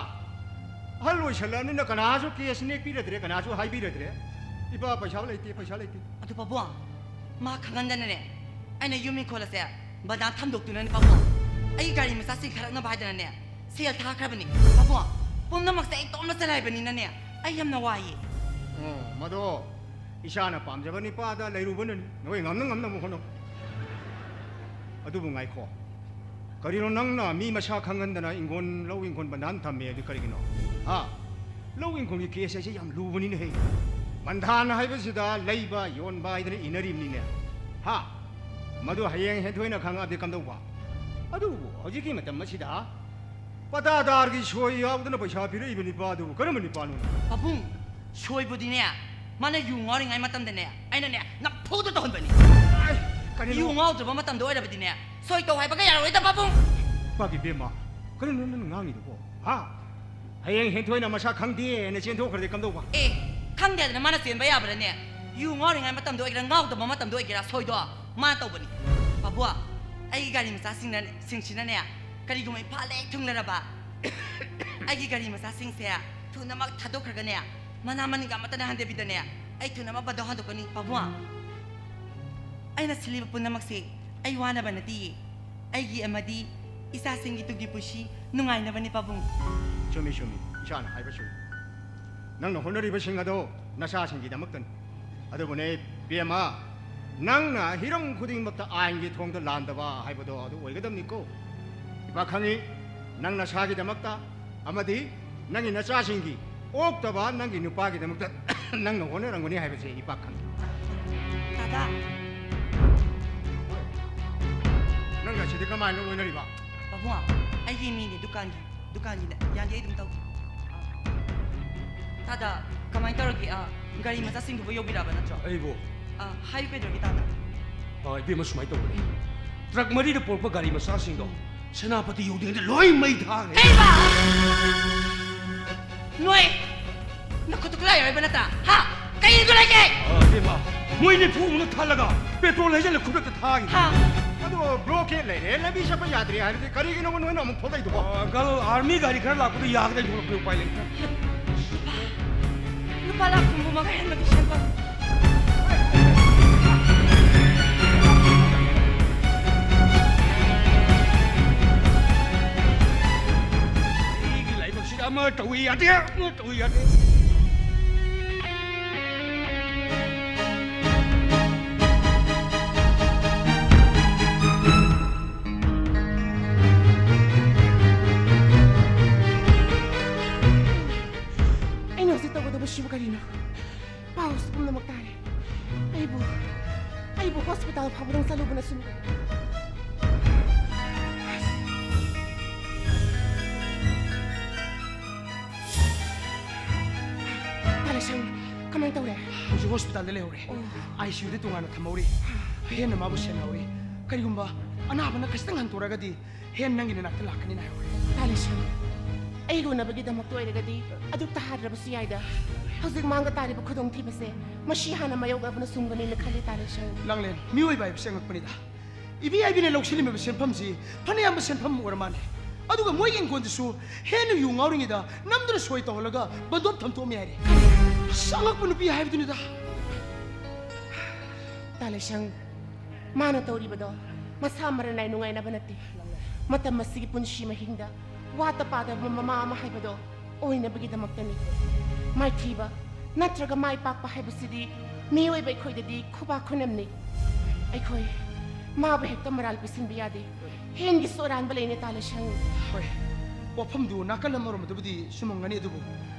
ꯑꯍꯜ ꯑꯣꯏꯁꯜꯂꯛꯑꯕꯅꯤꯅ ꯀꯅꯥꯁꯨ ꯀꯦꯁ ꯅꯦꯛꯄꯤꯔꯗ꯭ꯔꯦ, ꯀꯅꯥꯁꯨ ꯍꯥꯏꯕꯤꯔꯗ꯭ꯔꯦ꯫ ꯏꯄꯥ, ꯄꯩꯁꯥ ꯂꯩꯇꯦ, ꯄꯩꯁꯥ ꯂꯩꯇꯦ꯫ ꯑꯗꯨ ꯄꯥꯕꯨꯡ, ꯃꯥ ꯈꯪꯍꯟꯗꯅꯅꯦ, ꯑꯩꯅ ꯌꯨꯝ ꯏꯪꯈꯣꯜ ꯑꯁꯦ ꯕꯟꯗꯥꯟ ꯊꯝꯗꯣꯛꯇꯨꯅꯅꯦ ꯄꯥꯕꯨꯡ, ꯑꯩꯒꯤ ꯒꯥꯔꯤ ꯃꯆꯥ ꯆꯤꯡꯊꯔꯛꯅꯕ ꯍꯥꯏꯗꯅꯅꯦ ꯁꯦꯜ ꯊꯥꯈ꯭ꯔꯕꯅꯤ꯫ ꯄꯥꯕꯨꯡ, ꯄꯨꯝꯅꯃꯛꯁꯦ ꯑꯩ ꯏꯇꯣꯝꯅ ꯆꯂꯥꯏꯕꯅꯤꯅꯅꯦ ꯑꯩ ꯌꯥꯝꯅ ꯋꯥꯏꯌꯦ꯫ ꯑꯣ, ꯃꯗꯣ ꯏꯁꯥꯅ ꯄꯥꯝꯖꯕ ꯅꯨꯄꯥꯗ ꯂꯩꯔꯨꯕꯅꯅꯤ, ꯅꯈꯣꯏ ꯉꯝꯅ ꯉꯝꯅꯕ ꯍꯣꯠꯅꯧ꯫ ꯑꯗꯨꯕꯨ ꯉꯥꯏꯈꯣ, ꯀꯔꯤꯅꯣ ꯅꯪꯅ ꯃꯤ ꯃꯁꯥ ꯈꯪꯍꯟꯗꯅ ꯏꯪꯈꯣꯜ, ꯂꯧ ꯏꯪꯈꯣꯜ ꯕꯟꯗꯥꯟ ꯊꯝꯃꯦ ꯑꯗꯨ ꯀꯔꯤꯒꯤꯅꯣ? ꯍꯥ? ꯂꯧ ꯏꯪꯈꯣꯜꯒꯤ ꯀꯦꯁ ꯍꯥꯏꯁꯦ ꯌꯥꯝ ꯂꯨꯕꯅꯤꯅꯦꯍꯦ꯫ ꯕꯟꯗꯥꯟ ꯍꯥꯏꯕꯁꯤꯗ ꯂꯩꯕ ꯌꯣꯟꯕ ꯍꯥꯏꯗꯅ ꯏꯅꯔꯤꯕꯅꯤꯅꯦ꯫ ꯍꯥ? ꯃꯗꯨ ꯍꯌꯦꯡ ꯍꯦꯟꯊꯣꯏꯅ ꯈꯪꯉꯛꯑꯗꯤ ꯀꯝꯗꯧꯕ? ꯑꯗꯨꯕꯨ ꯍꯧꯖꯤꯛꯀꯤ ꯃꯇꯝ ꯑꯁꯤꯗ ꯄꯇꯥꯗꯥꯔꯒꯤ ꯁꯣꯏ ꯌꯥꯎꯗꯅ ꯄꯩꯁꯥ ꯄꯤꯔꯛꯏꯕ ꯅꯨꯄꯥꯗꯨꯕꯨ ꯀꯔꯝꯕ ꯅꯨꯄꯥꯅꯣ? ꯄꯥꯕꯨꯡ, ꯁꯣꯏꯕꯨꯗꯤꯅꯦ, ꯃꯥꯅ ꯌꯨ ꯉꯥꯎꯔꯤꯉꯩ ꯃꯇꯝꯗꯅꯦ ꯑꯩꯅꯅꯦ ꯅꯝꯐꯨꯗ ꯇꯧꯍꯟꯕꯅꯤ꯫ ꯑꯩ, ꯀꯔꯤꯅꯣ? ꯌꯨ ꯉꯥꯎꯗ꯭ꯔꯕ ꯃꯇꯝꯗ ꯑꯣꯏꯔꯕꯗꯤꯅꯦ ꯁꯣꯏ ꯇꯧ ꯍꯥꯏꯕꯒ ꯌꯥꯔꯣꯏꯗ ꯄꯥꯕꯨꯡ꯫ ꯏꯄꯥꯒꯤ ꯕꯦꯝꯃ, ꯀꯔꯤꯅꯣ ꯅꯪꯅ ꯉꯥꯡꯉꯤꯗꯨꯕꯣ? ꯍꯥ? ꯍꯌꯦꯡ ꯍꯦꯟꯊꯣꯏꯅ ꯃꯁꯥ ꯈꯪꯗꯦꯅ ꯆꯦꯟꯊꯣꯛꯈ꯭ꯔꯗꯤ ꯀꯝꯗꯧꯕ? ꯑꯦ, ꯈꯪꯗꯦ ꯍꯥꯏꯗꯅ ꯃꯥꯅ ꯆꯦꯟꯕ ꯌꯥꯕ꯭ꯔꯥꯅꯦ? ꯌꯨ ꯉꯥꯎꯔꯤꯉꯩ ꯃꯇꯝꯗ ꯑꯣꯏꯒꯦꯔꯥ ꯉꯥꯎꯗꯕ ꯃꯇꯝꯗ ꯑꯣꯏꯒꯦꯔꯥ ꯁꯣꯏꯗꯣ ꯃꯥꯅ ꯇꯧꯕꯅꯤ꯫ ꯄꯥꯕꯨꯡ, ꯑꯩꯒꯤ ꯒꯥꯔꯤ ꯃꯆꯥꯁꯤꯡꯅ-, ꯁꯤꯡꯁꯤꯅꯅꯦ ꯀꯔꯤꯒꯨꯝꯕ ꯏꯝꯐꯥꯜ ꯍꯦꯛ ꯊꯨꯡꯂꯔꯕ ꯑꯩꯒꯤ ꯒꯥꯔꯤ ꯃꯆꯥꯁꯤꯡꯁꯦ ꯊꯨꯅꯃꯛ ꯊꯥꯗꯣꯛꯈ꯭ꯔꯒꯅꯦ ꯃꯅꯥ ꯃꯅꯤꯡꯒ ꯑꯃꯠꯇꯅ ꯍꯟꯗꯕꯤꯗꯅꯦ ꯑꯩ ꯊꯨꯅꯃꯛ ꯕꯟꯗꯣ ꯍꯟꯗꯣꯛꯀꯅꯤ ꯄꯥꯕꯨꯡ꯫ ꯑꯩꯅ ꯁꯤꯜꯂꯤꯕ ꯄꯨꯝꯅꯃꯛꯁꯦ ꯑꯩ ꯋꯥꯅꯕ ꯅꯠꯇꯤꯌꯦ, ꯑꯩꯒꯤ ꯑꯃꯗꯤ ꯏꯆꯥꯁꯤꯡꯒꯤ ꯇꯨꯡꯒꯤ ꯄꯨꯟꯁꯤ ꯅꯨꯡꯉꯥꯏꯅꯕꯅꯤ ꯄꯥꯕꯨꯡ꯫ ꯆꯨꯝꯃꯤ, ꯆꯨꯝꯃꯤ, ꯏꯆꯥꯅ ꯍꯥꯏꯕ ꯆꯨꯝꯃꯤ꯫ ꯅꯪꯅ ꯍꯣꯠꯅꯔꯤꯕꯁꯤꯡ ꯑꯗꯣ ꯅꯆꯥꯁꯤꯡꯒꯤꯗꯃꯛꯇꯅꯤ꯫ ꯑꯗꯨꯕꯨꯅꯦ ꯄꯦꯃ, ꯅꯪꯅ ꯍꯤꯔꯝ ꯈꯨꯗꯤꯡꯃꯛꯇ ꯑꯥꯏꯟꯒꯤ ꯊꯣꯡꯗ ꯂꯥꯟꯗꯕ ꯍꯥꯏꯕꯗꯣ ꯑꯗꯨ ꯑꯣꯏꯒꯗꯕꯅꯤꯀꯣ꯫ ꯏꯄꯥ ꯈꯪꯉꯤ, ꯅꯪ ꯅꯁꯥꯒꯤꯗꯃꯛꯇ ꯑꯃꯗꯤ ꯅꯪꯒꯤ ꯅꯆꯥꯁꯤꯡꯒꯤ ꯑꯣꯛꯇꯕ ꯅꯪꯒꯤ ꯅꯨꯄꯥꯒꯤꯗꯃꯛꯇ ꯅꯪꯅ ꯍꯣꯠꯅꯔꯝꯒꯅꯤ ꯍꯥꯏꯕꯁꯦ ꯏꯄꯥ ꯈꯪꯉꯤ꯫ ꯗꯥꯗꯥ꯫ ꯅꯪꯒ ꯑꯁꯤꯗꯤ ꯀꯃꯥꯏꯅ ꯂꯣꯏꯅꯔꯤꯕ? ꯄꯥꯕꯨꯡ, ꯑꯩꯒꯤ ꯃꯤꯅꯦ ꯗꯨꯀꯥꯟꯒꯤ꯫ ꯗꯨꯀꯥꯟꯒꯤꯅꯦ꯫ ꯌꯥꯅꯤ, ꯑꯩ ꯑꯗꯨꯝ ꯇꯧꯒꯦ꯫ ꯇꯥꯗ, ꯀꯃꯥꯏꯅ ꯇꯧꯔꯒꯦ? ꯑ, ꯒꯥꯔꯤ ꯃꯆꯥꯁꯤꯡꯗꯨꯕꯨ ꯌꯧꯕꯤꯔꯛꯑꯕ ꯅꯠꯇ꯭ꯔꯣ? ꯑꯩꯕꯨ? ꯑ, ꯍꯥꯏꯌꯨ ꯀꯩꯗꯧꯔꯒꯦ, ꯇꯥꯗ? ꯑ, ꯏꯕꯦꯝꯃ, ꯁꯨꯃꯥꯏꯅ ꯇꯧꯕꯅꯦ꯫ ꯇ꯭ꯔꯛ ꯃꯔꯤꯗ ꯄꯣꯔꯛꯄ ꯒꯥꯔꯤ ꯃꯆꯥꯁꯤꯡꯗꯣ ꯁꯦꯅꯥꯄꯇꯤ ꯌꯧꯗ꯭ꯔꯤꯉꯩꯗ ꯂꯣꯏ ꯃꯩ ꯊꯥꯈ꯭ꯔꯦ꯫ ꯀꯩꯕ? ꯅꯣꯏ ꯅꯈꯨꯠꯇ ꯈꯨꯠꯂꯥꯏ ꯌꯥꯎꯔꯤꯕ ꯅꯠꯇ꯭ꯔꯥ? ꯍꯥ? ꯀꯩ ꯏꯔꯤꯒꯦ? ꯑ, ꯏꯕꯦꯝꯃ, ꯃꯣꯏ ꯅꯤꯐꯨꯃꯨꯛꯅ ꯊꯜꯂꯒ ꯄꯦꯇ꯭ꯔꯣꯜ ꯍꯩꯖꯤꯜꯂ ꯈꯨꯗꯛꯇ ꯊꯥꯈꯤ꯫ ꯍꯥ? ꯑꯗꯣ ꯕ꯭ꯂꯣꯀꯦꯠ ꯂꯩꯔꯦ, ꯂꯝꯕꯤ ꯆꯠꯄ ꯌꯥꯗ꯭ꯔꯦ ꯍꯥꯏꯔꯗꯤ ꯀꯔꯤꯒꯤꯅꯣꯕ ꯅꯣꯏꯅ ꯑꯃꯨꯛ ꯊꯣꯛꯂꯛꯏꯗꯨꯕꯣ? ꯑ, ꯑꯪꯀꯜ, ꯑꯥꯔꯃꯤ ꯒꯥꯔꯤ ꯈꯔ ꯂꯥꯛꯄꯗꯣ ꯌꯥꯒꯗ꯭ꯔꯥ ꯊꯣꯛꯂꯛꯄꯅꯤ, ꯎꯄꯥꯏ ꯂꯩꯇ꯭ꯔꯦ꯫ ꯂꯨꯄꯥ ꯂꯥꯈ ꯍꯨꯝꯐꯨ ꯃꯉꯥ ꯍꯦꯟꯕꯒꯤ ꯁꯦꯟꯐꯝ꯫ ꯑꯩꯒꯤ ꯂꯥꯏꯕꯛꯁꯤꯗ ꯑꯃ ꯇꯧꯏ ꯌꯥꯗꯦ, ꯑꯃ ꯇꯧꯏ ꯌꯥꯗꯦ꯫ ꯑꯩꯅ ꯍꯧꯖꯤꯛ ꯇꯧꯒꯗꯕꯁꯤꯕꯨ ꯀꯔꯤꯅꯣ? ꯄꯥꯎꯁꯨ ꯄꯨꯝꯅꯃꯛ ꯇꯥꯔꯦ꯫ ꯑꯩꯕꯨ, ꯑꯩꯕꯨ ꯍꯣꯁꯄꯤꯇꯥꯜ ꯐꯥꯎꯕꯗꯪ ꯆꯠꯂꯨꯕꯅ ꯁꯨꯝ꯫ ꯇꯥꯂꯦꯁꯪ, ꯀꯃꯥꯏ ꯇꯧꯔꯦ? ꯍꯧꯖꯤꯛ ꯍꯣꯁꯄꯤꯇꯥꯜꯗ ꯂꯩꯍꯧꯔꯦ꯫ ꯑꯣ꯫ ICUꯗ ꯇꯣꯉꯥꯟꯅ ꯊꯝꯍꯧꯔꯤ꯫ ꯍꯦꯟꯅ ꯃꯥꯕꯨ ꯁꯦꯟꯅꯍꯧꯔꯤ꯫ ꯀꯔꯤꯒꯨꯝꯕ ꯑꯅꯥꯕꯅ ꯈꯖꯤꯛꯇꯪ ꯍꯟꯇꯣꯔꯛꯑꯒꯗꯤ ꯍꯦꯟ ꯅꯪꯒꯤ ꯅꯅꯥꯛꯇ ꯂꯥꯛꯀꯅꯤꯅ ꯍꯥꯏꯍꯧꯔꯦ꯫ ꯇꯥꯂꯦꯁꯪ, ꯑꯩꯒ ꯎꯅꯕꯒꯤꯗꯃꯛꯇ ꯑꯣꯏꯔꯒꯗꯤ ꯑꯗꯨꯛꯇ ꯍꯥꯏꯗ꯭ꯔꯕꯁꯨ ꯌꯥꯏꯗ꯫ ꯍꯧꯖꯤꯛ ꯃꯥꯡꯗ ꯇꯥꯔꯤꯕ ꯈꯨꯗꯣꯡꯊꯤꯕꯁꯦ ꯃꯁꯤ ꯍꯥꯟꯅ ꯃꯥꯌꯣꯛꯅꯕꯅ ꯆꯨꯝꯒꯅꯤꯅ ꯈꯜꯂꯤ, ꯇꯥꯂꯦꯁꯪ꯫ ꯂꯥꯡꯂꯦꯟ, ꯃꯤꯑꯣꯏꯕ ꯍꯥꯏꯕꯁꯦ ꯑꯉꯛꯄꯅꯤꯗ꯫ ꯏꯕꯤ ꯍꯥꯏꯕꯤꯅ ꯂꯧꯁꯤꯜꯂꯝꯃꯤꯕ ꯁꯦꯟꯐꯝꯁꯤ ꯐꯅꯌꯥꯝꯕ ꯁꯦꯟꯐꯝ ꯑꯃ ꯑꯣꯏꯔ ꯃꯥꯜꯂꯦ꯫ ꯑꯗꯨꯒ ꯃꯣꯏꯒꯤ ꯏꯪꯈꯣꯜꯗꯨꯁꯨ ꯍꯦꯟꯅ ꯌꯨ ꯉꯥꯎꯔꯤꯉꯩꯗ ꯅꯝꯗꯨꯅ ꯁꯣꯏ ꯇꯧꯍꯜꯂꯒ ꯕꯟꯗꯣꯞ ꯊꯝꯊꯣꯛꯑꯝꯃꯦ ꯍꯥꯏꯔꯦ꯫ ꯑꯁ, ꯑꯉꯛꯄ ꯅꯨꯄꯤ ꯍꯥꯏꯕꯗꯨꯅꯤꯗ꯫ ꯇꯥꯂꯦꯁꯪ, ꯃꯥꯅ ꯇꯧꯔꯤꯕꯗꯣ ꯃꯁꯥ ꯃꯔꯟ ꯅꯥꯏ ꯅꯨꯡꯉꯥꯏꯅꯕ ꯅꯠꯇꯦ꯫ ꯃꯇꯝ ꯑꯁꯤꯒꯤ ꯄꯨꯟꯁꯤ ꯃꯍꯤꯡꯗ ꯋꯥꯠꯇ ꯄꯥꯗꯕ ꯃꯃꯥ ꯑꯃ ꯍꯥꯏꯕꯗꯣ ꯑꯣꯏꯅꯕꯒꯤꯗꯃꯛꯇꯅꯤ꯫ ꯃꯥꯏꯊꯤꯕ ꯅꯠꯇ꯭ꯔꯒ ꯃꯥꯏ ꯄꯥꯛꯄ ꯍꯥꯏꯕꯁꯤꯗꯤ ꯃꯤꯑꯣꯏꯕ ꯑꯩꯈꯣꯏꯗꯗꯤ ꯈꯨꯕꯥꯛ ꯈꯨꯅꯝꯅꯤ꯫ ꯑꯩꯈꯣꯏ ꯃꯥꯕꯨ ꯍꯦꯛꯇ ꯃꯔꯥꯜ ꯄꯤꯁꯤꯟꯕ ꯌꯥꯗꯦ꯫ ꯍꯦꯟꯒꯤꯁꯨ ꯑꯔꯥꯟꯕ ꯂꯩꯅꯦ, ꯇꯥꯂꯦꯁꯪ꯫ ꯍꯣꯏ, ꯋꯥꯐꯝꯗꯨ ꯅꯥꯀꯜ ꯑꯃꯔꯣꯝꯗꯕꯨꯗꯤ ꯆꯨꯝꯃꯝꯒꯅꯤ, ꯑꯗꯨꯕꯨ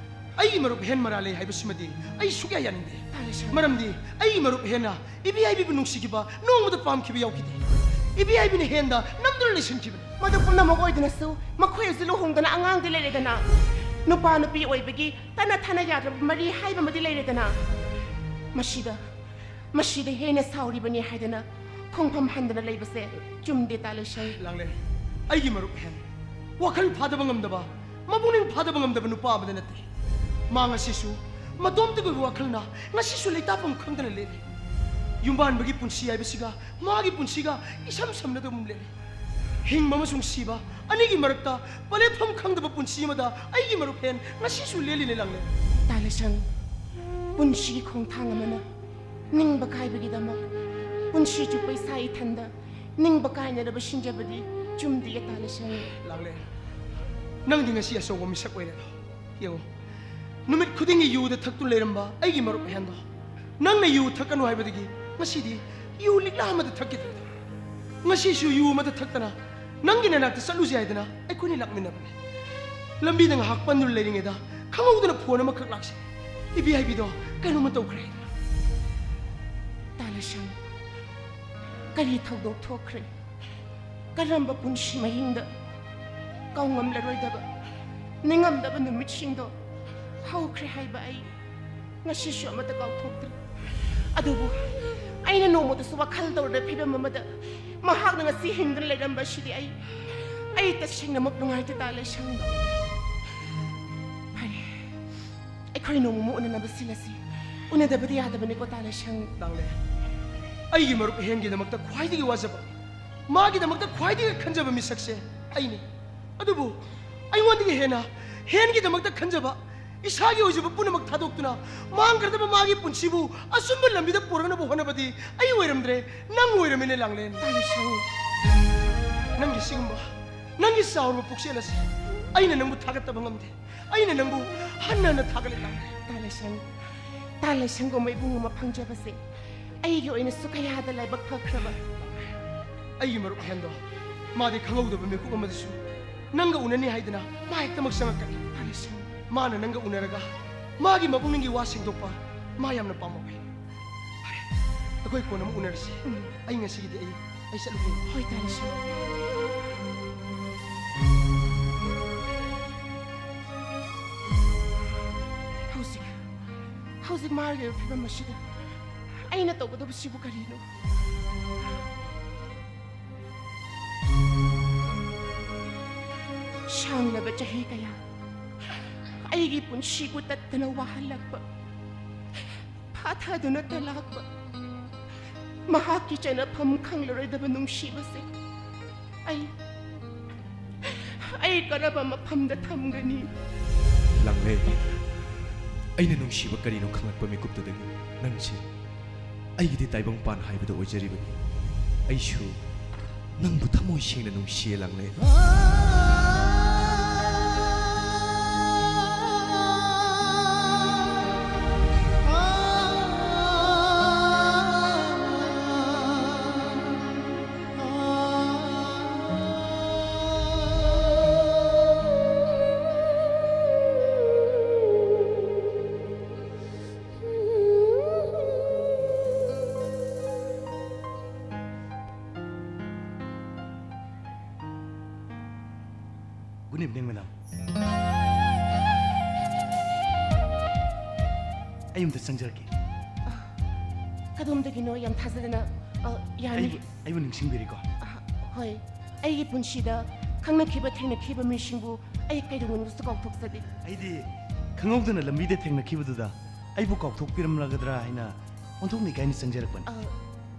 ꯑꯩꯒꯤ ꯃꯔꯨꯞ ꯍꯦꯟ ꯃꯔꯥꯜ ꯂꯩ ꯍꯥꯏꯕꯁꯤꯃꯗꯤ ꯑꯩ ꯁꯨꯛꯌꯥ ꯌꯥꯅꯤꯡꯗꯦ꯫ ꯇꯥꯂꯦꯁꯪ꯫ ꯃꯔꯝꯗꯤ ꯑꯩꯒꯤ ꯃꯔꯨꯞ ꯍꯦꯟꯅ ꯏꯕꯤ ꯍꯥꯏꯕꯤꯕꯨ ꯅꯨꯡꯁꯤꯈꯤꯕ, ꯅꯣꯡꯃꯗ ꯄꯥꯝꯈꯤꯕ ꯌꯥꯎꯈꯤꯗꯦ꯫ ꯏꯕꯤ ꯍꯥꯏꯕꯤꯅ ꯍꯦꯟꯗ ꯅꯝꯗꯨꯅ ꯂꯩꯁꯤꯟꯈꯤꯕꯅꯤ꯫ ꯃꯗꯨ ꯄꯨꯝꯅꯃꯛ ꯑꯣꯏꯗꯨꯅꯁꯨ ꯃꯈꯣꯏ ꯑꯁꯤ ꯂꯨꯍꯣꯡꯗꯅ ꯑꯉꯥꯡꯗꯤ ꯂꯩꯔꯦꯗꯅ꯫ ꯅꯨꯄꯥ ꯅꯨꯄꯤ ꯑꯣꯏꯕꯒꯤ ꯇꯠꯅ ꯊꯥꯅ ꯌꯥꯗ꯭ꯔꯕ ꯃꯔꯤ ꯍꯥꯏꯕ ꯑꯃꯗꯤ ꯂꯩꯔꯦꯗꯅ꯫ ꯃꯁꯤꯗ, ꯃꯁꯤꯗ ꯍꯦꯟꯅ ꯁꯥꯎꯔꯤꯕꯅꯤ ꯍꯥꯏꯗꯅ ꯈꯣꯡꯐꯝ ꯍꯟꯗꯅ ꯂꯩꯕꯁꯦ ꯆꯨꯝꯗꯦ, ꯇꯥꯂꯦꯁꯪ꯫ ꯂꯥꯡꯂꯦꯟ, ꯑꯩꯒꯤ ꯃꯔꯨꯞ ꯍꯦꯟ ꯋꯥꯈꯜ ꯐꯥꯗꯕ ꯉꯝꯗꯕ, ꯃꯄꯨꯛꯅꯤꯡ ꯐꯥꯗꯕ ꯉꯝꯗꯕ ꯅꯨꯄꯥ ꯑꯃꯗ ꯅꯠꯇꯦ꯫ ꯃꯥ ꯉꯁꯤꯁꯨ ꯃꯇꯣꯝꯇꯒꯤ ꯑꯣꯏꯕ ꯋꯥꯈꯜꯅ ꯉꯁꯤꯁꯨ ꯂꯩꯇꯥꯐꯝ ꯈꯪꯗꯅ ꯂꯦꯜꯂꯤ꯫ ꯌꯨꯝꯕꯥꯟꯕꯒꯤ ꯄꯨꯟꯁꯤ ꯍꯥꯏꯕꯁꯤꯒ ꯃꯥꯒꯤ ꯄꯨꯟꯁꯤꯒ ꯏꯁꯝ ꯁꯝꯅꯗꯕ ꯑꯃ ꯂꯦꯜꯂꯤ꯫ ꯍꯤꯡꯕ ꯑꯃꯁꯨꯡ ꯁꯤꯕ ꯑꯅꯤꯒꯤ ꯃꯔꯛꯇ ꯄꯂꯦꯠꯐꯝ ꯈꯪꯗꯕ ꯄꯨꯟꯁꯤ ꯑꯃꯗ ꯑꯩꯒꯤ ꯃꯔꯨꯞ ꯍꯦꯟ ꯉꯁꯤꯁꯨ ꯂꯦꯜꯂꯤꯅꯦ, ꯂꯥꯡꯂꯦꯟ꯫ ꯇꯥꯂꯦꯁꯪ, ꯄꯨꯟꯁꯤꯒꯤ ꯈꯣꯡꯊꯥꯡ ꯑꯃꯅ ꯅꯤꯡꯕ ꯀꯥꯏꯕꯒꯤꯗꯃꯛ ꯄꯨꯟꯁꯤ ꯆꯨꯞꯄ ꯏꯁꯥ ꯏꯊꯟꯗ ꯅꯤꯡꯕ ꯀꯥꯏꯅꯔꯕ ꯁꯤꯟꯖꯕꯗꯤ ꯆꯨꯝꯗꯦ, ꯇꯥꯂꯦꯁꯪ꯫ ꯂꯥꯡꯂꯦꯟ, ꯅꯪꯗꯤ ꯉꯁꯤ ꯑꯆꯧꯕ ꯃꯤꯁꯛ ꯑꯣꯏꯔꯦꯗꯣ꯫ ꯌꯦꯡꯉꯨ, ꯅꯨꯃꯤꯠ ꯈꯨꯗꯤꯡꯒꯤ ꯌꯨꯗ ꯊꯛꯇꯨꯅ ꯂꯩꯔꯝꯕ ꯑꯩꯒꯤ ꯃꯔꯨꯞ ꯍꯦꯟꯗꯣ, ꯅꯪꯅ ꯌꯨ ꯊꯛꯀꯅꯨ ꯍꯥꯏꯕꯗꯒꯤ ꯉꯁꯤꯗꯤ ꯌꯨ ꯂꯤꯛꯂꯥ ꯑꯃꯗ ꯊꯛꯈꯤꯗ꯭ꯔꯦꯗꯣ꯫ ꯉꯁꯤꯁꯨ ꯌꯨ ꯑꯃꯗ ꯊꯛꯇꯅ ꯅꯪꯒꯤ ꯅꯅꯥꯛꯇ ꯆꯠꯂꯨꯁꯤ ꯍꯥꯏꯗꯅ ꯑꯩꯈꯣꯏꯅꯤ ꯂꯥꯛꯃꯤꯟꯅꯕꯅꯦ꯫ ꯂꯝꯕꯤꯗ ꯉꯥꯏꯍꯥꯛ ꯄꯟꯗꯨꯅ ꯂꯩꯔꯤꯉꯩꯗ ꯈꯪꯍꯧꯗꯅ ꯐꯣꯟ ꯑꯃꯈꯛ ꯂꯥꯛꯁꯤ꯫ ꯏꯕꯤ ꯍꯥꯏꯕꯤꯗꯣ ꯀꯩꯅꯣꯝꯃ ꯇꯧꯈ꯭ꯔꯦ ꯍꯥꯏꯗꯅ꯫ ꯇꯥꯂꯦꯁꯪ, ꯀꯔꯤ ꯊꯧꯗꯣꯛ ꯊꯣꯛꯈ꯭ꯔꯦ? ꯀꯔꯝꯕ ꯄꯨꯟꯁꯤ ꯃꯍꯤꯡꯗ ꯀꯥꯎꯉꯝꯂꯔꯣꯏꯗꯕ, ꯅꯤꯡꯉꯝꯗꯕ ꯅꯨꯃꯤꯠꯁꯤꯡꯗꯣ ꯍꯧꯈ꯭ꯔꯦ ꯍꯥꯏꯕ ꯑꯩ ꯉꯁꯤꯁꯨ ꯑꯃꯠꯇ ꯀꯥꯎꯊꯣꯛꯇ꯭ꯔꯤ꯫ ꯑꯗꯨꯕꯨ ꯑꯩꯅ ꯅꯣꯡꯃꯇꯁꯨ ꯋꯥꯈꯜ ꯇꯧꯔꯗ ꯐꯤꯕꯝ ꯑꯃꯗ ꯃꯍꯥꯛꯅ ꯉꯁꯤ ꯍꯤꯡꯗꯨꯅ ꯂꯩꯔꯝꯕ ꯑꯁꯤꯗꯤ ꯑꯩ, ꯑꯩ ꯇꯁꯦꯡꯅꯃꯛ ꯅꯨꯡꯉꯥꯏꯇꯦ, ꯇꯥꯂꯦꯁꯪ꯫ ꯐꯔꯦ, ꯑꯩꯈꯣꯏ ꯅꯣꯡꯃ ꯎꯅꯅꯕ ꯁꯤꯜꯂꯁꯤ꯫ ꯎꯅꯗꯕꯗꯤ ꯌꯥꯗꯕꯅꯤꯀꯣ, ꯇꯥꯂꯦꯁꯪ꯫ ꯂꯥꯡꯂꯦꯟ, ꯑꯩꯒꯤ ꯃꯔꯨꯞ ꯍꯦꯟꯒꯤꯗꯃꯛꯇ ꯈ꯭ꯋꯥꯏꯗꯒꯤ ꯋꯥꯖꯕ, ꯃꯥꯒꯤꯗꯃꯛꯇ ꯈ꯭ꯋꯥꯏꯗꯒꯤ ꯈꯟꯖꯕ ꯃꯤꯁꯛꯁꯦ ꯑꯩꯅꯤ꯫ ꯑꯗꯨꯕꯨ ꯑꯩꯉꯣꯟꯗꯒꯤ ꯍꯦꯟꯅ ꯍꯦꯟꯒꯤꯗꯃꯛꯇ ꯈꯟꯖꯕ, ꯏꯁꯥꯒꯤ ꯑꯣꯏꯖꯕ ꯄꯨꯝꯅꯃꯛ ꯊꯥꯗꯣꯛꯇꯨꯅ ꯃꯥꯡꯈ꯭ꯔꯗꯕ ꯃꯥꯒꯤ ꯄꯨꯟꯁꯤꯕꯨ ꯑꯆꯨꯝꯕ ꯂꯝꯕꯤꯗ ꯄꯨꯔꯛꯅꯕ ꯍꯣꯠꯅꯕꯗꯤ ꯑꯩ ꯑꯣꯏꯔꯝꯗ꯭ꯔꯦ, ꯅꯪ ꯑꯣꯏꯔꯝꯃꯤꯅꯦ, ꯂꯥꯡꯂꯦꯟ꯫ ꯇꯥꯂꯦꯁꯪ꯫ ꯅꯪꯒꯤ ꯁꯤꯒꯨꯝꯕ, ꯅꯪꯒꯤ ꯆꯥꯎꯔꯕ ꯄꯨꯛꯆꯦꯜ ꯑꯁꯤ ꯑꯩꯅ ꯅꯪꯕꯨ ꯊꯥꯒꯠꯇꯕ ꯉꯝꯗꯦ꯫ ꯑꯩꯅ ꯅꯪꯕꯨ ꯍꯟꯅ ꯍꯟꯅ ꯊꯥꯒꯠꯂꯦ, ꯂꯥꯡꯂꯩ꯫ ꯇꯥ ꯂꯩꯁꯦꯡ, ꯇꯥ ꯂꯩꯁꯦꯡꯒꯨꯝꯕ ꯏꯕꯨꯡ ꯑꯃ ꯐꯪꯖꯕꯁꯦ ꯑꯩꯒꯤ ꯑꯣꯏꯅꯁꯨ ꯀꯌꯥꯗ ꯂꯥꯏꯕꯛ ꯐꯈ꯭ꯔꯕ꯫ ꯑꯩꯒꯤ ꯃꯔꯨꯞ ꯑꯍꯦꯟꯗꯣ, ꯃꯥꯗꯤ ꯈꯪꯍꯧꯗꯕ ꯃꯤꯀꯨꯞ ꯑꯃꯗꯁꯨ ꯅꯪꯒ ꯎꯅꯅꯤ ꯍꯥꯏꯗꯅ ꯃꯥ ꯍꯦꯛꯇꯃꯛ ꯆꯪꯉꯛꯀꯅꯤ꯫ ꯇꯥ ꯂꯩꯁꯦꯡ꯫ ꯃꯥꯅ ꯅꯪꯒ ꯎꯅꯔꯒ ꯃꯥꯒꯤ ꯃꯄꯨꯛꯅꯤꯡꯒꯤ ꯋꯥ ꯁꯦꯡꯗꯣꯛꯄ ꯃꯥ ꯌꯥꯝꯅ ꯄꯥꯝꯃꯛꯑꯦ꯫ ꯐꯔꯦ, ꯑꯩꯈꯣꯏ ꯀꯣꯟꯅ ꯑꯃꯨꯛ ꯎꯅꯔꯁꯤ꯫ ꯎꯝ꯫ ꯑꯩ ꯉꯁꯤꯒꯤꯗꯤ ꯑꯩ, ꯑꯩ ꯆꯠꯂꯨꯒꯦ꯫ ꯍꯣꯏ, ꯇꯥ ꯂꯩꯁꯦꯡ꯫ ꯍꯧꯖꯤꯛ, ꯍꯧꯖꯤꯛ ꯃꯥꯒꯤ ꯑꯣꯏꯕ ꯐꯤꯕꯝ ꯑꯁꯤꯗ ꯑꯩꯅ ꯇꯧꯒꯗꯕꯁꯤꯕꯨ ꯀꯔꯤꯅꯣ? ꯁꯥꯡꯂꯕ ꯆꯍꯤ ꯀꯌꯥ ꯑꯩꯒꯤ ꯄꯨꯟꯁꯤꯕꯨ ꯇꯠꯇꯅ ꯋꯥꯍꯜꯂꯛꯄ, ꯐꯥꯊꯗꯨꯅꯇ ꯂꯥꯛꯄ ꯃꯍꯥꯛꯀꯤ ꯆꯅꯐꯝ ꯈꯪꯂꯔꯣꯏꯗꯕ ꯅꯨꯡꯁꯤꯕꯁꯦ ꯑꯩ, ꯑꯩ ꯀꯔꯝꯕ ꯃꯐꯝꯗ ꯊꯝꯒꯅꯤ? ꯂꯥꯡꯂꯩ, ꯑꯩꯅ ꯅꯨꯡꯁꯤꯕ ꯀꯔꯤꯅꯣ ꯈꯪꯂꯛꯄ ꯃꯤꯀꯨꯞꯇꯨꯗꯒꯤ ꯅꯪꯁꯤ ꯑꯩꯒꯤꯗꯤ ꯇꯥꯏꯕꯪꯄꯥꯟ ꯍꯥꯏꯕꯗꯨ ꯑꯣꯏꯖꯔꯤꯕꯅꯤ꯫ ꯑꯩꯁꯨ ꯅꯪꯕꯨ ꯊꯃꯣꯏ ꯁꯦꯡꯅ ꯅꯨꯡꯁꯤꯌꯦ, ꯂꯥꯡꯂꯩ꯫ Good evening, madam. ꯑꯩ ꯑꯝꯇ ꯆꯪꯖꯔꯛꯀꯦ꯫ ꯀꯗꯣꯝꯗꯒꯤꯅꯣ? ꯌꯥꯝ ꯊꯥꯖꯗꯅ꯫ ꯑ, ꯌꯥꯅꯤ꯫ ꯑꯩꯕꯨ, ꯑꯩꯕꯨ ꯅꯤꯡꯁꯤꯡꯕꯤꯔꯤꯀꯣ? ꯑ, ꯍꯣꯏ꯫ ꯑꯩꯒꯤ ꯄꯨꯟꯁꯤꯗ ꯈꯪꯅꯈꯤꯕ ꯊꯦꯡꯅꯈꯤꯕ ꯃꯤꯁꯤꯡꯕꯨ ꯑꯩ ꯀꯩꯗꯧꯅꯨꯡꯗꯁꯨ ꯀꯥꯎꯊꯣꯛꯆꯗꯦ꯫ ꯑꯩꯗꯤ ꯈꯪꯍꯧꯗꯅ ꯂꯝꯕꯤꯗ ꯊꯦꯡꯅꯈꯤꯕꯗꯨꯗ ꯑꯩꯕꯨ ꯀꯥꯎꯊꯣꯛꯄꯤꯔꯝꯂꯒꯗ꯭ꯔꯥ ꯍꯥꯏꯅ ꯑꯣꯟꯊꯣꯛꯅ ꯏꯀꯥꯏꯅ ꯆꯪꯖꯔꯛꯄꯅꯤ꯫ ꯑ,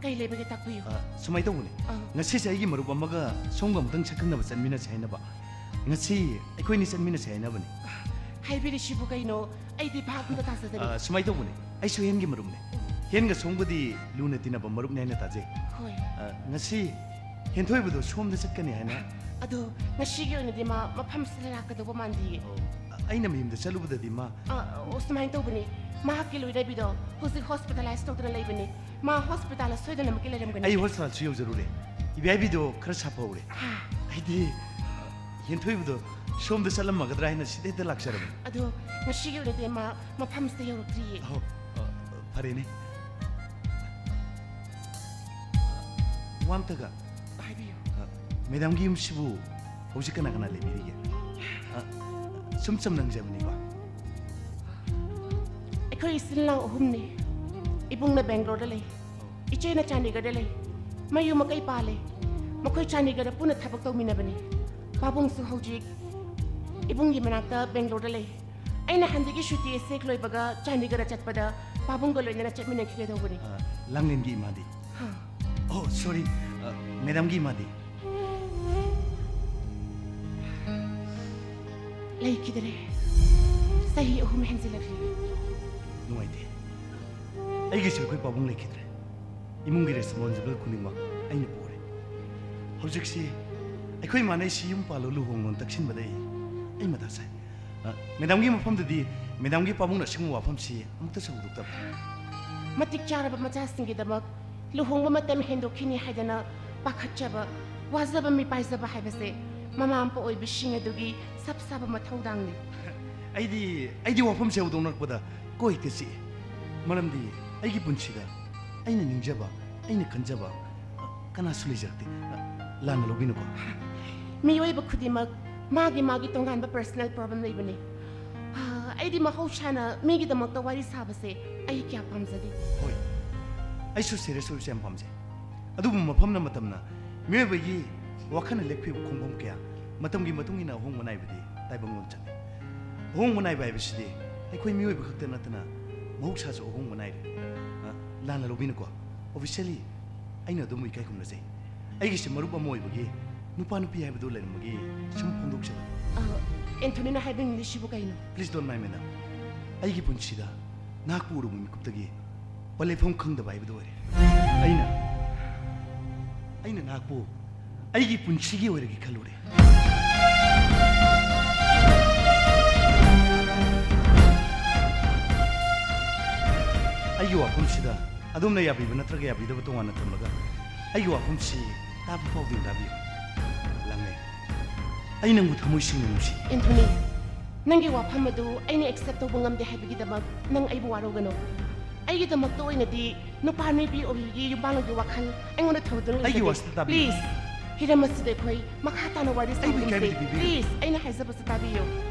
ꯀꯩ ꯂꯩꯕꯒꯦ, ꯇꯥꯛꯄꯤꯌꯨ꯫ ꯑ, ꯁꯨꯃꯥꯏꯅ ꯇꯧꯕꯅꯤ꯫ ꯑ꯫ ꯉꯁꯤꯁꯦ ꯑꯩꯒꯤ ꯃꯔꯨꯞ ꯑꯃꯒ ꯁꯣꯝꯒ ꯑꯃꯨꯛꯇꯪ ꯁꯛꯈꯪꯅꯕ ꯆꯠꯃꯤꯟꯅꯁꯦ ꯍꯥꯏꯅꯕ꯫ ꯉꯁꯤ ꯑꯩꯈꯣꯏꯅꯤ ꯆꯠꯃꯤꯟꯅꯁꯦ ꯍꯥꯏꯅꯕꯅꯤ꯫ ꯍꯥꯏꯕꯤꯔꯤꯁꯤꯕꯨ ꯀꯩꯅꯣ? ꯑꯩꯗꯤ ꯚꯥꯞ ꯑꯝꯇ ꯇꯥꯖꯗꯔꯦ꯫ ꯑ, ꯁꯨꯃꯥꯏꯅ ꯇꯧꯕꯅꯤ, ꯑꯩꯁꯨ ꯍꯦꯟꯒꯤ ꯃꯔꯨꯞꯅꯦ꯫ ꯍꯦꯟꯒ ꯁꯣꯝꯒꯗꯤ ꯂꯨꯅ ꯇꯤꯟꯅꯕ ꯃꯔꯨꯞꯅꯤ ꯍꯥꯏꯅ ꯇꯥꯖꯩ꯫ ꯍꯣꯏ꯫ ꯑ, ꯉꯁꯤ ꯍꯦꯟꯊꯣꯏꯕꯗꯣ ꯁꯣꯝꯗ ꯆꯠꯀꯅꯤ ꯍꯥꯏꯅ ꯑꯗꯣ ꯉꯁꯤꯒꯤ ꯑꯣꯏꯅꯗꯤ ꯃꯥ ꯃꯐꯝꯁꯤꯗ ꯂꯥꯛꯀꯗꯧꯕ ꯃꯥꯟꯗꯤꯌꯦ꯫ ꯑꯩꯅ ꯃꯌꯨꯝꯗ ꯆꯠꯂꯨꯕꯗꯗꯤ ꯃꯥ ꯑ, ꯑꯣ, ꯁꯨꯃꯥꯏꯅ ꯇꯧꯕꯅꯤ, ꯃꯍꯥꯛꯀꯤ ꯂꯣꯏꯅꯕꯤꯗꯣ ꯍꯧꯖꯤꯛ ꯍꯣꯁꯄꯤꯇꯥꯂꯥꯏꯁ ꯇꯧꯗꯨꯅ ꯂꯩꯕꯅꯤ꯫ ꯃꯥ ꯍꯣꯁꯄꯤꯇꯥꯜꯗ ꯁꯣꯏꯗꯅꯃꯛꯀꯤ ꯂꯩꯔꯝꯒꯅꯤ꯫ ꯑꯩ ꯍꯣꯁꯄꯤꯇꯥꯜꯁꯨ ꯌꯧꯖꯔꯨꯔꯦ꯫ ꯏꯕꯥꯏꯕꯤꯗꯣ ꯈꯔ ꯁꯥꯐꯍꯧꯔꯦ꯫ ꯍꯥ? ꯑꯩꯗꯤ ꯌꯦꯟꯊꯣꯏꯕꯗꯣ ꯁꯣꯝꯗ ꯆꯠꯂꯝꯃꯒꯗ꯭ꯔꯥ ꯍꯥꯏꯅ ꯁꯤꯗ ꯍꯦꯛꯇ ꯂꯥꯛꯆꯔꯕꯅꯤ꯫ ꯑꯗꯣ ꯉꯁꯤꯒꯤ ꯑꯣꯏꯅꯗꯤ ꯃꯥ ꯃꯐꯝꯁꯤꯗ ꯌꯧꯔꯛꯇ꯭ꯔꯤꯌꯦ꯫ ꯑꯍꯣ, ꯑ, ꯐꯔꯦꯅꯦ꯫ ꯋꯥ ꯑꯝꯇꯒ, ꯍꯥꯏꯕꯤꯌꯨ꯫ ꯑ, ꯃꯦꯗꯥꯝꯒꯤ ꯌꯨꯝꯁꯤꯕꯨ ꯍꯧꯖꯤꯛ ꯀꯅꯥ ꯀꯅꯥ ꯂꯩꯕꯤꯔꯤꯒꯦ? ꯑ, ꯁꯨꯝ ꯆꯝꯅ ꯍꯪꯖꯕꯅꯤꯀꯣ꯫ ꯑꯩꯈꯣꯏ ꯏꯆꯤꯜ ꯏꯅꯥꯎ ꯑꯍꯨꯝꯅꯤ꯫ ꯏꯕꯨꯡꯅ ꯕꯦꯡꯒ꯭ꯂꯣꯔꯗ ꯂꯩ, ꯏꯆꯦꯅ ꯆꯥꯟꯗꯤꯒꯔꯗ ꯂꯩ꯫ ꯃꯌꯨꯝ ꯃꯀꯩ ꯄꯥꯜꯂꯦ꯫ ꯃꯈꯣꯏ ꯆꯥꯟꯗꯤꯒꯔꯗ ꯄꯨꯟꯅ ꯊꯕꯛ ꯇꯧꯃꯤꯟꯅꯕꯅꯤ꯫ ꯄꯥꯕꯨꯡꯁꯨ ꯍꯧꯖꯤꯛ ꯏꯕꯨꯡꯒꯤ ꯃꯅꯥꯛꯇ ꯕꯦꯡꯒ꯭ꯂꯣꯔꯗ ꯂꯩ꯫ ꯑꯩꯅ ꯍꯟꯗꯛꯀꯤ ꯁꯨꯇꯤ ꯑꯁꯤ ꯍꯦꯛ ꯂꯣꯏꯕꯒ ꯆꯥꯟꯗꯤꯒꯔꯗ ꯆꯠꯄꯗ ꯄꯥꯕꯨꯡꯒ ꯂꯣꯏꯅꯅ ꯆꯠꯃꯤꯟꯅꯈꯤꯒꯗꯧꯕꯅꯤ꯫ ꯑ, ꯂꯥꯡꯂꯦꯟꯒꯤ ꯏꯃꯥꯗꯤ? ꯍꯥ꯫ ꯑꯣ, ꯁꯣꯔꯤ, ꯑ, ꯃꯦꯗꯥꯝꯒꯤ ꯏꯃꯥꯗꯤ? ꯂꯩꯈꯤꯗ꯭ꯔꯦ꯫ ꯆꯍꯤ ꯑꯍꯨꯝ ꯍꯦꯟꯖꯤꯜꯂꯛꯂꯦ꯫ ꯅꯨꯡꯉꯥꯏꯇꯦ꯫ ꯑꯩꯒꯤꯁꯨ ꯑꯩꯈꯣꯏ ꯄꯥꯕꯨꯡ ꯂꯩꯈꯤꯗ꯭ꯔꯦ꯫ ꯏꯃꯨꯡꯒꯤ ꯔꯦꯁꯄꯣꯟꯁꯤꯕꯜ ꯈꯨꯗꯤꯡꯃꯛ ꯑꯩꯅ ꯄꯨꯔꯦ꯫ ꯍꯧꯖꯤꯛꯁꯤ ꯑꯩꯈꯣꯏ ꯏꯃꯥꯅ ꯑꯩꯁꯤ ꯌꯨꯝ ꯄꯥꯜꯂꯣ, ꯂꯨꯍꯣꯡꯂꯣꯅ ꯇꯛꯁꯤꯟꯕꯗ ꯑꯩ, ꯑꯩ ꯃꯊꯥ ꯁꯥꯏ꯫ ꯑ, ꯃꯦꯗꯥꯝꯒꯤ ꯃꯐꯝꯗꯗꯤ ꯃꯦꯗꯥꯝꯒꯤ ꯄꯥꯕꯨꯡꯅ ꯑꯁꯤꯒꯨꯝꯕ ꯋꯥꯐꯝꯁꯤ ꯑꯃꯨꯛꯇꯁꯨ ꯍꯧꯗꯣꯛꯇꯕ꯭ꯔꯥ? ꯃꯇꯤꯛ ꯆꯥꯔꯕ ꯃꯆꯥꯁꯤꯡꯒꯤꯗꯃꯛ ꯂꯨꯍꯣꯡꯕ ꯃꯇꯝ ꯍꯦꯟꯗꯣꯛꯈꯤꯅꯤ ꯍꯥꯏꯗꯅ ꯄꯥꯈꯠꯆꯕ, ꯋꯥꯖꯕ ꯃꯤꯄꯥꯏꯖꯕ ꯍꯥꯏꯕꯁꯦ ꯃꯃꯥ ꯃꯄꯥ ꯑꯣꯏꯕꯁꯤꯡ ꯑꯗꯨꯒꯤ ꯆꯞ ꯆꯥꯕ ꯃꯊꯧꯗꯥꯡꯅꯤ꯫ ꯑꯩꯗꯤ, ꯑꯩꯗꯤ ꯋꯥꯐꯝꯁꯦ ꯍꯧꯗꯣꯛꯅꯔꯛꯄꯗ ꯀꯣꯛ ꯍꯦꯛꯇ ꯆꯤꯛꯏ꯫ ꯃꯔꯝꯗꯤ ꯑꯩꯒꯤ ꯄꯨꯟꯁꯤꯗ ꯑꯩꯅ ꯅꯤꯡꯖꯕ, ꯑꯩꯅ ꯈꯟꯖꯕ, ꯑ, ꯀꯅꯥꯁꯨ ꯂꯩꯖꯔꯛꯇꯦ꯫ ꯑ, ꯂꯥꯟꯅ ꯂꯧꯕꯤꯅꯨꯀꯣ꯫ ꯃꯤꯑꯣꯏꯕ ꯈꯨꯗꯤꯡꯃꯛ ꯃꯥꯒꯤ ꯃꯥꯒꯤ ꯇꯣꯉꯥꯟꯕ ꯄꯔꯁꯅꯦꯜ ꯄ꯭ꯔꯣꯕ꯭ꯂꯦꯝ ꯂꯩꯕꯅꯤ꯫ ꯑ, ꯑꯩꯗꯤ ꯃꯍꯧꯁꯥꯅ ꯃꯤꯒꯤꯗꯃꯛꯇ ꯋꯥꯔꯤ ꯁꯥꯕꯁꯦ ꯑꯩ ꯀꯌꯥ ꯄꯥꯝꯖꯗꯦ꯫ ꯍꯣꯏ, ꯑꯩꯁꯨ ꯁꯦꯔꯤꯌꯁ ꯑꯣꯏꯕꯁꯦ ꯌꯥꯝ ꯄꯥꯝꯖꯩ꯫ ꯑꯗꯨꯕꯨ ꯃꯐꯝꯅ ꯃꯇꯝꯅ ꯃꯤꯑꯣꯏꯕꯒꯤ ꯋꯥꯈꯜꯅ ꯂꯦꯞꯈꯤꯕ ꯈꯣꯡꯐꯝ ꯀꯌꯥ ꯃꯇꯝꯒꯤ ꯃꯇꯨꯡ ꯏꯟꯅ ꯑꯍꯣꯡꯕ ꯅꯥꯏꯕꯗꯤ ꯇꯥꯏꯕꯪꯂꯣꯟ ꯆꯠꯅꯩ꯫ ꯑꯍꯣꯡꯕ ꯅꯥꯏꯕ ꯍꯥꯏꯕꯁꯤꯗꯤ ꯑꯩꯈꯣꯏ ꯃꯤꯑꯣꯏꯕ ꯈꯛꯇ ꯅꯠꯇꯅ ꯃꯍꯧꯁꯥꯁꯨ ꯑꯍꯣꯡꯕ ꯅꯥꯏꯔꯤ꯫ ꯑ, ꯂꯥꯟꯅ ꯂꯧꯕꯤꯅꯨꯀꯣ꯫ Officially, ꯑꯩꯅ ꯑꯗꯣꯝꯕꯨ ꯏꯀꯥꯏ ꯈꯨꯝꯅꯖꯩ꯫ ꯑꯩꯒꯤꯁꯦ ꯃꯔꯨꯞ ꯑꯃ ꯑꯣꯏꯕꯒꯤ ꯅꯨꯄꯥ ꯅꯨꯄꯤ ꯍꯥꯏꯕꯗꯨ ꯂꯩꯔꯝꯕꯒꯤ ꯁꯨꯝ ꯐꯣꯡꯗꯣꯛꯆꯕꯅꯤ꯫ ꯑ, ꯑꯦꯟꯊꯣꯅꯤꯅ ꯍꯥꯏꯕꯤꯅꯤꯡꯂꯤꯁꯤꯕꯨ ꯀꯩꯅꯣ? Please don't mind, madam. ꯑꯩꯒꯤ ꯄꯨꯟꯁꯤꯗ ꯅꯍꯥꯛꯄꯨ ꯎꯔꯨꯕ ꯃꯤꯀꯨꯞꯇꯒꯤ ꯄꯂꯦꯐꯝ ꯈꯪꯗꯕ ꯍꯥꯏꯕꯗꯨ ꯑꯣꯏꯔꯦ꯫ ꯑꯩꯅ, ꯑꯩꯅ ꯅꯍꯥꯛꯄꯨ ꯑꯩꯒꯤ ꯄꯨꯟꯁꯤꯒꯤ ꯑꯣꯏꯔꯒꯦ ꯈꯜꯂꯨꯔꯦ꯫ ꯑꯩꯒꯤ ꯋꯥꯐꯝꯁꯤꯗ ꯑꯗꯣꯝꯅ ꯌꯥꯕꯤꯕ ꯅꯠꯇ꯭ꯔꯒ ꯌꯥꯕꯤꯗꯕ ꯇꯣꯉꯥꯟꯅ ꯊꯝꯂꯒ, ꯑꯩꯒꯤ ꯋꯥꯐꯝꯁꯤ ꯇꯥꯕ ꯐꯥꯎꯗꯨꯅ ꯇꯥꯕꯤꯌꯨ꯫ ꯂꯥꯡꯂꯦꯟ, ꯑꯩ ꯅꯪꯕꯨ ꯊꯃꯣꯏ ꯁꯦꯡꯅ ꯅꯨꯡꯁꯤ꯫ ꯑꯦꯟꯊꯣꯅꯤ, ꯅꯪꯒꯤ ꯋꯥꯐꯝ ꯑꯗꯨ ꯑꯩꯅ ꯑꯦꯛꯁꯦꯞ ꯇꯧꯕ ꯉꯝꯗꯦ ꯍꯥꯏꯕꯒꯤꯗꯃꯛ ꯅꯪ ꯑꯩꯕꯨ ꯋꯥꯔꯧꯒꯅꯨ꯫ ꯑꯩꯒꯤꯗꯃꯛꯇ ꯑꯣꯏꯅꯗꯤ ꯅꯨꯄꯥ ꯅꯨꯄꯤ ꯑꯣꯏꯕꯒꯤ ꯌꯨꯝꯕꯥꯡꯂꯒꯤ ꯋꯥꯈꯜ ꯑꯩꯉꯣꯟꯗ ꯊꯧꯗꯨꯅ ꯑꯩꯒꯤ ꯂꯩꯖꯗꯦ꯫ ꯋꯥꯁꯤꯗ ꯇꯥꯕꯤꯌꯨ꯫ Please, ꯍꯤꯔꯝ ꯑꯁꯤꯗ ꯑꯩꯈꯣꯏ ꯃꯈꯥ ꯇꯥꯅ ꯋꯥꯔꯤ ꯑꯩꯕꯨ ꯁꯥꯟꯅꯒꯨꯝꯁꯦ꯫ ꯏꯀꯥꯏꯕꯗꯤ ꯄꯤꯕꯤꯒꯅꯨ꯫ Please, ꯑꯩꯅ ꯍꯥꯏꯖꯕꯁꯤ ꯇꯥꯕꯤꯌꯨ꯫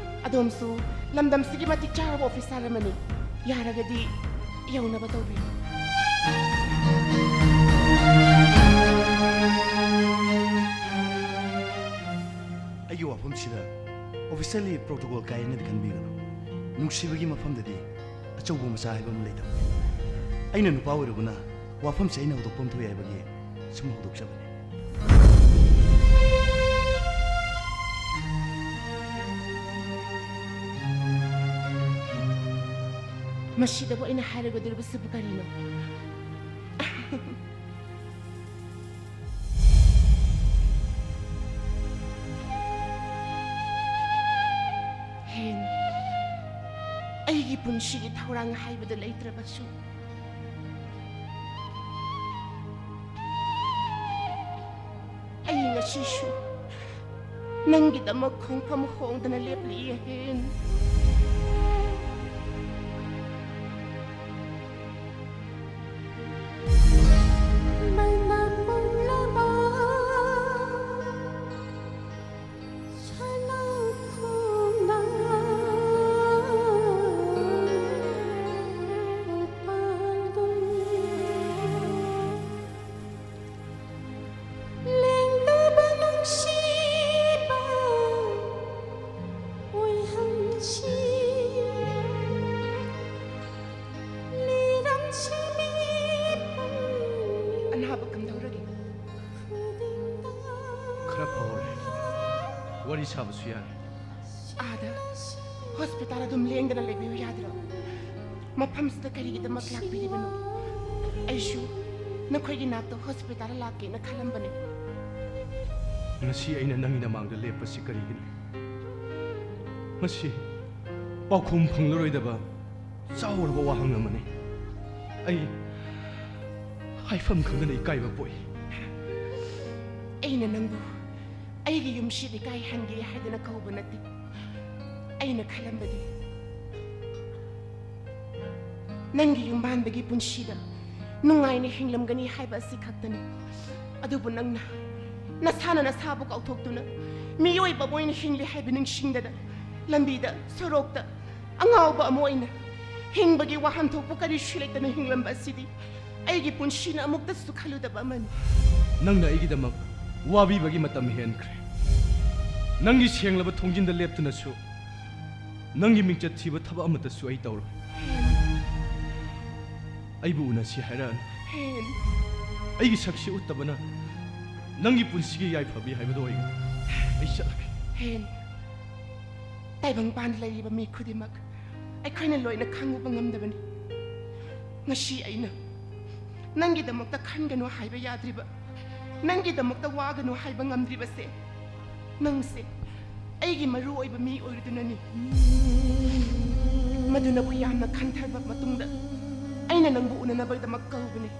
ꯑꯗꯣꯝꯁꯨ ꯂꯝꯗꯝꯁꯤꯒꯤ ꯃꯇꯤꯛ ꯆꯥꯔꯕ ꯑꯣꯐꯤꯁꯥꯔ ꯑꯃꯅꯤ꯫ ꯌꯥꯔꯒꯗꯤ ꯌꯧꯅꯕ ꯇꯧꯕꯤꯌꯨ꯫ ꯑꯩꯒꯤ ꯋꯥꯐꯝꯁꯤꯗ ꯑꯣꯐꯤꯁꯤꯌꯦꯜꯂꯤ ꯄ꯭ꯔꯣꯇꯣꯀꯣꯜ ꯀꯥꯏꯅꯗꯤ ꯈꯟꯕꯤꯒꯅꯨ꯫ ꯅꯨꯡꯁꯤꯕꯒꯤ ꯃꯐꯝꯗꯗꯤ ꯑꯆꯧꯕ ꯃꯆꯥ ꯍꯥꯏꯕ ꯑꯃ ꯂꯩꯇꯕꯅꯤ꯫ ꯑꯩꯅ ꯅꯨꯄꯥ ꯑꯣꯏꯔꯨꯕꯅ ꯋꯥꯐꯝꯁꯦ ꯑꯩꯅ ꯍꯧꯗꯣꯛꯐꯝ ꯊꯣꯛꯑꯦ ꯍꯥꯏꯕꯒꯤ ꯁꯨꯝ ꯍꯧꯗꯣꯛꯆꯕꯅꯤ꯫ ꯃꯁꯤꯗꯕꯨ ꯑꯩꯅ ꯍꯥꯏꯔꯒꯗꯧꯔꯤꯕꯁꯤꯕꯨ ꯀꯔꯤꯅꯣ? ꯍꯦꯟ, ꯑꯩꯒꯤ ꯄꯨꯟꯁꯤꯒꯤ ꯊꯧꯔꯥꯡ ꯍꯥꯏꯕꯗꯨ ꯂꯩꯇ꯭ꯔꯕꯁꯨ, ꯑꯩ ꯉꯁꯤꯁꯨ ꯅꯪꯒꯤꯗꯃꯛ ꯈꯣꯡꯐꯝ ꯍꯣꯡꯗꯅ ꯂꯦꯞꯂꯤ, ꯍꯦꯟ꯫ ꯃꯩꯅ ꯄꯨꯝꯂꯕ ꯁꯅꯥ ꯈꯣꯡꯅ ꯎꯄꯥꯜꯗꯨꯅ ꯂꯦꯡꯗꯕ ꯅꯨꯡꯁꯤꯕ ꯑꯣꯏꯍꯟꯁꯤ꯫ ꯂꯤꯔꯝꯁꯤ ꯃꯤꯄꯨꯝ ꯑꯅꯥꯕ ꯀꯝꯗꯧꯔꯒꯦ? ꯈꯔ ꯐꯍꯧꯔꯦ꯫ ꯋꯥꯔꯤ ꯁꯥꯕꯁꯨ ꯌꯥꯔꯦ꯫ ꯑꯥꯗ ꯍꯣꯁꯄꯤꯇꯥꯜ ꯑꯗꯨꯝ ꯂꯦꯡꯗꯅ ꯂꯩꯕꯤꯌꯨ ꯌꯥꯗ꯭ꯔꯣ? ꯃꯐꯝꯁꯤꯗ ꯀꯔꯤꯒꯤꯗꯃꯛ ꯂꯥꯛꯄꯤꯔꯤꯕꯅꯣ? ꯑꯩꯁꯨ ꯅꯈꯣꯏꯒꯤ ꯅꯥꯛꯇ ꯍꯣꯁꯄꯤꯇꯥꯜ ꯂꯥꯛꯀꯦꯅ ꯈꯜꯂꯝꯕꯅꯤ꯫ ꯉꯁꯤ ꯑꯩꯅ ꯅꯪꯒꯤ ꯅꯃꯥꯡꯗ ꯂꯦꯞꯄꯁꯤ ꯀꯔꯤꯒꯤꯅꯣ? ꯃꯁꯤ ꯄꯥꯎꯈꯨꯝ ꯐꯪꯂꯔꯣꯏꯗꯕ ꯆꯥꯎꯔꯕ ꯋꯥꯍꯪ ꯑꯃꯅꯤ꯫ ꯑꯩ ꯍꯥꯏꯐꯝ ꯈꯪꯗꯅ ꯏꯀꯥꯏꯕ ꯄꯣꯛꯏ꯫ ꯑꯩꯅ ꯅꯪꯕꯨ ꯑꯩꯒꯤ ꯌꯨꯝꯁꯤꯗ ꯏꯀꯥꯏꯍꯟꯒꯦ ꯍꯥꯏꯗꯅ ꯀꯧꯕ ꯅꯠꯇꯦ꯫ ꯑꯩꯅ ꯈꯜꯂꯝꯕꯗꯤ ꯅꯪꯒꯤ ꯌꯨꯝꯕꯥꯟꯕꯒꯤ ꯄꯨꯟꯁꯤꯗ ꯅꯨꯡꯉꯥꯏꯅ ꯍꯤꯡꯂꯝꯒꯅꯤ ꯍꯥꯏꯕ ꯑꯁꯤ ꯈꯛꯇꯅꯤ꯫ ꯑꯗꯨꯕꯨ ꯅꯪꯅ ꯅꯁꯥꯅ ꯅꯁꯥꯕꯨ ꯀꯥꯎꯊꯣꯛꯇꯨꯅ ꯃꯤꯑꯣꯏꯕ ꯑꯃ ꯑꯣꯏꯅ ꯍꯤꯡꯂꯤ ꯍꯥꯏꯕ ꯅꯤꯡꯁꯤꯡꯗꯅ ꯂꯝꯕꯤꯗ, ꯁꯣꯔꯣꯛꯇ ꯑꯉꯥꯎꯕ ꯑꯃ ꯑꯣꯏꯅ ꯍꯤꯡꯕꯒꯤ ꯋꯥꯍꯟꯊꯣꯛꯄꯨ ꯀꯔꯤꯁꯨ ꯂꯩꯇꯅ ꯍꯤꯡꯂꯝꯕ ꯑꯁꯤꯗꯤ ꯑꯩꯒꯤ ꯄꯨꯟꯁꯤꯅ ꯑꯃꯨꯛꯇꯁꯨ ꯈꯜꯂꯨꯗꯕ ꯑꯃꯅꯤ꯫ ꯅꯪꯅ ꯑꯩꯒꯤꯗꯃꯛ ꯋꯥꯕꯤꯕꯒꯤ ꯃꯇꯝ ꯍꯦꯟꯈ꯭ꯔꯦ꯫ ꯅꯪꯒꯤ ꯁꯦꯡꯂꯕ ꯊꯣꯡꯖꯤꯟꯗ ꯂꯦꯞꯇꯨꯅꯁꯨ ꯅꯪꯒꯤ ꯃꯤꯡꯆꯠ ꯊꯤꯕ ꯊꯕꯛ ꯑꯃꯠꯇꯁꯨ ꯑꯩ ꯇꯧꯔꯣꯏ꯫ ꯑꯩꯕꯨ ꯎꯅꯁꯤ ꯍꯥꯏꯔꯛꯑꯅꯨ꯫ ꯍꯦꯟ꯫ ꯑꯩꯒꯤ ꯁꯛꯁꯤ ꯎꯠꯇꯕꯅ ꯅꯪꯒꯤ ꯄꯨꯟꯁꯤꯒꯤ ꯌꯥꯏꯐꯕꯤ ꯍꯥꯏꯕꯗꯨ ꯑꯣꯏꯒꯅꯤ꯫ ꯑꯩ ꯆꯠꯂꯒꯦ꯫ ꯍꯦꯟ꯫ ꯇꯥꯏꯕꯪꯄꯥꯟꯗ ꯂꯩꯔꯤꯕ ꯃꯤ ꯈꯨꯗꯤꯡꯃꯛ ꯑꯩꯈꯣꯏꯅ ꯂꯣꯏꯅ ꯈꯪꯉꯨꯕ ꯉꯝꯗꯕꯅꯤ꯫ ꯉꯁꯤ ꯑꯩꯅ ꯅꯪꯒꯤꯗꯃꯛꯇ ꯈꯟꯒꯅꯨ ꯍꯥꯏꯕ ꯌꯥꯗ꯭ꯔꯤꯕ, ꯅꯪꯒꯤꯗꯃꯛꯇ ꯋꯥꯒꯅꯨ ꯍꯥꯏꯕ ꯉꯝꯗ꯭ꯔꯤꯕꯁꯦ ꯅꯪꯁꯦ ꯑꯩꯒꯤ ꯃꯔꯨ ꯑꯣꯏꯕ ꯃꯤ ꯑꯣꯏꯔꯨꯗꯨꯅꯅꯤ꯫ ꯃꯗꯨꯅꯕꯨ ꯌꯥꯝꯅ ꯈꯟꯊꯔꯕ ꯃꯇꯨꯡꯗ ꯑꯩꯅ ꯅꯪꯕꯨ ꯎꯅꯅꯕꯒꯤꯗꯃꯛ ꯀꯧꯕꯅꯤ꯫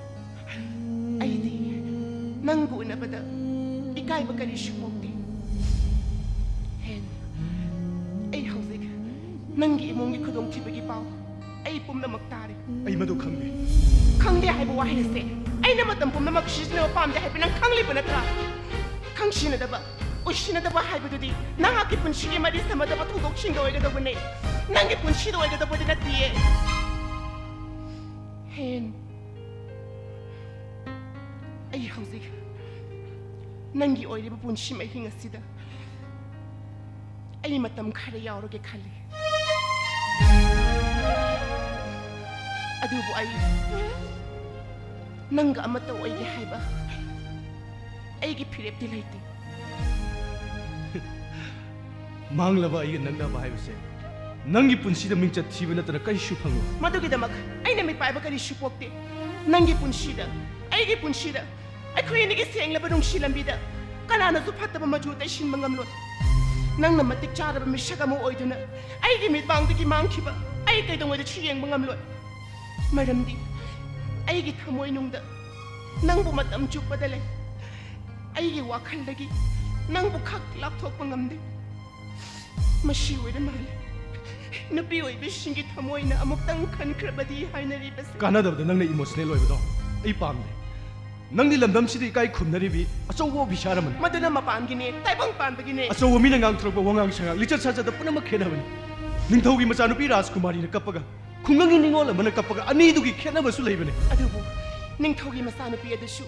ꯑꯩꯗꯤ ꯅꯪꯕꯨ ꯎꯅꯕꯗ ꯏꯀꯥꯏꯕ ꯀꯔꯤꯁꯨ ꯄꯣꯛꯇꯦ꯫ ꯍꯦꯟ, ꯑꯩ ꯍꯧꯖꯤꯛ ꯅꯪꯒꯤ ꯏꯃꯨꯡꯒꯤ ꯈꯨꯗꯣꯡꯊꯤꯕꯒꯤ ꯄꯥꯎ ꯑꯩ ꯄꯨꯝꯅꯃꯛ ꯇꯥꯔꯦ꯫ ꯑꯩ ꯃꯗꯨ ꯈꯪꯗꯦ꯫ ꯈꯪꯗꯦ ꯍꯥꯏꯕ ꯋꯥꯍꯩ ꯑꯁꯦ ꯑꯩꯅ ꯃꯇꯝ ꯄꯨꯝꯅꯃꯛ ꯁꯤꯖꯤꯟꯅꯕ ꯄꯥꯝꯗꯦ ꯍꯥꯏꯕ ꯅꯪ ꯈꯪꯂꯤꯕ ꯅꯠꯇ꯭ꯔꯥ? ꯈꯪꯁꯤꯟꯅꯗꯕ, ꯎꯁꯤꯟꯅꯗꯕ ꯍꯥꯏꯕꯗꯨꯗꯤ ꯅꯍꯥꯛꯀꯤ ꯄꯨꯟꯁꯤꯒꯤ ꯃꯔꯤ ꯁꯝꯅꯗꯕ ꯊꯧꯗꯣꯛꯁꯤꯡꯗ ꯑꯣꯏꯒꯗꯧꯕꯅꯦ꯫ ꯅꯪꯒꯤ ꯄꯨꯟꯁꯤꯗ ꯑꯣꯏꯒꯗꯧꯕꯗꯤ ꯅꯠꯇꯤꯌꯦ꯫ ꯍꯦꯟ, ꯑꯩ ꯍꯧꯖꯤꯛ ꯅꯪꯒꯤ ꯑꯣꯏꯔꯤꯕ ꯄꯨꯟꯁꯤ ꯃꯍꯤꯡ ꯑꯁꯤꯗ ꯑꯩ ꯃꯇꯝ ꯈꯔ ꯌꯥꯎꯔꯒꯦ ꯈꯜꯂꯤ꯫ ꯑꯗꯨꯕꯨ ꯑꯩ ꯅꯪꯒ ꯑꯃꯠꯇ ꯑꯣꯏꯒꯦ ꯍꯥꯏꯕ ꯑꯩꯒꯤ ꯐꯤꯔꯦꯞꯇꯤ ꯂꯩꯇꯦ꯫ ꯃꯥꯡꯂꯕ ꯑꯩꯒ ꯅꯛꯅꯕ ꯍꯥꯏꯕꯁꯦ ꯅꯪꯒꯤ ꯄꯨꯟꯁꯤꯗ ꯃꯤꯡꯆꯠ ꯊꯤꯕ ꯅꯠꯇꯅ ꯀꯔꯤꯁꯨ ꯐꯪꯂꯣꯏ꯫ ꯃꯗꯨꯒꯤꯗꯃꯛ ꯑꯩꯅ ꯃꯤꯄꯥꯏꯕ ꯀꯔꯤꯁꯨ ꯄꯣꯛꯇꯦ꯫ ꯅꯪꯒꯤ ꯄꯨꯟꯁꯤꯗ, ꯑꯩꯒꯤ ꯄꯨꯟꯁꯤꯗ, ꯑꯩꯈꯣꯏ ꯑꯅꯤꯒꯤ ꯁꯦꯡꯂꯕ ꯅꯨꯡꯁꯤ ꯂꯝꯕꯤꯗ ꯀꯅꯥꯅꯁꯨ ꯐꯠꯇꯕ ꯃꯆꯨ ꯇꯩꯁꯤꯟꯕ ꯉꯝꯂꯣꯏ꯫ ꯅꯪꯅ ꯃꯇꯤꯛ ꯆꯥꯔꯕ ꯃꯤꯁꯛ ꯑꯃ ꯑꯣꯏꯗꯨꯅ ꯑꯩꯒꯤ ꯃꯤꯠꯃꯥꯡꯗꯒꯤ ꯃꯥꯡꯈꯤꯕ ꯑꯩ ꯀꯩꯗꯧꯉꯩꯗꯁꯨ ꯌꯦꯡꯕ ꯉꯝꯂꯣꯏ꯫ ꯃꯔꯝꯗꯤ ꯑꯩꯒꯤ ꯊꯃꯣꯏꯅꯨꯡꯗ ꯅꯪꯕꯨ ꯃꯇꯝ ꯆꯨꯞꯄꯗ ꯂꯩ꯫ ꯑꯩꯒꯤ ꯋꯥꯈꯜꯗꯒꯤ ꯅꯪꯕꯨ ꯈꯛ ꯂꯥꯞꯊꯣꯛꯄ ꯉꯝꯗꯦ꯫ ꯃꯁꯤ ꯑꯣꯏꯔ ꯃꯥꯜꯂꯦ ꯅꯨꯄꯤ ꯑꯣꯏꯕꯤꯁꯤꯡꯒꯤ ꯊꯃꯣꯏꯅ ꯑꯃꯨꯛꯇꯪ ꯈꯟꯈ꯭ꯔꯕꯗꯤ ꯍꯥꯏꯅꯔꯤꯕꯁꯦ꯫ ꯀꯥꯟꯅꯗꯕꯗ ꯅꯪꯅ ꯏꯃꯣꯁꯅꯦꯜ ꯑꯣꯏꯕꯗꯣ ꯑꯩ ꯄꯥꯝꯗꯦ꯫ ꯅꯪꯗꯤ ꯂꯝꯗꯝꯁꯤꯗ ꯏꯀꯥꯏ ꯈꯨꯝꯅꯔꯤꯕꯤ ꯑꯆꯧꯕ ꯑꯣꯐꯤꯁꯥꯔ ꯑꯃꯅꯤ꯫ ꯃꯗꯨꯅ ꯃꯄꯥꯟꯒꯤꯅꯦ, ꯇꯥꯏꯕꯪ ꯄꯥꯟꯕꯒꯤꯅꯦ꯫ ꯑꯆꯧꯕ ꯃꯤꯅ ꯉꯥꯡꯊꯣꯔꯛꯄ ꯋꯥꯉꯥꯡ ꯁꯉꯥꯡ, ꯂꯤꯆꯠ ꯁꯥꯖꯠꯇ ꯄꯨꯝꯅꯃꯛ ꯈꯦꯠꯅꯕꯅꯤ꯫ ꯅꯤꯡꯊꯧꯒꯤ ꯃꯆꯥꯅꯨꯄꯤ ꯔꯥꯖꯀꯨꯃꯥꯔꯤꯅ ꯀꯞꯄꯒ ꯈꯨꯡꯒꯪꯒꯤ ꯅꯤꯉꯣꯜ ꯑꯃꯅ ꯀꯞꯄꯒ ꯑꯅꯤꯗꯨꯒꯤ ꯈꯦꯠꯅꯕꯁꯨ ꯂꯩꯕꯅꯤ꯫ ꯑꯗꯨꯕꯨ ꯅꯤꯡꯊꯧꯒꯤ ꯃꯆꯥꯅꯨꯄꯤ ꯑꯗꯨꯁꯨ,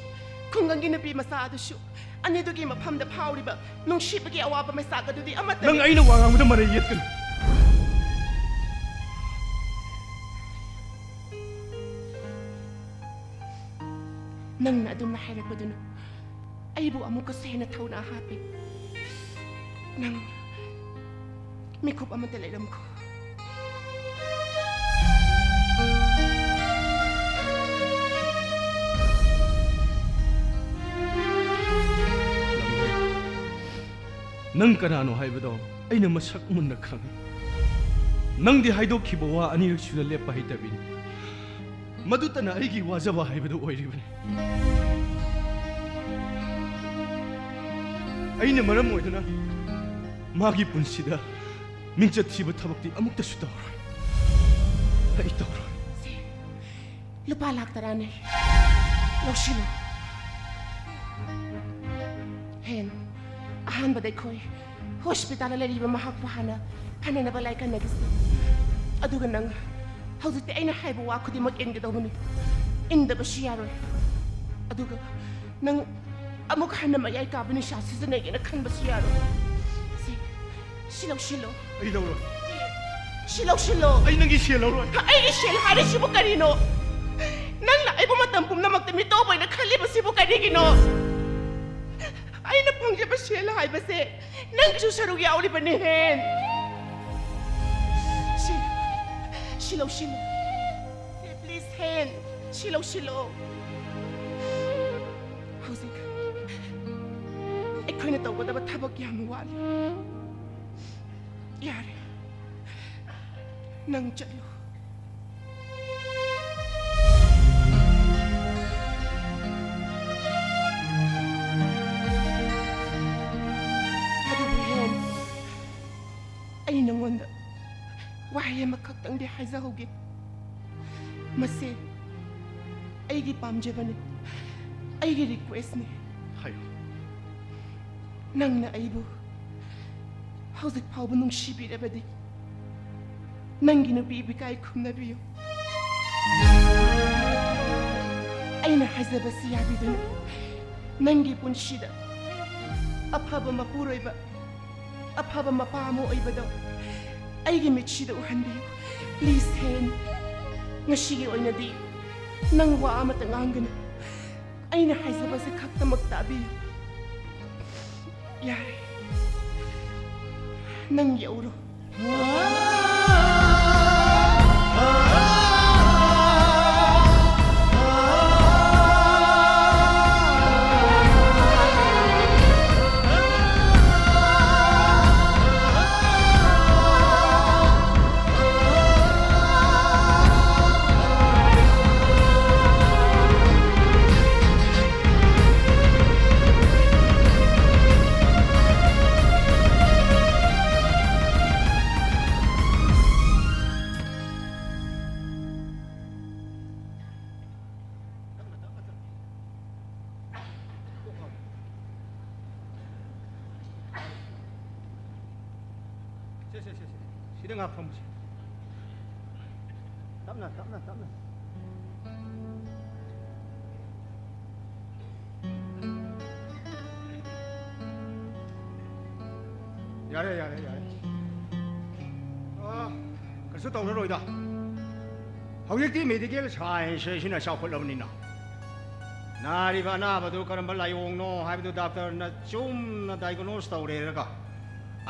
ꯈꯨꯡꯒꯪꯒꯤ ꯅꯨꯄꯤ ꯃꯆꯥ ꯑꯗꯨꯁꯨ, ꯑꯅꯤꯗꯨꯒꯤ ꯃꯐꯝꯗ ꯐꯥꯎꯔꯤꯕ ꯅꯨꯡꯁꯤꯕꯒꯤ ꯑꯋꯥꯕ ꯃꯩꯁꯥꯛ ꯑꯗꯨꯗꯤ ꯑꯃꯠꯇꯅꯤ꯫ ꯅꯪ ꯑꯩꯅ ꯋꯥ ꯉꯥꯡꯕꯗ ꯃꯔꯩ ꯌꯦꯠꯀꯅꯨ꯫ ꯅꯪꯅ ꯑꯗꯨꯝꯅ ꯍꯥꯏꯔꯛꯄꯗꯨꯅ ꯑꯩꯕꯨ ꯑꯃꯨꯛꯀꯁꯨ ꯍꯦꯟꯅ ꯊꯧꯅꯥ ꯍꯥꯞꯄꯤ꯫ ꯅꯪ ꯃꯤꯀꯨꯞ ꯑꯃꯇ ꯂꯩꯔꯝꯈꯣ꯫ ꯅꯪ ꯀꯅꯥꯅꯣ ꯍꯥꯏꯕꯗꯣ ꯑꯩꯅ ꯃꯁꯛ ꯃꯨꯟꯅ ꯈꯪꯏ꯫ ꯅꯪꯗꯤ ꯍꯥꯏꯗꯣꯛꯈꯤꯕ ꯋꯥ ꯑꯅꯤꯔꯛ ꯁꯨꯅ ꯂꯦꯞꯄ ꯍꯩꯇꯕꯤꯅꯤ꯫ ꯃꯗꯨꯇꯅ ꯑꯩꯒꯤ ꯋꯥꯖꯕ ꯍꯥꯏꯕꯗꯨ ꯑꯣꯏꯔꯤꯕꯅꯤ꯫ ꯑꯩꯅ ꯃꯔꯝ ꯑꯣꯏꯗꯨꯅ ꯃꯥꯒꯤ ꯄꯨꯟꯁꯤꯗ ꯃꯤꯡꯆꯠ ꯊꯤꯕ ꯊꯕꯛꯇꯤ ꯑꯃꯨꯛꯇꯁꯨ ꯇꯧꯔꯣꯏ꯫ ꯑꯩ ꯇꯧꯔꯣꯏ꯫ ꯁꯦ, ꯂꯨꯄꯥ ꯂꯥꯛ ꯇꯔꯥꯅꯤ꯫ ꯂꯧꯁꯤꯜꯂꯨ꯫ ꯍꯦꯟ, ꯑꯍꯥꯟꯕꯗ ꯑꯩꯈꯣꯏ ꯍꯣꯁꯄꯤꯇꯥꯜꯗ ꯂꯩꯔꯤꯕ ꯃꯍꯥꯛꯄꯨ ꯍꯥꯟꯅ ꯐꯅꯅꯕ ꯂꯥꯏꯀꯠꯅꯈꯤꯁꯤ꯫ ꯑꯗꯨꯒ ꯅꯪ ꯍꯧꯖꯤꯛꯇꯤ ꯑꯩꯅ ꯍꯥꯏꯕ ꯋꯥ ꯈꯨꯗꯤꯡꯃꯛ ꯏꯟꯒꯗꯧꯕꯅꯤ꯫ ꯏꯟꯗꯕꯁꯨ ꯌꯥꯔꯣꯏ꯫ ꯑꯗꯨꯒ ꯅꯪ ꯑꯃꯨꯛ ꯍꯟꯅ ꯃꯌꯥꯏ ꯀꯥꯕ ꯅꯤꯁꯥ ꯁꯤꯖꯤꯟꯅꯒꯦꯅ ꯈꯟꯕꯁꯨ ꯌꯥꯔꯣꯏ꯫ ꯁꯤ, ꯁꯤ ꯂꯧꯁꯤꯜꯂꯣ꯫ ꯑꯩ ꯂꯧꯔꯣꯏ꯫ ꯁꯤ ꯂꯧꯁꯤꯜꯂꯣ꯫ ꯑꯩ ꯅꯪꯒꯤ ꯁꯦꯜ ꯂꯧꯔꯣꯏ꯫ ꯑꯩꯒꯤ ꯁꯦꯜ ꯍꯥꯏꯔꯤꯁꯤꯕꯨ ꯀꯔꯤꯅꯣ? ꯅꯪꯅ ꯑꯩꯕꯨ ꯃꯇꯝ ꯄꯨꯝꯅꯃꯛꯇ ꯃꯤꯇꯣꯞ ꯑꯣꯏꯅ ꯈꯜꯂꯤꯕꯁꯤꯕꯨ ꯀꯔꯤꯒꯤꯅꯣ? ꯑꯩꯅ ꯐꯪꯖꯕ ꯁꯦꯜ ꯍꯥꯏꯕꯁꯦ ꯅꯪꯒꯤꯁꯨ ꯁꯔꯨꯛ ꯌꯥꯎꯔꯤꯕꯅꯤ, ꯍꯦꯟ꯫ ꯁꯤ, ꯁꯤ ꯂꯧꯁꯤꯜꯂꯨ꯫ ꯁꯤ, ꯄ꯭ꯂꯤꯖ, ꯍꯦꯟ꯫ ꯁꯤ ꯂꯧꯁꯤꯜꯂꯣ꯫ ꯍꯧꯖꯤꯛ ꯑꯩꯈꯣꯏꯅ ꯇꯧꯒꯗꯕ ꯊꯕꯛ ꯌꯥꯝ ꯋꯥꯠꯂꯤ꯫ ꯌꯥꯔꯦ, ꯅꯪ ꯆꯠꯂꯣ꯫ ꯑꯗꯨꯕꯨ ꯍꯦꯟ, ꯑꯩ ꯅꯉꯣꯟꯗ ꯋꯥꯍꯩ ꯑꯃꯈꯛꯇꯪꯗꯤ ꯍꯥꯏꯖꯍꯧꯒꯦ꯫ ꯃꯁꯤ ꯑꯩꯒꯤ ꯄꯥꯝꯖꯕꯅꯤ, ꯑꯩꯒꯤ ꯔꯤꯀ꯭ꯋꯦꯁꯅꯤ꯫ ꯍꯥꯏꯌꯨ꯫ ꯅꯪꯅ ꯑꯩꯕꯨ ꯍꯧꯖꯤꯛ ꯐꯥꯎꯕ ꯅꯨꯡꯁꯤꯕꯤꯔꯕꯗꯤ, ꯅꯪꯒꯤ ꯅꯨꯄꯤ ꯏꯕꯤꯀꯥꯏ ꯈꯨꯝꯅꯕꯤꯌꯨ꯫ ꯑꯩꯅ ꯍꯥꯏꯖꯕꯁꯤ ꯌꯥꯕꯤꯗꯨꯅ, ꯅꯪꯒꯤ ꯄꯨꯟꯁꯤꯗ ꯑꯐꯕ ꯃꯄꯨꯔꯣꯏꯕ, ꯑꯐꯕ ꯃꯄꯥ ꯑꯃ ꯑꯣꯏꯕꯗꯣ ꯑꯩꯒꯤ ꯃꯤꯠꯁꯤꯗ ꯎꯍꯟꯕꯤꯌꯨ꯫ Please, ꯍꯦꯟ, ꯉꯁꯤꯒꯤ ꯑꯣꯏꯅꯗꯤ ꯅꯪ ꯋꯥ ꯑꯃꯇ ꯉꯥꯡꯒꯅꯨ꯫ ꯑꯩꯅ ꯍꯥꯏꯖꯕꯁꯦ ꯈꯛꯇꯃꯛ ꯇꯥꯕꯤꯌꯨ꯫ ꯌꯥꯔꯦ, ꯅꯪ ꯌꯧꯔꯣ꯫ ꯁꯦ, ꯁꯦ, ꯁꯦ, ꯁꯦ꯫ ꯁꯤꯗ ꯉꯥꯏꯍꯥꯛ ꯐꯝꯁꯤ꯫ ꯇꯞꯅ, ꯇꯞꯅ, ꯇꯞꯅ꯫ ꯌꯥꯔꯦ, ꯌꯥꯔꯦ, ꯌꯥꯔꯦ꯫ ꯑꯥ, ꯀꯩꯁꯨ ꯇꯧꯔꯔꯣꯏꯗ꯫ ꯍꯧꯖꯤꯛꯇꯤ medical science ꯁꯤꯅ ꯆꯥꯎꯈꯠꯂꯕꯅꯤꯅ, ꯅꯥꯔꯤꯕ ꯑꯅꯥꯕꯗꯨ ꯀꯔꯝꯕ ꯂꯥꯏꯑꯣꯡꯅꯣ ꯍꯥꯏꯕꯗꯨ ꯗꯥꯛꯇꯔꯅ ꯆꯨꯝꯅ diagnose ꯇꯧꯔꯦꯔꯒ,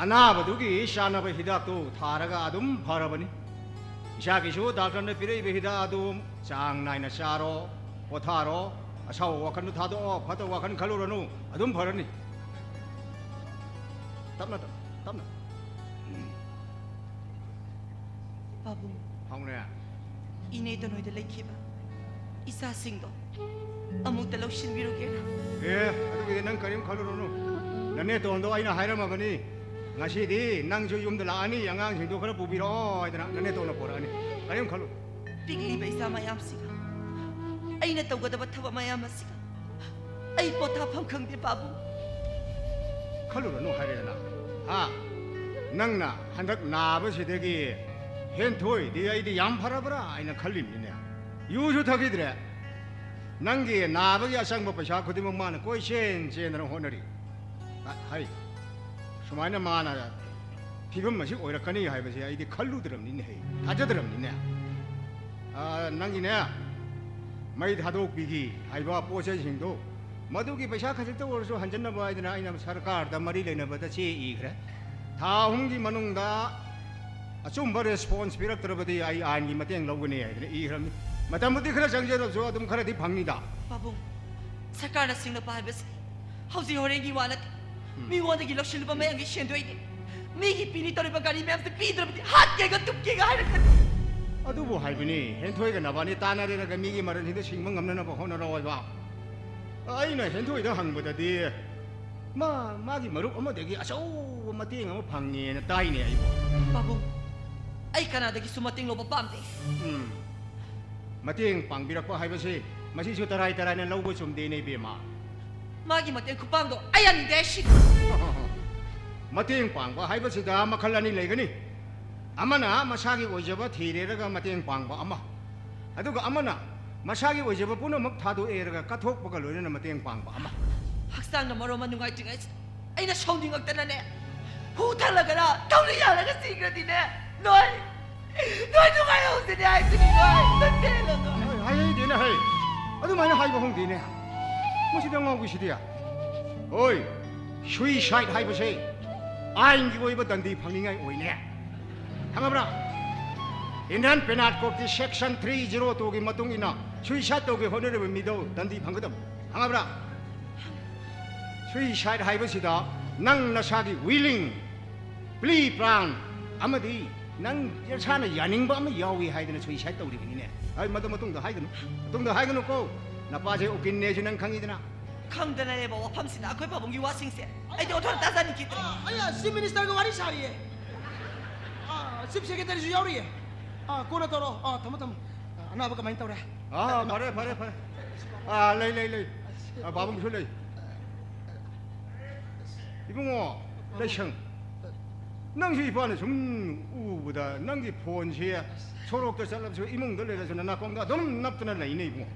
ꯑꯅꯥꯕꯗꯨꯒꯤ ꯆꯥꯅꯕ ꯍꯤꯗꯥꯛꯇꯨ ꯊꯥꯔꯒ ꯑꯗꯨꯝ ꯐꯔꯕꯅꯤ꯫ ꯏꯁꯥꯒꯤꯁꯨ ꯗꯥꯛꯇꯔꯅ ꯄꯤꯔꯛꯏꯕ ꯍꯤꯗꯥꯛ ꯑꯗꯨ ꯆꯥꯡ ꯅꯥꯏꯅ ꯆꯥꯔꯣ, ꯄꯣꯊꯥꯔꯣ, ꯑꯁꯥꯎꯕ ꯋꯥꯈꯜꯗꯨ ꯊꯥꯗꯣꯛꯑꯣ, ꯐꯠꯇꯕ ꯋꯥꯈꯜ ꯈꯜꯂꯨꯔꯅꯨ, ꯑꯗꯨꯝ ꯐꯔꯅꯤ꯫ ꯇꯞꯅ ꯇꯞꯅ ꯇꯞꯅ꯫ ꯄꯥꯕꯨꯡ, ꯍꯥꯎꯅꯦ꯫ ꯏꯅꯦꯗ ꯅꯣꯏꯗ ꯂꯩꯈꯤꯕ ꯏꯆꯥꯁꯤꯡꯗꯣ ꯑꯃꯨꯛꯇ ꯂꯧꯁꯤꯟꯕꯤꯔꯨꯒꯦꯅ꯫ ꯑꯦ, ꯑꯗꯨꯒꯤꯗꯤ ꯅꯪ ꯀꯔꯤꯝ ꯈꯜꯂꯨꯔꯅꯨ꯫ ꯅꯅꯦꯇꯣꯟꯗꯣ ꯑꯩꯅ ꯍꯥꯏꯔꯝꯃꯕꯅꯤ, ꯉꯁꯤꯗꯤ ꯅꯪꯁꯨ ꯌꯨꯝꯗ ꯂꯥꯛꯑꯅꯤ, ꯑꯉꯥꯡꯁꯤꯡꯗꯣ ꯈꯔ ꯄꯨꯕꯤꯔꯛꯑꯣ ꯍꯥꯏꯗꯅ ꯅꯅꯦꯇꯣꯟꯅ ꯄꯨꯔꯛꯑꯅꯤ꯫ ꯀꯔꯤꯝ ꯈꯜꯂꯨ꯫ ꯄꯤꯛꯂꯤꯕ ꯏꯆꯥ ꯃꯌꯥꯝꯁꯤꯒ, ꯑꯩꯅ ꯇꯧꯒꯗꯕ ꯊꯕꯛ ꯃꯌꯥꯝ ꯑꯁꯤꯒ ꯑꯩ ꯄꯣꯊꯥꯐꯝ ꯈꯪꯗꯦ ꯄꯥꯕꯨꯡ꯫ ꯈꯜꯂꯨꯔꯅꯨ ꯍꯥꯏꯔꯦꯗꯅ꯫ ꯍꯥ? ꯅꯪꯅ ꯍꯟꯗꯛ ꯅꯥꯕꯁꯤꯗꯒꯤ ꯍꯦꯟꯊꯣꯏꯗꯤ ꯑꯩꯗꯤ ꯌꯥꯝ ꯐꯔꯕ꯭ꯔꯥ ꯍꯥꯏꯅ ꯈꯜꯂꯤꯕꯅꯤꯅꯦ꯫ ꯌꯨꯁꯨ ꯊꯛꯈꯤꯗ꯭ꯔꯦ꯫ ꯅꯪꯒꯤ ꯅꯥꯕꯒꯤ ꯑꯆꯪꯕ ꯄꯩꯁꯥ ꯈꯨꯗꯤꯡꯃꯛ ꯃꯥꯅ ꯀꯣꯏ ꯆꯦꯟ ꯆꯦꯟꯗꯅ ꯍꯣꯠꯅꯔꯤ꯫ ꯑ, ꯍꯩ, ꯁꯨꯃꯥꯏꯅ ꯃꯥꯅ ꯐꯤꯕꯝ ꯑꯁꯤ ꯑꯣꯏꯔꯛꯀꯅꯤ ꯍꯥꯏꯕꯁꯦ ꯑꯩꯗꯤ ꯈꯜꯂꯨꯗ꯭ꯔꯕꯅꯤꯅꯦ, ꯍꯩ, ꯊꯥꯖꯗ꯭ꯔꯕꯅꯤꯅꯦ꯫ ꯑ, ꯅꯪꯒꯤꯅꯦ, ꯃꯩ ꯊꯥꯗꯣꯛꯄꯤꯒꯤ ꯍꯥꯏꯕ ꯄꯣꯠ ꯆꯩꯁꯤꯡꯗꯣ, ꯃꯗꯨꯒꯤ ꯄꯩꯁꯥ ꯈꯖꯤꯛꯇ ꯑꯣꯏꯔꯁꯨ ꯍꯟꯖꯤꯟꯅꯕ ꯍꯥꯏꯗꯅ ꯑꯩꯅ ꯁꯔꯀꯥꯔꯗ ꯃꯔꯤ ꯂꯩꯅꯕꯗ ꯆꯦ ꯏꯈ꯭ꯔꯦ꯫ ꯊꯥ ꯑꯍꯨꯝꯒꯤ ꯃꯅꯨꯡꯗ ꯑꯆꯨꯝꯕ ꯔꯦꯁꯄꯣꯟꯁ ꯄꯤꯔꯛꯇ꯭ꯔꯕꯗꯤ ꯑꯩ ꯑꯥꯏꯟꯒꯤ ꯃꯇꯦꯡ ꯂꯧꯒꯅꯤ ꯍꯥꯏꯗꯅ ꯏꯈ꯭ꯔꯕꯅꯤ꯫ ꯃꯇꯝꯕꯨꯗꯤ ꯈꯔ ꯆꯪꯖꯔꯕꯁꯨ ꯑꯗꯨꯝ ꯈꯔꯗꯤ ꯐꯪꯅꯤꯗ꯫ ꯄꯥꯕꯨꯡ, ꯁꯔꯀꯥꯔꯅ ꯁꯤꯡꯂꯛꯄ ꯍꯥꯏꯕꯁꯤ ꯍꯧꯖꯤꯛ ꯍꯣꯔꯦꯟꯒꯤ ꯋꯥ ꯅꯠꯇꯦ꯫ ꯃꯤꯉꯣꯟꯗꯒꯤ ꯂꯧꯁꯤꯜꯂꯨꯕ ꯃꯌꯥꯝꯒꯤ ꯁꯦꯟꯗꯣꯏꯅꯤ꯫ ꯃꯤꯒꯤ ꯄꯤꯅꯤ ꯇꯧꯔꯤꯕ ꯒꯥꯔꯤ ꯃꯌꯥꯝꯁꯦ ꯄꯤꯗ꯭ꯔꯕꯗꯤ ꯍꯥꯠꯀꯦꯒ ꯇꯨꯞꯀꯦꯒ ꯍꯥꯏꯔꯛꯀꯅꯤ꯫ ꯑꯗꯨꯕꯨ ꯍꯥꯏꯕꯅꯤ, ꯍꯦꯟꯊꯣꯏꯒ ꯅꯕꯥꯅꯤ ꯇꯥꯟꯅꯔꯦꯔꯒ ꯃꯤꯒꯤ ꯃꯔꯟꯁꯤꯡꯗ ꯁꯤꯡꯕ ꯉꯝꯅꯅꯕ ꯍꯣꯠꯅꯔꯛꯑꯣꯏꯕ꯫ ꯑꯩꯅ ꯍꯦꯟꯊꯣꯏꯗ ꯍꯪꯕꯗꯗꯤ ꯃꯥ ꯃꯥꯒꯤ ꯃꯔꯨꯞ ꯑꯃꯗꯒꯤ ꯑꯆꯧꯕ ꯃꯇꯦꯡ ꯑꯃ ꯐꯪꯉꯦꯅ ꯇꯥꯏꯅꯦ ꯑꯩꯕꯨ꯫ ꯄꯥꯕꯨꯡ, ꯑꯩ ꯀꯅꯥꯗꯒꯤꯁꯨ ꯃꯇꯦꯡ ꯂꯧꯕ ꯄꯥꯝꯗꯦ꯫ ꯎꯝ꯫ ꯃꯇꯦꯡ ꯄꯥꯡꯕꯤꯔꯛꯄ ꯍꯥꯏꯕꯁꯤ ꯃꯁꯤꯁꯨ ꯇꯔꯥꯏ ꯇꯔꯥꯏꯅ ꯂꯧꯕ ꯆꯨꯝꯗꯦꯅꯦ ꯏꯕꯦꯝꯃ꯫ ꯃꯥꯒꯤ ꯃꯇꯦꯡ ꯈꯨꯄꯥꯡꯗꯣ ꯑꯩ ꯌꯥꯅꯤꯡꯗꯦ ꯍꯥꯏꯁꯤ꯫ ꯃꯇꯦꯡ ꯄꯥꯡꯕ ꯍꯥꯏꯕꯁꯤꯗ ꯃꯈꯜ ꯑꯅꯤ ꯂꯩꯒꯅꯤ꯫ ꯑꯃꯅ ꯃꯁꯥꯒꯤ ꯑꯣꯏꯖꯕ ꯊꯤꯔꯦꯔꯒ ꯃꯇꯦꯡ ꯄꯥꯡꯕ ꯑꯃ, ꯑꯗꯨꯒ ꯑꯃꯅ ꯃꯁꯥꯒꯤ ꯑꯣꯏꯖꯕ ꯄꯨꯝꯅꯃꯛ ꯊꯥꯗꯣꯛꯑꯦꯔꯒ ꯀꯠꯊꯣꯛꯄꯒ ꯂꯣꯏꯅꯅ ꯃꯇꯦꯡ ꯄꯥꯡꯕ ꯑꯃ꯫ ꯍꯛꯆꯥꯡꯅ ꯃꯔꯣꯟ ꯑꯃ ꯅꯨꯡꯉꯥꯏꯇ꯭ꯔꯤꯉꯩꯁꯤꯗ ꯑꯩꯅ ꯁꯥꯎꯅꯤꯡꯉꯛꯇꯅꯅꯦ ꯍꯨ ꯊꯛꯂꯒꯔ ꯊꯧꯔꯤ ꯌꯥꯜꯂꯒ ꯁꯤꯈ꯭ꯔꯗꯤꯅꯦ, ꯅꯣꯏ, ꯅꯣꯏ ꯅꯨꯡꯉꯥꯏꯍꯧꯁꯤꯅꯦ ꯍꯥꯏꯁꯤꯅꯤ, ꯅꯣꯏ, ꯅꯣꯏ ꯄꯦꯜꯂꯣ, ꯅꯣꯏ꯫ ꯍꯥꯏ-, ꯍꯥꯏꯍꯩꯗꯦꯅꯦ, ꯍꯩ꯫ ꯑꯗꯨꯃꯥꯏꯅ ꯍꯥꯏꯕ ꯍꯧꯅꯗꯦꯅꯦ꯫ ꯃꯁꯤꯗ ꯉꯥꯎꯕꯤꯁꯤꯗꯤ꯫ ꯍꯣꯏ, ꯁꯨꯏꯁꯥꯏꯠ ꯍꯥꯏꯕꯁꯦ ꯑꯥꯏꯟꯒꯤ ꯑꯣꯏꯕ ꯗꯟꯗꯤ ꯐꯪꯅꯤꯡꯉꯥꯏ ꯑꯣꯏꯅꯦ꯫ ꯈꯪꯉꯕ꯭ꯔꯥ? ꯏꯟꯗꯤꯌꯟ ꯄꯦꯅꯥꯜ ꯀꯣꯗꯀꯤ ꯁꯦꯛꯁꯟ ꯊ꯭ꯔꯤ ꯖꯤꯔꯣ ꯇꯨꯒꯤ ꯃꯇꯨꯡ ꯏꯟꯅ ꯁꯨꯏꯁꯥꯏꯠ ꯇꯧꯒꯦ ꯍꯣꯠꯅꯔꯤꯕ ꯃꯤꯗꯣ ꯗꯟꯗꯤ ꯐꯪꯒꯗꯕ꯫ ꯈꯪꯉꯕ꯭ꯔꯥ? ꯁꯨꯏꯁꯥꯏꯠ ꯍꯥꯏꯕꯁꯤꯗ ꯅꯪ ꯅꯁꯥꯒꯤ willing, plea plan ꯑꯃꯗꯤ ꯅꯪ ꯅꯁꯥꯅ ꯌꯥꯅꯤꯡꯕ ꯑꯃ ꯌꯥꯎꯏ ꯍꯥꯏꯗꯅ suicide ꯇꯧꯔꯤꯕꯅꯤꯅꯦ꯫ ꯑꯩ ꯃꯗꯨ ꯃꯇꯨꯡꯗ ꯍꯥꯏꯒꯅꯨ, ꯃꯇꯨꯡꯗ ꯍꯥꯏꯒꯅꯨꯀꯣ꯫ ꯅꯄꯥꯁꯦ ꯎꯀꯤꯜꯅꯦꯁꯨ ꯅꯪ ꯈꯪꯉꯤꯗꯅ꯫ ꯈꯪꯗꯅꯅꯦꯕ ꯋꯥꯐꯝꯁꯤꯗ ꯑꯩꯈꯣꯏ ꯄꯥꯕꯨꯡꯒꯤ ꯋꯥꯁꯤꯡꯁꯦ꯫ ꯑꯩꯗꯤ ꯑꯣꯟꯊꯣꯛꯅ ꯇꯥꯖꯅꯤꯡꯈꯤꯗ꯭ꯔꯦ꯫ ꯑꯥ, ꯑꯩ chief ministerꯒ ꯋꯥꯔꯤ ꯁꯥꯔꯤꯌꯦ꯫ ꯑꯥ, chief secretaryꯁꯨ ꯌꯥꯎꯔꯤꯌꯦ꯫ ꯑꯥ, ꯀꯣꯟꯅ ꯇꯧꯔꯣ꯫ ꯑꯥ, ꯊꯝꯃꯣ, ꯊꯝꯃꯣ꯫ ꯑꯥ, ꯑꯅꯥꯕ ꯀꯃꯥꯏꯅ ꯇꯧꯔꯦ? ꯑꯥ, ꯐꯔꯦ, ꯐꯔꯦ, ꯐꯔꯦ꯫ ꯑꯥ, ꯂꯩ, ꯂꯩ, ꯂꯩ꯫ ꯑꯥ, ꯄꯥꯕꯨꯡꯁꯨ ꯂꯩ꯫ ꯏꯕꯨꯡꯉꯣ, ꯂꯩꯁꯪ꯫ ꯅꯪꯁꯨ ꯏꯄꯥꯅ ꯁꯨꯝ ꯎꯕꯗ ꯅꯪꯒꯤ phoneꯁꯦ ꯁꯣꯔꯣꯛꯇ ꯆꯠꯂꯕꯁꯨ ꯏꯃꯨꯡꯗ ꯂꯩꯔꯁꯨ ꯅꯅꯥꯀꯣꯡꯗ ꯑꯗꯨꯝ ꯅꯞꯇꯅ ꯂꯩꯅꯦ ꯏꯕꯨꯡꯉꯣ꯫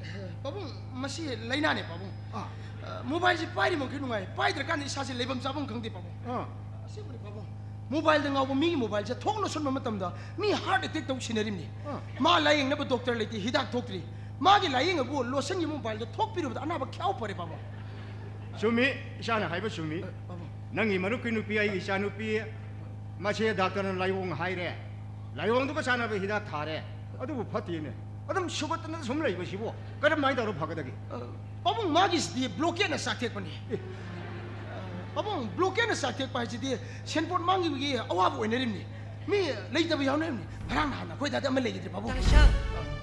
ꯄꯥꯕꯨꯡ, ꯃꯁꯤ ꯂꯥꯏꯅꯥꯅꯦ ꯄꯥꯕꯨꯡ꯫ ꯑꯥ꯫ ꯑ, mobileꯁꯦ ꯄꯥꯏꯔꯤ ꯃꯈꯩ ꯅꯨꯡꯉꯥꯏ, ꯄꯥꯏꯗ꯭ꯔꯀꯥꯟꯗ ꯏꯁꯥꯁꯦ ꯂꯩꯐꯝ ꯆꯥꯐꯝ ꯈꯪꯗꯦ ꯄꯥꯕꯨꯡ꯫ ꯑꯥ꯫ ꯑꯁꯦꯡꯕꯅꯤ ꯄꯥꯕꯨꯡ꯫ Mobileꯗ ꯉꯥꯎꯕ ꯃꯤꯒꯤ mobileꯁꯦ ꯊꯣꯛ ꯂꯣꯠꯁꯤꯟꯕ ꯃꯇꯝꯗ ꯃꯤ heart attack ꯇꯧ ꯁꯤꯟꯅꯔꯤꯕꯅꯤ꯫ ꯑꯥ꯫ ꯃꯥ ꯂꯥꯌꯦꯡꯅꯕ doctor ꯂꯩꯇꯦ, ꯍꯤꯗꯥꯛ ꯊꯣꯛꯇ꯭ꯔꯤ꯫ ꯃꯥꯒꯤ ꯂꯥꯌꯦꯡ ꯑꯕꯨ ꯂꯣꯠꯁꯤꯟꯈꯤꯕ mobileꯗꯣ ꯊꯣꯛꯄꯤꯔꯨꯕꯗ ꯑꯅꯥꯕ ꯈꯌꯥꯎ ꯐꯔꯦ ꯄꯥꯕꯨꯡ꯫ ꯆꯨꯝꯃꯤ, ꯏꯆꯥꯅ ꯍꯥꯏꯕ ꯆꯨꯝꯃꯤ꯫ ꯑ, ꯄꯥꯕꯨꯡ꯫ ꯅꯪꯒꯤ ꯃꯔꯨꯞꯀꯤ ꯅꯨꯄꯤ, ꯑꯩꯒꯤ ꯏꯆꯥ ꯅꯨꯄꯤ, ꯃꯁꯦ doctorꯅ ꯂꯥꯏꯑꯣꯡ ꯍꯥꯏꯔꯦ, ꯂꯥꯏꯑꯣꯡꯗꯨꯒ ꯆꯥꯟꯅꯕ ꯍꯤꯗꯥꯛ ꯊꯥꯔꯦ, ꯑꯗꯨꯕꯨ ꯐꯠꯇꯦꯅꯦ꯫ ꯑꯗꯨꯝ ꯁꯨꯒꯠꯇꯅ ꯁꯨꯝ ꯂꯩꯕꯁꯤꯕꯨ ꯀꯔꯝꯍꯥꯏꯅ ꯇꯧꯔ ꯐꯒꯗꯒꯦ? ꯑ, ꯄꯥꯕꯨꯡ, ꯃꯥꯒꯤꯁꯤꯗꯤ blockade ꯅ ꯆꯥꯛꯊꯦꯛꯄꯅꯤ꯫ ꯑꯦ꯫ ꯑ, ꯄꯥꯕꯨꯡ, blockade ꯅ ꯆꯥꯛꯊꯦꯛꯄ ꯍꯥꯏꯁꯤꯗꯤ ꯁꯦꯟꯄꯣꯠ ꯃꯥꯡꯈꯤꯕꯒꯤ ꯑꯋꯥꯕ ꯑꯣꯏꯅꯔꯤꯕꯅꯤ꯫ ꯃꯤ ꯂꯩꯇꯕ ꯌꯥꯎꯅꯔꯤꯕꯅꯤ꯫ ꯉꯔꯥꯡ ꯅꯍꯥꯟ ꯑꯩꯈꯣꯏ ꯗꯥꯗ ꯑꯃ ꯂꯩꯈꯤꯗ꯭ꯔꯦ ꯄꯥꯕꯨꯡ꯫ ꯇꯥꯔꯤꯁꯪ,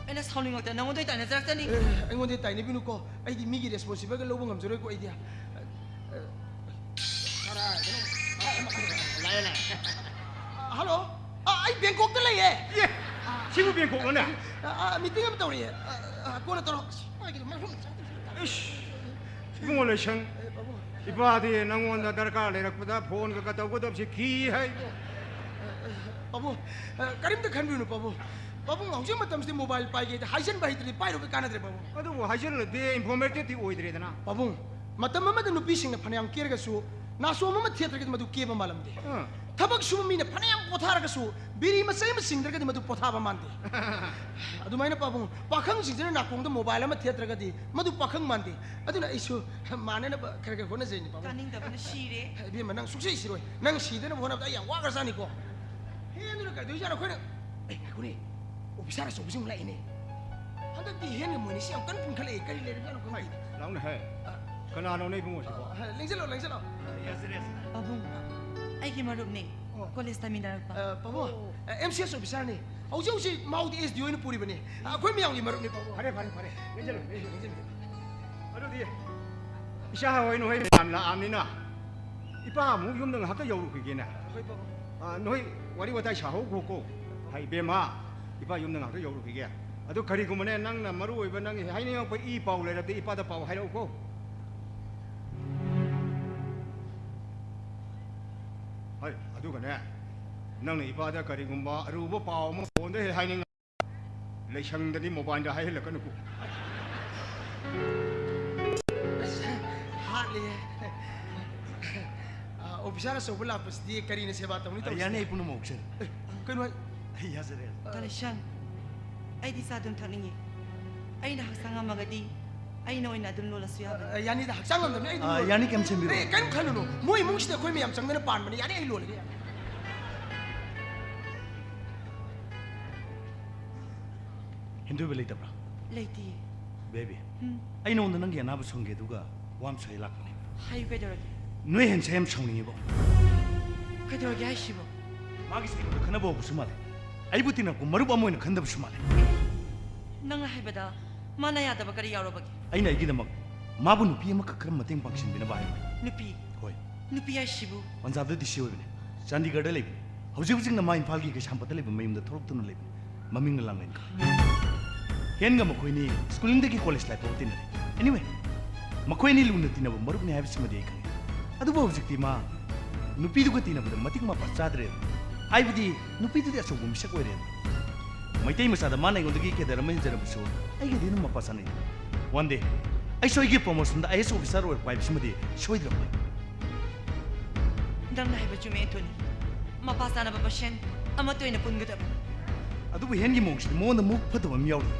ꯑꯩꯅ ꯁꯥꯎꯅꯤꯡꯉꯛꯇꯅ ꯅꯉꯣꯟꯗ ꯇꯥꯏꯅꯖꯔꯛꯆꯅꯤ꯫ ꯑꯦ, ꯑꯩꯉꯣꯟꯗ ꯇꯥꯏꯅꯕꯤꯅꯨꯀꯣ꯫ ꯑꯩꯗꯤ ꯃꯤꯒꯤ responsible ꯒ ꯂꯧꯕ ꯉꯝꯖꯔꯣꯏꯀꯣ ꯑꯩꯗꯤ꯫ ꯑ, ꯑ, ꯀꯔꯥꯏꯗꯅꯣ? ꯂꯥꯛꯑꯦ, ꯂꯥꯛꯑꯦ꯫ ꯍꯜꯂꯣ꯫ ꯑ, ꯑꯩ ꯕꯦꯡꯀꯣꯛꯇ ꯂꯩꯌꯦ꯫ ꯑꯦ, ꯁꯤꯕꯨ ꯕꯦꯡꯀꯣꯛꯂꯣꯅꯦ? ꯑ, ꯑ, meeting ꯑꯃ ꯇꯧꯔꯤꯌꯦ꯫ ꯑ, ꯑ, ꯀꯣꯟꯅ ꯇꯧꯔꯣ꯫ ꯑꯁ, ꯃꯥꯒꯤꯗꯣ ꯃꯔꯨꯞ ꯆꯥꯗ꯭ꯔꯤꯁꯤꯅ ꯇꯥꯛꯄ꯫ ꯏꯁ, ꯏꯕꯨꯡꯉꯣ ꯂꯩꯁꯪ, ꯑꯦ, ꯄꯥꯕꯨꯡ꯫ ꯏꯄꯥꯗꯤ ꯅꯪꯉꯣꯟꯗ ꯗꯔꯀꯥꯔ ꯂꯩꯔꯛꯄꯗ phoneꯒ ꯇꯧꯒꯗꯕꯁꯤ ꯀꯤ ꯍꯥꯏ꯫ ꯑ, ꯑ, ꯄꯥꯕꯨꯡ, ꯑ, ꯀꯔꯤꯝꯇ ꯈꯟꯕꯤꯔꯨꯅꯨ ꯄꯥꯕꯨꯡ꯫ ꯄꯥꯕꯨꯡ, ꯍꯧꯖꯤꯛ ꯃꯇꯝꯁꯤꯗꯤ mobile ꯄꯥꯏꯒꯦꯗꯤ ꯍꯥꯏꯖꯤꯟꯕ ꯍꯩꯇ꯭ꯔꯗꯤ ꯄꯥꯏꯔꯨꯕꯩ ꯀꯥꯟꯅꯗ꯭ꯔꯦ ꯄꯥꯕꯨꯡ꯫ ꯑꯗꯨꯕꯨ ꯍꯥꯏꯖꯤꯜꯂꯗꯤ informative ꯇꯤ ꯑꯣꯏꯗ꯭ꯔꯦꯗꯅ꯫ ꯄꯥꯕꯨꯡ, ꯃꯇꯝ ꯑꯃꯗ ꯅꯨꯄꯤꯁꯤꯡꯅ ꯐꯅꯌꯥꯝ ꯀꯦꯔꯒꯁꯨ, ꯅꯥꯆꯣꯝ ꯑꯃ ꯊꯦꯠꯇ꯭ꯔꯒꯗꯤ ꯃꯗꯨ ꯀꯦꯕ ꯃꯥꯜꯂꯝꯗꯦ꯫ ꯑꯥ꯫ ꯊꯕꯛ ꯁꯨꯕ ꯃꯤꯅ ꯐꯅꯌꯥꯝ ꯄꯣꯊꯥꯔꯒꯁꯨ, ꯕꯤꯔꯤ ꯃꯆꯩ ꯑꯃ ꯆꯤꯡꯗ꯭ꯔꯒꯗꯤ ꯃꯗꯨ ꯄꯣꯊꯥꯕ ꯃꯥꯟꯗꯦ꯫ ꯑꯗꯨꯃꯥꯏꯅ ꯄꯥꯕꯨꯡ, ꯄꯥꯈꯪꯁꯤꯡꯁꯤꯅ ꯅꯥꯀꯣꯡꯗ mobile ꯑꯃ ꯊꯦꯠꯇ꯭ꯔꯒꯗꯤ ꯃꯗꯨ ꯄꯥꯈꯪ ꯃꯥꯟꯗꯦ꯫ ꯑꯗꯨꯅ ꯑꯩꯁꯨ ꯃꯥꯟꯅꯅꯕ ꯈꯔ ꯈꯔ ꯍꯣꯠꯅꯖꯩꯅꯤ ꯄꯥꯕꯨꯡ꯫ ꯇꯥꯅꯤꯡꯗꯕꯅ ꯁꯤꯔꯦ꯫ ꯏꯕꯦꯝꯃ, ꯅꯪ ꯁꯨꯡꯁꯤ ꯁꯤꯔꯣꯏ꯫ ꯅꯪ ꯁꯤꯗꯅꯕ ꯍꯣꯠꯅꯕꯗ ꯑꯩ ꯌꯥꯝ ꯋꯥꯈ꯭ꯔꯖꯥꯠꯅꯤꯀꯣ꯫ ꯍꯦ, ꯑꯗꯨꯅ ꯀꯩꯗꯧꯖꯥꯠꯅꯣ ꯑꯩꯈꯣꯏꯅ? ꯑꯦ, ꯉꯥꯏꯈꯣꯅꯦ, officer ꯑꯆꯧꯕꯁꯤꯡ ꯂꯥꯛꯏꯅꯦ꯫ ꯍꯟꯗꯛꯇꯤ ꯍꯦꯟꯒ ꯃꯣꯏꯅꯤꯁꯤ ꯌꯥꯝ ꯀꯟꯅ ꯄꯨꯟꯈꯠꯂꯛꯑꯦ꯫ ꯀꯔꯤ ꯂꯩꯔꯖꯥꯠꯅꯣ ꯈꯪꯗꯦ꯫ ꯂꯥꯎꯅꯦ ꯍꯦ꯫ ꯑ, ꯀꯅꯥꯅꯣꯅꯦ ꯏꯕꯨꯡꯉꯣꯁꯤꯕꯣ? ꯑ, ꯂꯦꯡꯁꯤꯜꯂꯣ, ꯂꯦꯡꯁꯤꯜꯂꯣ꯫ ꯄꯥꯕꯨꯡ, ꯑꯩꯒꯤ ꯃꯔꯨꯞꯅꯦ꯫ ꯑꯣ꯫ ꯀꯣꯂꯦꯖ ꯇꯝꯃꯤꯟꯅꯔꯛꯄ꯫ ꯑ, ꯄꯥꯕꯨꯡ, ꯑ, ꯑꯦꯝ ꯁꯤ ꯑꯦꯁ ꯑꯣꯐꯤꯁꯥꯔꯅꯤ꯫ ꯍꯧꯖꯤꯛ ꯍꯧꯖꯤꯛ ꯃꯥꯎꯗꯤ ꯑꯦꯁ ꯗꯤ ꯑꯣꯏꯅ ꯄꯨꯔꯤꯕꯅꯤ꯫ ꯑ, ꯑꯩꯈꯣꯏ ꯃꯌꯥꯝꯒꯤ ꯃꯔꯨꯞꯅꯤ, ꯄꯥꯕꯨꯡ꯫ ꯐꯔꯦ, ꯐꯔꯦ, ꯐꯔꯦ꯫ ꯂꯦꯡꯁꯤꯜꯂꯣ, ꯂꯦꯡꯁꯤꯜꯂꯣ, ꯂꯦꯡꯁꯤꯜꯂꯣ꯫ ꯑꯗꯨꯗꯤ ꯏꯆꯥ ꯍꯣꯏ ꯅꯈꯣꯏ ꯃꯌꯥꯝ ꯂꯥꯛꯑꯕꯅꯤꯅ ꯏꯄꯥ ꯑꯃꯨꯛ ꯌꯨꯝꯗ ꯉꯥꯏꯍꯥꯛꯇ ꯌꯧꯔꯨꯈꯤꯒꯦꯅꯦ꯫ ꯍꯣꯏ, ꯄꯥꯕꯨꯡ꯫ ꯑ, ꯅꯈꯣꯏ ꯋꯥꯔꯤ ꯋꯥꯇꯥꯏ ꯁꯥꯍꯧꯈ꯭ꯔꯣꯀꯣ꯫ ꯍꯥꯏ, ꯏꯕꯦꯝꯃ, ꯏꯄꯥ ꯌꯨꯝꯗ ꯉꯥꯛꯇ ꯌꯧꯔꯨꯈꯤꯒꯦ꯫ ꯑꯗꯨ ꯀꯔꯤꯒꯨꯝꯕꯅꯦ, ꯅꯪꯅ ꯃꯔꯨ ꯑꯣꯏꯕ ꯅꯪꯒꯤ ꯍꯥꯏꯅꯤꯡꯉꯛꯄ ꯏ ꯄꯥꯎ ꯂꯩꯔꯕꯗꯤ ꯏꯄꯥꯗ ꯄꯥꯎ ꯍꯥꯏꯔꯛꯎꯀꯣ꯫ ꯍꯣꯏ, ꯑꯗꯨꯒꯅꯦ, ꯅꯪꯅ ꯏꯄꯥꯗ ꯀꯔꯤꯒꯨꯝꯕ ꯑꯔꯨꯕ ꯄꯥꯎ ꯑꯃ ꯐꯣꯟꯗ ꯍꯦꯛ ꯍꯥꯏꯅꯤꯡꯉ-, ꯂꯩꯁꯪꯗꯗꯤ ꯃꯣꯕꯥꯏꯜꯗ ꯍꯥꯏꯍꯜꯂꯛꯀꯅꯨꯀꯣ꯫ ꯍꯥꯠꯂꯦ꯫ ꯑ, ꯑꯣꯐꯤꯁꯥꯔ ꯑꯆꯧꯕ ꯂꯥꯛꯄꯁꯤꯗꯤ ꯀꯔꯤꯅ ꯁꯦꯕꯥ ꯇꯧꯅꯤ ꯑ, ꯇꯧꯔꯤꯁꯦ? ꯌꯥꯅꯤ, ꯑꯩ ꯄꯨꯝꯅꯃꯛ ꯑꯣꯛꯆꯔꯦ꯫ ꯑꯦ, ꯀꯩꯅꯣ ꯍꯥꯏ-, ꯑꯩ ꯌꯥꯖꯔꯦ꯫ ꯇꯥꯂꯤꯁꯪ, ꯑꯩꯗꯤ ꯆꯥ ꯑꯗꯨꯝ ꯊꯛꯅꯤꯡꯉꯤ꯫ ꯑꯩꯅ ꯍꯛꯆꯥꯡ ꯉꯝꯃꯒꯗꯤ ꯑꯩꯅ ꯑꯣꯏꯅ ꯑꯗꯨꯝ ꯂꯣꯜꯂꯁꯨ ꯌꯥꯕꯅꯤ꯫ ꯑ, ꯌꯥꯅꯤꯗ, ꯍꯛꯆꯥꯡ ꯉꯝꯗꯕꯅꯤ, ꯑꯩ ꯑꯗꯨꯝ ꯑ, ꯂꯣꯜꯂꯒꯦ꯫ ꯌꯥꯅꯤ, ꯀꯩꯝ ꯁꯦꯝꯕꯤꯔꯨꯅꯨ꯫ ꯑꯦ, ꯀꯩꯝ ꯈꯜꯂꯨꯅꯨ, ꯃꯣꯏ ꯏꯃꯨꯡꯁꯤꯗ ꯑꯩꯈꯣꯏ ꯃꯌꯥꯝ ꯆꯪꯗꯅ ꯄꯥꯟꯕꯅꯤ, ꯌꯥꯅꯤ, ꯑꯩ ꯂꯣꯜꯂꯒꯦ꯫ ꯍꯤꯟꯗꯨꯏꯕ ꯂꯩꯇꯕ꯭ꯔꯥ? ꯂꯩꯇꯤꯌꯦ꯫ ꯕꯦꯕꯤ, ꯎꯝ꯫ ꯑꯩ ꯅꯉꯣꯟꯗ ꯅꯪꯒꯤ ꯑꯅꯥꯕ ꯁꯪꯒꯦ, ꯑꯗꯨꯒ ꯋꯥ ꯑꯃ ꯁꯣꯏ ꯂꯥꯛꯄꯅꯦ꯫ ꯍꯥꯏꯌꯨ, ꯀꯩꯗꯧꯔꯒꯦ? ꯅꯣꯏ ꯍꯦꯟꯁꯦ ꯌꯥꯝ ꯁꯥꯎꯅꯤꯡꯉꯤꯕꯣ꯫ ꯀꯩꯗꯧꯔꯒꯦ ꯍꯥꯏꯁꯤꯕꯣ? ꯃꯥꯒꯤ ꯁꯦꯡꯕꯗ ꯈꯟꯅꯕ ꯍꯧꯕꯁꯨ ꯃꯥꯜꯂꯦ꯫ ꯑꯩꯕꯨ ꯇꯤꯟꯅꯔꯛꯄ ꯃꯔꯨꯞ ꯑꯃ ꯑꯣꯏꯅ ꯈꯟꯗꯕꯁꯨ ꯃꯥꯜꯂꯦ꯫ ꯅꯪꯅ ꯍꯥꯏꯕꯗ ꯃꯥꯅ ꯌꯥꯗꯕ ꯀꯔꯤ ꯌꯥꯎꯔꯕꯒꯦ? ꯑꯩꯅ ꯑꯩꯒꯤꯗꯃꯛ ꯃꯥꯕꯨ ꯅꯨꯄꯤ ꯑꯃꯈꯛ ꯈꯔ ꯃꯇꯦꯡ ꯄꯥꯡꯁꯤꯟꯕꯤꯅꯕ ꯍꯥꯏꯕꯅꯤ꯫ ꯅꯨꯄꯤ? ꯍꯣꯏ꯫ ꯅꯨꯄꯤ ꯍꯥꯏꯁꯤꯕꯨ? ꯄꯟꯖꯥꯕꯇ ꯗꯤ ꯁꯤ ꯑꯣꯏꯕꯅꯤ꯫ ꯆꯥꯟꯗꯤꯒꯔꯗ ꯂꯩꯕꯅꯤ꯫ ꯍꯧꯖꯤꯛ ꯍꯧꯖꯤꯛꯅ ꯃꯥ ꯏꯝꯐꯥꯜꯒꯤ ꯀꯩꯁꯥꯝꯄꯥꯠꯇ ꯂꯩꯕ ꯃꯌꯨꯝꯗ ꯊꯣꯛꯂꯛꯇꯨꯅ ꯂꯩꯕꯅꯤ꯫ ꯃꯃꯤꯡꯅ ꯂꯥꯡꯂꯦꯟ ꯀꯧꯏ꯫ ꯍꯦꯟꯒ ꯃꯈꯣꯏꯅꯤ ꯁ꯭ꯀꯨꯂꯤꯡꯗꯒꯤ ꯀꯣꯂꯦꯖ ꯂꯥꯏꯐ ꯐꯥꯎꯕ ꯇꯤꯟꯅꯔꯦ꯫ Anyway, ꯃꯈꯣꯏ ꯑꯅꯤ ꯂꯨꯅ ꯇꯤꯟꯅꯕ ꯃꯔꯨꯞꯅꯤ ꯍꯥꯏꯕꯁꯤꯃꯗꯤ ꯑꯩ ꯈꯪꯉꯤ꯫ ꯑꯗꯨꯕꯨ ꯍꯧꯖꯤꯛꯇꯤ ꯃꯥ ꯅꯨꯄꯤꯗꯨꯒ ꯇꯤꯟꯅꯕꯗ ꯃꯇꯤꯛ ꯃꯄꯥ ꯆꯥꯗ꯭ꯔꯦ꯫ ꯍꯥꯏꯕꯗꯤ ꯅꯨꯄꯤꯗꯨꯗꯤ ꯑꯆꯧꯕ ꯃꯤꯁꯛ ꯑꯣꯏꯔꯦ꯫ ꯃꯩꯇꯩ ꯃꯆꯥꯗ ꯃꯥꯅ ꯑꯩꯉꯣꯟꯗꯒꯤ ꯀꯦꯗꯔ ꯑꯃ ꯍꯦꯟꯖꯔꯕꯁꯨ ꯑꯩꯒꯗꯤ ꯑꯗꯨꯝ ꯃꯄꯥ ꯆꯥꯅꯩ꯫ One day ꯑꯩꯁꯨ ꯑꯩꯒꯤ ꯄ꯭ꯔꯣꯃꯣꯁꯟꯗ ꯑꯥꯏ ꯑꯦ ꯑꯦꯁ ꯑꯣꯐꯤꯁꯥꯔ ꯑꯣꯏꯔꯛꯄ ꯍꯥꯏꯕꯁꯤꯃꯗꯤ ꯁꯣꯏꯗ꯭ꯔꯕꯅꯤ꯫ ꯅꯪꯅ ꯍꯥꯏꯕ ꯆꯨꯝꯃꯦ, ꯑꯦꯟꯊꯣꯅꯤ꯫ ꯃꯄꯥ ꯆꯥꯅꯕ ꯃꯁꯦꯟ ꯑꯃꯠꯇ ꯑꯣꯏꯅ ꯄꯨꯟꯒꯗꯕꯅꯤ꯫ ꯑꯗꯨꯕꯨ ꯍꯦꯟꯒꯤ ꯃꯑꯣꯡꯁꯤꯗꯤ ꯃꯉꯣꯟꯗ ꯃꯕꯨꯛ ꯐꯠꯇꯕ ꯑꯃ ꯌꯥꯎꯔꯤ꯫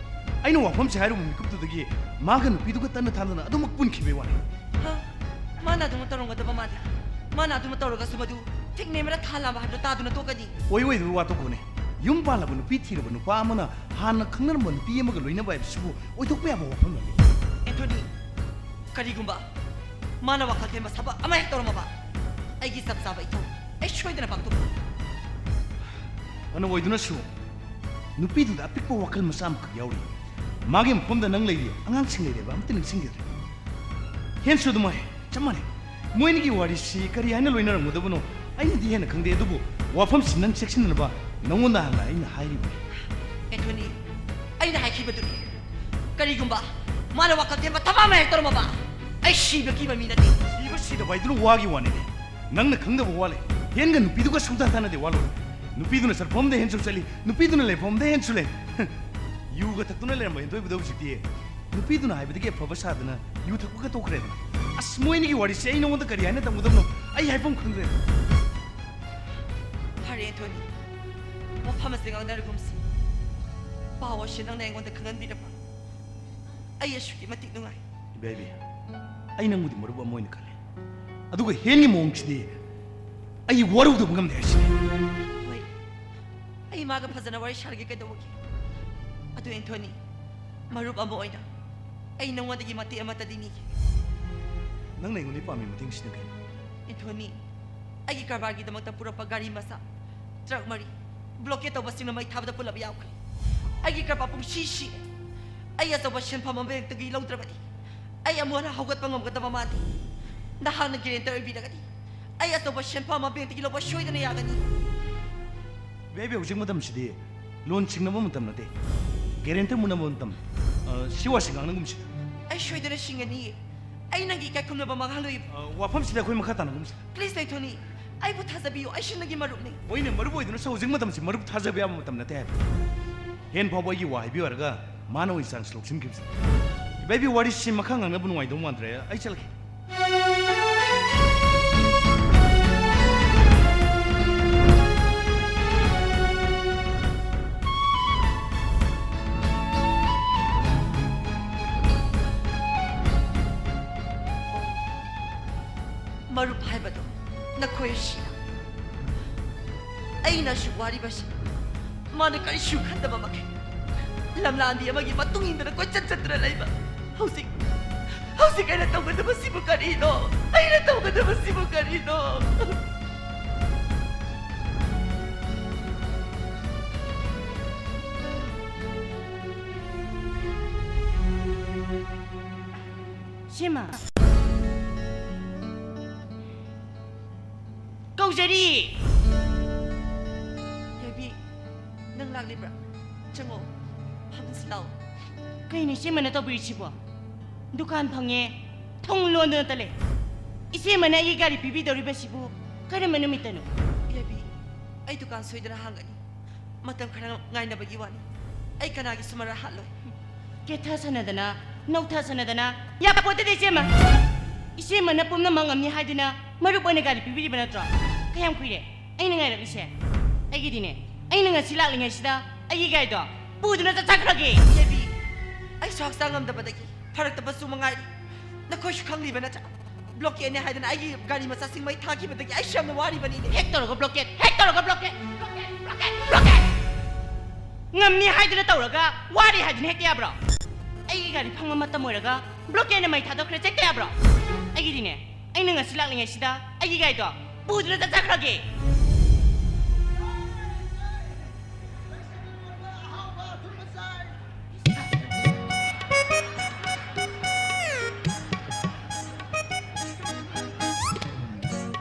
ꯑꯩꯅ ꯋꯥꯐꯝꯁꯦ ꯍꯥꯏꯔꯨꯕ ꯃꯤꯀꯨꯞꯇꯨꯗꯒꯤ ꯃꯥꯒ ꯅꯨꯄꯤꯗꯨꯒ ꯇꯠꯅ ꯊꯥꯗꯅ ꯑꯗꯨꯃꯛ ꯄꯨꯟꯈꯤꯕꯩ ꯋꯥꯅꯤ꯫ ꯍꯥ? ꯃꯥꯅ ꯑꯗꯨꯃꯛ ꯇꯧꯔꯝꯒꯗꯕ ꯃꯥꯜꯂꯤ꯫ ꯃꯥꯅ ꯑꯗꯨꯃꯛ ꯇꯧꯔꯒꯁꯨ ꯃꯗꯨ ꯊꯤꯡꯅꯦꯝꯕꯔ ꯊꯥ ꯂꯥꯝꯕ ꯍꯥꯏꯕꯗꯨ ꯇꯥꯗꯨꯅ ꯇꯣꯛꯀꯅꯤ꯫ ꯑꯣꯏ ꯑꯣꯏꯗꯕ ꯋꯥ ꯇꯣꯛꯈꯣꯅꯦ꯫ ꯌꯨꯝ ꯄꯥꯜꯂꯕ ꯅꯨꯄꯤ ꯊꯤꯔꯕ ꯅꯨꯄꯥ ꯑꯃꯅ ꯍꯥꯟꯅ ꯈꯪꯅꯔꯝꯕ ꯅꯨꯄꯤ ꯑꯃꯒ ꯂꯣꯏꯅꯕ ꯍꯥꯏꯕꯁꯤꯕꯨ ꯑꯣꯏꯊꯣꯛꯄ ꯌꯥꯕ ꯋꯥꯐꯝ ꯑꯃꯅꯤ꯫ ꯑꯦꯟꯊꯣꯅꯤ, ꯀꯔꯤꯒꯨꯝꯕ ꯃꯥꯅ ꯋꯥꯈꯜ ꯊꯦꯝꯕ ꯊꯕꯛ ꯑꯃ ꯍꯦꯛ ꯇꯧꯔꯝꯃꯕ, ꯑꯩꯒꯤ ꯆꯞ ꯆꯥꯕ ꯏꯊꯧ ꯑꯩ ꯁꯣꯏꯗꯅ ꯄꯥꯡꯊꯣꯛꯀꯅꯤ꯫ ꯐꯅ ꯑꯣꯏꯗꯨꯅꯁꯨ, ꯅꯨꯄꯤꯗꯨꯗ ꯑꯄꯤꯛꯄ ꯋꯥꯈꯜ ꯃꯆꯥ ꯑꯃꯈꯛ ꯌꯥꯎꯔꯤ꯫ ꯃꯥꯒꯤ ꯃꯐꯝꯗ ꯅꯪ ꯂꯩꯔꯤ, ꯑꯉꯥꯡꯁꯤꯡ ꯂꯩꯔꯦꯕ, ꯑꯝꯇ ꯅꯤꯡꯁꯤꯡꯈꯤꯗ꯭ꯔꯦ꯫ ꯍꯦꯟꯁꯨ ꯑꯗꯨꯃꯥꯏ ꯆꯞ ꯃꯥꯟꯅꯩ꯫ ꯃꯣꯏ ꯑꯅꯤꯒꯤ ꯋꯥꯔꯤꯁꯤ ꯀꯔꯤ ꯍꯥꯏꯅ ꯂꯣꯏꯅꯔꯝꯒꯗꯕꯅꯣ ꯑꯩꯅꯗꯤ ꯍꯦꯟꯅ ꯈꯪꯗꯦ, ꯑꯗꯨꯕꯨ ꯋꯥꯐꯝꯁꯤ ꯅꯪ ꯆꯦꯛꯁꯤꯟꯅꯅꯕ ꯅꯪꯉꯣꯟꯗ ꯍꯥꯟꯅ ꯑꯩꯅ ꯍꯥꯏꯔꯤꯕꯅꯤ꯫ ꯑꯦꯟꯊꯣꯅꯤ, ꯑꯩꯅ ꯍꯥꯏꯈꯤꯕꯗꯨꯅꯤ꯫ ꯀꯔꯤꯒꯨꯝꯕ ꯃꯥꯅ ꯋꯥꯈꯜ ꯊꯦꯝꯕ ꯊꯕꯛ ꯑꯃ ꯍꯦꯛ ꯇꯧꯔꯝꯃꯕ, ꯑꯩ ꯁꯤꯕ ꯀꯤꯕ ꯃꯤ ꯅꯠꯇꯦ꯫ ꯁꯤꯕ ꯁꯤꯗꯕ ꯍꯥꯏꯗꯨꯅ ꯋꯥꯒꯤ ꯋꯥꯅꯤꯅꯦ꯫ ꯅꯪꯅ ꯈꯪꯗꯕ ꯋꯥ ꯂꯩ꯫ ꯍꯦꯟꯒ ꯅꯨꯄꯤꯗꯨꯒ ꯁꯨꯡꯇꯥ ꯇꯥꯟꯅꯗꯦ, ꯋꯥ ꯂꯣꯏꯔꯦ꯫ ꯅꯨꯄꯤꯗꯨꯅ ꯆꯠꯐꯝꯗ ꯍꯦꯟꯁꯨ ꯆꯠꯂꯤ, ꯅꯨꯄꯤꯗꯨꯅ ꯂꯩꯐꯝꯗ ꯍꯦꯟꯁꯨ ꯂꯩ꯫ ꯌꯨꯒ ꯊꯛꯇꯨꯅ ꯂꯩꯔꯝꯕ ꯍꯦꯟꯊꯣꯏꯕꯗꯣ ꯍꯧꯖꯤꯛꯇꯤ ꯅꯨꯄꯤꯗꯨꯅ ꯍꯥꯏꯕꯗꯒꯤ ꯑꯐꯕ ꯁꯥꯗꯅ ꯌꯨ ꯊꯛꯄꯒ ꯇꯣꯛꯈ꯭ꯔꯦꯗꯅ꯫ ꯑꯁ, ꯃꯣꯏ ꯑꯅꯤꯒꯤ ꯋꯥꯔꯤꯁꯦ ꯑꯩ ꯅꯉꯣꯟꯗ ꯀꯔꯤ ꯍꯥꯏꯅ ꯇꯝꯒꯗꯕꯅꯣ? ꯑꯩ ꯍꯥꯏꯐꯝ ꯈꯪꯗ꯭ꯔꯦ꯫ ꯐꯔꯦ, ꯑꯦꯟꯊꯣꯅꯤ, ꯋꯥꯐꯝ ꯑꯁꯤ ꯉꯥꯡꯅꯔꯒꯨꯝꯁꯤ꯫ ꯄꯥꯎ ꯑꯁꯤ ꯅꯪꯅ ꯑꯩꯉꯣꯟꯗ ꯈꯪꯍꯟꯕꯤꯔꯕ ꯑꯩ ꯑꯁꯨꯛꯀꯤ ꯃꯇꯤꯛ ꯅꯨꯡꯉꯥꯏ꯫ ꯏꯕꯦꯕꯤ, ꯑꯩ ꯅꯪꯕꯨꯗꯤ ꯃꯔꯨꯞ ꯑꯃ ꯑꯣꯏꯅ ꯈꯜꯂꯦ, ꯑꯗꯨꯒ ꯍꯦꯟꯒꯤ ꯃꯑꯣꯡꯁꯤꯗꯤ ꯑꯩ ꯋꯥꯔꯧꯗꯕ ꯉꯝꯗꯦ ꯍꯥꯏꯁꯤꯅꯤ꯫ ꯍꯣꯏ, ꯑꯩ ꯃꯥꯒ ꯐꯖꯅ ꯋꯥꯔꯤ ꯁꯥꯔꯒꯦ, ꯀꯩꯗꯧꯕꯒꯦ? ꯑꯗꯨ ꯑꯦꯟꯊꯣꯅꯤ, ꯃꯔꯨꯞ ꯑꯃ ꯑꯣꯏꯅ ꯑꯩ ꯅꯉꯣꯟꯗꯒꯤ ꯃꯇꯦꯡ ꯑꯃꯠꯇꯗꯤ ꯅꯤꯒꯦ꯫ ꯅꯪꯅ ꯑꯩꯉꯣꯟꯗꯒꯤ ꯄꯥꯝꯃꯤ ꯃꯇꯦꯡꯁꯤꯅ ꯀꯩꯅꯣ? ꯑꯦꯟꯊꯣꯅꯤ, ꯑꯩꯒꯤ ꯀꯔꯕꯥꯔꯒꯤꯗꯃꯛꯇ ꯄꯨꯔꯛꯄ ꯒꯥꯔꯤ ꯃꯆꯥ, ꯇ꯭ꯔꯛ ꯃꯔꯤ, ꯕ꯭ꯂꯣꯀꯦꯠ ꯇꯧꯕꯁꯤꯡꯅ ꯃꯩ ꯊꯥꯕꯗ ꯄꯨꯜꯂꯞ ꯌꯥꯎꯈ꯭ꯔꯦ꯫ ꯑꯩꯒꯤ ꯀꯔꯕꯥꯔ ꯄꯨꯡꯁꯤ ꯁꯤꯔꯦ꯫ ꯑꯩ ꯑꯆꯧꯕ ꯁꯦꯟꯐꯝ ꯑꯃ ꯕꯦꯡꯛꯇꯒꯤ ꯂꯧꯗ꯭ꯔꯕꯗꯤ ꯑꯩ ꯑꯃꯨꯛ ꯍꯟꯅ ꯍꯧꯒꯠꯄ ꯉꯝꯒꯗꯕ ꯃꯥꯟꯗꯦ꯫ ꯅꯍꯥꯛꯅ ꯒꯦꯔꯦꯟꯇꯔ ꯑꯣꯏꯕꯤꯔꯒꯗꯤ ꯑꯩ ꯑꯆꯧꯕ ꯁꯦꯟꯐꯝ ꯑꯃ ꯕꯦꯡꯛꯇꯒꯤ ꯂꯧꯕ ꯁꯣꯏꯗꯅ ꯌꯥꯒꯅꯤ꯫ ꯕꯦꯕꯤ, ꯍꯧꯖꯤꯛ ꯃꯇꯝꯁꯤꯗꯤ ꯂꯣꯟ ꯁꯤꯡꯅꯕ ꯃꯇꯝ ꯅꯠꯇꯦ, ꯒꯦꯔꯦꯟꯇꯔ ꯃꯨꯟꯅꯕ ꯃꯇꯝ꯫ ꯑ, ꯁꯤ ꯋꯥꯁꯤ ꯉꯥꯡꯅꯒꯨꯝꯁꯤ꯫ ꯑꯩ ꯁꯣꯏꯗꯅ ꯁꯤꯡꯒꯅꯤꯌꯦ꯫ ꯑꯩ ꯅꯪꯒꯤ ꯏꯀꯥꯏ ꯈꯨꯝꯅꯕ ꯃꯥꯡꯍꯜꯂꯣꯏꯕ꯫ ꯑ, ꯋꯥꯐꯝꯁꯤꯗ ꯑꯩꯈꯣꯏ ꯃꯈꯥ ꯇꯥꯅꯒꯨꯝꯁꯤ꯫ ꯄ꯭ꯂꯤꯖ, ꯑꯦꯟꯊꯣꯅꯤ, ꯑꯩꯕꯨ ꯊꯥꯖꯕꯤꯌꯨ, ꯑꯩꯁꯨ ꯅꯪꯒꯤ ꯃꯔꯨꯞꯅꯤ꯫ ꯍꯣꯏꯅꯦ, ꯃꯔꯨꯞ ꯑꯣꯏꯗꯨꯅꯁꯨ ꯍꯧꯖꯤꯛ ꯃꯇꯝꯁꯤ ꯃꯔꯨꯞ ꯊꯥꯖꯕ ꯌꯥꯕ ꯃꯇꯝ ꯅꯠꯇꯦ ꯍꯥꯏꯕ꯫ ꯍꯦꯟ ꯐꯥꯎꯕ ꯑꯩꯒꯤ ꯋꯥ ꯍꯥꯏꯕꯤꯌꯨ ꯍꯥꯏꯔꯒ ꯃꯥꯅ ꯑꯣꯏꯅ ꯆꯥꯟꯁ ꯂꯧꯁꯤꯟꯈꯤꯕꯁꯦ꯫ ꯕꯦꯕꯤ, ꯋꯥꯔꯤꯁꯤ ꯃꯈꯥ ꯉꯥꯡꯅꯕ ꯅꯨꯡꯉꯥꯏꯗꯧ ꯃꯥꯟꯗ꯭ꯔꯦ, ꯑꯩ ꯆꯠꯂꯒꯦ꯫ ꯃꯔꯨꯞ ꯍꯥꯏꯕꯗꯣ ꯅꯈꯣꯏ ꯑꯁꯤꯅ꯫ ꯑꯩꯅ ꯑꯁꯨꯛ ꯋꯥꯔꯤꯕꯁꯤ ꯃꯥꯅ ꯀꯔꯤꯁꯨ ꯈꯟꯗꯕ ꯃꯈꯩ ꯂꯝꯂꯥꯟꯕꯤ ꯑꯃꯒꯤ ꯃꯇꯨꯡ ꯏꯟꯗꯨꯅ ꯀꯣꯏꯆꯠ ꯆꯠꯇꯨꯅ ꯂꯩꯕ꯫ ꯍꯧꯖꯤꯛ ꯍꯧꯖꯤꯛ ꯑꯩꯅ ꯇꯧꯒꯗꯕꯁꯤꯕꯨ ꯀꯔꯤꯅꯣ? ꯑꯩꯅ ꯇꯧꯒꯗꯕꯁꯤꯕꯨ ꯀꯔꯤꯅꯣ? ꯁꯤꯃ꯫ ꯀꯧꯖꯔꯤ꯫ ꯌꯥꯏꯕꯤ, ꯅꯪ ꯂꯥꯛꯂꯤꯕ꯭ꯔꯥ? ꯆꯪꯉꯣ, ꯐꯝꯁꯤ ꯂꯥꯛꯑꯣ꯫ ꯀꯩꯅꯣ ꯏꯆꯦꯃꯅ ꯇꯧꯕꯤꯔꯤꯁꯤꯕꯣ? ꯗꯨꯀꯥꯟ ꯐꯪꯉꯦ, ꯊꯣꯡ ꯂꯣꯟꯗꯨꯅꯇ ꯂꯩ꯫ ꯏꯆꯦꯃꯅ ꯑꯩꯒꯤ ꯒꯥꯔꯤ ꯄꯤꯕꯤꯗꯧꯔꯤꯕꯁꯤꯕꯨ ꯀꯔꯝꯕ ꯅꯨꯃꯤꯠꯇꯅꯣ? ꯌꯥꯏꯕꯤ, ꯑꯩ ꯗꯨꯀꯥꯟ ꯁꯣꯏꯗꯅ ꯍꯥꯡꯒꯅꯤ꯫ ꯃꯇꯝ ꯈꯔ ꯉꯥꯏꯅꯕꯒꯤ ꯋꯥꯅꯤ꯫ ꯑꯩ ꯀꯅꯥꯒꯤꯁꯨ ꯃꯔꯥ ꯍꯥꯠꯂꯣꯏ꯫ ꯀꯦꯊꯁꯅꯗꯅ, ꯅꯧꯊꯁꯅꯗꯅ, ꯌꯥꯄꯣꯠꯇꯦꯗ ꯏꯆꯦꯃ꯫ ꯏꯆꯦꯃꯅ ꯄꯨꯝꯅꯃꯛ ꯉꯝꯅꯤ ꯍꯥꯏꯗꯨꯅ ꯃꯔꯨꯞ ꯑꯣꯏꯅ ꯒꯥꯔꯤ ꯄꯤꯕꯤꯔꯤꯕ ꯅꯠꯇ꯭ꯔꯣ? ꯀꯌꯥꯝ ꯀꯨꯏꯔꯦ ꯑꯩꯅ ꯉꯥꯏꯔꯛꯂꯤꯁꯦ? ꯑꯩꯒꯤꯗꯤꯅꯦ, ꯑꯩꯅ ꯉꯁꯤ ꯂꯥꯛꯂꯤꯉꯩꯁꯤꯗ ꯑꯩꯒꯤ ꯒꯥꯔꯤꯗꯣ ꯄꯨꯗꯨꯅ ꯆꯠꯆꯈ꯭ꯔꯒꯦ꯫ ꯌꯥꯏꯕꯤ, ꯑꯩꯁꯨ ꯍꯛꯆꯥꯡ ꯉꯝꯗꯕꯗꯒꯤ ꯐꯔꯛꯇꯕꯁꯨ ꯃꯉꯥꯏꯔꯤ꯫ ꯅꯈꯣꯏꯁꯨ ꯈꯪꯂꯤꯕ ꯅꯠꯇ꯭ꯔꯥ? ꯕ꯭ꯂꯣꯀꯦꯠꯅꯦ ꯍꯥꯏꯗꯅ ꯑꯩꯒꯤ ꯒꯥꯔꯤ ꯃꯆꯥꯁꯤꯡ ꯃꯩ ꯊꯥꯈꯤꯕꯗꯒꯤ ꯑꯩꯁꯨ ꯌꯥꯝꯅ ꯋꯥꯔꯤꯕꯅꯤꯅꯦ꯫ ꯍꯦꯛ ꯇꯧꯔꯒ ꯕ꯭ꯂꯣꯀꯦꯠ, ꯍꯦꯛ ꯇꯧꯔꯒ ꯕ꯭ꯂꯣꯀꯦꯠ, ꯕ꯭ꯂꯣꯀꯦꯠ, ꯕ꯭ꯂꯣꯀꯦꯠ, ꯕ꯭ꯂꯣꯀꯦꯠ꯫ ꯉꯝꯅꯤ ꯍꯥꯏꯗꯨꯅ ꯇꯧꯔꯒ ꯋꯥꯔꯤ ꯍꯥꯏꯗꯨꯅ ꯍꯦꯛꯇ ꯌꯥꯕ꯭ꯔꯣ? ꯑꯩꯒꯤ ꯒꯥꯔꯤ ꯐꯪꯕ ꯃꯇꯝ ꯑꯣꯏꯔꯒ ꯕ꯭ꯂꯣꯀꯦꯠꯅ ꯃꯩ ꯊꯥꯗꯣꯛꯈ꯭ꯔꯦ ꯆꯦꯛꯇ ꯌꯥꯕ꯭ꯔꯣ? ꯑꯩꯒꯤꯗꯤꯅꯦ, ꯑꯩꯅ ꯉꯁꯤ ꯂꯥꯛꯂꯤꯉꯩꯁꯤꯗ ꯑꯩꯒꯤ ꯒꯥꯔꯤꯗꯣ ꯄꯨꯗꯨꯅ ꯆꯠꯆꯈ꯭ꯔꯒꯦ꯫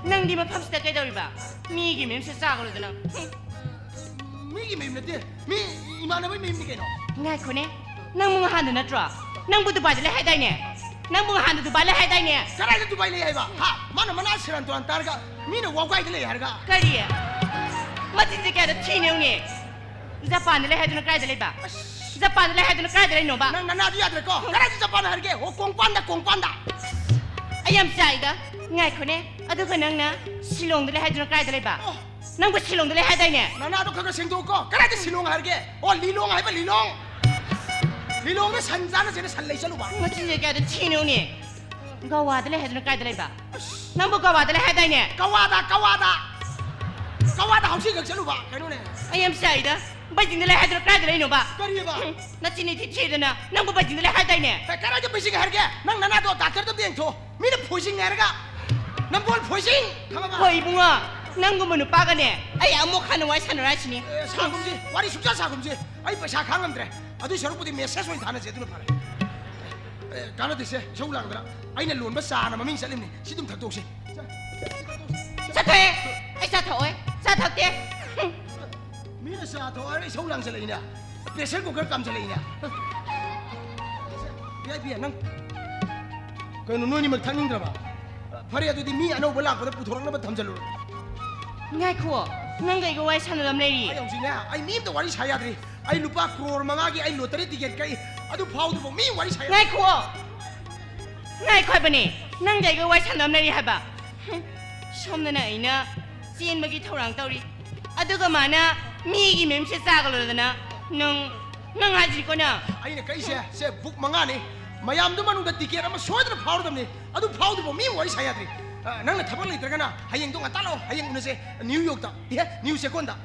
ꯅꯪꯗꯤ ꯃꯐꯝꯁꯤꯗ ꯀꯩꯗꯧꯔꯤꯕ? ꯃꯤꯒꯤ ꯃꯌꯨꯝꯁꯤꯗ ꯆꯥꯒꯅꯨꯗꯅ꯫ ꯃꯤꯒꯤ ꯃꯌꯨꯝ ꯅꯠꯇꯦ, ꯃꯤ ꯏꯃꯥꯟꯅꯕꯒꯤ ꯃꯌꯨꯝꯅꯤ ꯀꯩꯅꯣ꯫ ꯉꯥꯏꯈꯣꯅꯦ, ꯅꯪꯕꯨ ꯉꯍꯥꯟꯗ ꯅꯠꯇ꯭ꯔꯣ? ꯅꯪꯕꯨ ꯗꯨꯕꯥꯏꯗ ꯂꯩ ꯍꯥꯏꯗꯥꯏꯅꯦ? ꯅꯪꯕꯨ ꯉꯍꯥꯟꯗ ꯗꯨꯕꯥꯏ ꯂꯩ ꯍꯥꯏꯗꯥꯏꯅꯦ? ꯀꯗꯥꯏꯗ ꯗꯨꯕꯥꯏ ꯂꯩ ꯍꯥꯏꯕ? ꯍꯥ? ꯃꯥꯅ ꯃꯅꯥ ꯁꯦꯔꯥꯟ ꯇꯨꯔꯥꯟ ꯇꯥꯔꯒ ꯃꯤꯅ ꯋꯥꯎꯒꯥꯏꯗ ꯂꯩ ꯍꯥꯏꯔꯒ꯫ ꯀꯔꯤ? ꯃꯆꯤꯟꯁꯦ ꯀꯌꯥꯗ ꯊꯤꯅꯦ ꯌꯦꯡꯉꯨꯅꯦ꯫ ꯖꯄꯥꯟꯗ ꯂꯩ ꯍꯥꯏꯗꯨꯅ ꯀꯥꯏꯗ ꯂꯩꯕ? ꯑꯁ꯫ ꯖꯄꯥꯟꯗ ꯂꯩ ꯍꯥꯏꯗꯨꯅ ꯀꯥꯏꯗ ꯂꯩꯅꯣꯕ? ꯅꯪ ꯅꯅꯥꯗꯨ ꯌꯥꯗ꯭ꯔꯦꯀꯣ? ꯀꯗꯥꯏꯗ ꯖꯄꯥꯟ ꯍꯥꯏꯔꯒꯦ? ꯑꯣ, ꯀꯣꯡꯄꯥꯟꯗ, ꯀꯣꯡꯄꯥꯟꯗ꯫ ꯑꯩ ꯌꯥꯝ ꯆꯥꯛꯏꯗ꯫ ꯉꯥꯏꯈꯣꯅꯦ, ꯑꯗꯨꯒ ꯅꯪꯅ ꯁꯤꯂꯣꯡꯗ ꯂꯩ ꯍꯥꯏꯗꯨꯅ ꯀꯥꯏꯗ ꯂꯩꯕ? ꯑꯣ꯫ ꯅꯪꯕꯨ ꯁꯤꯂꯣꯡꯗ ꯂꯩ ꯍꯥꯏꯗꯥꯏꯅꯦ? ꯅꯅꯥꯗꯣ ꯈꯔ ꯈꯔ ꯁꯦꯡꯗꯣꯛꯎꯀꯣ꯫ ꯀꯗꯥꯏꯗ ꯁꯤꯂꯣꯡ ꯍꯥꯏꯔꯒꯦ? ꯑꯣ, ꯂꯤꯂꯣꯡ ꯍꯥꯏꯕ, ꯂꯤꯂꯣꯡ꯫ ꯂꯤꯂꯣꯡꯗ ꯁꯟ ꯆꯥꯅꯁꯦꯅ ꯁꯟ ꯂꯩ ꯆꯠꯂꯨꯕ꯫ ꯃꯆꯤꯟꯁꯦ ꯀꯌꯥꯗ ꯊꯤꯅꯣꯅꯦ? ꯒꯋꯥꯗ ꯂꯩ ꯍꯥꯏꯗꯨꯅ ꯀꯥꯏꯗ ꯂꯩꯕ? ꯅꯪꯕꯨ ꯒꯋꯥꯗ ꯂꯩ ꯍꯥꯏꯗꯥꯏꯅꯦ? ꯀꯋꯥꯗ, ꯀꯋꯥꯗ꯫ ꯀꯋꯥꯗ ꯍꯧꯁꯤ ꯈꯛ ꯆꯠꯂꯨꯕ꯫ ꯀꯩꯅꯣꯅꯦ? ꯑꯩ ꯌꯥꯝ ꯆꯥꯛꯏꯗ꯫ ꯕꯩꯖꯤꯡꯗ ꯂꯩ ꯍꯥꯏꯗꯨꯅ ꯀꯗꯥꯏꯗ ꯂꯩꯅꯣꯕ? ꯀꯔꯤꯕ? ꯎꯝ, ꯅꯆꯤꯟ ꯊꯤ ꯊꯤꯗꯅ ꯅꯪꯕꯨ ꯕꯩꯖꯤꯡꯗ ꯂꯩ ꯍꯥꯏꯗꯥꯏꯅꯦ? ꯑꯦ, ꯀꯗꯥꯏꯗ ꯕꯩꯖꯤꯡ ꯍꯥꯏꯔꯒꯦ? ꯅꯪ ꯅꯅꯥꯗꯣ ꯗꯥꯛꯇꯔꯗ ꯑꯝꯇ ꯌꯦꯡꯊꯣꯛꯑꯣ꯫ ꯃꯤꯅ ꯐꯣꯏꯖꯤꯡ ꯍꯥꯏꯔꯒ ꯅꯝꯕꯣꯜ ꯐꯣꯏꯖꯤꯡ, ꯈꯪꯉꯕ? ꯍꯣꯏ ꯏꯕꯨꯡꯉꯣ, ꯅꯪꯒꯨꯝꯕ ꯅꯨꯄꯥꯒꯅꯦ ꯑꯩ ꯑꯃꯨꯛ ꯍꯟꯅ ꯋꯥꯔꯤ ꯁꯥꯟꯅꯔꯣꯏ ꯍꯥꯏꯁꯤꯅꯤ꯫ ꯑꯦ, ꯁꯥꯒꯨꯝꯁꯤ, ꯋꯥꯔꯤ ꯁꯨꯡꯁꯥ ꯁꯥꯒꯨꯝꯁꯤ꯫ ꯑꯩ ꯄꯩꯁꯥ ꯈꯥꯡ ꯉꯝꯗ꯭ꯔꯦ꯫ ꯑꯗꯨꯏ ꯁꯔꯨꯛꯄꯨꯗꯤ ꯃꯦꯁꯦꯖ ꯑꯣꯏꯅ ꯊꯥꯅꯁꯦ, ꯑꯗꯨꯅ ꯐꯔꯦ꯫ ꯑꯦ, ꯀꯥꯟꯅꯗꯦꯁꯦ, ꯏꯁꯧ ꯂꯥꯡꯗꯅ꯫ ꯑꯩꯅ ꯂꯣꯟꯕ ꯆꯥꯅ ꯃꯃꯤꯡ ꯆꯠꯂꯤꯕꯅꯤ꯫ ꯁꯤ ꯑꯗꯨꯝ ꯊꯛꯇꯣꯛꯁꯤ꯫ ꯆꯠꯊꯣꯛꯑꯦ꯫ ꯑꯩ ꯆꯥ ꯊꯛꯑꯣꯏ꯫ ꯆꯥ ꯊꯛꯇꯦ꯫ ꯍꯨꯝ꯫ ꯃꯤꯅ ꯆꯥ ꯊꯛꯑꯣ ꯍꯥꯏꯔ ꯏꯁꯧ ꯂꯥꯡꯁꯜꯂꯛꯏꯅꯦ꯫ ꯄ꯭ꯔꯦꯁꯔ ꯀꯨꯀꯔ ꯀꯥꯝꯁꯜꯂꯛꯏꯅꯦ꯫ ꯚꯤ ꯑꯥꯏ ꯄꯤ, ꯅꯪ ꯀꯩꯅꯣ, ꯅꯣꯏꯅꯤꯃꯛ ꯊꯛꯅꯤꯡꯗ꯭ꯔꯕ? ꯐꯔꯦ, ꯑꯗꯨꯗꯤ ꯃꯤ ꯑꯅꯧꯕ ꯂꯥꯛꯄꯗ ꯄꯨꯊꯣꯔꯛꯅꯕ ꯊꯝꯖꯜꯂꯨꯔꯣ꯫ ꯉꯥꯏꯈꯣ, ꯅꯪꯒ ꯑꯩꯒ ꯋꯥꯔꯤ ꯁꯥꯟꯅꯕ ꯑꯃ ꯂꯩꯔꯤ꯫ ꯑꯩ ꯍꯧꯖꯤꯛꯅꯦ, ꯑꯩ ꯃꯤ ꯑꯝꯇ ꯋꯥꯔꯤ ꯁꯥ ꯌꯥꯗ꯭ꯔꯤ꯫ ꯑꯩ ꯂꯨꯄꯥ ꯀ꯭ꯔꯣꯔ ꯃꯉꯥꯒꯤ ꯑꯩ ꯂꯣꯇꯔꯤ ꯇꯤꯀꯦꯠ ꯀꯛꯏ꯫ ꯑꯗꯨ ꯐꯥꯎꯗ꯭ꯔꯤꯐꯥꯎ ꯃꯤ ꯋꯥꯔꯤ ꯁꯥ ꯌꯥꯗ꯭ꯔꯤ꯫ ꯉꯥꯏꯈꯣ! ꯉꯥꯏꯈꯣ ꯍꯥꯏꯕꯅꯦ, ꯅꯪꯒ ꯑꯩꯒ ꯋꯥꯔꯤ ꯁꯥꯟꯅꯕ ꯑꯃ ꯂꯩꯔꯤ ꯍꯥꯏꯕ꯫ ꯍꯨꯝ, ꯁꯣꯝꯗꯅ ꯑꯩꯅ ꯆꯦꯟꯕꯒꯤ ꯊꯧꯔꯥꯡ ꯇꯧꯔꯤ, ꯑꯗꯨꯒ ꯃꯥꯅ ꯃꯤꯒꯤ ꯃꯌꯨꯝꯁꯦ ꯆꯥꯒ ꯂꯣꯏꯗꯅ ꯅꯪ, ꯅꯪ ꯍꯥꯏꯁꯤꯀꯣ ꯅꯪ꯫ ꯑꯩꯅ ꯀꯛꯏꯁꯦ, ꯁꯦ, ꯕꯨꯛ ꯃꯉꯥꯅꯤ꯫ ꯃꯌꯥꯝꯗꯨ ꯃꯅꯨꯡꯗ ꯇꯤꯀꯦꯠ ꯑꯃ ꯁꯣꯏꯗꯅ ꯐꯥꯎꯔꯗꯕꯅꯤ꯫ ꯑꯗꯨ ꯐꯥꯎꯗ꯭ꯔꯤꯐꯥꯎ ꯃꯤ ꯋꯥꯔꯤ ꯁꯥ ꯌꯥꯗ꯭ꯔꯤ꯫ ꯑ, ꯅꯪꯅ ꯊꯕꯛ ꯂꯩꯇ꯭ꯔꯒꯅ ꯍꯌꯦꯡꯗꯣ ꯉꯟꯇꯥ ꯂꯥꯛꯑꯣ, ꯍꯌꯦꯡ ꯎꯅꯁꯦ ꯅ꯭ꯌꯨ ꯌꯣꯔꯛꯇ꯫ ꯏꯍꯦ, ꯅ꯭ꯌꯨ ꯆꯦꯛꯀꯣꯟꯗ꯫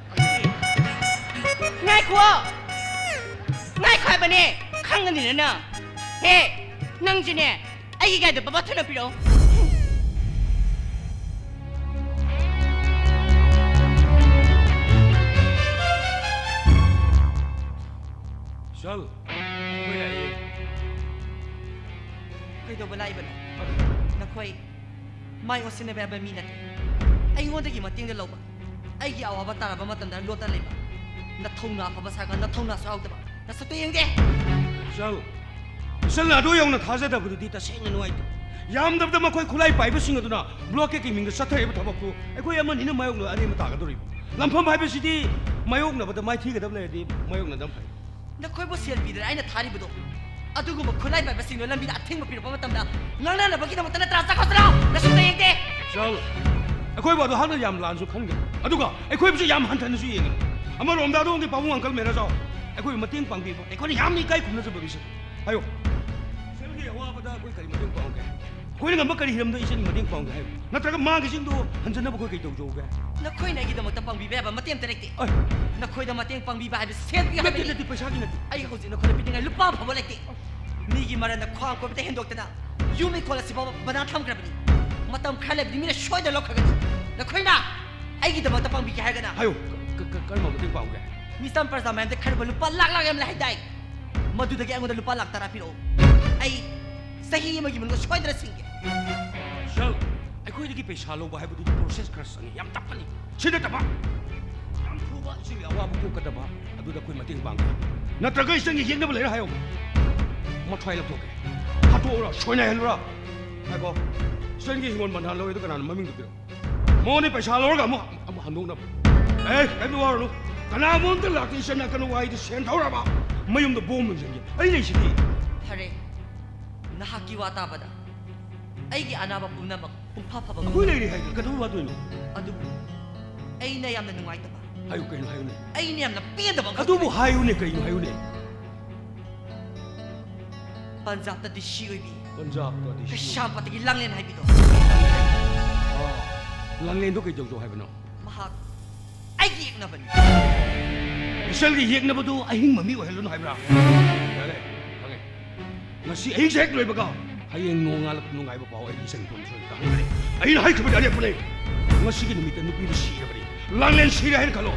ꯉꯥꯏꯈꯣ! ꯉꯥꯏꯈꯣ ꯍꯥꯏꯕꯅꯦ! ꯈꯪꯒꯅꯤꯅ ꯅꯪ! ꯍꯦ! ꯅꯪꯁꯤꯅꯦ! ꯑꯩꯒꯤ ꯒꯥꯔꯤꯗꯣ ꯕꯕꯥ ꯊꯨꯅ ꯄꯤꯔꯛꯑꯣ꯫ ꯆꯜ, ꯑꯩꯈꯣꯏ ꯂꯥꯛꯑꯦ꯫ ꯀꯩꯗꯧꯕ ꯂꯥꯛꯏꯕꯅꯣ? ꯅꯈꯣꯏ ꯃꯥꯏ ꯑꯣꯟꯁꯤꯟꯅꯕ ꯌꯥꯕ ꯃꯤ ꯅꯠꯇꯦ꯫ ꯑꯩꯉꯣꯟꯗꯒꯤ ꯃꯇꯦꯡꯗ ꯂꯧꯕ, ꯑꯩꯒꯤ ꯑꯋꯥꯕ ꯇꯥꯔꯕ ꯃꯇꯝꯗ ꯂꯣꯠꯇ ꯂꯩꯕ, ꯅꯊꯧꯅꯥ ꯑꯐꯕ ꯁꯥꯔꯒ ꯅꯊꯧꯅꯥꯁꯨ ꯌꯥꯎꯗꯕ, ꯅꯁꯛꯇ ꯌꯦꯡꯗꯦ꯫ ꯏꯆꯜ, ꯏꯆꯜꯅ ꯑꯗꯨ ꯌꯧꯅ ꯊꯥꯖꯗꯕꯗꯨꯗꯤ ꯇꯁꯦꯡꯅ ꯅꯨꯡꯉꯥꯏꯇꯦ꯫ ꯌꯥꯝꯗꯕꯗ ꯃꯈꯣꯏ ꯈꯨꯠꯂꯥꯏ ꯄꯥꯏꯕꯁꯤꯡ ꯑꯗꯨꯅ ꯕ꯭ꯂꯣꯀꯦꯠꯀꯤ ꯃꯤꯡꯗ ꯆꯠꯊꯔꯤꯕ ꯊꯕꯛꯇꯨ ꯑꯩꯈꯣꯏ ꯑꯃꯅꯤꯅ ꯃꯥꯌꯣꯛꯅ ꯑꯔꯦꯝꯕ ꯇꯥꯒꯗꯧꯔꯤꯕ꯫ ꯂꯥꯟꯐꯝ ꯍꯥꯏꯕꯁꯤꯗꯤ ꯃꯥꯌꯣꯛꯅꯕꯗ ꯃꯥꯏꯊꯤꯒꯗꯕ ꯂꯩꯔꯗꯤ ꯃꯥꯌꯣꯛꯅꯗꯕ ꯐꯩ꯫ ꯅꯈꯣꯏꯕꯨ ꯁꯦꯜ ꯄꯤꯗꯅ ꯑꯩꯅ ꯊꯥꯔꯤꯕꯗꯣ, ꯑꯗꯨꯒꯨꯝꯕ ꯈꯨꯠꯂꯥꯏ ꯄꯥꯏꯕꯁꯤꯡꯗꯣ ꯂꯝꯕꯤꯗ ꯑꯊꯤꯡꯕ ꯄꯤꯔꯛꯄ ꯃꯇꯝꯗ ꯉꯥꯡꯅꯅꯕꯒꯤꯗꯃꯛꯇ ꯅꯠꯇ꯭ꯔꯥ? ꯆꯠꯈꯣ ꯆꯠꯂꯣ! ꯅꯁꯛꯇ ꯌꯦꯡꯗꯦ! ꯆꯠꯂꯣ! ꯑꯩꯈꯣꯏꯕꯨ ꯑꯗꯨ ꯍꯥꯛꯅ ꯌꯥꯝ ꯂꯥꯟꯅꯁꯨ ꯈꯟꯒꯅꯨ, ꯑꯗꯨꯒ ꯑꯩꯈꯣꯏꯕꯨꯁꯨ ꯌꯥꯝ ꯍꯟꯊꯅꯁꯨ ꯌꯦꯡꯒꯅꯨ꯫ ꯑꯃꯔꯣꯝꯗ ꯑꯗꯣꯝꯒꯤ ꯄꯥꯕꯨꯡ ꯑꯪꯀꯜ ꯃꯦꯅꯦꯖꯔ ꯑꯩꯈꯣꯏꯕꯨ ꯃꯇꯦꯡ ꯄꯥꯡꯕꯤꯕ ꯑꯩꯈꯣꯏꯅ ꯌꯥꯝꯅ ꯏꯀꯥꯏ ꯈꯨꯝꯅꯖꯕ ꯃꯤꯁꯛ꯫ ꯍꯥꯏꯌꯣ, ꯁꯦꯜꯒꯤ ꯑꯋꯥꯕꯗ ꯑꯩꯈꯣꯏ ꯀꯔꯤ ꯃꯇꯦꯡ ꯄꯥꯡꯉꯨꯒꯦ? ꯑꯩꯈꯣꯏꯅ ꯉꯝꯕ ꯀꯔꯤ ꯍꯤꯔꯝꯗ ꯏꯆꯟꯒꯤ ꯃꯇꯦꯡ ꯄꯥꯡꯒꯦ ꯍꯥꯏꯕ? ꯅꯠꯇ꯭ꯔꯒ ꯃꯥꯒꯤꯁꯤꯡꯗꯣ ꯍꯟꯖꯅꯕ ꯑꯩꯈꯣꯏ ꯀꯩ ꯇꯧꯖꯧꯒꯦ? ꯅꯈꯣꯏꯅ ꯑꯩꯒꯤꯗꯃꯛꯇ ꯄꯥꯡꯕꯤꯕ ꯌꯥꯕ ꯃꯇꯦꯡ ꯑꯝꯇ ꯂꯩꯇꯦ꯫ ꯑꯩ ꯅꯈꯣꯏꯗ ꯃꯇꯦꯡ ꯄꯥꯡꯕꯤꯕ ꯍꯥꯏꯕꯁꯤ ꯁꯦꯜ ꯄꯤꯌꯨ ꯅꯠꯇꯦ, ꯍꯥꯏꯕꯅꯤ꯫ ꯅꯠꯇꯦ, ꯄꯩꯁꯥꯒꯤ ꯅꯠꯇꯦ꯫ ꯑꯩ ꯍꯧꯖꯤꯛ ꯅꯈꯣꯏꯗ ꯄꯤꯅꯤꯡꯉꯥꯏ ꯂꯨꯄꯥ ꯑꯃ ꯐꯥꯎꯕ ꯂꯩꯇꯦ꯫ ꯃꯤꯒꯤ ꯃꯔꯟꯗ ꯈ꯭ꯋꯥꯡ ꯀꯣꯏꯕꯗ ꯍꯦꯟꯗꯣꯛꯇꯅ ꯌꯨꯝ ꯏꯪꯈꯣꯜ ꯑꯁꯤꯐꯥꯎꯕ ꯕꯅꯥ ꯊꯝꯈ꯭ꯔꯕꯅꯤ꯫ ꯃꯇꯝ ꯈꯔ ꯂꯩꯕꯗꯤ ꯃꯤꯅ ꯁꯣꯏꯗꯅ ꯂꯧꯈ꯭ꯔꯒꯅꯤ꯫ ꯅꯈꯣꯏꯅ ꯑꯩꯒꯤꯗꯃꯛꯇ ꯄꯥꯡꯕꯤꯒꯦ ꯍꯥꯏꯔꯒꯅ ꯍꯥꯏꯌꯨ, ꯀ-, ꯀ-, ꯀ-, ꯀꯔꯝꯕ ꯃꯇꯦꯡ ꯄꯥꯡꯒꯦ? ꯃꯤꯆꯝ ꯄ꯭ꯔꯖꯥ ꯃꯌꯥꯝꯗ ꯈꯟꯅꯕ ꯂꯨꯄꯥ ꯂꯥꯛ ꯂꯥꯛ ꯌꯥꯝ ꯂꯩ ꯍꯥꯏꯗꯥꯏ? ꯃꯗꯨꯗꯒꯤ ꯑꯩꯉꯣꯟꯗ ꯂꯨꯄꯥ ꯂꯥꯛ ꯇꯔꯥ ꯄꯤꯔꯛꯎ꯫ ꯑꯩ ꯆꯍꯤ ꯑꯃꯒꯤ ꯃꯅꯨꯡꯗ ꯁꯣꯏꯗꯅ ꯁꯤꯡꯒꯦ꯫ ꯁꯔ, ꯑꯩꯈꯣꯏꯗꯒꯤ ꯄꯩꯁꯥ ꯂꯧꯕ ꯍꯥꯏꯕꯗꯨꯗꯤ ꯄ꯭ꯔꯣꯁꯦꯁ ꯈꯔ ꯆꯪꯉꯤ꯫ ꯌꯥꯝ ꯇꯞꯄꯅꯤ꯫ ꯁꯤ ꯅꯠꯇꯕ, ꯌꯥꯝ ꯊꯨꯕ, ꯏꯆꯦꯒꯤ ꯑꯋꯥꯕ ꯀꯣꯛꯀꯗꯕ, ꯑꯗꯨꯗ ꯑꯩꯈꯣꯏ ꯃꯇꯦꯡ ꯄꯥꯡꯒꯦ꯫ ꯅꯠꯇ꯭ꯔꯒ ꯏꯆꯟꯒꯤ ꯌꯦꯛꯅꯕ ꯂꯩꯔ ꯍꯥꯏꯌꯣ꯫ ꯃꯊ꯭ꯋꯥꯏ ꯂꯧꯊꯣꯛꯀꯦ꯫ ꯍꯥꯠꯇꯣꯛꯎꯔꯣ, ꯁꯣꯏꯅꯥꯏꯍꯜꯂꯨꯔꯣ? ꯉꯥꯏꯈꯣ꯫ ꯏꯆꯟꯒꯤ ꯍꯤꯡꯒꯣꯜ ꯃꯟꯊꯥ ꯂꯧꯔꯦꯗꯣ ꯀꯅꯥꯅꯣ? ꯃꯃꯤꯡꯗꯣ ꯄꯤꯔꯛꯑꯣ꯫ ꯃꯉꯣꯟꯗ ꯄꯩꯁꯥ ꯂꯧꯔꯒ ꯑꯃꯨꯛ, ꯑꯃꯨꯛ ꯍꯟꯗꯣꯛꯅꯕ꯫ ꯑꯦ, ꯀꯩꯝꯇ ꯋꯥꯔꯨꯅꯨ꯫ ꯀꯅꯥꯒꯨꯝꯕ ꯑꯝꯇ ꯂꯥꯛꯇꯦ, ꯏꯆꯟ ꯅꯥꯀꯟ ꯋꯥꯏꯗ ꯁꯦꯟ ꯊꯧꯔꯕ ꯃꯌꯨꯝꯗ ꯕꯣꯝ ꯃꯨꯟꯁꯤꯟꯒꯦ꯫ ꯑꯩ ꯂꯩꯁꯤꯗꯤ꯫ ꯐꯔꯦ, ꯅꯍꯥꯛꯀꯤ ꯋꯥ ꯇꯥꯕꯗ ꯑꯩꯒꯤ ꯑꯅꯥꯕ ꯄꯨꯝꯅꯃꯛ ꯄꯨꯡꯐꯥ ꯐꯕ ꯑꯩꯈꯣꯏ ꯉꯝꯂꯦ꯫ ꯂꯩꯔꯤ ꯍꯥꯏꯗꯤ ꯀꯩꯗꯧꯕ ꯋꯥꯗꯣꯏꯅꯣ? ꯑꯗꯨꯕꯨ ꯑꯩꯅ ꯌꯥꯝꯅ ꯅꯨꯡꯉꯥꯏꯇꯕ, ꯍꯥꯏꯌꯨ, ꯀꯩꯅꯣ ꯍꯥꯏꯌꯨꯅꯦ꯫ ꯑꯩꯅ ꯌꯥꯝꯅ ꯄꯦꯟꯗꯕ ꯑꯃꯈꯛ ꯑꯗꯨꯕꯨ ꯂꯩ꯫ ꯍꯥꯏꯌꯨꯅꯦ, ꯀꯩꯅꯣ ꯍꯥꯏꯌꯨꯅꯦ? ꯄꯟꯖꯥꯕꯇ ꯗꯤ ꯁꯤ ꯑꯣꯏꯕꯤ, ꯄꯟꯖꯥꯕꯇ ꯗꯤ ꯁꯤ ꯑꯣꯏꯕꯤ꯫ ꯀꯩꯁꯥꯝꯄꯥꯠꯇꯒꯤ ꯂꯥꯡꯂꯦꯟ ꯍꯥꯏꯕꯤꯗꯣ꯫ ꯑꯥ, ꯂꯥꯡꯂꯦꯟꯗꯣ ꯀꯩꯗꯧꯗꯧ ꯍꯥꯏꯕꯅꯣ? ꯃꯍꯥꯛ ꯑꯩꯒꯤ ꯌꯦꯛꯅꯕꯅꯤ꯫ ꯏꯆꯜꯒꯤ ꯌꯦꯛꯅꯕꯗꯨ ꯑꯍꯤꯡ ꯃꯃꯤ ꯑꯣꯏꯍꯜꯂꯨꯅꯨ ꯍꯥꯏꯕ꯭ꯔꯥ? ꯌꯥꯔꯦ, ꯈꯪꯉꯦ꯫ ꯉꯁꯤ ꯑꯍꯤꯡꯁꯦ ꯍꯦꯛ ꯂꯣꯏꯕꯒ ꯍꯌꯦꯡ ꯅꯣꯡꯉꯥꯜꯂꯛ ꯅꯨꯡꯉꯥꯏꯕ ꯄꯥꯎ ꯑꯩ ꯏꯆꯟ ꯄꯨꯝꯅꯃꯛ ꯁꯣꯏꯗꯅ ꯇꯥꯍꯟꯒꯅꯤ꯫ ꯑꯩꯅ ꯍꯥꯏꯈꯤꯕꯗꯤ ꯑꯔꯦꯞꯄꯅꯦ꯫ ꯉꯁꯤꯒꯤ ꯅꯨꯃꯤꯠꯇ ꯅꯨꯄꯤꯗꯨ ꯁꯤꯔꯕꯅꯤ꯫ ꯂꯥꯡꯂꯦꯟ ꯁꯤꯔꯦ ꯍꯥꯏꯅ ꯈꯜꯂꯣ꯫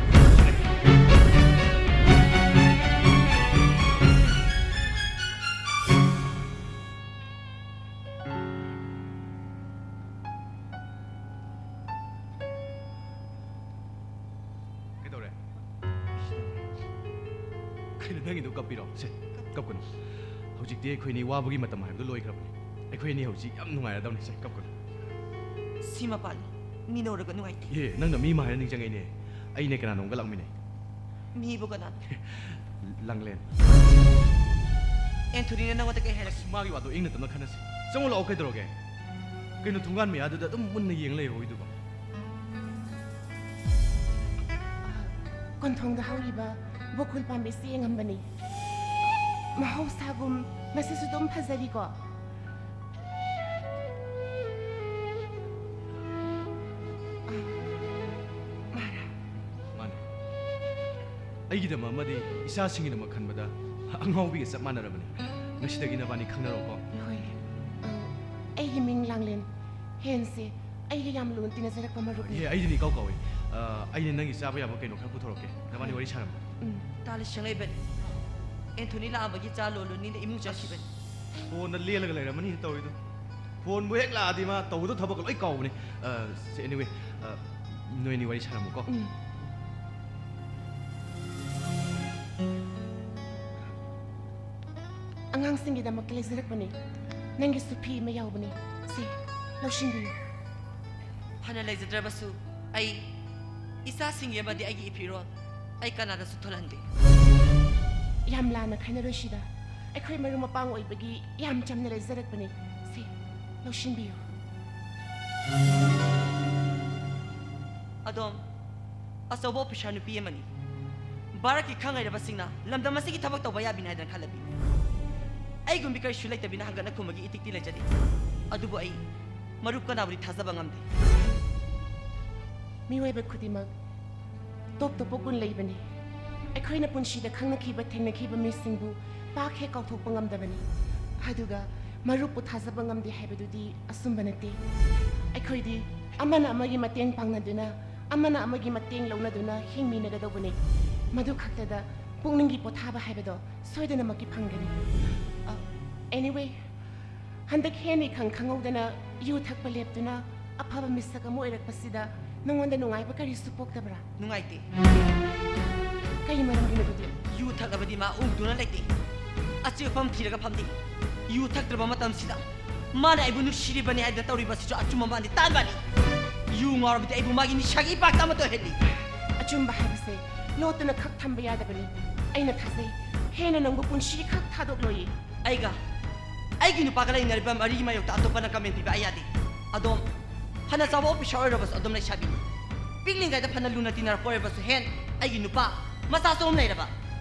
ꯀꯩꯗꯧꯔꯦ? ꯀꯩꯅꯣ ꯅꯪꯒꯤꯗꯣ ꯀꯞꯄꯤꯔꯣ? ꯁꯦ, ꯀꯞꯀꯅꯨ꯫ ꯍꯧꯖꯤꯛꯇꯤ ꯑꯩꯈꯣꯏꯅꯤ ꯋꯥꯕꯒꯤ ꯃꯇꯝ ꯍꯥꯏꯕꯗꯨ ꯂꯣꯏꯈ꯭ꯔꯕꯅꯤ꯫ ꯑꯩꯈꯣꯏ ꯑꯅꯤ ꯍꯧꯖꯤꯛ ꯌꯥꯝ ꯅꯨꯡꯉꯥꯏꯔꯗꯧꯅꯤ꯫ ꯁꯦ, ꯀꯞꯀꯅꯨ꯫ ꯁꯤ ꯃꯄꯥꯟ ꯃꯤꯅ ꯎꯔꯒ ꯅꯨꯡꯉꯥꯏꯇꯦ꯫ ꯑꯦ, ꯅꯪꯅ ꯃꯤ ꯑꯃ ꯍꯥꯏꯔ ꯅꯤꯡꯁꯤꯡꯉꯩꯅꯦ꯫ ꯑꯩꯅꯦ ꯀꯅꯥꯅꯣꯝꯒ ꯂꯥꯛꯃꯤꯟꯅꯩ꯫ ꯃꯤꯕꯨ ꯀꯅꯥꯅꯣ? ꯂꯥꯡꯂꯦꯟ꯫ ꯑꯦꯟꯊꯣꯅꯤꯅ ꯅꯪꯉꯣꯟꯗ ꯀꯩ ꯍꯥꯏꯔꯛꯀꯦ? ꯑꯁ, ꯃꯥꯒꯤ ꯋꯥꯗꯣ ꯏꯪꯅ ꯇꯞꯅ ꯈꯟꯅꯁꯤ꯫ ꯆꯪꯉꯣ ꯂꯥꯛꯑꯣ, ꯀꯩꯗꯧꯔꯒꯦ? ꯀꯩꯅꯣ ꯊꯣꯡꯒꯥꯟ ꯃꯌꯥꯗꯨꯗ ꯑꯗꯨꯝ ꯃꯨꯟꯅ ꯌꯦꯡ ꯂꯩꯍꯧꯔꯤꯗꯨꯕꯣ? ꯀꯣꯟꯊꯣꯡꯗ ꯍꯧꯔꯤꯕ ꯕꯣꯀꯨꯜ ꯄꯥꯝꯕꯤꯁꯤ ꯌꯦꯡꯉꯝꯕꯅꯤ꯫ ꯃꯍꯧꯁꯥꯒꯨꯝ ꯃꯁꯤꯁꯨ ꯑꯗꯨꯝ ꯐꯖꯔꯤꯀꯣ꯫ ꯑꯩꯒꯤꯗꯃꯛ ꯑꯃꯗꯤ ꯏꯆꯥꯁꯤꯡꯒꯤꯗꯃꯛ ꯈꯟꯕꯗ ꯑꯉꯥꯎꯕꯤꯒ ꯆꯞ ꯃꯥꯟꯅꯔꯕꯅꯤ꯫ ꯉꯁꯤꯗꯒꯤ ꯅꯕꯥꯅꯤ ꯈꯪꯅꯔꯣꯀꯣ꯫ ꯍꯣꯏ꯫ ꯑ, ꯑꯩꯒꯤ ꯃꯤꯡ ꯂꯥꯡꯂꯦꯟ꯫ ꯍꯦꯟꯁꯦ ꯑꯩꯒ ꯌꯥꯝ ꯂꯨꯅ ꯇꯤꯟꯅꯖꯔꯛꯄ ꯃꯔꯨꯞꯅꯤ꯫ ꯑꯦ, ꯑꯩꯗꯤ ꯅꯤꯀꯥꯎ ꯀꯥꯎꯏ꯫ ꯑ, ꯑꯩꯅ ꯅꯪꯒꯤ ꯆꯥꯕ ꯌꯥꯕ ꯀꯩꯅꯣ ꯈꯔ ꯄꯨꯊꯣꯔꯛꯀꯦ꯫ ꯅꯕꯥꯅꯤ ꯍꯣꯏ꯫ ꯋꯥꯔꯤ ꯁꯥꯔꯝꯃꯣ꯫ ꯎꯝ꯫ ꯇꯥ ꯂꯤꯁꯪꯂꯩꯕꯅꯤ꯫ ꯑꯦꯟꯊꯣꯅꯤ ꯂꯥꯛꯑꯝꯕꯒꯤ ꯆꯥ ꯂꯣꯜꯂꯨꯅꯤꯅ ꯏꯃꯨꯡ ꯆꯠꯈꯤꯕꯅꯤ꯫ ꯐꯣꯟꯗ ꯂꯦꯜꯂꯒ ꯂꯩꯔꯝꯃꯅꯤ ꯇꯧꯔꯤꯗꯣ꯫ ꯐꯣꯟꯕꯨ ꯍꯦꯛ ꯂꯥꯛꯑꯗꯤ ꯃꯥ ꯇꯧꯒꯗꯧ ꯊꯕꯛꯀ ꯂꯣꯏ ꯀꯥꯎꯕꯅꯦ꯫ ꯑ, ꯁꯦ, anyway, ꯑ, ꯅꯣꯏꯅꯤ ꯋꯥꯔꯤ ꯁꯥꯔꯝꯃꯨꯀꯣ꯫ ꯎꯝ꯫ ꯑꯉꯥꯡꯁꯤꯡꯒꯤꯗꯃꯛꯇ ꯂꯩꯖꯔꯛꯄꯅꯤ꯫ ꯅꯪꯒꯤꯁꯨ ꯐꯤ ꯑꯃ ꯌꯥꯎꯕꯅꯤ꯫ ꯁꯤ, ꯂꯧꯁꯤꯟꯕꯤꯌꯨ꯫ ꯐꯅ ꯂꯩꯖꯗ꯭ꯔꯕꯁꯨ, ꯑꯩ ꯏꯆꯥꯁꯤꯡꯒꯤ ꯑꯃꯗꯤ ꯑꯩꯒꯤ ꯏꯐꯤꯔꯣꯜ ꯑꯩ ꯀꯅꯥꯗꯁꯨ ꯊꯣꯜꯍꯟꯗꯦ꯫ ꯌꯥꯝ ꯂꯥꯟꯅ ꯈꯥꯏꯅꯔꯣꯏꯁꯤꯗ꯫ ꯑꯩꯈꯣꯏ ꯃꯔꯨꯞ ꯃꯄꯥꯡ ꯑꯣꯏꯕꯒꯤ ꯌꯥꯝ ꯆꯝꯅ ꯂꯩꯖꯔꯛꯄꯅꯤ꯫ ꯁꯤ, ꯂꯧꯁꯤꯟꯕꯤꯌꯨ꯫ ꯑꯗꯣꯝ ꯑꯆꯧꯕ ꯑꯣꯐꯤꯁꯥꯔ ꯅꯨꯄꯤ ꯑꯃꯅꯤ꯫ ꯚꯥꯔꯠꯀꯤ ꯈꯪ ꯍꯩꯔꯕꯁꯤꯡꯅ ꯂꯝꯗꯝ ꯑꯁꯤꯒꯤ ꯊꯕꯛ ꯇꯧꯕ ꯌꯥꯕꯤꯅꯤ ꯍꯥꯏꯗꯅ ꯈꯜꯂꯕꯤ? ꯑꯩꯒꯨꯝꯕꯤ ꯀꯔꯤꯁꯨ ꯂꯩꯇꯕꯤꯅ ꯍꯪꯒꯠꯅ ꯈꯨꯝꯕꯒꯤ ꯏꯇꯤꯛꯇꯤ ꯂꯩꯖꯗꯦ꯫ ꯑꯗꯨꯕꯨ ꯑꯩ ꯃꯔꯨꯞ ꯀꯅꯥꯕꯨꯗꯤ ꯊꯥꯖꯕ ꯉꯝꯗꯦ꯫ ꯃꯤꯑꯣꯏꯕ ꯈꯨꯗꯤꯡꯃꯛ ꯇꯣꯞ ꯇꯣꯞꯄ ꯒꯨꯟ ꯂꯩꯕꯅꯤ꯫ ꯑꯩꯈꯣꯏꯅ ꯄꯨꯟꯁꯤꯗ ꯈꯪꯅꯈꯤꯕ, ꯊꯦꯡꯅꯈꯤꯕ ꯃꯤꯁꯤꯡꯕꯨ ꯄꯥꯛ ꯍꯦꯛ ꯀꯥꯎꯊꯣꯛꯄ ꯉꯝꯗꯕꯅꯤ꯫ ꯑꯗꯨꯒ ꯃꯔꯨꯞꯄꯨ ꯊꯥꯖꯕ ꯉꯝꯗꯦ ꯍꯥꯏꯕꯗꯨꯗꯤ ꯑꯆꯨꯝꯕ ꯅꯠꯇꯦ꯫ ꯑꯩꯈꯣꯏꯗꯤ ꯑꯃꯅ ꯑꯃꯒꯤ ꯃꯇꯦꯡ ꯄꯥꯡꯅꯗꯨꯅ, ꯑꯃꯅ ꯑꯃꯒꯤ ꯃꯇꯦꯡ ꯂꯧꯅꯗꯨꯅ ꯍꯤꯡꯃꯤꯟꯅꯒꯗꯧꯕꯅꯤ꯫ ꯃꯗꯨ ꯈꯛꯇꯗ ꯄꯨꯛꯅꯤꯡꯒꯤ ꯄꯣꯊꯥꯕ ꯍꯥꯏꯕꯗꯣ ꯁꯣꯏꯗꯅꯃꯛꯀꯤ ꯐꯪꯒꯅꯤ꯫ ꯑ, anyway, ꯍꯟꯗꯛ ꯍꯦꯟꯅ ꯏꯈꯪ ꯈꯪꯍꯧꯗꯅ ꯌꯨ ꯊꯛꯄ ꯂꯦꯞꯇꯨꯅ ꯑꯐꯕ ꯃꯤꯁꯛ ꯑꯃ ꯑꯣꯏꯔꯛꯄꯁꯤꯗ ꯅꯉꯣꯟꯗ ꯅꯨꯡꯉꯥꯏꯕ ꯀꯔꯤꯁꯨ ꯄꯣꯛꯇꯕ꯭ꯔꯥ? ꯅꯨꯡꯉꯥꯏꯇꯦ꯫ ꯀꯔꯤ ꯃꯔꯝꯒꯤꯅꯣ ꯑꯗꯨꯗꯤ? ꯌꯨ ꯊꯛꯂꯕꯗꯤ ꯃꯥ ꯎꯗꯨꯅ ꯂꯩꯇꯦ꯫ ꯑꯆꯦꯛꯄ ꯑꯃ ꯊꯤꯔꯒ ꯐꯝꯗꯦ꯫ ꯌꯨ ꯊꯛꯇ꯭ꯔꯕ ꯃꯇꯝꯁꯤꯗ ꯃꯥꯅ ꯑꯩꯕꯨ ꯅꯨꯡꯁꯤꯔꯤꯕꯅꯤ ꯍꯥꯏꯗꯅ ꯇꯧꯔꯤꯕꯁꯤꯁꯨ ꯑꯆꯨꯝꯕ ꯃꯥꯟꯗꯦ, ꯇꯥꯟꯕꯅꯤ꯫ ꯌꯨ ꯉꯥꯎꯔꯕꯗꯤ ꯑꯩꯕꯨ ꯃꯥꯒꯤ ꯅꯤꯁꯥꯒꯤ ꯏꯄꯥꯛꯇ ꯑꯃꯠꯇ ꯑꯣꯏꯍꯜꯂꯤ꯫ ꯑꯆꯨꯝꯕ ꯍꯥꯏꯕꯁꯦ ꯂꯣꯠꯇꯨꯅ ꯈꯛ ꯊꯝꯕ ꯌꯥꯗꯕꯅꯤ꯫ ꯑꯩꯅ ꯊꯥꯖꯩ, ꯍꯦꯟꯅ ꯅꯪꯕꯨ ꯄꯨꯟꯁꯤ ꯈꯛ ꯊꯥꯗꯣꯛꯂꯣꯏꯌꯦ꯫ ꯑꯩꯒ ꯑꯩꯒꯤ ꯅꯨꯄꯥꯒ ꯂꯩꯅꯔꯤꯕ ꯃꯔꯤꯒꯤ ꯃꯥꯌꯣꯛꯇ ꯑꯇꯣꯞꯄꯅ ꯀꯃꯦꯟ ꯄꯤꯕ ꯑꯩ ꯌꯥꯗꯦ꯫ ꯑꯗꯣꯝ ꯐꯅ ꯆꯥꯎꯕ ꯑꯣꯐꯤꯁꯥꯔ ꯑꯣꯏꯔꯕꯁꯨ ꯑꯗꯨꯝ ꯂꯩꯁꯥꯕꯤꯅꯤ꯫ ꯄꯤꯛꯂꯤꯉꯩꯗ ꯐꯅ ꯂꯨꯅ ꯇꯤꯟꯅꯔꯛꯄ ꯑꯣꯏꯔꯕꯁꯨ ꯍꯦꯟ ꯑꯩꯒꯤ ꯅꯨꯄꯥ ꯃꯆꯥꯁꯨ ꯑꯍꯨꯝ ꯂꯩꯔꯕ꯫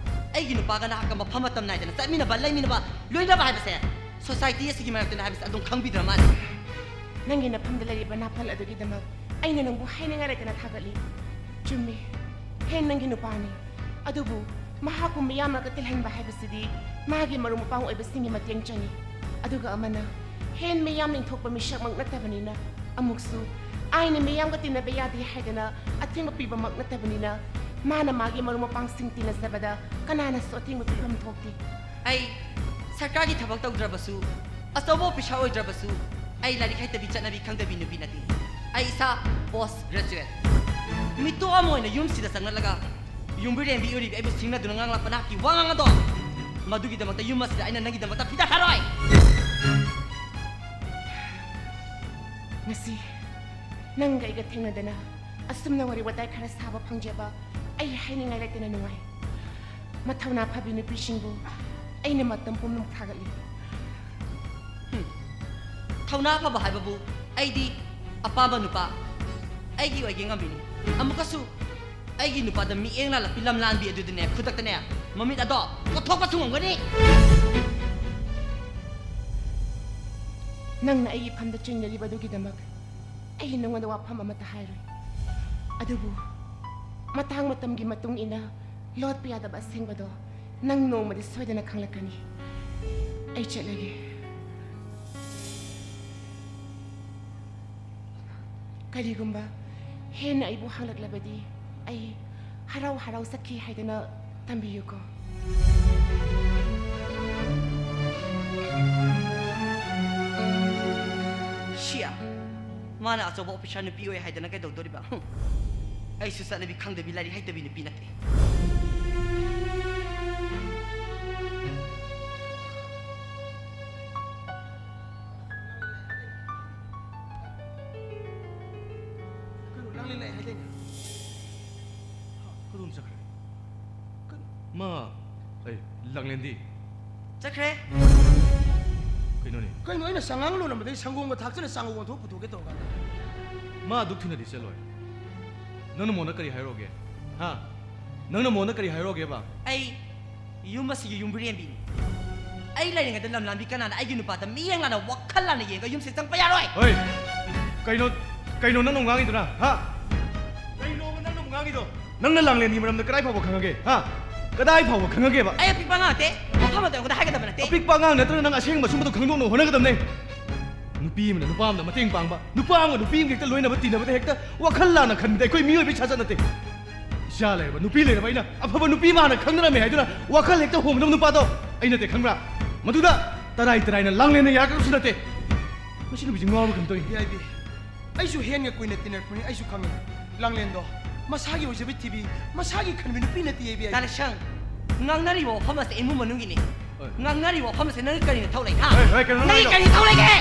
ꯑꯩꯒꯤ ꯅꯨꯄꯥꯒ ꯅꯍꯥꯛꯀ ꯃꯐꯝ ꯃꯇꯝ ꯅꯥꯏꯗꯅ ꯆꯠꯃꯤꯟꯅꯕ, ꯂꯩꯃꯤꯟꯅꯕ, ꯂꯣꯏꯅꯕ ꯍꯥꯏꯕꯁꯦ ꯁꯣꯁꯥꯏꯇꯤ ꯑꯁꯤꯒꯤ ꯃꯔꯛꯇꯅꯤ ꯍꯥꯏꯕꯁꯦ ꯑꯗꯨꯝ ꯈꯪꯕꯤꯗ꯭ꯔ ꯃꯥꯜꯂꯦ꯫ ꯅꯪꯒꯤ ꯅꯐꯝꯗ ꯂꯩꯔꯤꯕ ꯅꯥꯄꯜ ꯑꯗꯨꯒꯤꯗꯃꯛ ꯑꯩꯅ ꯅꯪꯕꯨ ꯍꯥꯏꯅꯤꯡꯉꯥꯏ ꯂꯩꯇꯅ ꯊꯥꯒꯠꯂꯤ꯫ ꯆꯨꯝꯃꯤ, ꯍꯦꯟ ꯅꯪꯒꯤ ꯅꯨꯄꯥꯅꯤ꯫ ꯑꯗꯨꯕꯨ ꯃꯍꯥꯛꯄꯨ ꯃꯤꯌꯥꯝ ꯃꯔꯛꯇ ꯇꯤꯜꯍꯟꯕ ꯍꯥꯏꯕꯁꯤꯗꯤ ꯃꯥꯒꯤ ꯃꯔꯨꯞ ꯃꯄꯥꯡ ꯑꯣꯏꯕꯁꯤꯡꯒꯤ ꯃꯇꯦꯡ ꯆꯪꯏ꯫ ꯑꯗꯨꯒ ꯑꯃꯅ, ꯍꯦꯟ ꯃꯤꯌꯥꯝꯅ ꯏꯟꯊꯣꯛꯄ ꯃꯤꯁꯛꯃꯛ ꯅꯠꯇꯕꯅꯤꯅ, ꯑꯃꯨꯛꯁꯨ ꯑꯩꯅ ꯃꯤꯌꯥꯝꯒ ꯇꯤꯟꯅꯕ ꯌꯥꯗꯦ ꯍꯥꯏꯗꯅ ꯑꯊꯤꯡꯕ ꯄꯤꯕꯃꯛ ꯅꯠꯇꯕꯅꯤꯅ, ꯃꯥꯅ ꯃꯥꯒꯤ ꯃꯔꯨꯞ ꯃꯄꯥꯡꯁꯤꯡ ꯇꯤꯟꯅꯖꯕꯗ ꯀꯅꯥꯅꯁꯨ ꯑꯊꯤꯡꯕ ꯄꯤꯐꯝ ꯊꯣꯛꯇꯦ꯫ ꯑꯩ ꯁꯔꯀꯥꯔꯒꯤ ꯊꯕꯛ ꯇꯧꯗ꯭ꯔꯕꯁꯨ, ꯑꯆꯧꯕ ꯑꯣꯐꯤꯁꯥꯔ ꯑꯣꯏꯗ꯭ꯔꯕꯁꯨ, ꯑꯩ ꯂꯥꯏꯔꯤꯛ ꯍꯩꯇꯕꯤ ꯆꯠꯅꯕꯤ ꯈꯪꯗꯕꯤ ꯅꯨꯄꯤ ꯅꯠꯇꯦ꯫ ꯑꯩ ꯏꯁꯥ ꯄꯣꯁ ꯒ꯭ꯔꯦꯖꯨꯑꯦꯠ꯫ ꯃꯤꯇꯣꯞ ꯑꯃ ꯑꯣꯏꯅ ꯌꯨꯝꯁꯤꯗ ꯆꯪꯂꯛꯂꯒ ꯌꯨꯝꯕꯤꯔꯦꯝꯕꯤ ꯑꯣꯏꯔꯤꯕꯤ ꯑꯩꯕꯨ ꯁꯤꯡꯅꯗꯨꯅ ꯉꯥꯡꯂꯛꯄ ꯅꯍꯥꯛꯀꯤ ꯋꯥꯉꯥꯡ ꯑꯗꯣ, ꯃꯗꯨꯒꯤꯗꯃꯛꯇ ꯌꯨꯝ ꯑꯁꯤꯗ ꯑꯩꯅ ꯅꯪꯒꯤꯗꯃꯛꯇ ꯐꯤꯗꯥ ꯊꯥꯔꯣꯏ꯫ ꯉꯁꯤ ꯅꯪꯒ ꯑꯩꯒ ꯊꯦꯡꯅꯗꯅ ꯑꯁꯨꯝꯅ ꯋꯥꯔꯤ ꯋꯥꯇꯥꯏ ꯈꯔ ꯁꯥꯕ ꯐꯪꯖꯕ ꯑꯩ ꯍꯥꯏꯅꯤꯡꯉꯥꯏ ꯂꯩꯇꯅ ꯅꯨꯡꯉꯥꯏ꯫ ꯃꯊꯧꯅꯥ ꯐꯕꯤ ꯅꯨꯄꯤꯁꯤꯡꯕꯨ ꯑꯩꯅ ꯃꯇꯝ ꯄꯨꯝꯅꯃꯛ ꯊꯥꯒꯠꯂꯤ꯫ ꯍꯨꯝ꯫ ꯊꯧꯅꯥ ꯐꯕ ꯍꯥꯏꯕꯕꯨ ꯑꯩꯗꯤ ꯑꯄꯥꯝꯕ ꯅꯨꯄꯥ ꯑꯩꯒꯤ ꯑꯣꯏꯒꯦ ꯉꯝꯕꯤꯅꯤ꯫ ꯑꯃꯨꯛꯀꯁꯨ ꯑꯩꯒꯤ ꯅꯨꯄꯥꯗ ꯃꯤꯠꯌꯦꯡ ꯂꯥꯜꯂꯛꯄꯤ ꯂꯝꯂꯥꯟꯕꯤ ꯑꯗꯨꯗꯅꯦ, ꯈꯨꯗꯛꯇꯅꯦ ꯃꯃꯤꯠ ꯑꯗꯣ ꯀꯣꯠꯊꯣꯛꯄꯁꯨ ꯉꯝꯒꯅꯤ꯫ ꯅꯪꯅ ꯑꯩꯒꯤ ꯐꯝꯗ ꯆꯤꯡꯅꯔꯤꯕ ꯑꯗꯨꯒꯤꯗꯃꯛ ꯑꯩ ꯅꯉꯣꯟꯗ ꯋꯥꯐꯝ ꯑꯃꯠꯇ ꯍꯥꯏꯔꯣꯏ꯫ ꯑꯗꯨꯕꯨ ꯃꯇꯥꯡ ꯃꯇꯝꯒꯤ ꯃꯇꯨꯡ ꯏꯟꯅ ꯂꯣꯠꯄ ꯌꯥꯗꯕ ꯑꯁꯦꯡꯕꯗꯣ ꯅꯪ ꯅꯣꯡꯃꯗꯤ ꯁꯣꯏꯗꯅ ꯈꯪꯂꯛꯀꯅꯤ꯫ ꯑꯩ ꯆꯠꯂꯒꯦ꯫ ꯀꯔꯤꯒꯨꯝꯕ ꯍꯦꯟꯅ ꯑꯩꯕꯨ ꯍꯪꯂꯛꯂꯕꯗꯤ ꯑꯩ ꯍꯔꯥꯎ ꯍꯔꯥꯎ ꯆꯠꯈꯤ ꯍꯥꯏꯗꯅ ꯇꯝꯕꯤꯌꯨꯀꯣ꯫ ꯁꯤꯌꯥ, ꯃꯥꯅ ꯑꯆꯧꯕ ꯑꯣꯐꯤꯁꯥꯔ ꯅꯨꯄꯤ ꯑꯣꯏ ꯍꯥꯏꯗꯅ ꯀꯩꯗꯧꯗꯣꯔꯤꯕ? ꯍꯨꯝ꯫ ꯑꯩꯁꯨ ꯆꯠꯅꯕꯤ ꯈꯪꯗꯕꯤ, ꯂꯥꯏꯔꯤꯛ ꯍꯩꯇꯕꯤ ꯅꯨꯄꯤ ꯅꯠꯇꯦ꯫ ꯀꯩꯅꯣ, ꯂꯥꯡꯂꯦꯟ ꯂꯥꯛꯑꯦ ꯍꯥꯏꯗꯥꯏꯅꯦ? ꯀꯗꯣꯝ ꯆꯠꯈ꯭ꯔꯦ? ꯀꯩꯅꯣ? ꯃꯥ, ꯑꯩ, ꯂꯥꯡꯂꯦꯟꯗꯤ? ꯆꯠꯈ꯭ꯔꯦ꯫ ꯀꯩꯅꯣꯅꯦ? ꯀꯩꯅꯣ, ꯑꯩꯅ ꯁꯉꯥꯡ ꯂꯣꯜꯂꯝꯕꯗꯒꯤ ꯁꯪꯒꯣꯝꯒ ꯊꯥꯛꯆꯜꯂ ꯆꯥꯉꯧ ꯑꯣꯟꯊꯣꯛ ꯄꯨꯊꯣꯛꯀꯦ ꯇꯧꯔꯀꯥꯟꯗ꯫ ꯃꯥ ꯑꯗꯨꯛ ꯊꯨꯅꯗꯤ ꯆꯠꯂꯣꯏ꯫ ꯅꯪꯅ ꯃꯉꯣꯟꯗ ꯀꯔꯤ ꯍꯥꯏꯔꯨꯔꯒꯦ? ꯍꯥ? ꯅꯪꯅ ꯃꯉꯣꯟꯗ ꯀꯔꯤ ꯍꯥꯏꯔꯨꯔꯒꯦꯕ? ꯑꯩ ꯌꯨꯝ ꯑꯁꯤꯒꯤ ꯌꯨꯝꯕꯤꯔꯦꯝꯕꯤꯅꯤ꯫ ꯑꯩ ꯂꯩꯔꯤꯉꯩꯗ ꯂꯝꯂꯥꯟꯕꯤ ꯀꯅꯥꯅ ꯑꯩꯒꯤ ꯅꯨꯄꯥꯗ ꯃꯤꯠꯌꯦꯡ ꯂꯥꯟꯅ, ꯋꯥꯈꯜ ꯂꯥꯟꯅ ꯌꯦꯡꯉꯒ ꯌꯨꯝꯁꯤꯗ ꯆꯪꯕ ꯌꯥꯔꯣꯏ! ꯍꯣꯏ! ꯀꯩꯅꯣ, ꯀꯩꯅꯣ ꯅꯪꯅ ꯑꯃꯨꯛ ꯉꯥꯡꯉꯤꯗꯨꯅ? ꯍꯥ? ꯀꯩꯅꯣꯕ ꯅꯪꯅ ꯑꯃꯨꯛ ꯉꯥꯡꯉꯤꯗꯣ? ꯅꯪꯅ ꯂꯥꯡꯂꯦꯟꯒꯤ ꯃꯔꯝꯗ ꯀꯗꯥꯏ ꯐꯥꯎꯕ ꯈꯪꯉꯒꯦ? ꯍꯥ? ꯀꯗꯥꯏ ꯐꯥꯎꯕ ꯈꯪꯉꯒꯦꯕ? ꯑꯩ ꯑꯄꯤꯛꯄ ꯑꯉꯥꯡ ꯅꯠꯇꯦ꯫ ꯃꯐꯝ ꯑꯃꯗ ꯑꯩꯉꯣꯟꯗ ꯍꯥꯏꯒꯗꯕ ꯅꯠꯇꯦ꯫ ꯑꯄꯤꯛꯄ ꯑꯉꯥꯡ ꯅꯠꯇ꯭ꯔꯒ ꯅꯪ ꯑꯁꯦꯡꯕ ꯑꯆꯨꯝꯕꯗꯣ ꯈꯪꯗꯣꯛꯅꯕ ꯍꯣꯠꯅꯒꯗꯕꯅꯦ꯫ ꯅꯨꯄꯤ ꯑꯃꯅ ꯅꯨꯄꯥ ꯑꯃꯗ ꯃꯇꯦꯡ ꯄꯥꯡꯕ, ꯅꯨꯄꯥ ꯑꯃꯒ ꯅꯨꯄꯤ ꯑꯃꯒ ꯍꯦꯛꯇ ꯂꯣꯏꯅꯕ ꯇꯤꯟꯅꯕꯗ ꯍꯦꯛꯇ ꯋꯥꯈꯜ ꯂꯥꯟꯅ ꯈꯟꯕꯗ ꯑꯩꯈꯣꯏ ꯃꯤꯑꯣꯏꯕꯒꯤ ꯁꯥꯖꯠ ꯅꯠꯇꯦ꯫ ꯏꯆꯥ ꯂꯩꯔꯕ, ꯅꯨꯄꯤ ꯂꯩꯔꯕ ꯑꯩꯅ ꯑꯐꯕ ꯅꯨꯄꯤ ꯑꯃ ꯍꯥꯟꯅ ꯈꯪꯅꯔꯝꯃꯦ ꯍꯥꯏꯗꯨꯅ ꯋꯥꯈꯜ ꯍꯦꯛꯇ ꯍꯣꯡꯗꯕ ꯅꯨꯄꯥꯗꯣ ꯑꯩ ꯅꯠꯇꯦ, ꯈꯪꯕ꯭ꯔꯥ? ꯃꯗꯨꯗ ꯇꯔꯥꯏ ꯇꯔꯥꯏꯅ ꯂꯥꯡꯂꯦꯟꯅ ꯌꯥꯔꯛꯀꯗꯕꯁꯨ ꯅꯠꯇꯦ꯫ ꯃꯁꯤ ꯅꯨꯄꯤꯁꯦ ꯉꯥꯎꯔꯕ ꯀꯩꯅꯣꯝ ꯇꯧꯏ꯫ ꯌꯥꯏꯕꯤ, ꯑꯩꯁꯨ ꯍꯦꯟꯒ ꯀꯨꯏꯅ ꯇꯤꯟꯅꯔꯛꯄꯅꯤ, ꯑꯩꯁꯨ ꯈꯪꯉꯦ꯫ ꯂꯥꯡꯂꯦꯟꯗꯣ ꯃꯁꯥꯒꯤ ꯑꯣꯏꯖꯕ ꯊꯤꯕꯤ, ꯃꯁꯥꯒꯤ ꯈꯟꯕꯤ ꯅꯨꯄꯤ ꯅꯠꯇꯦ, ꯌꯥꯏꯕꯤ꯫ ꯗꯥ ꯂꯩꯁꯪ, ꯉꯥꯡꯅꯔꯤꯕ ꯋꯥꯐꯝ ꯑꯁꯦ ꯏꯃꯨꯡ ꯃꯅꯨꯡꯒꯤꯅꯤ꯫ ꯍꯣꯏ꯫ ꯉꯥꯡꯅꯔꯤꯕ ꯋꯥꯐꯝ ꯑꯁꯦ ꯅꯪꯒꯤ ꯀꯔꯤ ꯅꯊꯧ ꯂꯩ, ꯍꯥ? ꯍꯣꯏ, ꯍꯣꯏ, ꯀꯩꯅꯣ ꯅꯪꯒꯤ ꯍꯥꯏꯗꯣ? ꯀꯔꯤ ꯅꯊꯧ ꯂꯩꯒꯦ?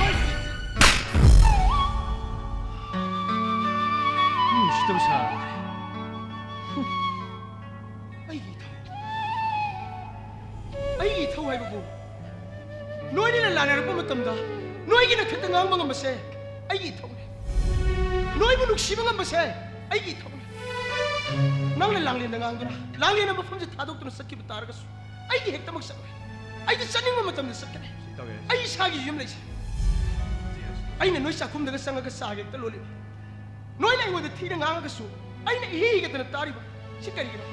ꯎꯝ, ꯎꯁꯤꯠꯇꯕ ꯁꯥꯔꯦ꯫ ꯑꯩꯒꯤ ꯏꯊꯧ, ꯑꯩꯒꯤ ꯏꯊꯧ ꯍꯥꯏꯕꯕꯨ, ꯅꯣꯏꯅꯤꯅ ꯂꯥꯟꯅꯔꯛꯄ ꯃꯇꯝꯗ ꯅꯣꯏꯒꯤꯅ ꯈꯛꯇ ꯉꯥꯡꯕ ꯉꯝꯕꯁꯦ ꯑꯩꯒꯤ ꯏꯊꯧꯅꯦ꯫ ꯅꯣꯏꯕꯨ ꯅꯨꯡꯁꯤꯕ ꯉꯝꯕꯁꯦ ꯑꯩꯒꯤ ꯏꯊꯧꯅꯦ꯫ ꯅꯪꯅ ꯂꯥꯡꯂꯦꯟꯗ ꯉꯥꯡꯗꯨꯅ, ꯂꯥꯡꯂꯦꯟꯅ ꯃꯐꯝꯁꯦ ꯊꯥꯗꯣꯛꯇꯨꯅ ꯆꯠꯈꯤꯕ ꯇꯥꯔꯒꯁꯨ, ꯑꯩꯗꯤ ꯍꯦꯛꯇꯃꯛ ꯆꯠꯂꯣꯏ꯫ ꯑꯩꯗꯤ ꯆꯠꯅꯤꯡꯕ ꯃꯇꯝꯗ ꯆꯠꯀꯅꯤ꯫ ꯁꯤ ꯇꯧꯋꯦ꯫ ꯑꯩ ꯏꯁꯥꯒꯤ ꯌꯨꯝ ꯂꯩꯖꯩ꯫ ꯑꯩꯅ ꯅꯣꯏ ꯆꯥꯛꯈꯨꯝꯗꯒ ꯆꯪꯉꯒ ꯆꯥ ꯍꯦꯛꯇ ꯂꯣꯜꯂꯤꯕ, ꯅꯣꯏꯅ ꯑꯩꯉꯣꯟꯗ ꯊꯤꯅ ꯉꯥꯡꯉꯒꯁꯨ ꯑꯩꯅ ꯏꯍꯤ ꯍꯤꯒꯠꯇꯅ ꯇꯥꯔꯤꯕ ꯁꯤ ꯀꯔꯤꯒꯤꯅꯣ?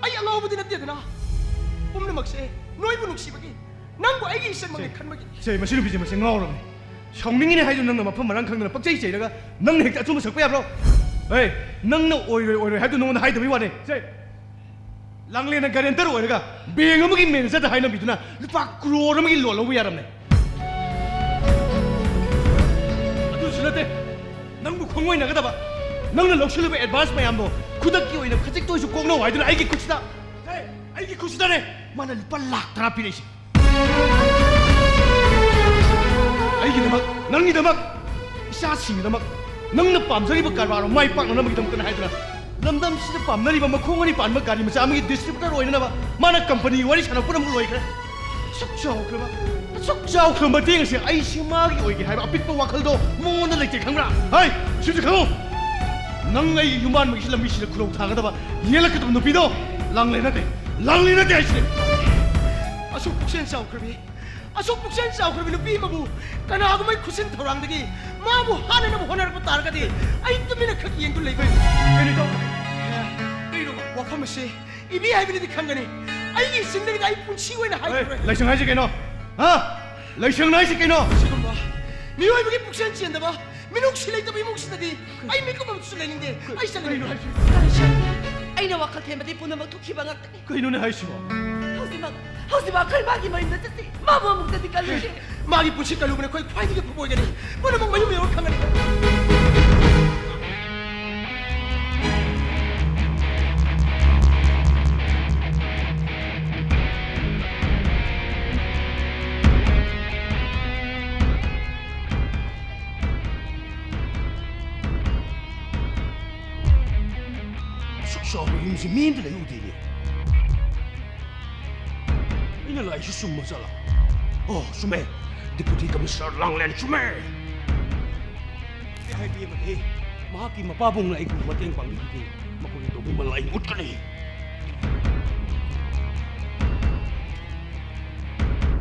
ꯑꯩ ꯑꯉꯥꯎꯕꯗꯤ ꯅꯠꯇꯦꯗꯅ꯫ ꯄꯨꯝꯅꯃꯛꯁꯦ ꯅꯣꯏꯕꯨ ꯅꯨꯡꯁꯤꯕꯒꯤ, ꯅꯪꯕꯨ ꯑꯩꯒꯤ ꯏꯆꯟꯃꯛꯅꯤ ꯁꯦ, ꯈꯟꯕꯒꯤ꯫ ꯁꯦ, ꯃꯁꯤ ꯅꯨꯄꯤꯁꯦ ꯃꯁꯤ ꯉꯥꯎꯔꯕꯅꯤ꯫ ꯁꯥꯎꯅꯤꯡꯉꯤꯅꯦ ꯍꯥꯏꯗꯨꯅ ꯅꯪꯅ ꯃꯐꯝ ꯃꯔꯥꯡ ꯈꯪꯗꯅ ꯄꯛꯆꯩ ꯆꯩꯔꯒ ꯅꯪꯅ ꯍꯦꯛꯇ ꯑꯆꯨꯝꯕ ꯁꯛꯄ ꯌꯥꯕ꯭ꯔꯣ? ꯑꯦ, ꯅꯪꯅ ꯑꯣꯏꯔꯣꯏ ꯑꯣꯏꯔꯣꯏ ꯍꯥꯏꯕꯗꯨ ꯅꯉꯣꯟꯗ ꯍꯥꯏꯗꯕꯩ ꯋꯥꯅꯦ꯫ ꯁꯦ, ꯂꯥꯡꯂꯦꯟꯅ ꯒꯥꯔꯦꯟꯇꯔ ꯑꯣꯏꯔꯒ ꯕꯦꯡ ꯑꯃꯒꯤ ꯃꯦꯅꯦꯖꯔꯗ ꯍꯥꯏꯅꯕꯤꯗꯨꯅ ꯂꯨꯄꯥ ꯀ꯭ꯔꯣꯔ ꯑꯃꯒꯤ ꯂꯣꯟ ꯂꯧꯕ ꯌꯥꯔꯝꯅꯦ꯫ ꯑꯗꯨꯁꯨ ꯅꯠꯇꯦ, ꯅꯪꯕꯨ ꯈꯣꯡꯑꯣꯏꯅꯒꯗꯕ, ꯅꯪꯅ ꯂꯧꯁꯤꯜꯂꯤꯕ ꯑꯦꯗꯚꯥꯟꯁ ꯃꯌꯥꯝꯗꯣ ꯈꯨꯗꯛꯀꯤ ꯑꯣꯏꯅ ꯈꯖꯤꯛꯇ ꯑꯣꯏꯁꯨ ꯀꯣꯛꯅꯧ ꯍꯥꯏꯗꯨꯅ ꯑꯩꯒꯤ ꯈꯨꯠꯁꯤꯗ, ꯍꯦ, ꯑꯩꯒꯤ ꯈꯨꯠꯁꯤꯗꯅꯦ ꯃꯥꯅ ꯂꯨꯄꯥ ꯂꯥꯛ ꯇꯔꯥ ꯄꯤꯔꯛꯏꯁꯦ꯫ ꯑꯩꯒꯤꯗꯃꯛ, ꯅꯪꯒꯤꯗꯃꯛ, ꯏꯆꯥꯁꯤꯡꯒꯤꯗꯃꯛ, ꯅꯪꯅ ꯄꯥꯝꯖꯔꯤꯕ ꯀꯔꯕꯥꯔ ꯃꯥꯏ ꯄꯥꯛꯅꯅꯕꯒꯤꯗꯃꯛꯇꯅꯦ ꯍꯥꯏꯗꯅ ꯂꯝꯗꯝꯁꯤꯗ ꯄꯥꯝꯅꯔꯤꯕ ꯃꯈꯣꯡ ꯑꯅꯤ ꯄꯥꯟꯕ ꯒꯥꯔꯤ ꯃꯆꯥ ꯑꯃꯒꯤ ꯗꯤꯁꯇ꯭ꯔꯤꯕ꯭ꯌꯨꯇꯔ ꯑꯣꯏꯅꯅꯕ ꯃꯥꯅ ꯀꯝꯄꯅꯤꯒꯤ ꯋꯥꯔꯤ ꯁꯥꯟꯅꯕ ꯄꯨꯝꯅꯃꯛ ꯂꯣꯏꯈ꯭ꯔꯦ꯫ ꯑꯁꯨꯛ ꯆꯥꯎꯈ꯭ꯔꯕ, ꯑꯁꯨꯛ ꯆꯥꯎꯈ꯭ꯔꯕ ꯃꯇꯦꯡ ꯑꯁꯤ ꯑꯩꯁꯤ ꯃꯥꯒꯤ ꯑꯣꯏꯒꯦ ꯍꯥꯏꯕ ꯑꯄꯤꯛꯄ ꯋꯥꯈꯜꯗꯣ ꯃꯉꯣꯟꯗ ꯂꯩꯇꯦ, ꯈꯪꯕ꯭ꯔꯥ? ꯍꯩ, ꯁꯤꯁꯨ ꯈꯪꯉꯨ꯫ ꯅꯪ ꯑꯩꯒꯤ ꯌꯨꯝꯕꯥꯟꯕꯒꯤ ꯂꯝꯕꯤꯁꯤꯗ ꯈꯨꯔꯧ ꯊꯥꯒꯗꯕ ꯌꯦꯜꯂꯛꯀꯗꯕ ꯅꯨꯄꯤꯗꯣ ꯂꯥꯡꯂꯦꯟ ꯅꯠꯇꯦ, ꯂꯥꯡꯂꯦꯟ ꯅꯠꯇꯦ ꯍꯥꯏꯁꯤꯅꯦ꯫ ꯑꯁꯨꯛ ꯄꯨꯛꯆꯦꯜ ꯆꯥꯎꯈ꯭ꯔꯕꯤ, ꯑꯁꯨꯛ ꯄꯨꯛꯆꯦꯜ ꯆꯥꯎꯈ꯭ꯔꯕꯤ ꯅꯨꯄꯤ ꯑꯃꯕꯨ ꯀꯅꯥꯒꯨꯝꯕ ꯈꯨꯠꯁꯤꯟ ꯊꯧꯔꯥꯡꯗꯒꯤ ꯃꯥꯕꯨ ꯍꯥꯠꯅꯅꯕ ꯍꯣꯠꯅꯔꯛꯄ ꯇꯥꯔꯒꯗꯤ ꯑꯩ ꯇꯨꯃꯤꯟꯅ ꯈꯛ ꯌꯦꯡꯗꯨꯅ ꯂꯩꯕ ꯀꯩꯅꯣ ꯇꯧ-, ꯋꯥꯐꯝ ꯑꯁꯤ ꯏꯕꯤ ꯍꯥꯏꯕꯅꯗꯤ ꯈꯪꯒꯅꯤ꯫ ꯑꯩꯒꯤ ꯏꯆꯤꯟꯗꯒꯤꯗꯤ ꯑꯩ ꯄꯨꯟꯁꯤ ꯑꯣꯏꯅ ꯍꯥꯏꯈꯤꯔꯣꯏ꯫ ꯂꯥꯏꯁꯪ ꯍꯥꯏꯁꯦ ꯀꯩꯅꯣ? ꯍꯥ? ꯂꯥꯏꯁꯪ ꯍꯥꯏꯁꯦ ꯀꯩꯅꯣ? ꯑꯁꯤꯒꯨꯝꯕ ꯃꯤꯑꯣꯏꯕꯒꯤ ꯄꯨꯛꯆꯦꯜ ꯆꯦꯟꯗꯕ, ꯃꯤꯅꯨꯡꯁꯤ ꯂꯩꯇꯕ ꯏꯃꯨꯡꯁꯤꯗꯗꯤ ꯑꯩ ꯃꯤꯀꯨꯞ ꯑꯃꯇꯁꯨ ꯂꯩꯅꯤꯡꯗꯦ꯫ ꯑꯩ ꯆꯠꯂꯒꯦ꯫ ꯀꯔꯤꯅꯣ ꯍꯥꯏꯁꯤꯕꯣ? ꯀꯔꯤꯁꯨ, ꯑꯩꯅ ꯋꯥꯈꯜ ꯊꯦꯝꯕꯗꯤ ꯄꯨꯝꯅꯃꯛ ꯊꯣꯛꯈꯤꯕ ꯉꯥꯛꯇꯅꯤ꯫ ꯀꯩꯅꯣꯅꯦ ꯍꯥꯏꯁꯤꯕꯣ? ꯍꯧꯖꯤꯛꯃꯛ, ꯍꯧꯖꯤꯛꯃꯛ ꯑꯩꯈꯣꯏ ꯃꯥꯒꯤ ꯃꯌꯨꯝꯗ ꯆꯠꯁꯤ꯫ ꯃꯥꯕꯨ ꯑꯃꯨꯛꯇꯗꯤ ꯀꯜꯂꯨꯁꯤ꯫ ꯃꯥꯒꯤ ꯄꯨꯟꯁꯤ ꯀꯜꯂꯨꯕꯅ ꯑꯩꯈꯣꯏ ꯈ꯭ꯋꯥꯏꯗꯒꯤ ꯑꯐꯕ ꯑꯣꯏꯒꯅꯤ꯫ ꯄꯨꯝꯅꯃꯛ ꯃꯌꯨꯝ ꯌꯧꯔ ꯈꯪꯒꯅꯤ꯫ ꯑꯁꯨꯛ ꯆꯥꯎꯕ ꯌꯨꯝꯁꯤ ꯃꯤ ꯑꯝꯇ ꯂꯩꯍꯧꯗꯦꯅꯦ꯫ ꯑꯩꯅ ꯂꯥꯛꯏꯁꯤ ꯆꯨꯝꯕ ꯖꯥꯠꯂꯥ? ꯑꯣ, ꯆꯨꯝꯃꯦ꯫ Deputy Commissioner ꯂꯥꯡꯂꯦꯟ ꯆꯨꯝꯃꯦ꯫ ꯑꯩ ꯍꯥꯏꯕꯤ ꯑꯃꯗꯤ, ꯃꯍꯥꯛꯀꯤ ꯃꯄꯥꯕꯨꯡꯅ ꯑꯩꯕꯨ ꯃꯇꯦꯡ ꯄꯥꯡꯕꯤꯈꯤꯗꯦ꯫ ꯃꯈꯣꯏꯒꯤ ꯇꯧꯕꯤꯃꯜ ꯑꯩ ꯎꯠꯀꯅꯤ꯫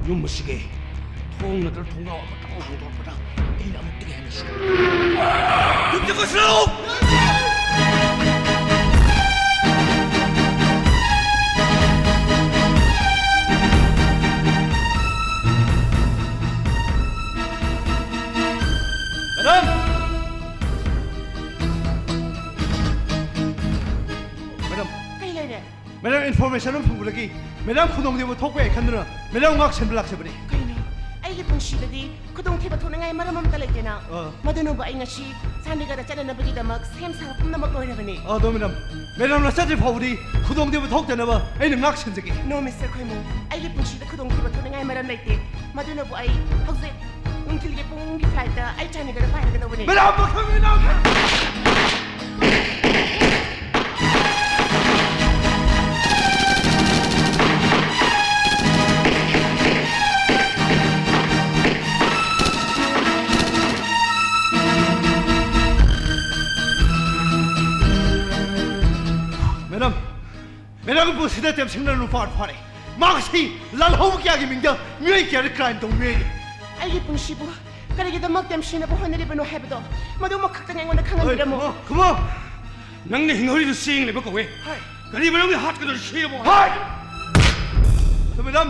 ꯌꯨꯝ ꯑꯁꯤꯒꯤ ꯊꯣꯡ ꯅꯠꯇ꯭ꯔ ꯊꯣꯡꯅꯥꯎ ꯑꯃꯇꯪ ꯍꯥꯡꯗꯣꯔꯛꯄꯗ ꯑꯩꯅ ꯑꯃꯨꯛꯇꯒꯤ ꯍꯦꯟꯅ ꯁꯣꯛ-, ꯌꯨꯝꯁꯤ ꯀꯣꯏꯁꯤꯜꯂꯛꯎ! ꯃꯦꯗꯥꯝ! ꯃꯦꯗꯥꯝ! ꯀꯩ ꯂꯩꯔꯦ? ꯃꯦꯗꯥꯝ, information ꯑꯃ ꯐꯪꯕꯗꯒꯤ ꯃꯦꯗꯥꯝ ꯈꯨꯗꯣꯡꯊꯤꯕ ꯊꯣꯛꯄ ꯌꯥꯏ ꯈꯟꯗꯨꯅ ꯃꯦꯗꯥꯝ ꯉꯥꯛ ꯁꯦꯟꯕ ꯂꯥꯛꯆꯕꯅꯤ꯫ ꯀꯩꯅꯣ? ꯑꯩꯒꯤ ꯄꯨꯟꯁꯤꯗꯗꯤ ꯈꯨꯗꯣꯡꯊꯤꯕ ꯊꯣꯛꯅꯤꯡꯉꯥꯏ ꯃꯔꯝ ꯑꯃꯠꯇ ꯂꯩꯇꯦꯅ꯫ ꯑꯥ꯫ ꯃꯗꯨꯅꯕꯨ ꯑꯩ ꯉꯁꯤ ꯆꯥꯟꯗꯤꯒꯔꯗ ꯆꯠꯅꯅꯕꯒꯤꯗꯃꯛ ꯁꯦꯝ ꯁꯥꯕ ꯄꯨꯝꯅꯃꯛ ꯂꯣꯏꯔꯕꯅꯤ꯫ ꯑꯗꯣ ꯃꯦꯗꯥꯝ, ꯃꯦꯗꯥꯝꯅ ꯆꯠꯇ꯭ꯔꯤ ꯐꯥꯎꯕꯗꯤ ꯈꯨꯗꯣꯡꯊꯤꯕ ꯊꯣꯛꯇꯅꯕ ꯑꯩꯅ ꯉꯥꯛ ꯁꯦꯟꯖꯒꯦ꯫ No, Mister ꯈꯣꯏꯃꯨ, ꯑꯩꯒꯤ ꯄꯨꯟꯁꯤꯗ ꯈꯨꯗꯣꯡꯊꯤꯕ ꯊꯣꯛꯅꯤꯡꯉꯥꯏ ꯃꯔꯝ ꯂꯩꯇꯦ꯫ ꯃꯗꯨꯅꯕꯨ ꯑꯩ ꯍꯧꯖꯤꯛ ꯅꯨꯡꯊꯤꯜꯒꯤ ꯄꯨꯡꯒꯤ flight ꯑꯩ ꯆꯥꯟꯗꯤꯒꯔꯗ ꯄꯥꯏꯔꯒꯗꯧꯕꯅꯤ꯫ Madam, madam! ꯃꯦꯗꯥꯝ, ꯃꯦꯗꯥꯝꯒꯤ ꯄꯨꯟꯁꯤꯗ ꯇꯦꯝꯁꯤꯡꯅ ꯅꯨꯄꯥ ꯐꯥꯔꯦ꯫ ꯃꯍꯥꯛ ꯑꯁꯤ ꯂꯥꯜꯍꯧꯕ ꯀꯌꯥꯒꯤ ꯃꯤꯡꯗ ꯃꯤꯑꯣꯏ ꯀꯌꯥꯗ crime ꯇꯧꯕ ꯃꯤꯑꯣꯏꯅꯤ꯫ ꯑꯩꯒꯤ ꯄꯨꯟꯁꯤꯕꯨ ꯀꯔꯤꯒꯤꯗꯃꯛ ꯇꯦꯝꯁꯤꯡꯅꯕꯨ ꯍꯣꯠꯅꯔꯤꯕꯅꯣ ꯍꯥꯏꯕꯗꯣ ꯃꯗꯨꯃꯛ ꯈꯛꯇꯪ ꯑꯩꯉꯣꯟꯗ ꯈꯪꯍꯟꯕꯤꯔꯝꯃꯨ꯫ ꯈꯨꯃꯣ, ꯈꯨꯃꯣ꯫ ꯅꯪꯅ ꯍꯤꯡꯍꯧꯔꯤꯗꯨ ꯆꯦꯡ ꯂꯩꯕ ꯀꯧꯋꯦ꯫ ꯍꯥꯏ꯫ ꯀꯔꯤ ꯃꯔꯝꯒꯤ ꯍꯥꯠꯀꯗꯧꯔꯤ ꯁꯤꯕꯣ? ꯍꯥꯏ! ꯑꯗꯣ ꯃꯦꯗꯥꯝ,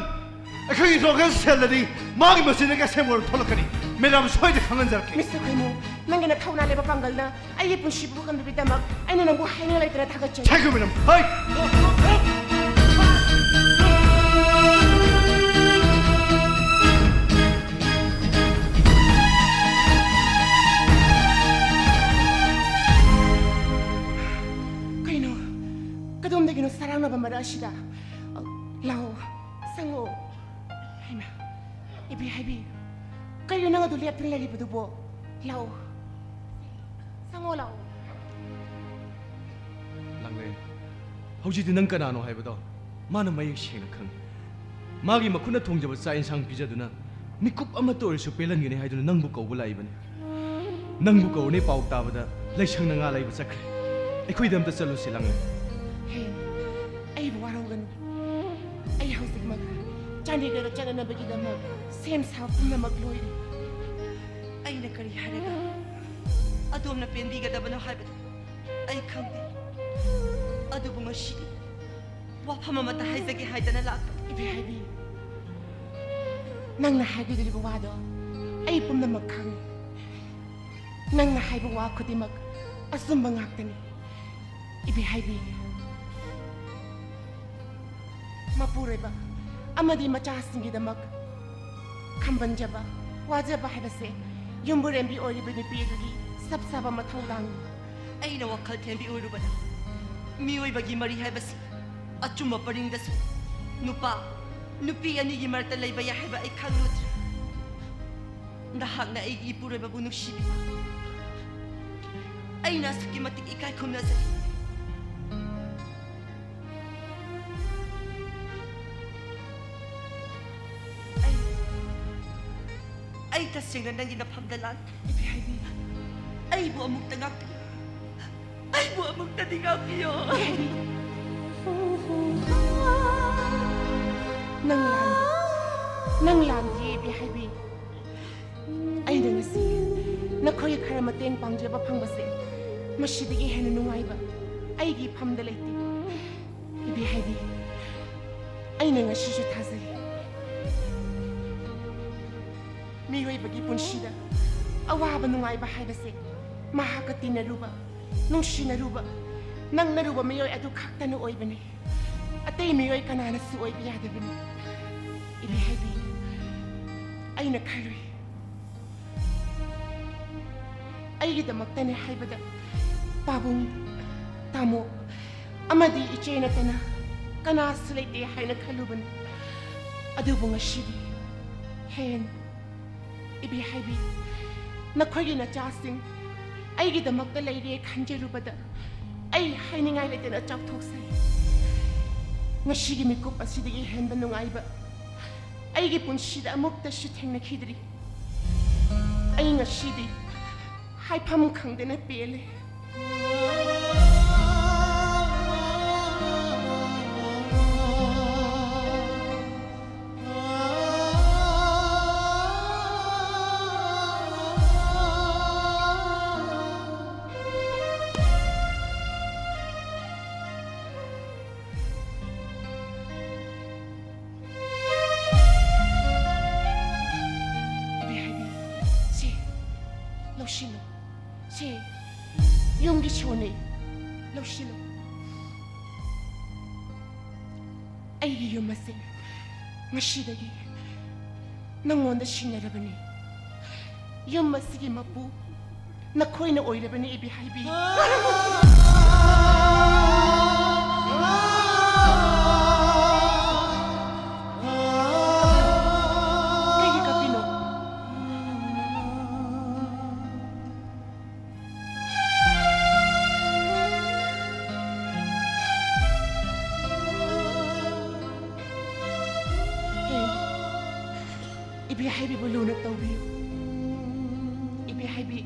ꯑꯩꯈꯣꯏꯒꯤ ꯗ꯭ꯔꯣꯒꯔ ꯁꯦꯜꯗꯗꯤ ꯃꯥꯒꯤ ꯃꯆꯤꯟꯗ ꯀꯦꯟꯁꯔ ꯃꯣꯔ ꯊꯣꯛꯂꯛꯀꯅꯤ꯫ ꯃꯦꯗꯥꯝ ꯁꯣꯏꯗꯅ ꯈꯪꯍꯟꯖꯔꯛꯀꯦ꯫ ꯃꯤꯁꯇꯔ ꯈꯣꯏꯃꯨ, ꯅꯪꯒꯤ ꯅꯊꯧꯅꯥ ꯂꯩꯕ ꯄꯥꯡꯒꯜꯅ ꯑꯩꯒꯤ ꯄꯨꯟꯁꯤꯕꯨ ꯀꯟꯕꯤꯕꯒꯤꯗꯃꯛ ꯑꯩꯅ ꯅꯪꯕꯨ ꯍꯥꯏꯅꯤꯡꯉꯥꯏ ꯂꯩꯇꯅ ꯊꯥꯒꯠꯆꯔꯤ꯫ Thank you, madam. ꯍꯥꯏ! ꯀꯩꯅꯣ? ꯀꯗꯣꯝꯗꯒꯤꯅꯣ ꯁꯔꯥꯡꯅꯕ ꯃꯔꯛ ꯑꯁꯤꯗ? ꯑ, ꯂꯥꯛꯑꯣ, ꯆꯪꯉꯛꯑꯣ꯫ ꯍꯩꯃꯥ, ꯏꯕꯦ ꯍꯥꯏꯕꯤ, ꯀꯩꯅꯣ ꯅꯪ ꯑꯗꯨ ꯂꯦꯞꯇꯨꯅ ꯂꯩꯔꯤꯕꯗꯨꯕꯣ? ꯂꯥꯛꯑꯣ, ꯆꯪꯉꯛꯑꯣ, ꯂꯥꯛꯑꯣ꯫ ꯂꯥꯡꯂꯦꯟ, ꯍꯧꯖꯤꯛꯇꯤ ꯅꯪ ꯀꯅꯥꯅꯣ ꯍꯥꯏꯕꯗꯣ ꯃꯥꯅ ꯃꯌꯦꯛ ꯁꯦꯡꯅ ꯈꯪꯉꯤ꯫ ꯃꯥꯒꯤ ꯃꯈꯨꯠꯅ ꯊꯣꯡꯖꯕ ꯆꯥꯛ ꯏꯟꯁꯥꯡ ꯄꯤꯖꯗꯨꯅ ꯃꯤꯀꯨꯞ ꯑꯃꯠꯇ ꯑꯣꯏꯔꯁꯨ ꯄꯦꯜꯍꯟꯒꯅꯤ ꯍꯥꯏꯗꯨꯅ ꯅꯪꯕꯨ ꯀꯧꯕ ꯂꯥꯛꯏꯕꯅꯤ꯫ ꯅꯪꯕꯨ ꯀꯧꯔꯅꯤ ꯄꯥꯎ ꯇꯥꯕꯗ ꯂꯩꯁꯪꯅ ꯉꯥ ꯂꯩꯕ ꯆꯠꯈ꯭ꯔꯦ꯫ ꯑꯩꯈꯣꯏꯗ ꯑꯝꯇ ꯆꯠꯂꯨꯁꯤ, ꯂꯥꯡꯂꯦꯟ꯫ ꯍꯦ, ꯑꯩꯕꯨ ꯋꯥꯔꯧꯒꯅꯨ꯫ ꯑꯩ ꯍꯧꯖꯤꯛꯃꯛ ꯆꯥꯟꯗꯤꯒꯔꯗ ꯆꯠꯅꯅꯕꯒꯤꯗꯃꯛ ꯁꯦꯝ ꯁꯥꯕ ꯄꯨꯝꯅꯃꯛ ꯂꯣꯏꯔꯦ꯫ ꯑꯩꯅ ꯀꯔꯤ ꯍꯥꯏꯔꯒ ꯑꯗꯣꯝꯅ ꯄꯦꯟꯕꯤꯒꯗꯕꯅꯣ ꯍꯥꯏꯕꯗꯨ ꯑꯩ ꯈꯪꯗꯦ꯫ ꯑꯗꯨꯕꯨ ꯉꯁꯤꯗꯤ ꯋꯥꯐꯝ ꯑꯃꯠꯇ ꯍꯥꯏꯖꯒꯦ ꯍꯥꯏꯗꯅ ꯂꯥꯛꯄꯅꯤ꯫ ꯏꯕꯦ ꯍꯥꯏꯕꯤ, ꯅꯪꯅ ꯍꯥꯏꯒꯗꯧꯔꯤꯕ ꯋꯥꯗꯣ ꯑꯩ ꯄꯨꯝꯅꯃꯛ ꯈꯪꯉꯤ꯫ ꯅꯪꯅ ꯍꯥꯏꯕ ꯋꯥ ꯈꯨꯗꯤꯡꯃꯛ ꯑꯆꯨꯝꯕ ꯉꯥꯛꯇꯅꯤ꯫ ꯏꯕꯦ ꯍꯥꯏꯕꯤ, ꯃꯄꯨꯔꯣꯏꯕ ꯑꯃꯗꯤ ꯃꯆꯥꯁꯤꯡꯒꯤꯗꯃꯛ ꯈꯝꯕꯟꯖꯕ, ꯋꯥꯖꯕ ꯍꯥꯏꯕꯁꯦ ꯌꯨꯝꯕꯨꯔꯦꯝꯕꯤ ꯑꯣꯏꯔꯤꯕ ꯅꯨꯄꯤ ꯑꯗꯨꯒꯤ ꯆꯞ ꯆꯥꯕ ꯃꯊꯧꯗꯥꯡꯅꯤ꯫ ꯑꯩꯅ ꯋꯥꯈꯜ ꯊꯦꯝꯕꯤ ꯑꯣꯏꯔꯨꯕꯅ ꯃꯤꯑꯣꯏꯕꯒꯤ ꯃꯔꯤ ꯍꯥꯏꯕꯁꯤ ꯑꯆꯨꯝꯕ ꯄꯔꯤꯡꯗꯁꯨ ꯅꯨꯄꯥ, ꯅꯨꯄꯤ ꯑꯅꯤꯒꯤ ꯃꯔꯛꯇ ꯂꯩꯕ ꯌꯥꯏ ꯍꯥꯏꯕ ꯑꯩ ꯈꯪꯂꯨꯗ꯭ꯔꯤ꯫ ꯅꯍꯥꯛꯅ ꯑꯩꯒꯤ ꯏꯄꯨꯔꯣꯏꯕꯕꯨ ꯅꯨꯡꯁꯤꯕꯤꯕ ꯑꯩꯅ ꯑꯁꯨꯛꯀꯤ ꯃꯇꯤꯛ ꯏꯀꯥꯏ ꯈꯨꯝꯅꯖꯩ꯫ ꯑꯩ, ꯑꯩ ꯇꯁꯦꯡꯅ ꯅꯪꯒꯤ ꯅꯐꯝꯗ ꯂꯥꯟꯈꯤ꯫ ꯏꯕꯦ ꯍꯥꯏꯕꯤ꯫ ꯑꯩꯕꯨ ꯑꯃꯨꯛꯇ ꯉꯥꯛꯄꯤꯌꯨ꯫ ꯑꯩꯕꯨ ꯑꯃꯨꯛꯇꯗꯤ ꯉꯥꯛꯄꯤꯌꯨ꯫ ꯏꯕꯦ ꯍꯥꯏꯕꯤ꯫ ꯅꯪ ꯂꯥꯟꯗꯦ꯫ ꯅꯪ ꯂꯥꯟꯗꯦ, ꯏꯕꯦ ꯍꯥꯏꯕꯤ꯫ ꯑꯩꯅ ꯉꯁꯤ ꯅꯈꯣꯏꯒꯤ ꯈꯔ ꯃꯇꯦꯡ ꯄꯥꯡꯖꯕ ꯐꯪꯕꯁꯦ ꯃꯁꯤꯗꯒꯤ ꯍꯦꯟꯅ ꯅꯨꯡꯉꯥꯏꯕ ꯑꯩꯒꯤ ꯏꯐꯝꯗ ꯂꯩꯇꯦ꯫ ꯏꯕꯦꯍꯩꯕꯤ, ꯑꯩꯅ ꯉꯁꯤꯁꯨ ꯊꯥꯖꯩ꯫ ꯃꯤꯑꯣꯏꯕꯒꯤ ꯄꯨꯟꯁꯤꯗ ꯑꯋꯥꯕ ꯅꯨꯡꯉꯥꯏꯕ ꯍꯥꯏꯕꯁꯦ ꯃꯍꯥꯛꯀ ꯇꯤꯟꯅꯔꯨꯕ, ꯅꯨꯡꯁꯤꯅꯔꯨꯕ, ꯅꯛꯅꯔꯨꯕ ꯃꯤꯑꯣꯏ ꯑꯗꯨ ꯈꯛꯇꯅ ꯑꯣꯏꯕꯅꯤ꯫ ꯑꯇꯩ ꯃꯤꯑꯣꯏ ꯀꯅꯥꯅꯁꯨ ꯑꯣꯏꯕ ꯌꯥꯗꯕꯅꯤ꯫ ꯏꯕꯦꯍꯩꯕꯤ, ꯑꯩꯅ ꯈꯜꯂꯨꯏ, ꯑꯩꯒꯤꯗꯃꯛꯇꯅꯦ ꯍꯥꯏꯕꯗ ꯄꯥꯕꯨꯡ, ꯇꯥꯃꯣ ꯑꯃꯗꯤ ꯏꯆꯦ ꯅꯠꯇꯅ ꯀꯅꯥꯁꯨ ꯂꯩꯇꯦ ꯍꯥꯏꯅ ꯈꯜꯂꯨꯕꯅꯤ꯫ ꯑꯗꯨꯕꯨ ꯉꯁꯤꯗꯤ ꯍꯦꯟ, ꯏꯕꯦꯍꯩꯕꯤ, ꯅꯈꯣꯏꯒꯤ ꯅꯆꯥꯁꯤꯡ ꯑꯩꯒꯤꯗꯃꯛꯇ ꯂꯩꯔꯦ ꯈꯟꯖꯔꯨꯕꯗ ꯑꯩ ꯍꯥꯏꯅꯤꯡꯉꯥꯏ ꯂꯩꯇꯅ ꯆꯥꯎꯊꯣꯛꯆꯩ꯫ ꯉꯁꯤꯒꯤ ꯃꯤꯀꯨꯞ ꯑꯁꯤꯗꯒꯤ ꯍꯦꯟꯕ ꯅꯨꯡꯉꯥꯏꯕ ꯑꯩꯒꯤ ꯄꯨꯟꯁꯤꯗ ꯑꯃꯨꯛꯇꯁꯨ ꯊꯦꯡꯅꯈꯤꯗ꯭ꯔꯤ꯫ ꯑꯩ ꯉꯁꯤꯗꯤ ꯍꯥꯏꯐꯝ ꯈꯪꯗꯅ ꯄꯦꯜꯂꯦ꯫ ꯏꯕꯦꯍꯩꯕꯤ, ꯁꯤ, ꯂꯧꯁꯤꯜꯂꯨ꯫ ꯁꯤ, ꯌꯨꯝꯒꯤ ꯁꯣꯟꯅꯤ꯫ ꯂꯧꯁꯤꯜꯂꯨ꯫ ꯑꯩꯒꯤ ꯌꯨꯝ ꯑꯁꯤ ꯉꯁꯤꯗꯒꯤ ꯅꯪꯉꯣꯟꯗ ꯁꯤꯟꯅꯔꯕꯅꯤ꯫ ꯌꯨꯝ ꯑꯁꯤꯒꯤ ꯃꯄꯨ ꯅꯈꯣꯏꯅ ꯑꯣꯏꯔꯕꯅꯤ, ꯏꯕꯦꯍꯩꯕꯤ꯫ ꯀꯩꯒꯤ ꯀꯞꯄꯤꯅꯣ? ꯍꯦ, ꯏꯕꯦꯍꯩꯕꯤꯕꯨ ꯂꯨꯅ ꯇꯧꯕꯤꯌꯨ꯫ ꯏꯕꯦꯍꯩꯕꯤ,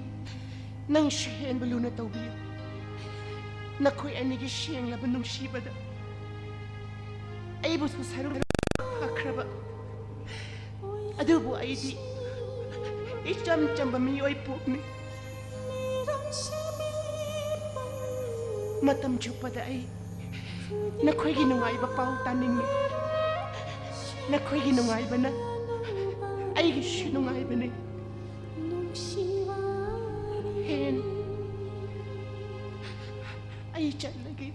ꯅꯪꯁꯨ ꯍꯦꯟꯕ ꯂꯨꯅ ꯇꯧꯕꯤꯌꯨ꯫ ꯅꯈꯣꯏ ꯑꯅꯤꯒꯤ ꯁꯦꯡꯂꯕ ꯅꯨꯡꯁꯤꯕꯗ ꯑꯩꯕꯨꯁꯨ ꯁꯔꯨꯛ ꯐꯈ꯭ꯔꯕ꯫ ꯑꯗꯨꯕꯨ ꯑꯩꯗꯤ ꯏꯆꯝ ꯆꯝꯕ ꯃꯤꯑꯣꯏ ꯄꯣꯛꯅꯤ꯫ ꯃꯇꯝ ꯆꯨꯞꯄꯗ ꯑꯩ ꯅꯈꯣꯏꯒꯤ ꯅꯨꯡꯉꯥꯏꯕ ꯄꯥꯎ ꯇꯥꯅꯤꯡꯉꯤ꯫ ꯅꯈꯣꯏꯒꯤ ꯅꯨꯡꯉꯥꯏꯕꯅ ꯑꯩꯒꯤꯁꯨ ꯅꯨꯡꯉꯥꯏꯕꯅꯤ꯫ ꯍꯦꯟ, ꯑꯩ ꯆꯠꯂꯒꯦ꯫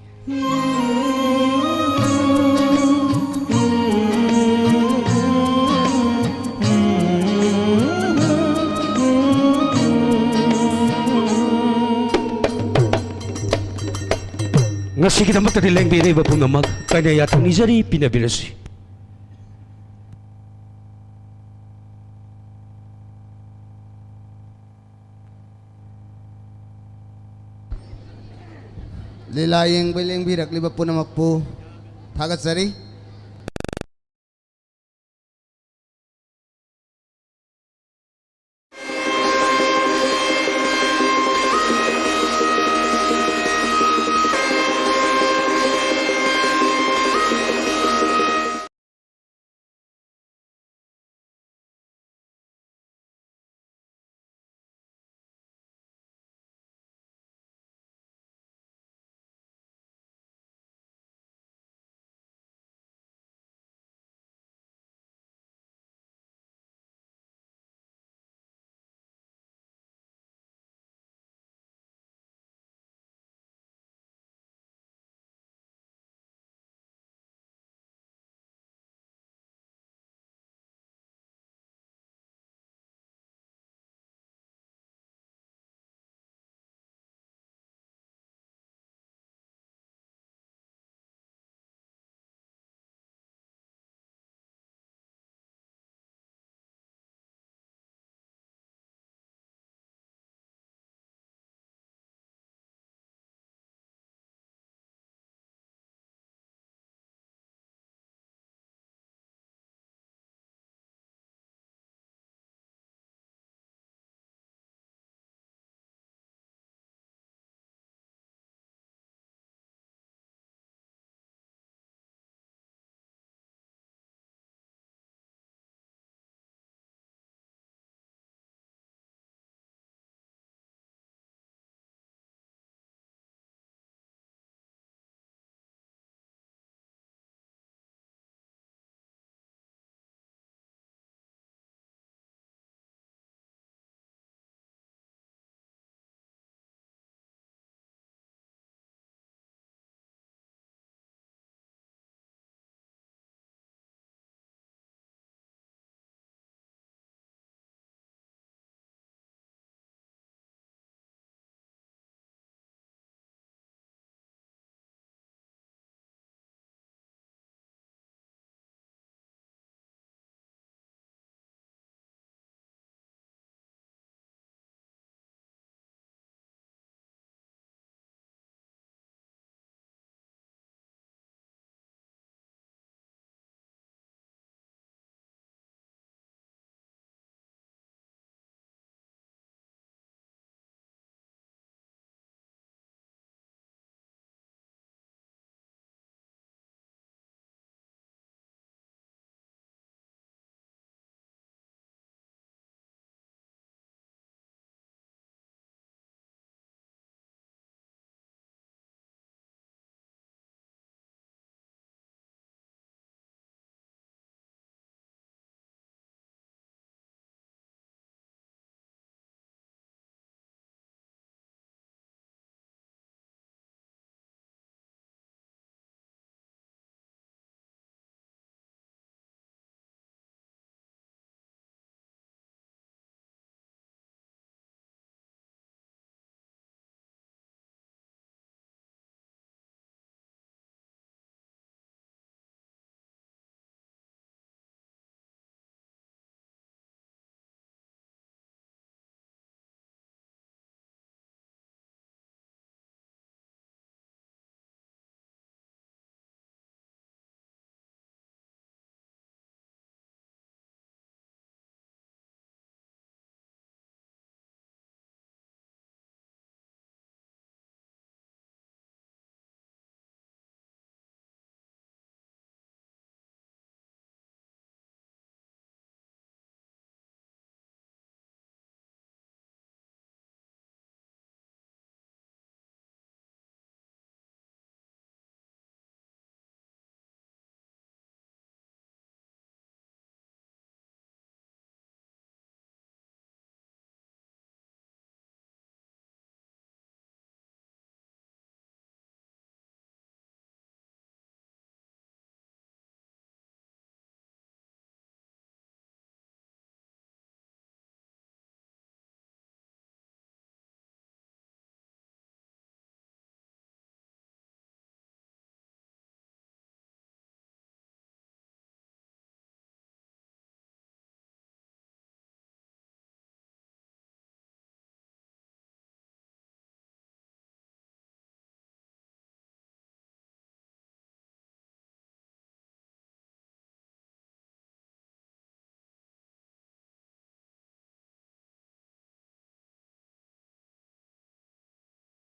ꯉꯁꯤꯒꯤꯗꯃꯛꯇꯗꯤ ꯂꯦꯡꯕꯤꯔꯤꯕ ꯄꯨꯝꯅꯃꯛ ꯀꯩꯅ ꯌꯥꯊꯪ ꯅꯤꯖꯔꯤ, ꯄꯤꯅꯕꯤꯔꯁꯤ꯫ ꯂꯤꯂꯥ ꯌꯦꯡꯕ ꯂꯦꯡꯕꯤꯔꯛꯂꯤꯕ ꯄꯨꯝꯅꯃꯛꯄꯨ ꯊꯥꯒꯠꯆꯔꯤ꯫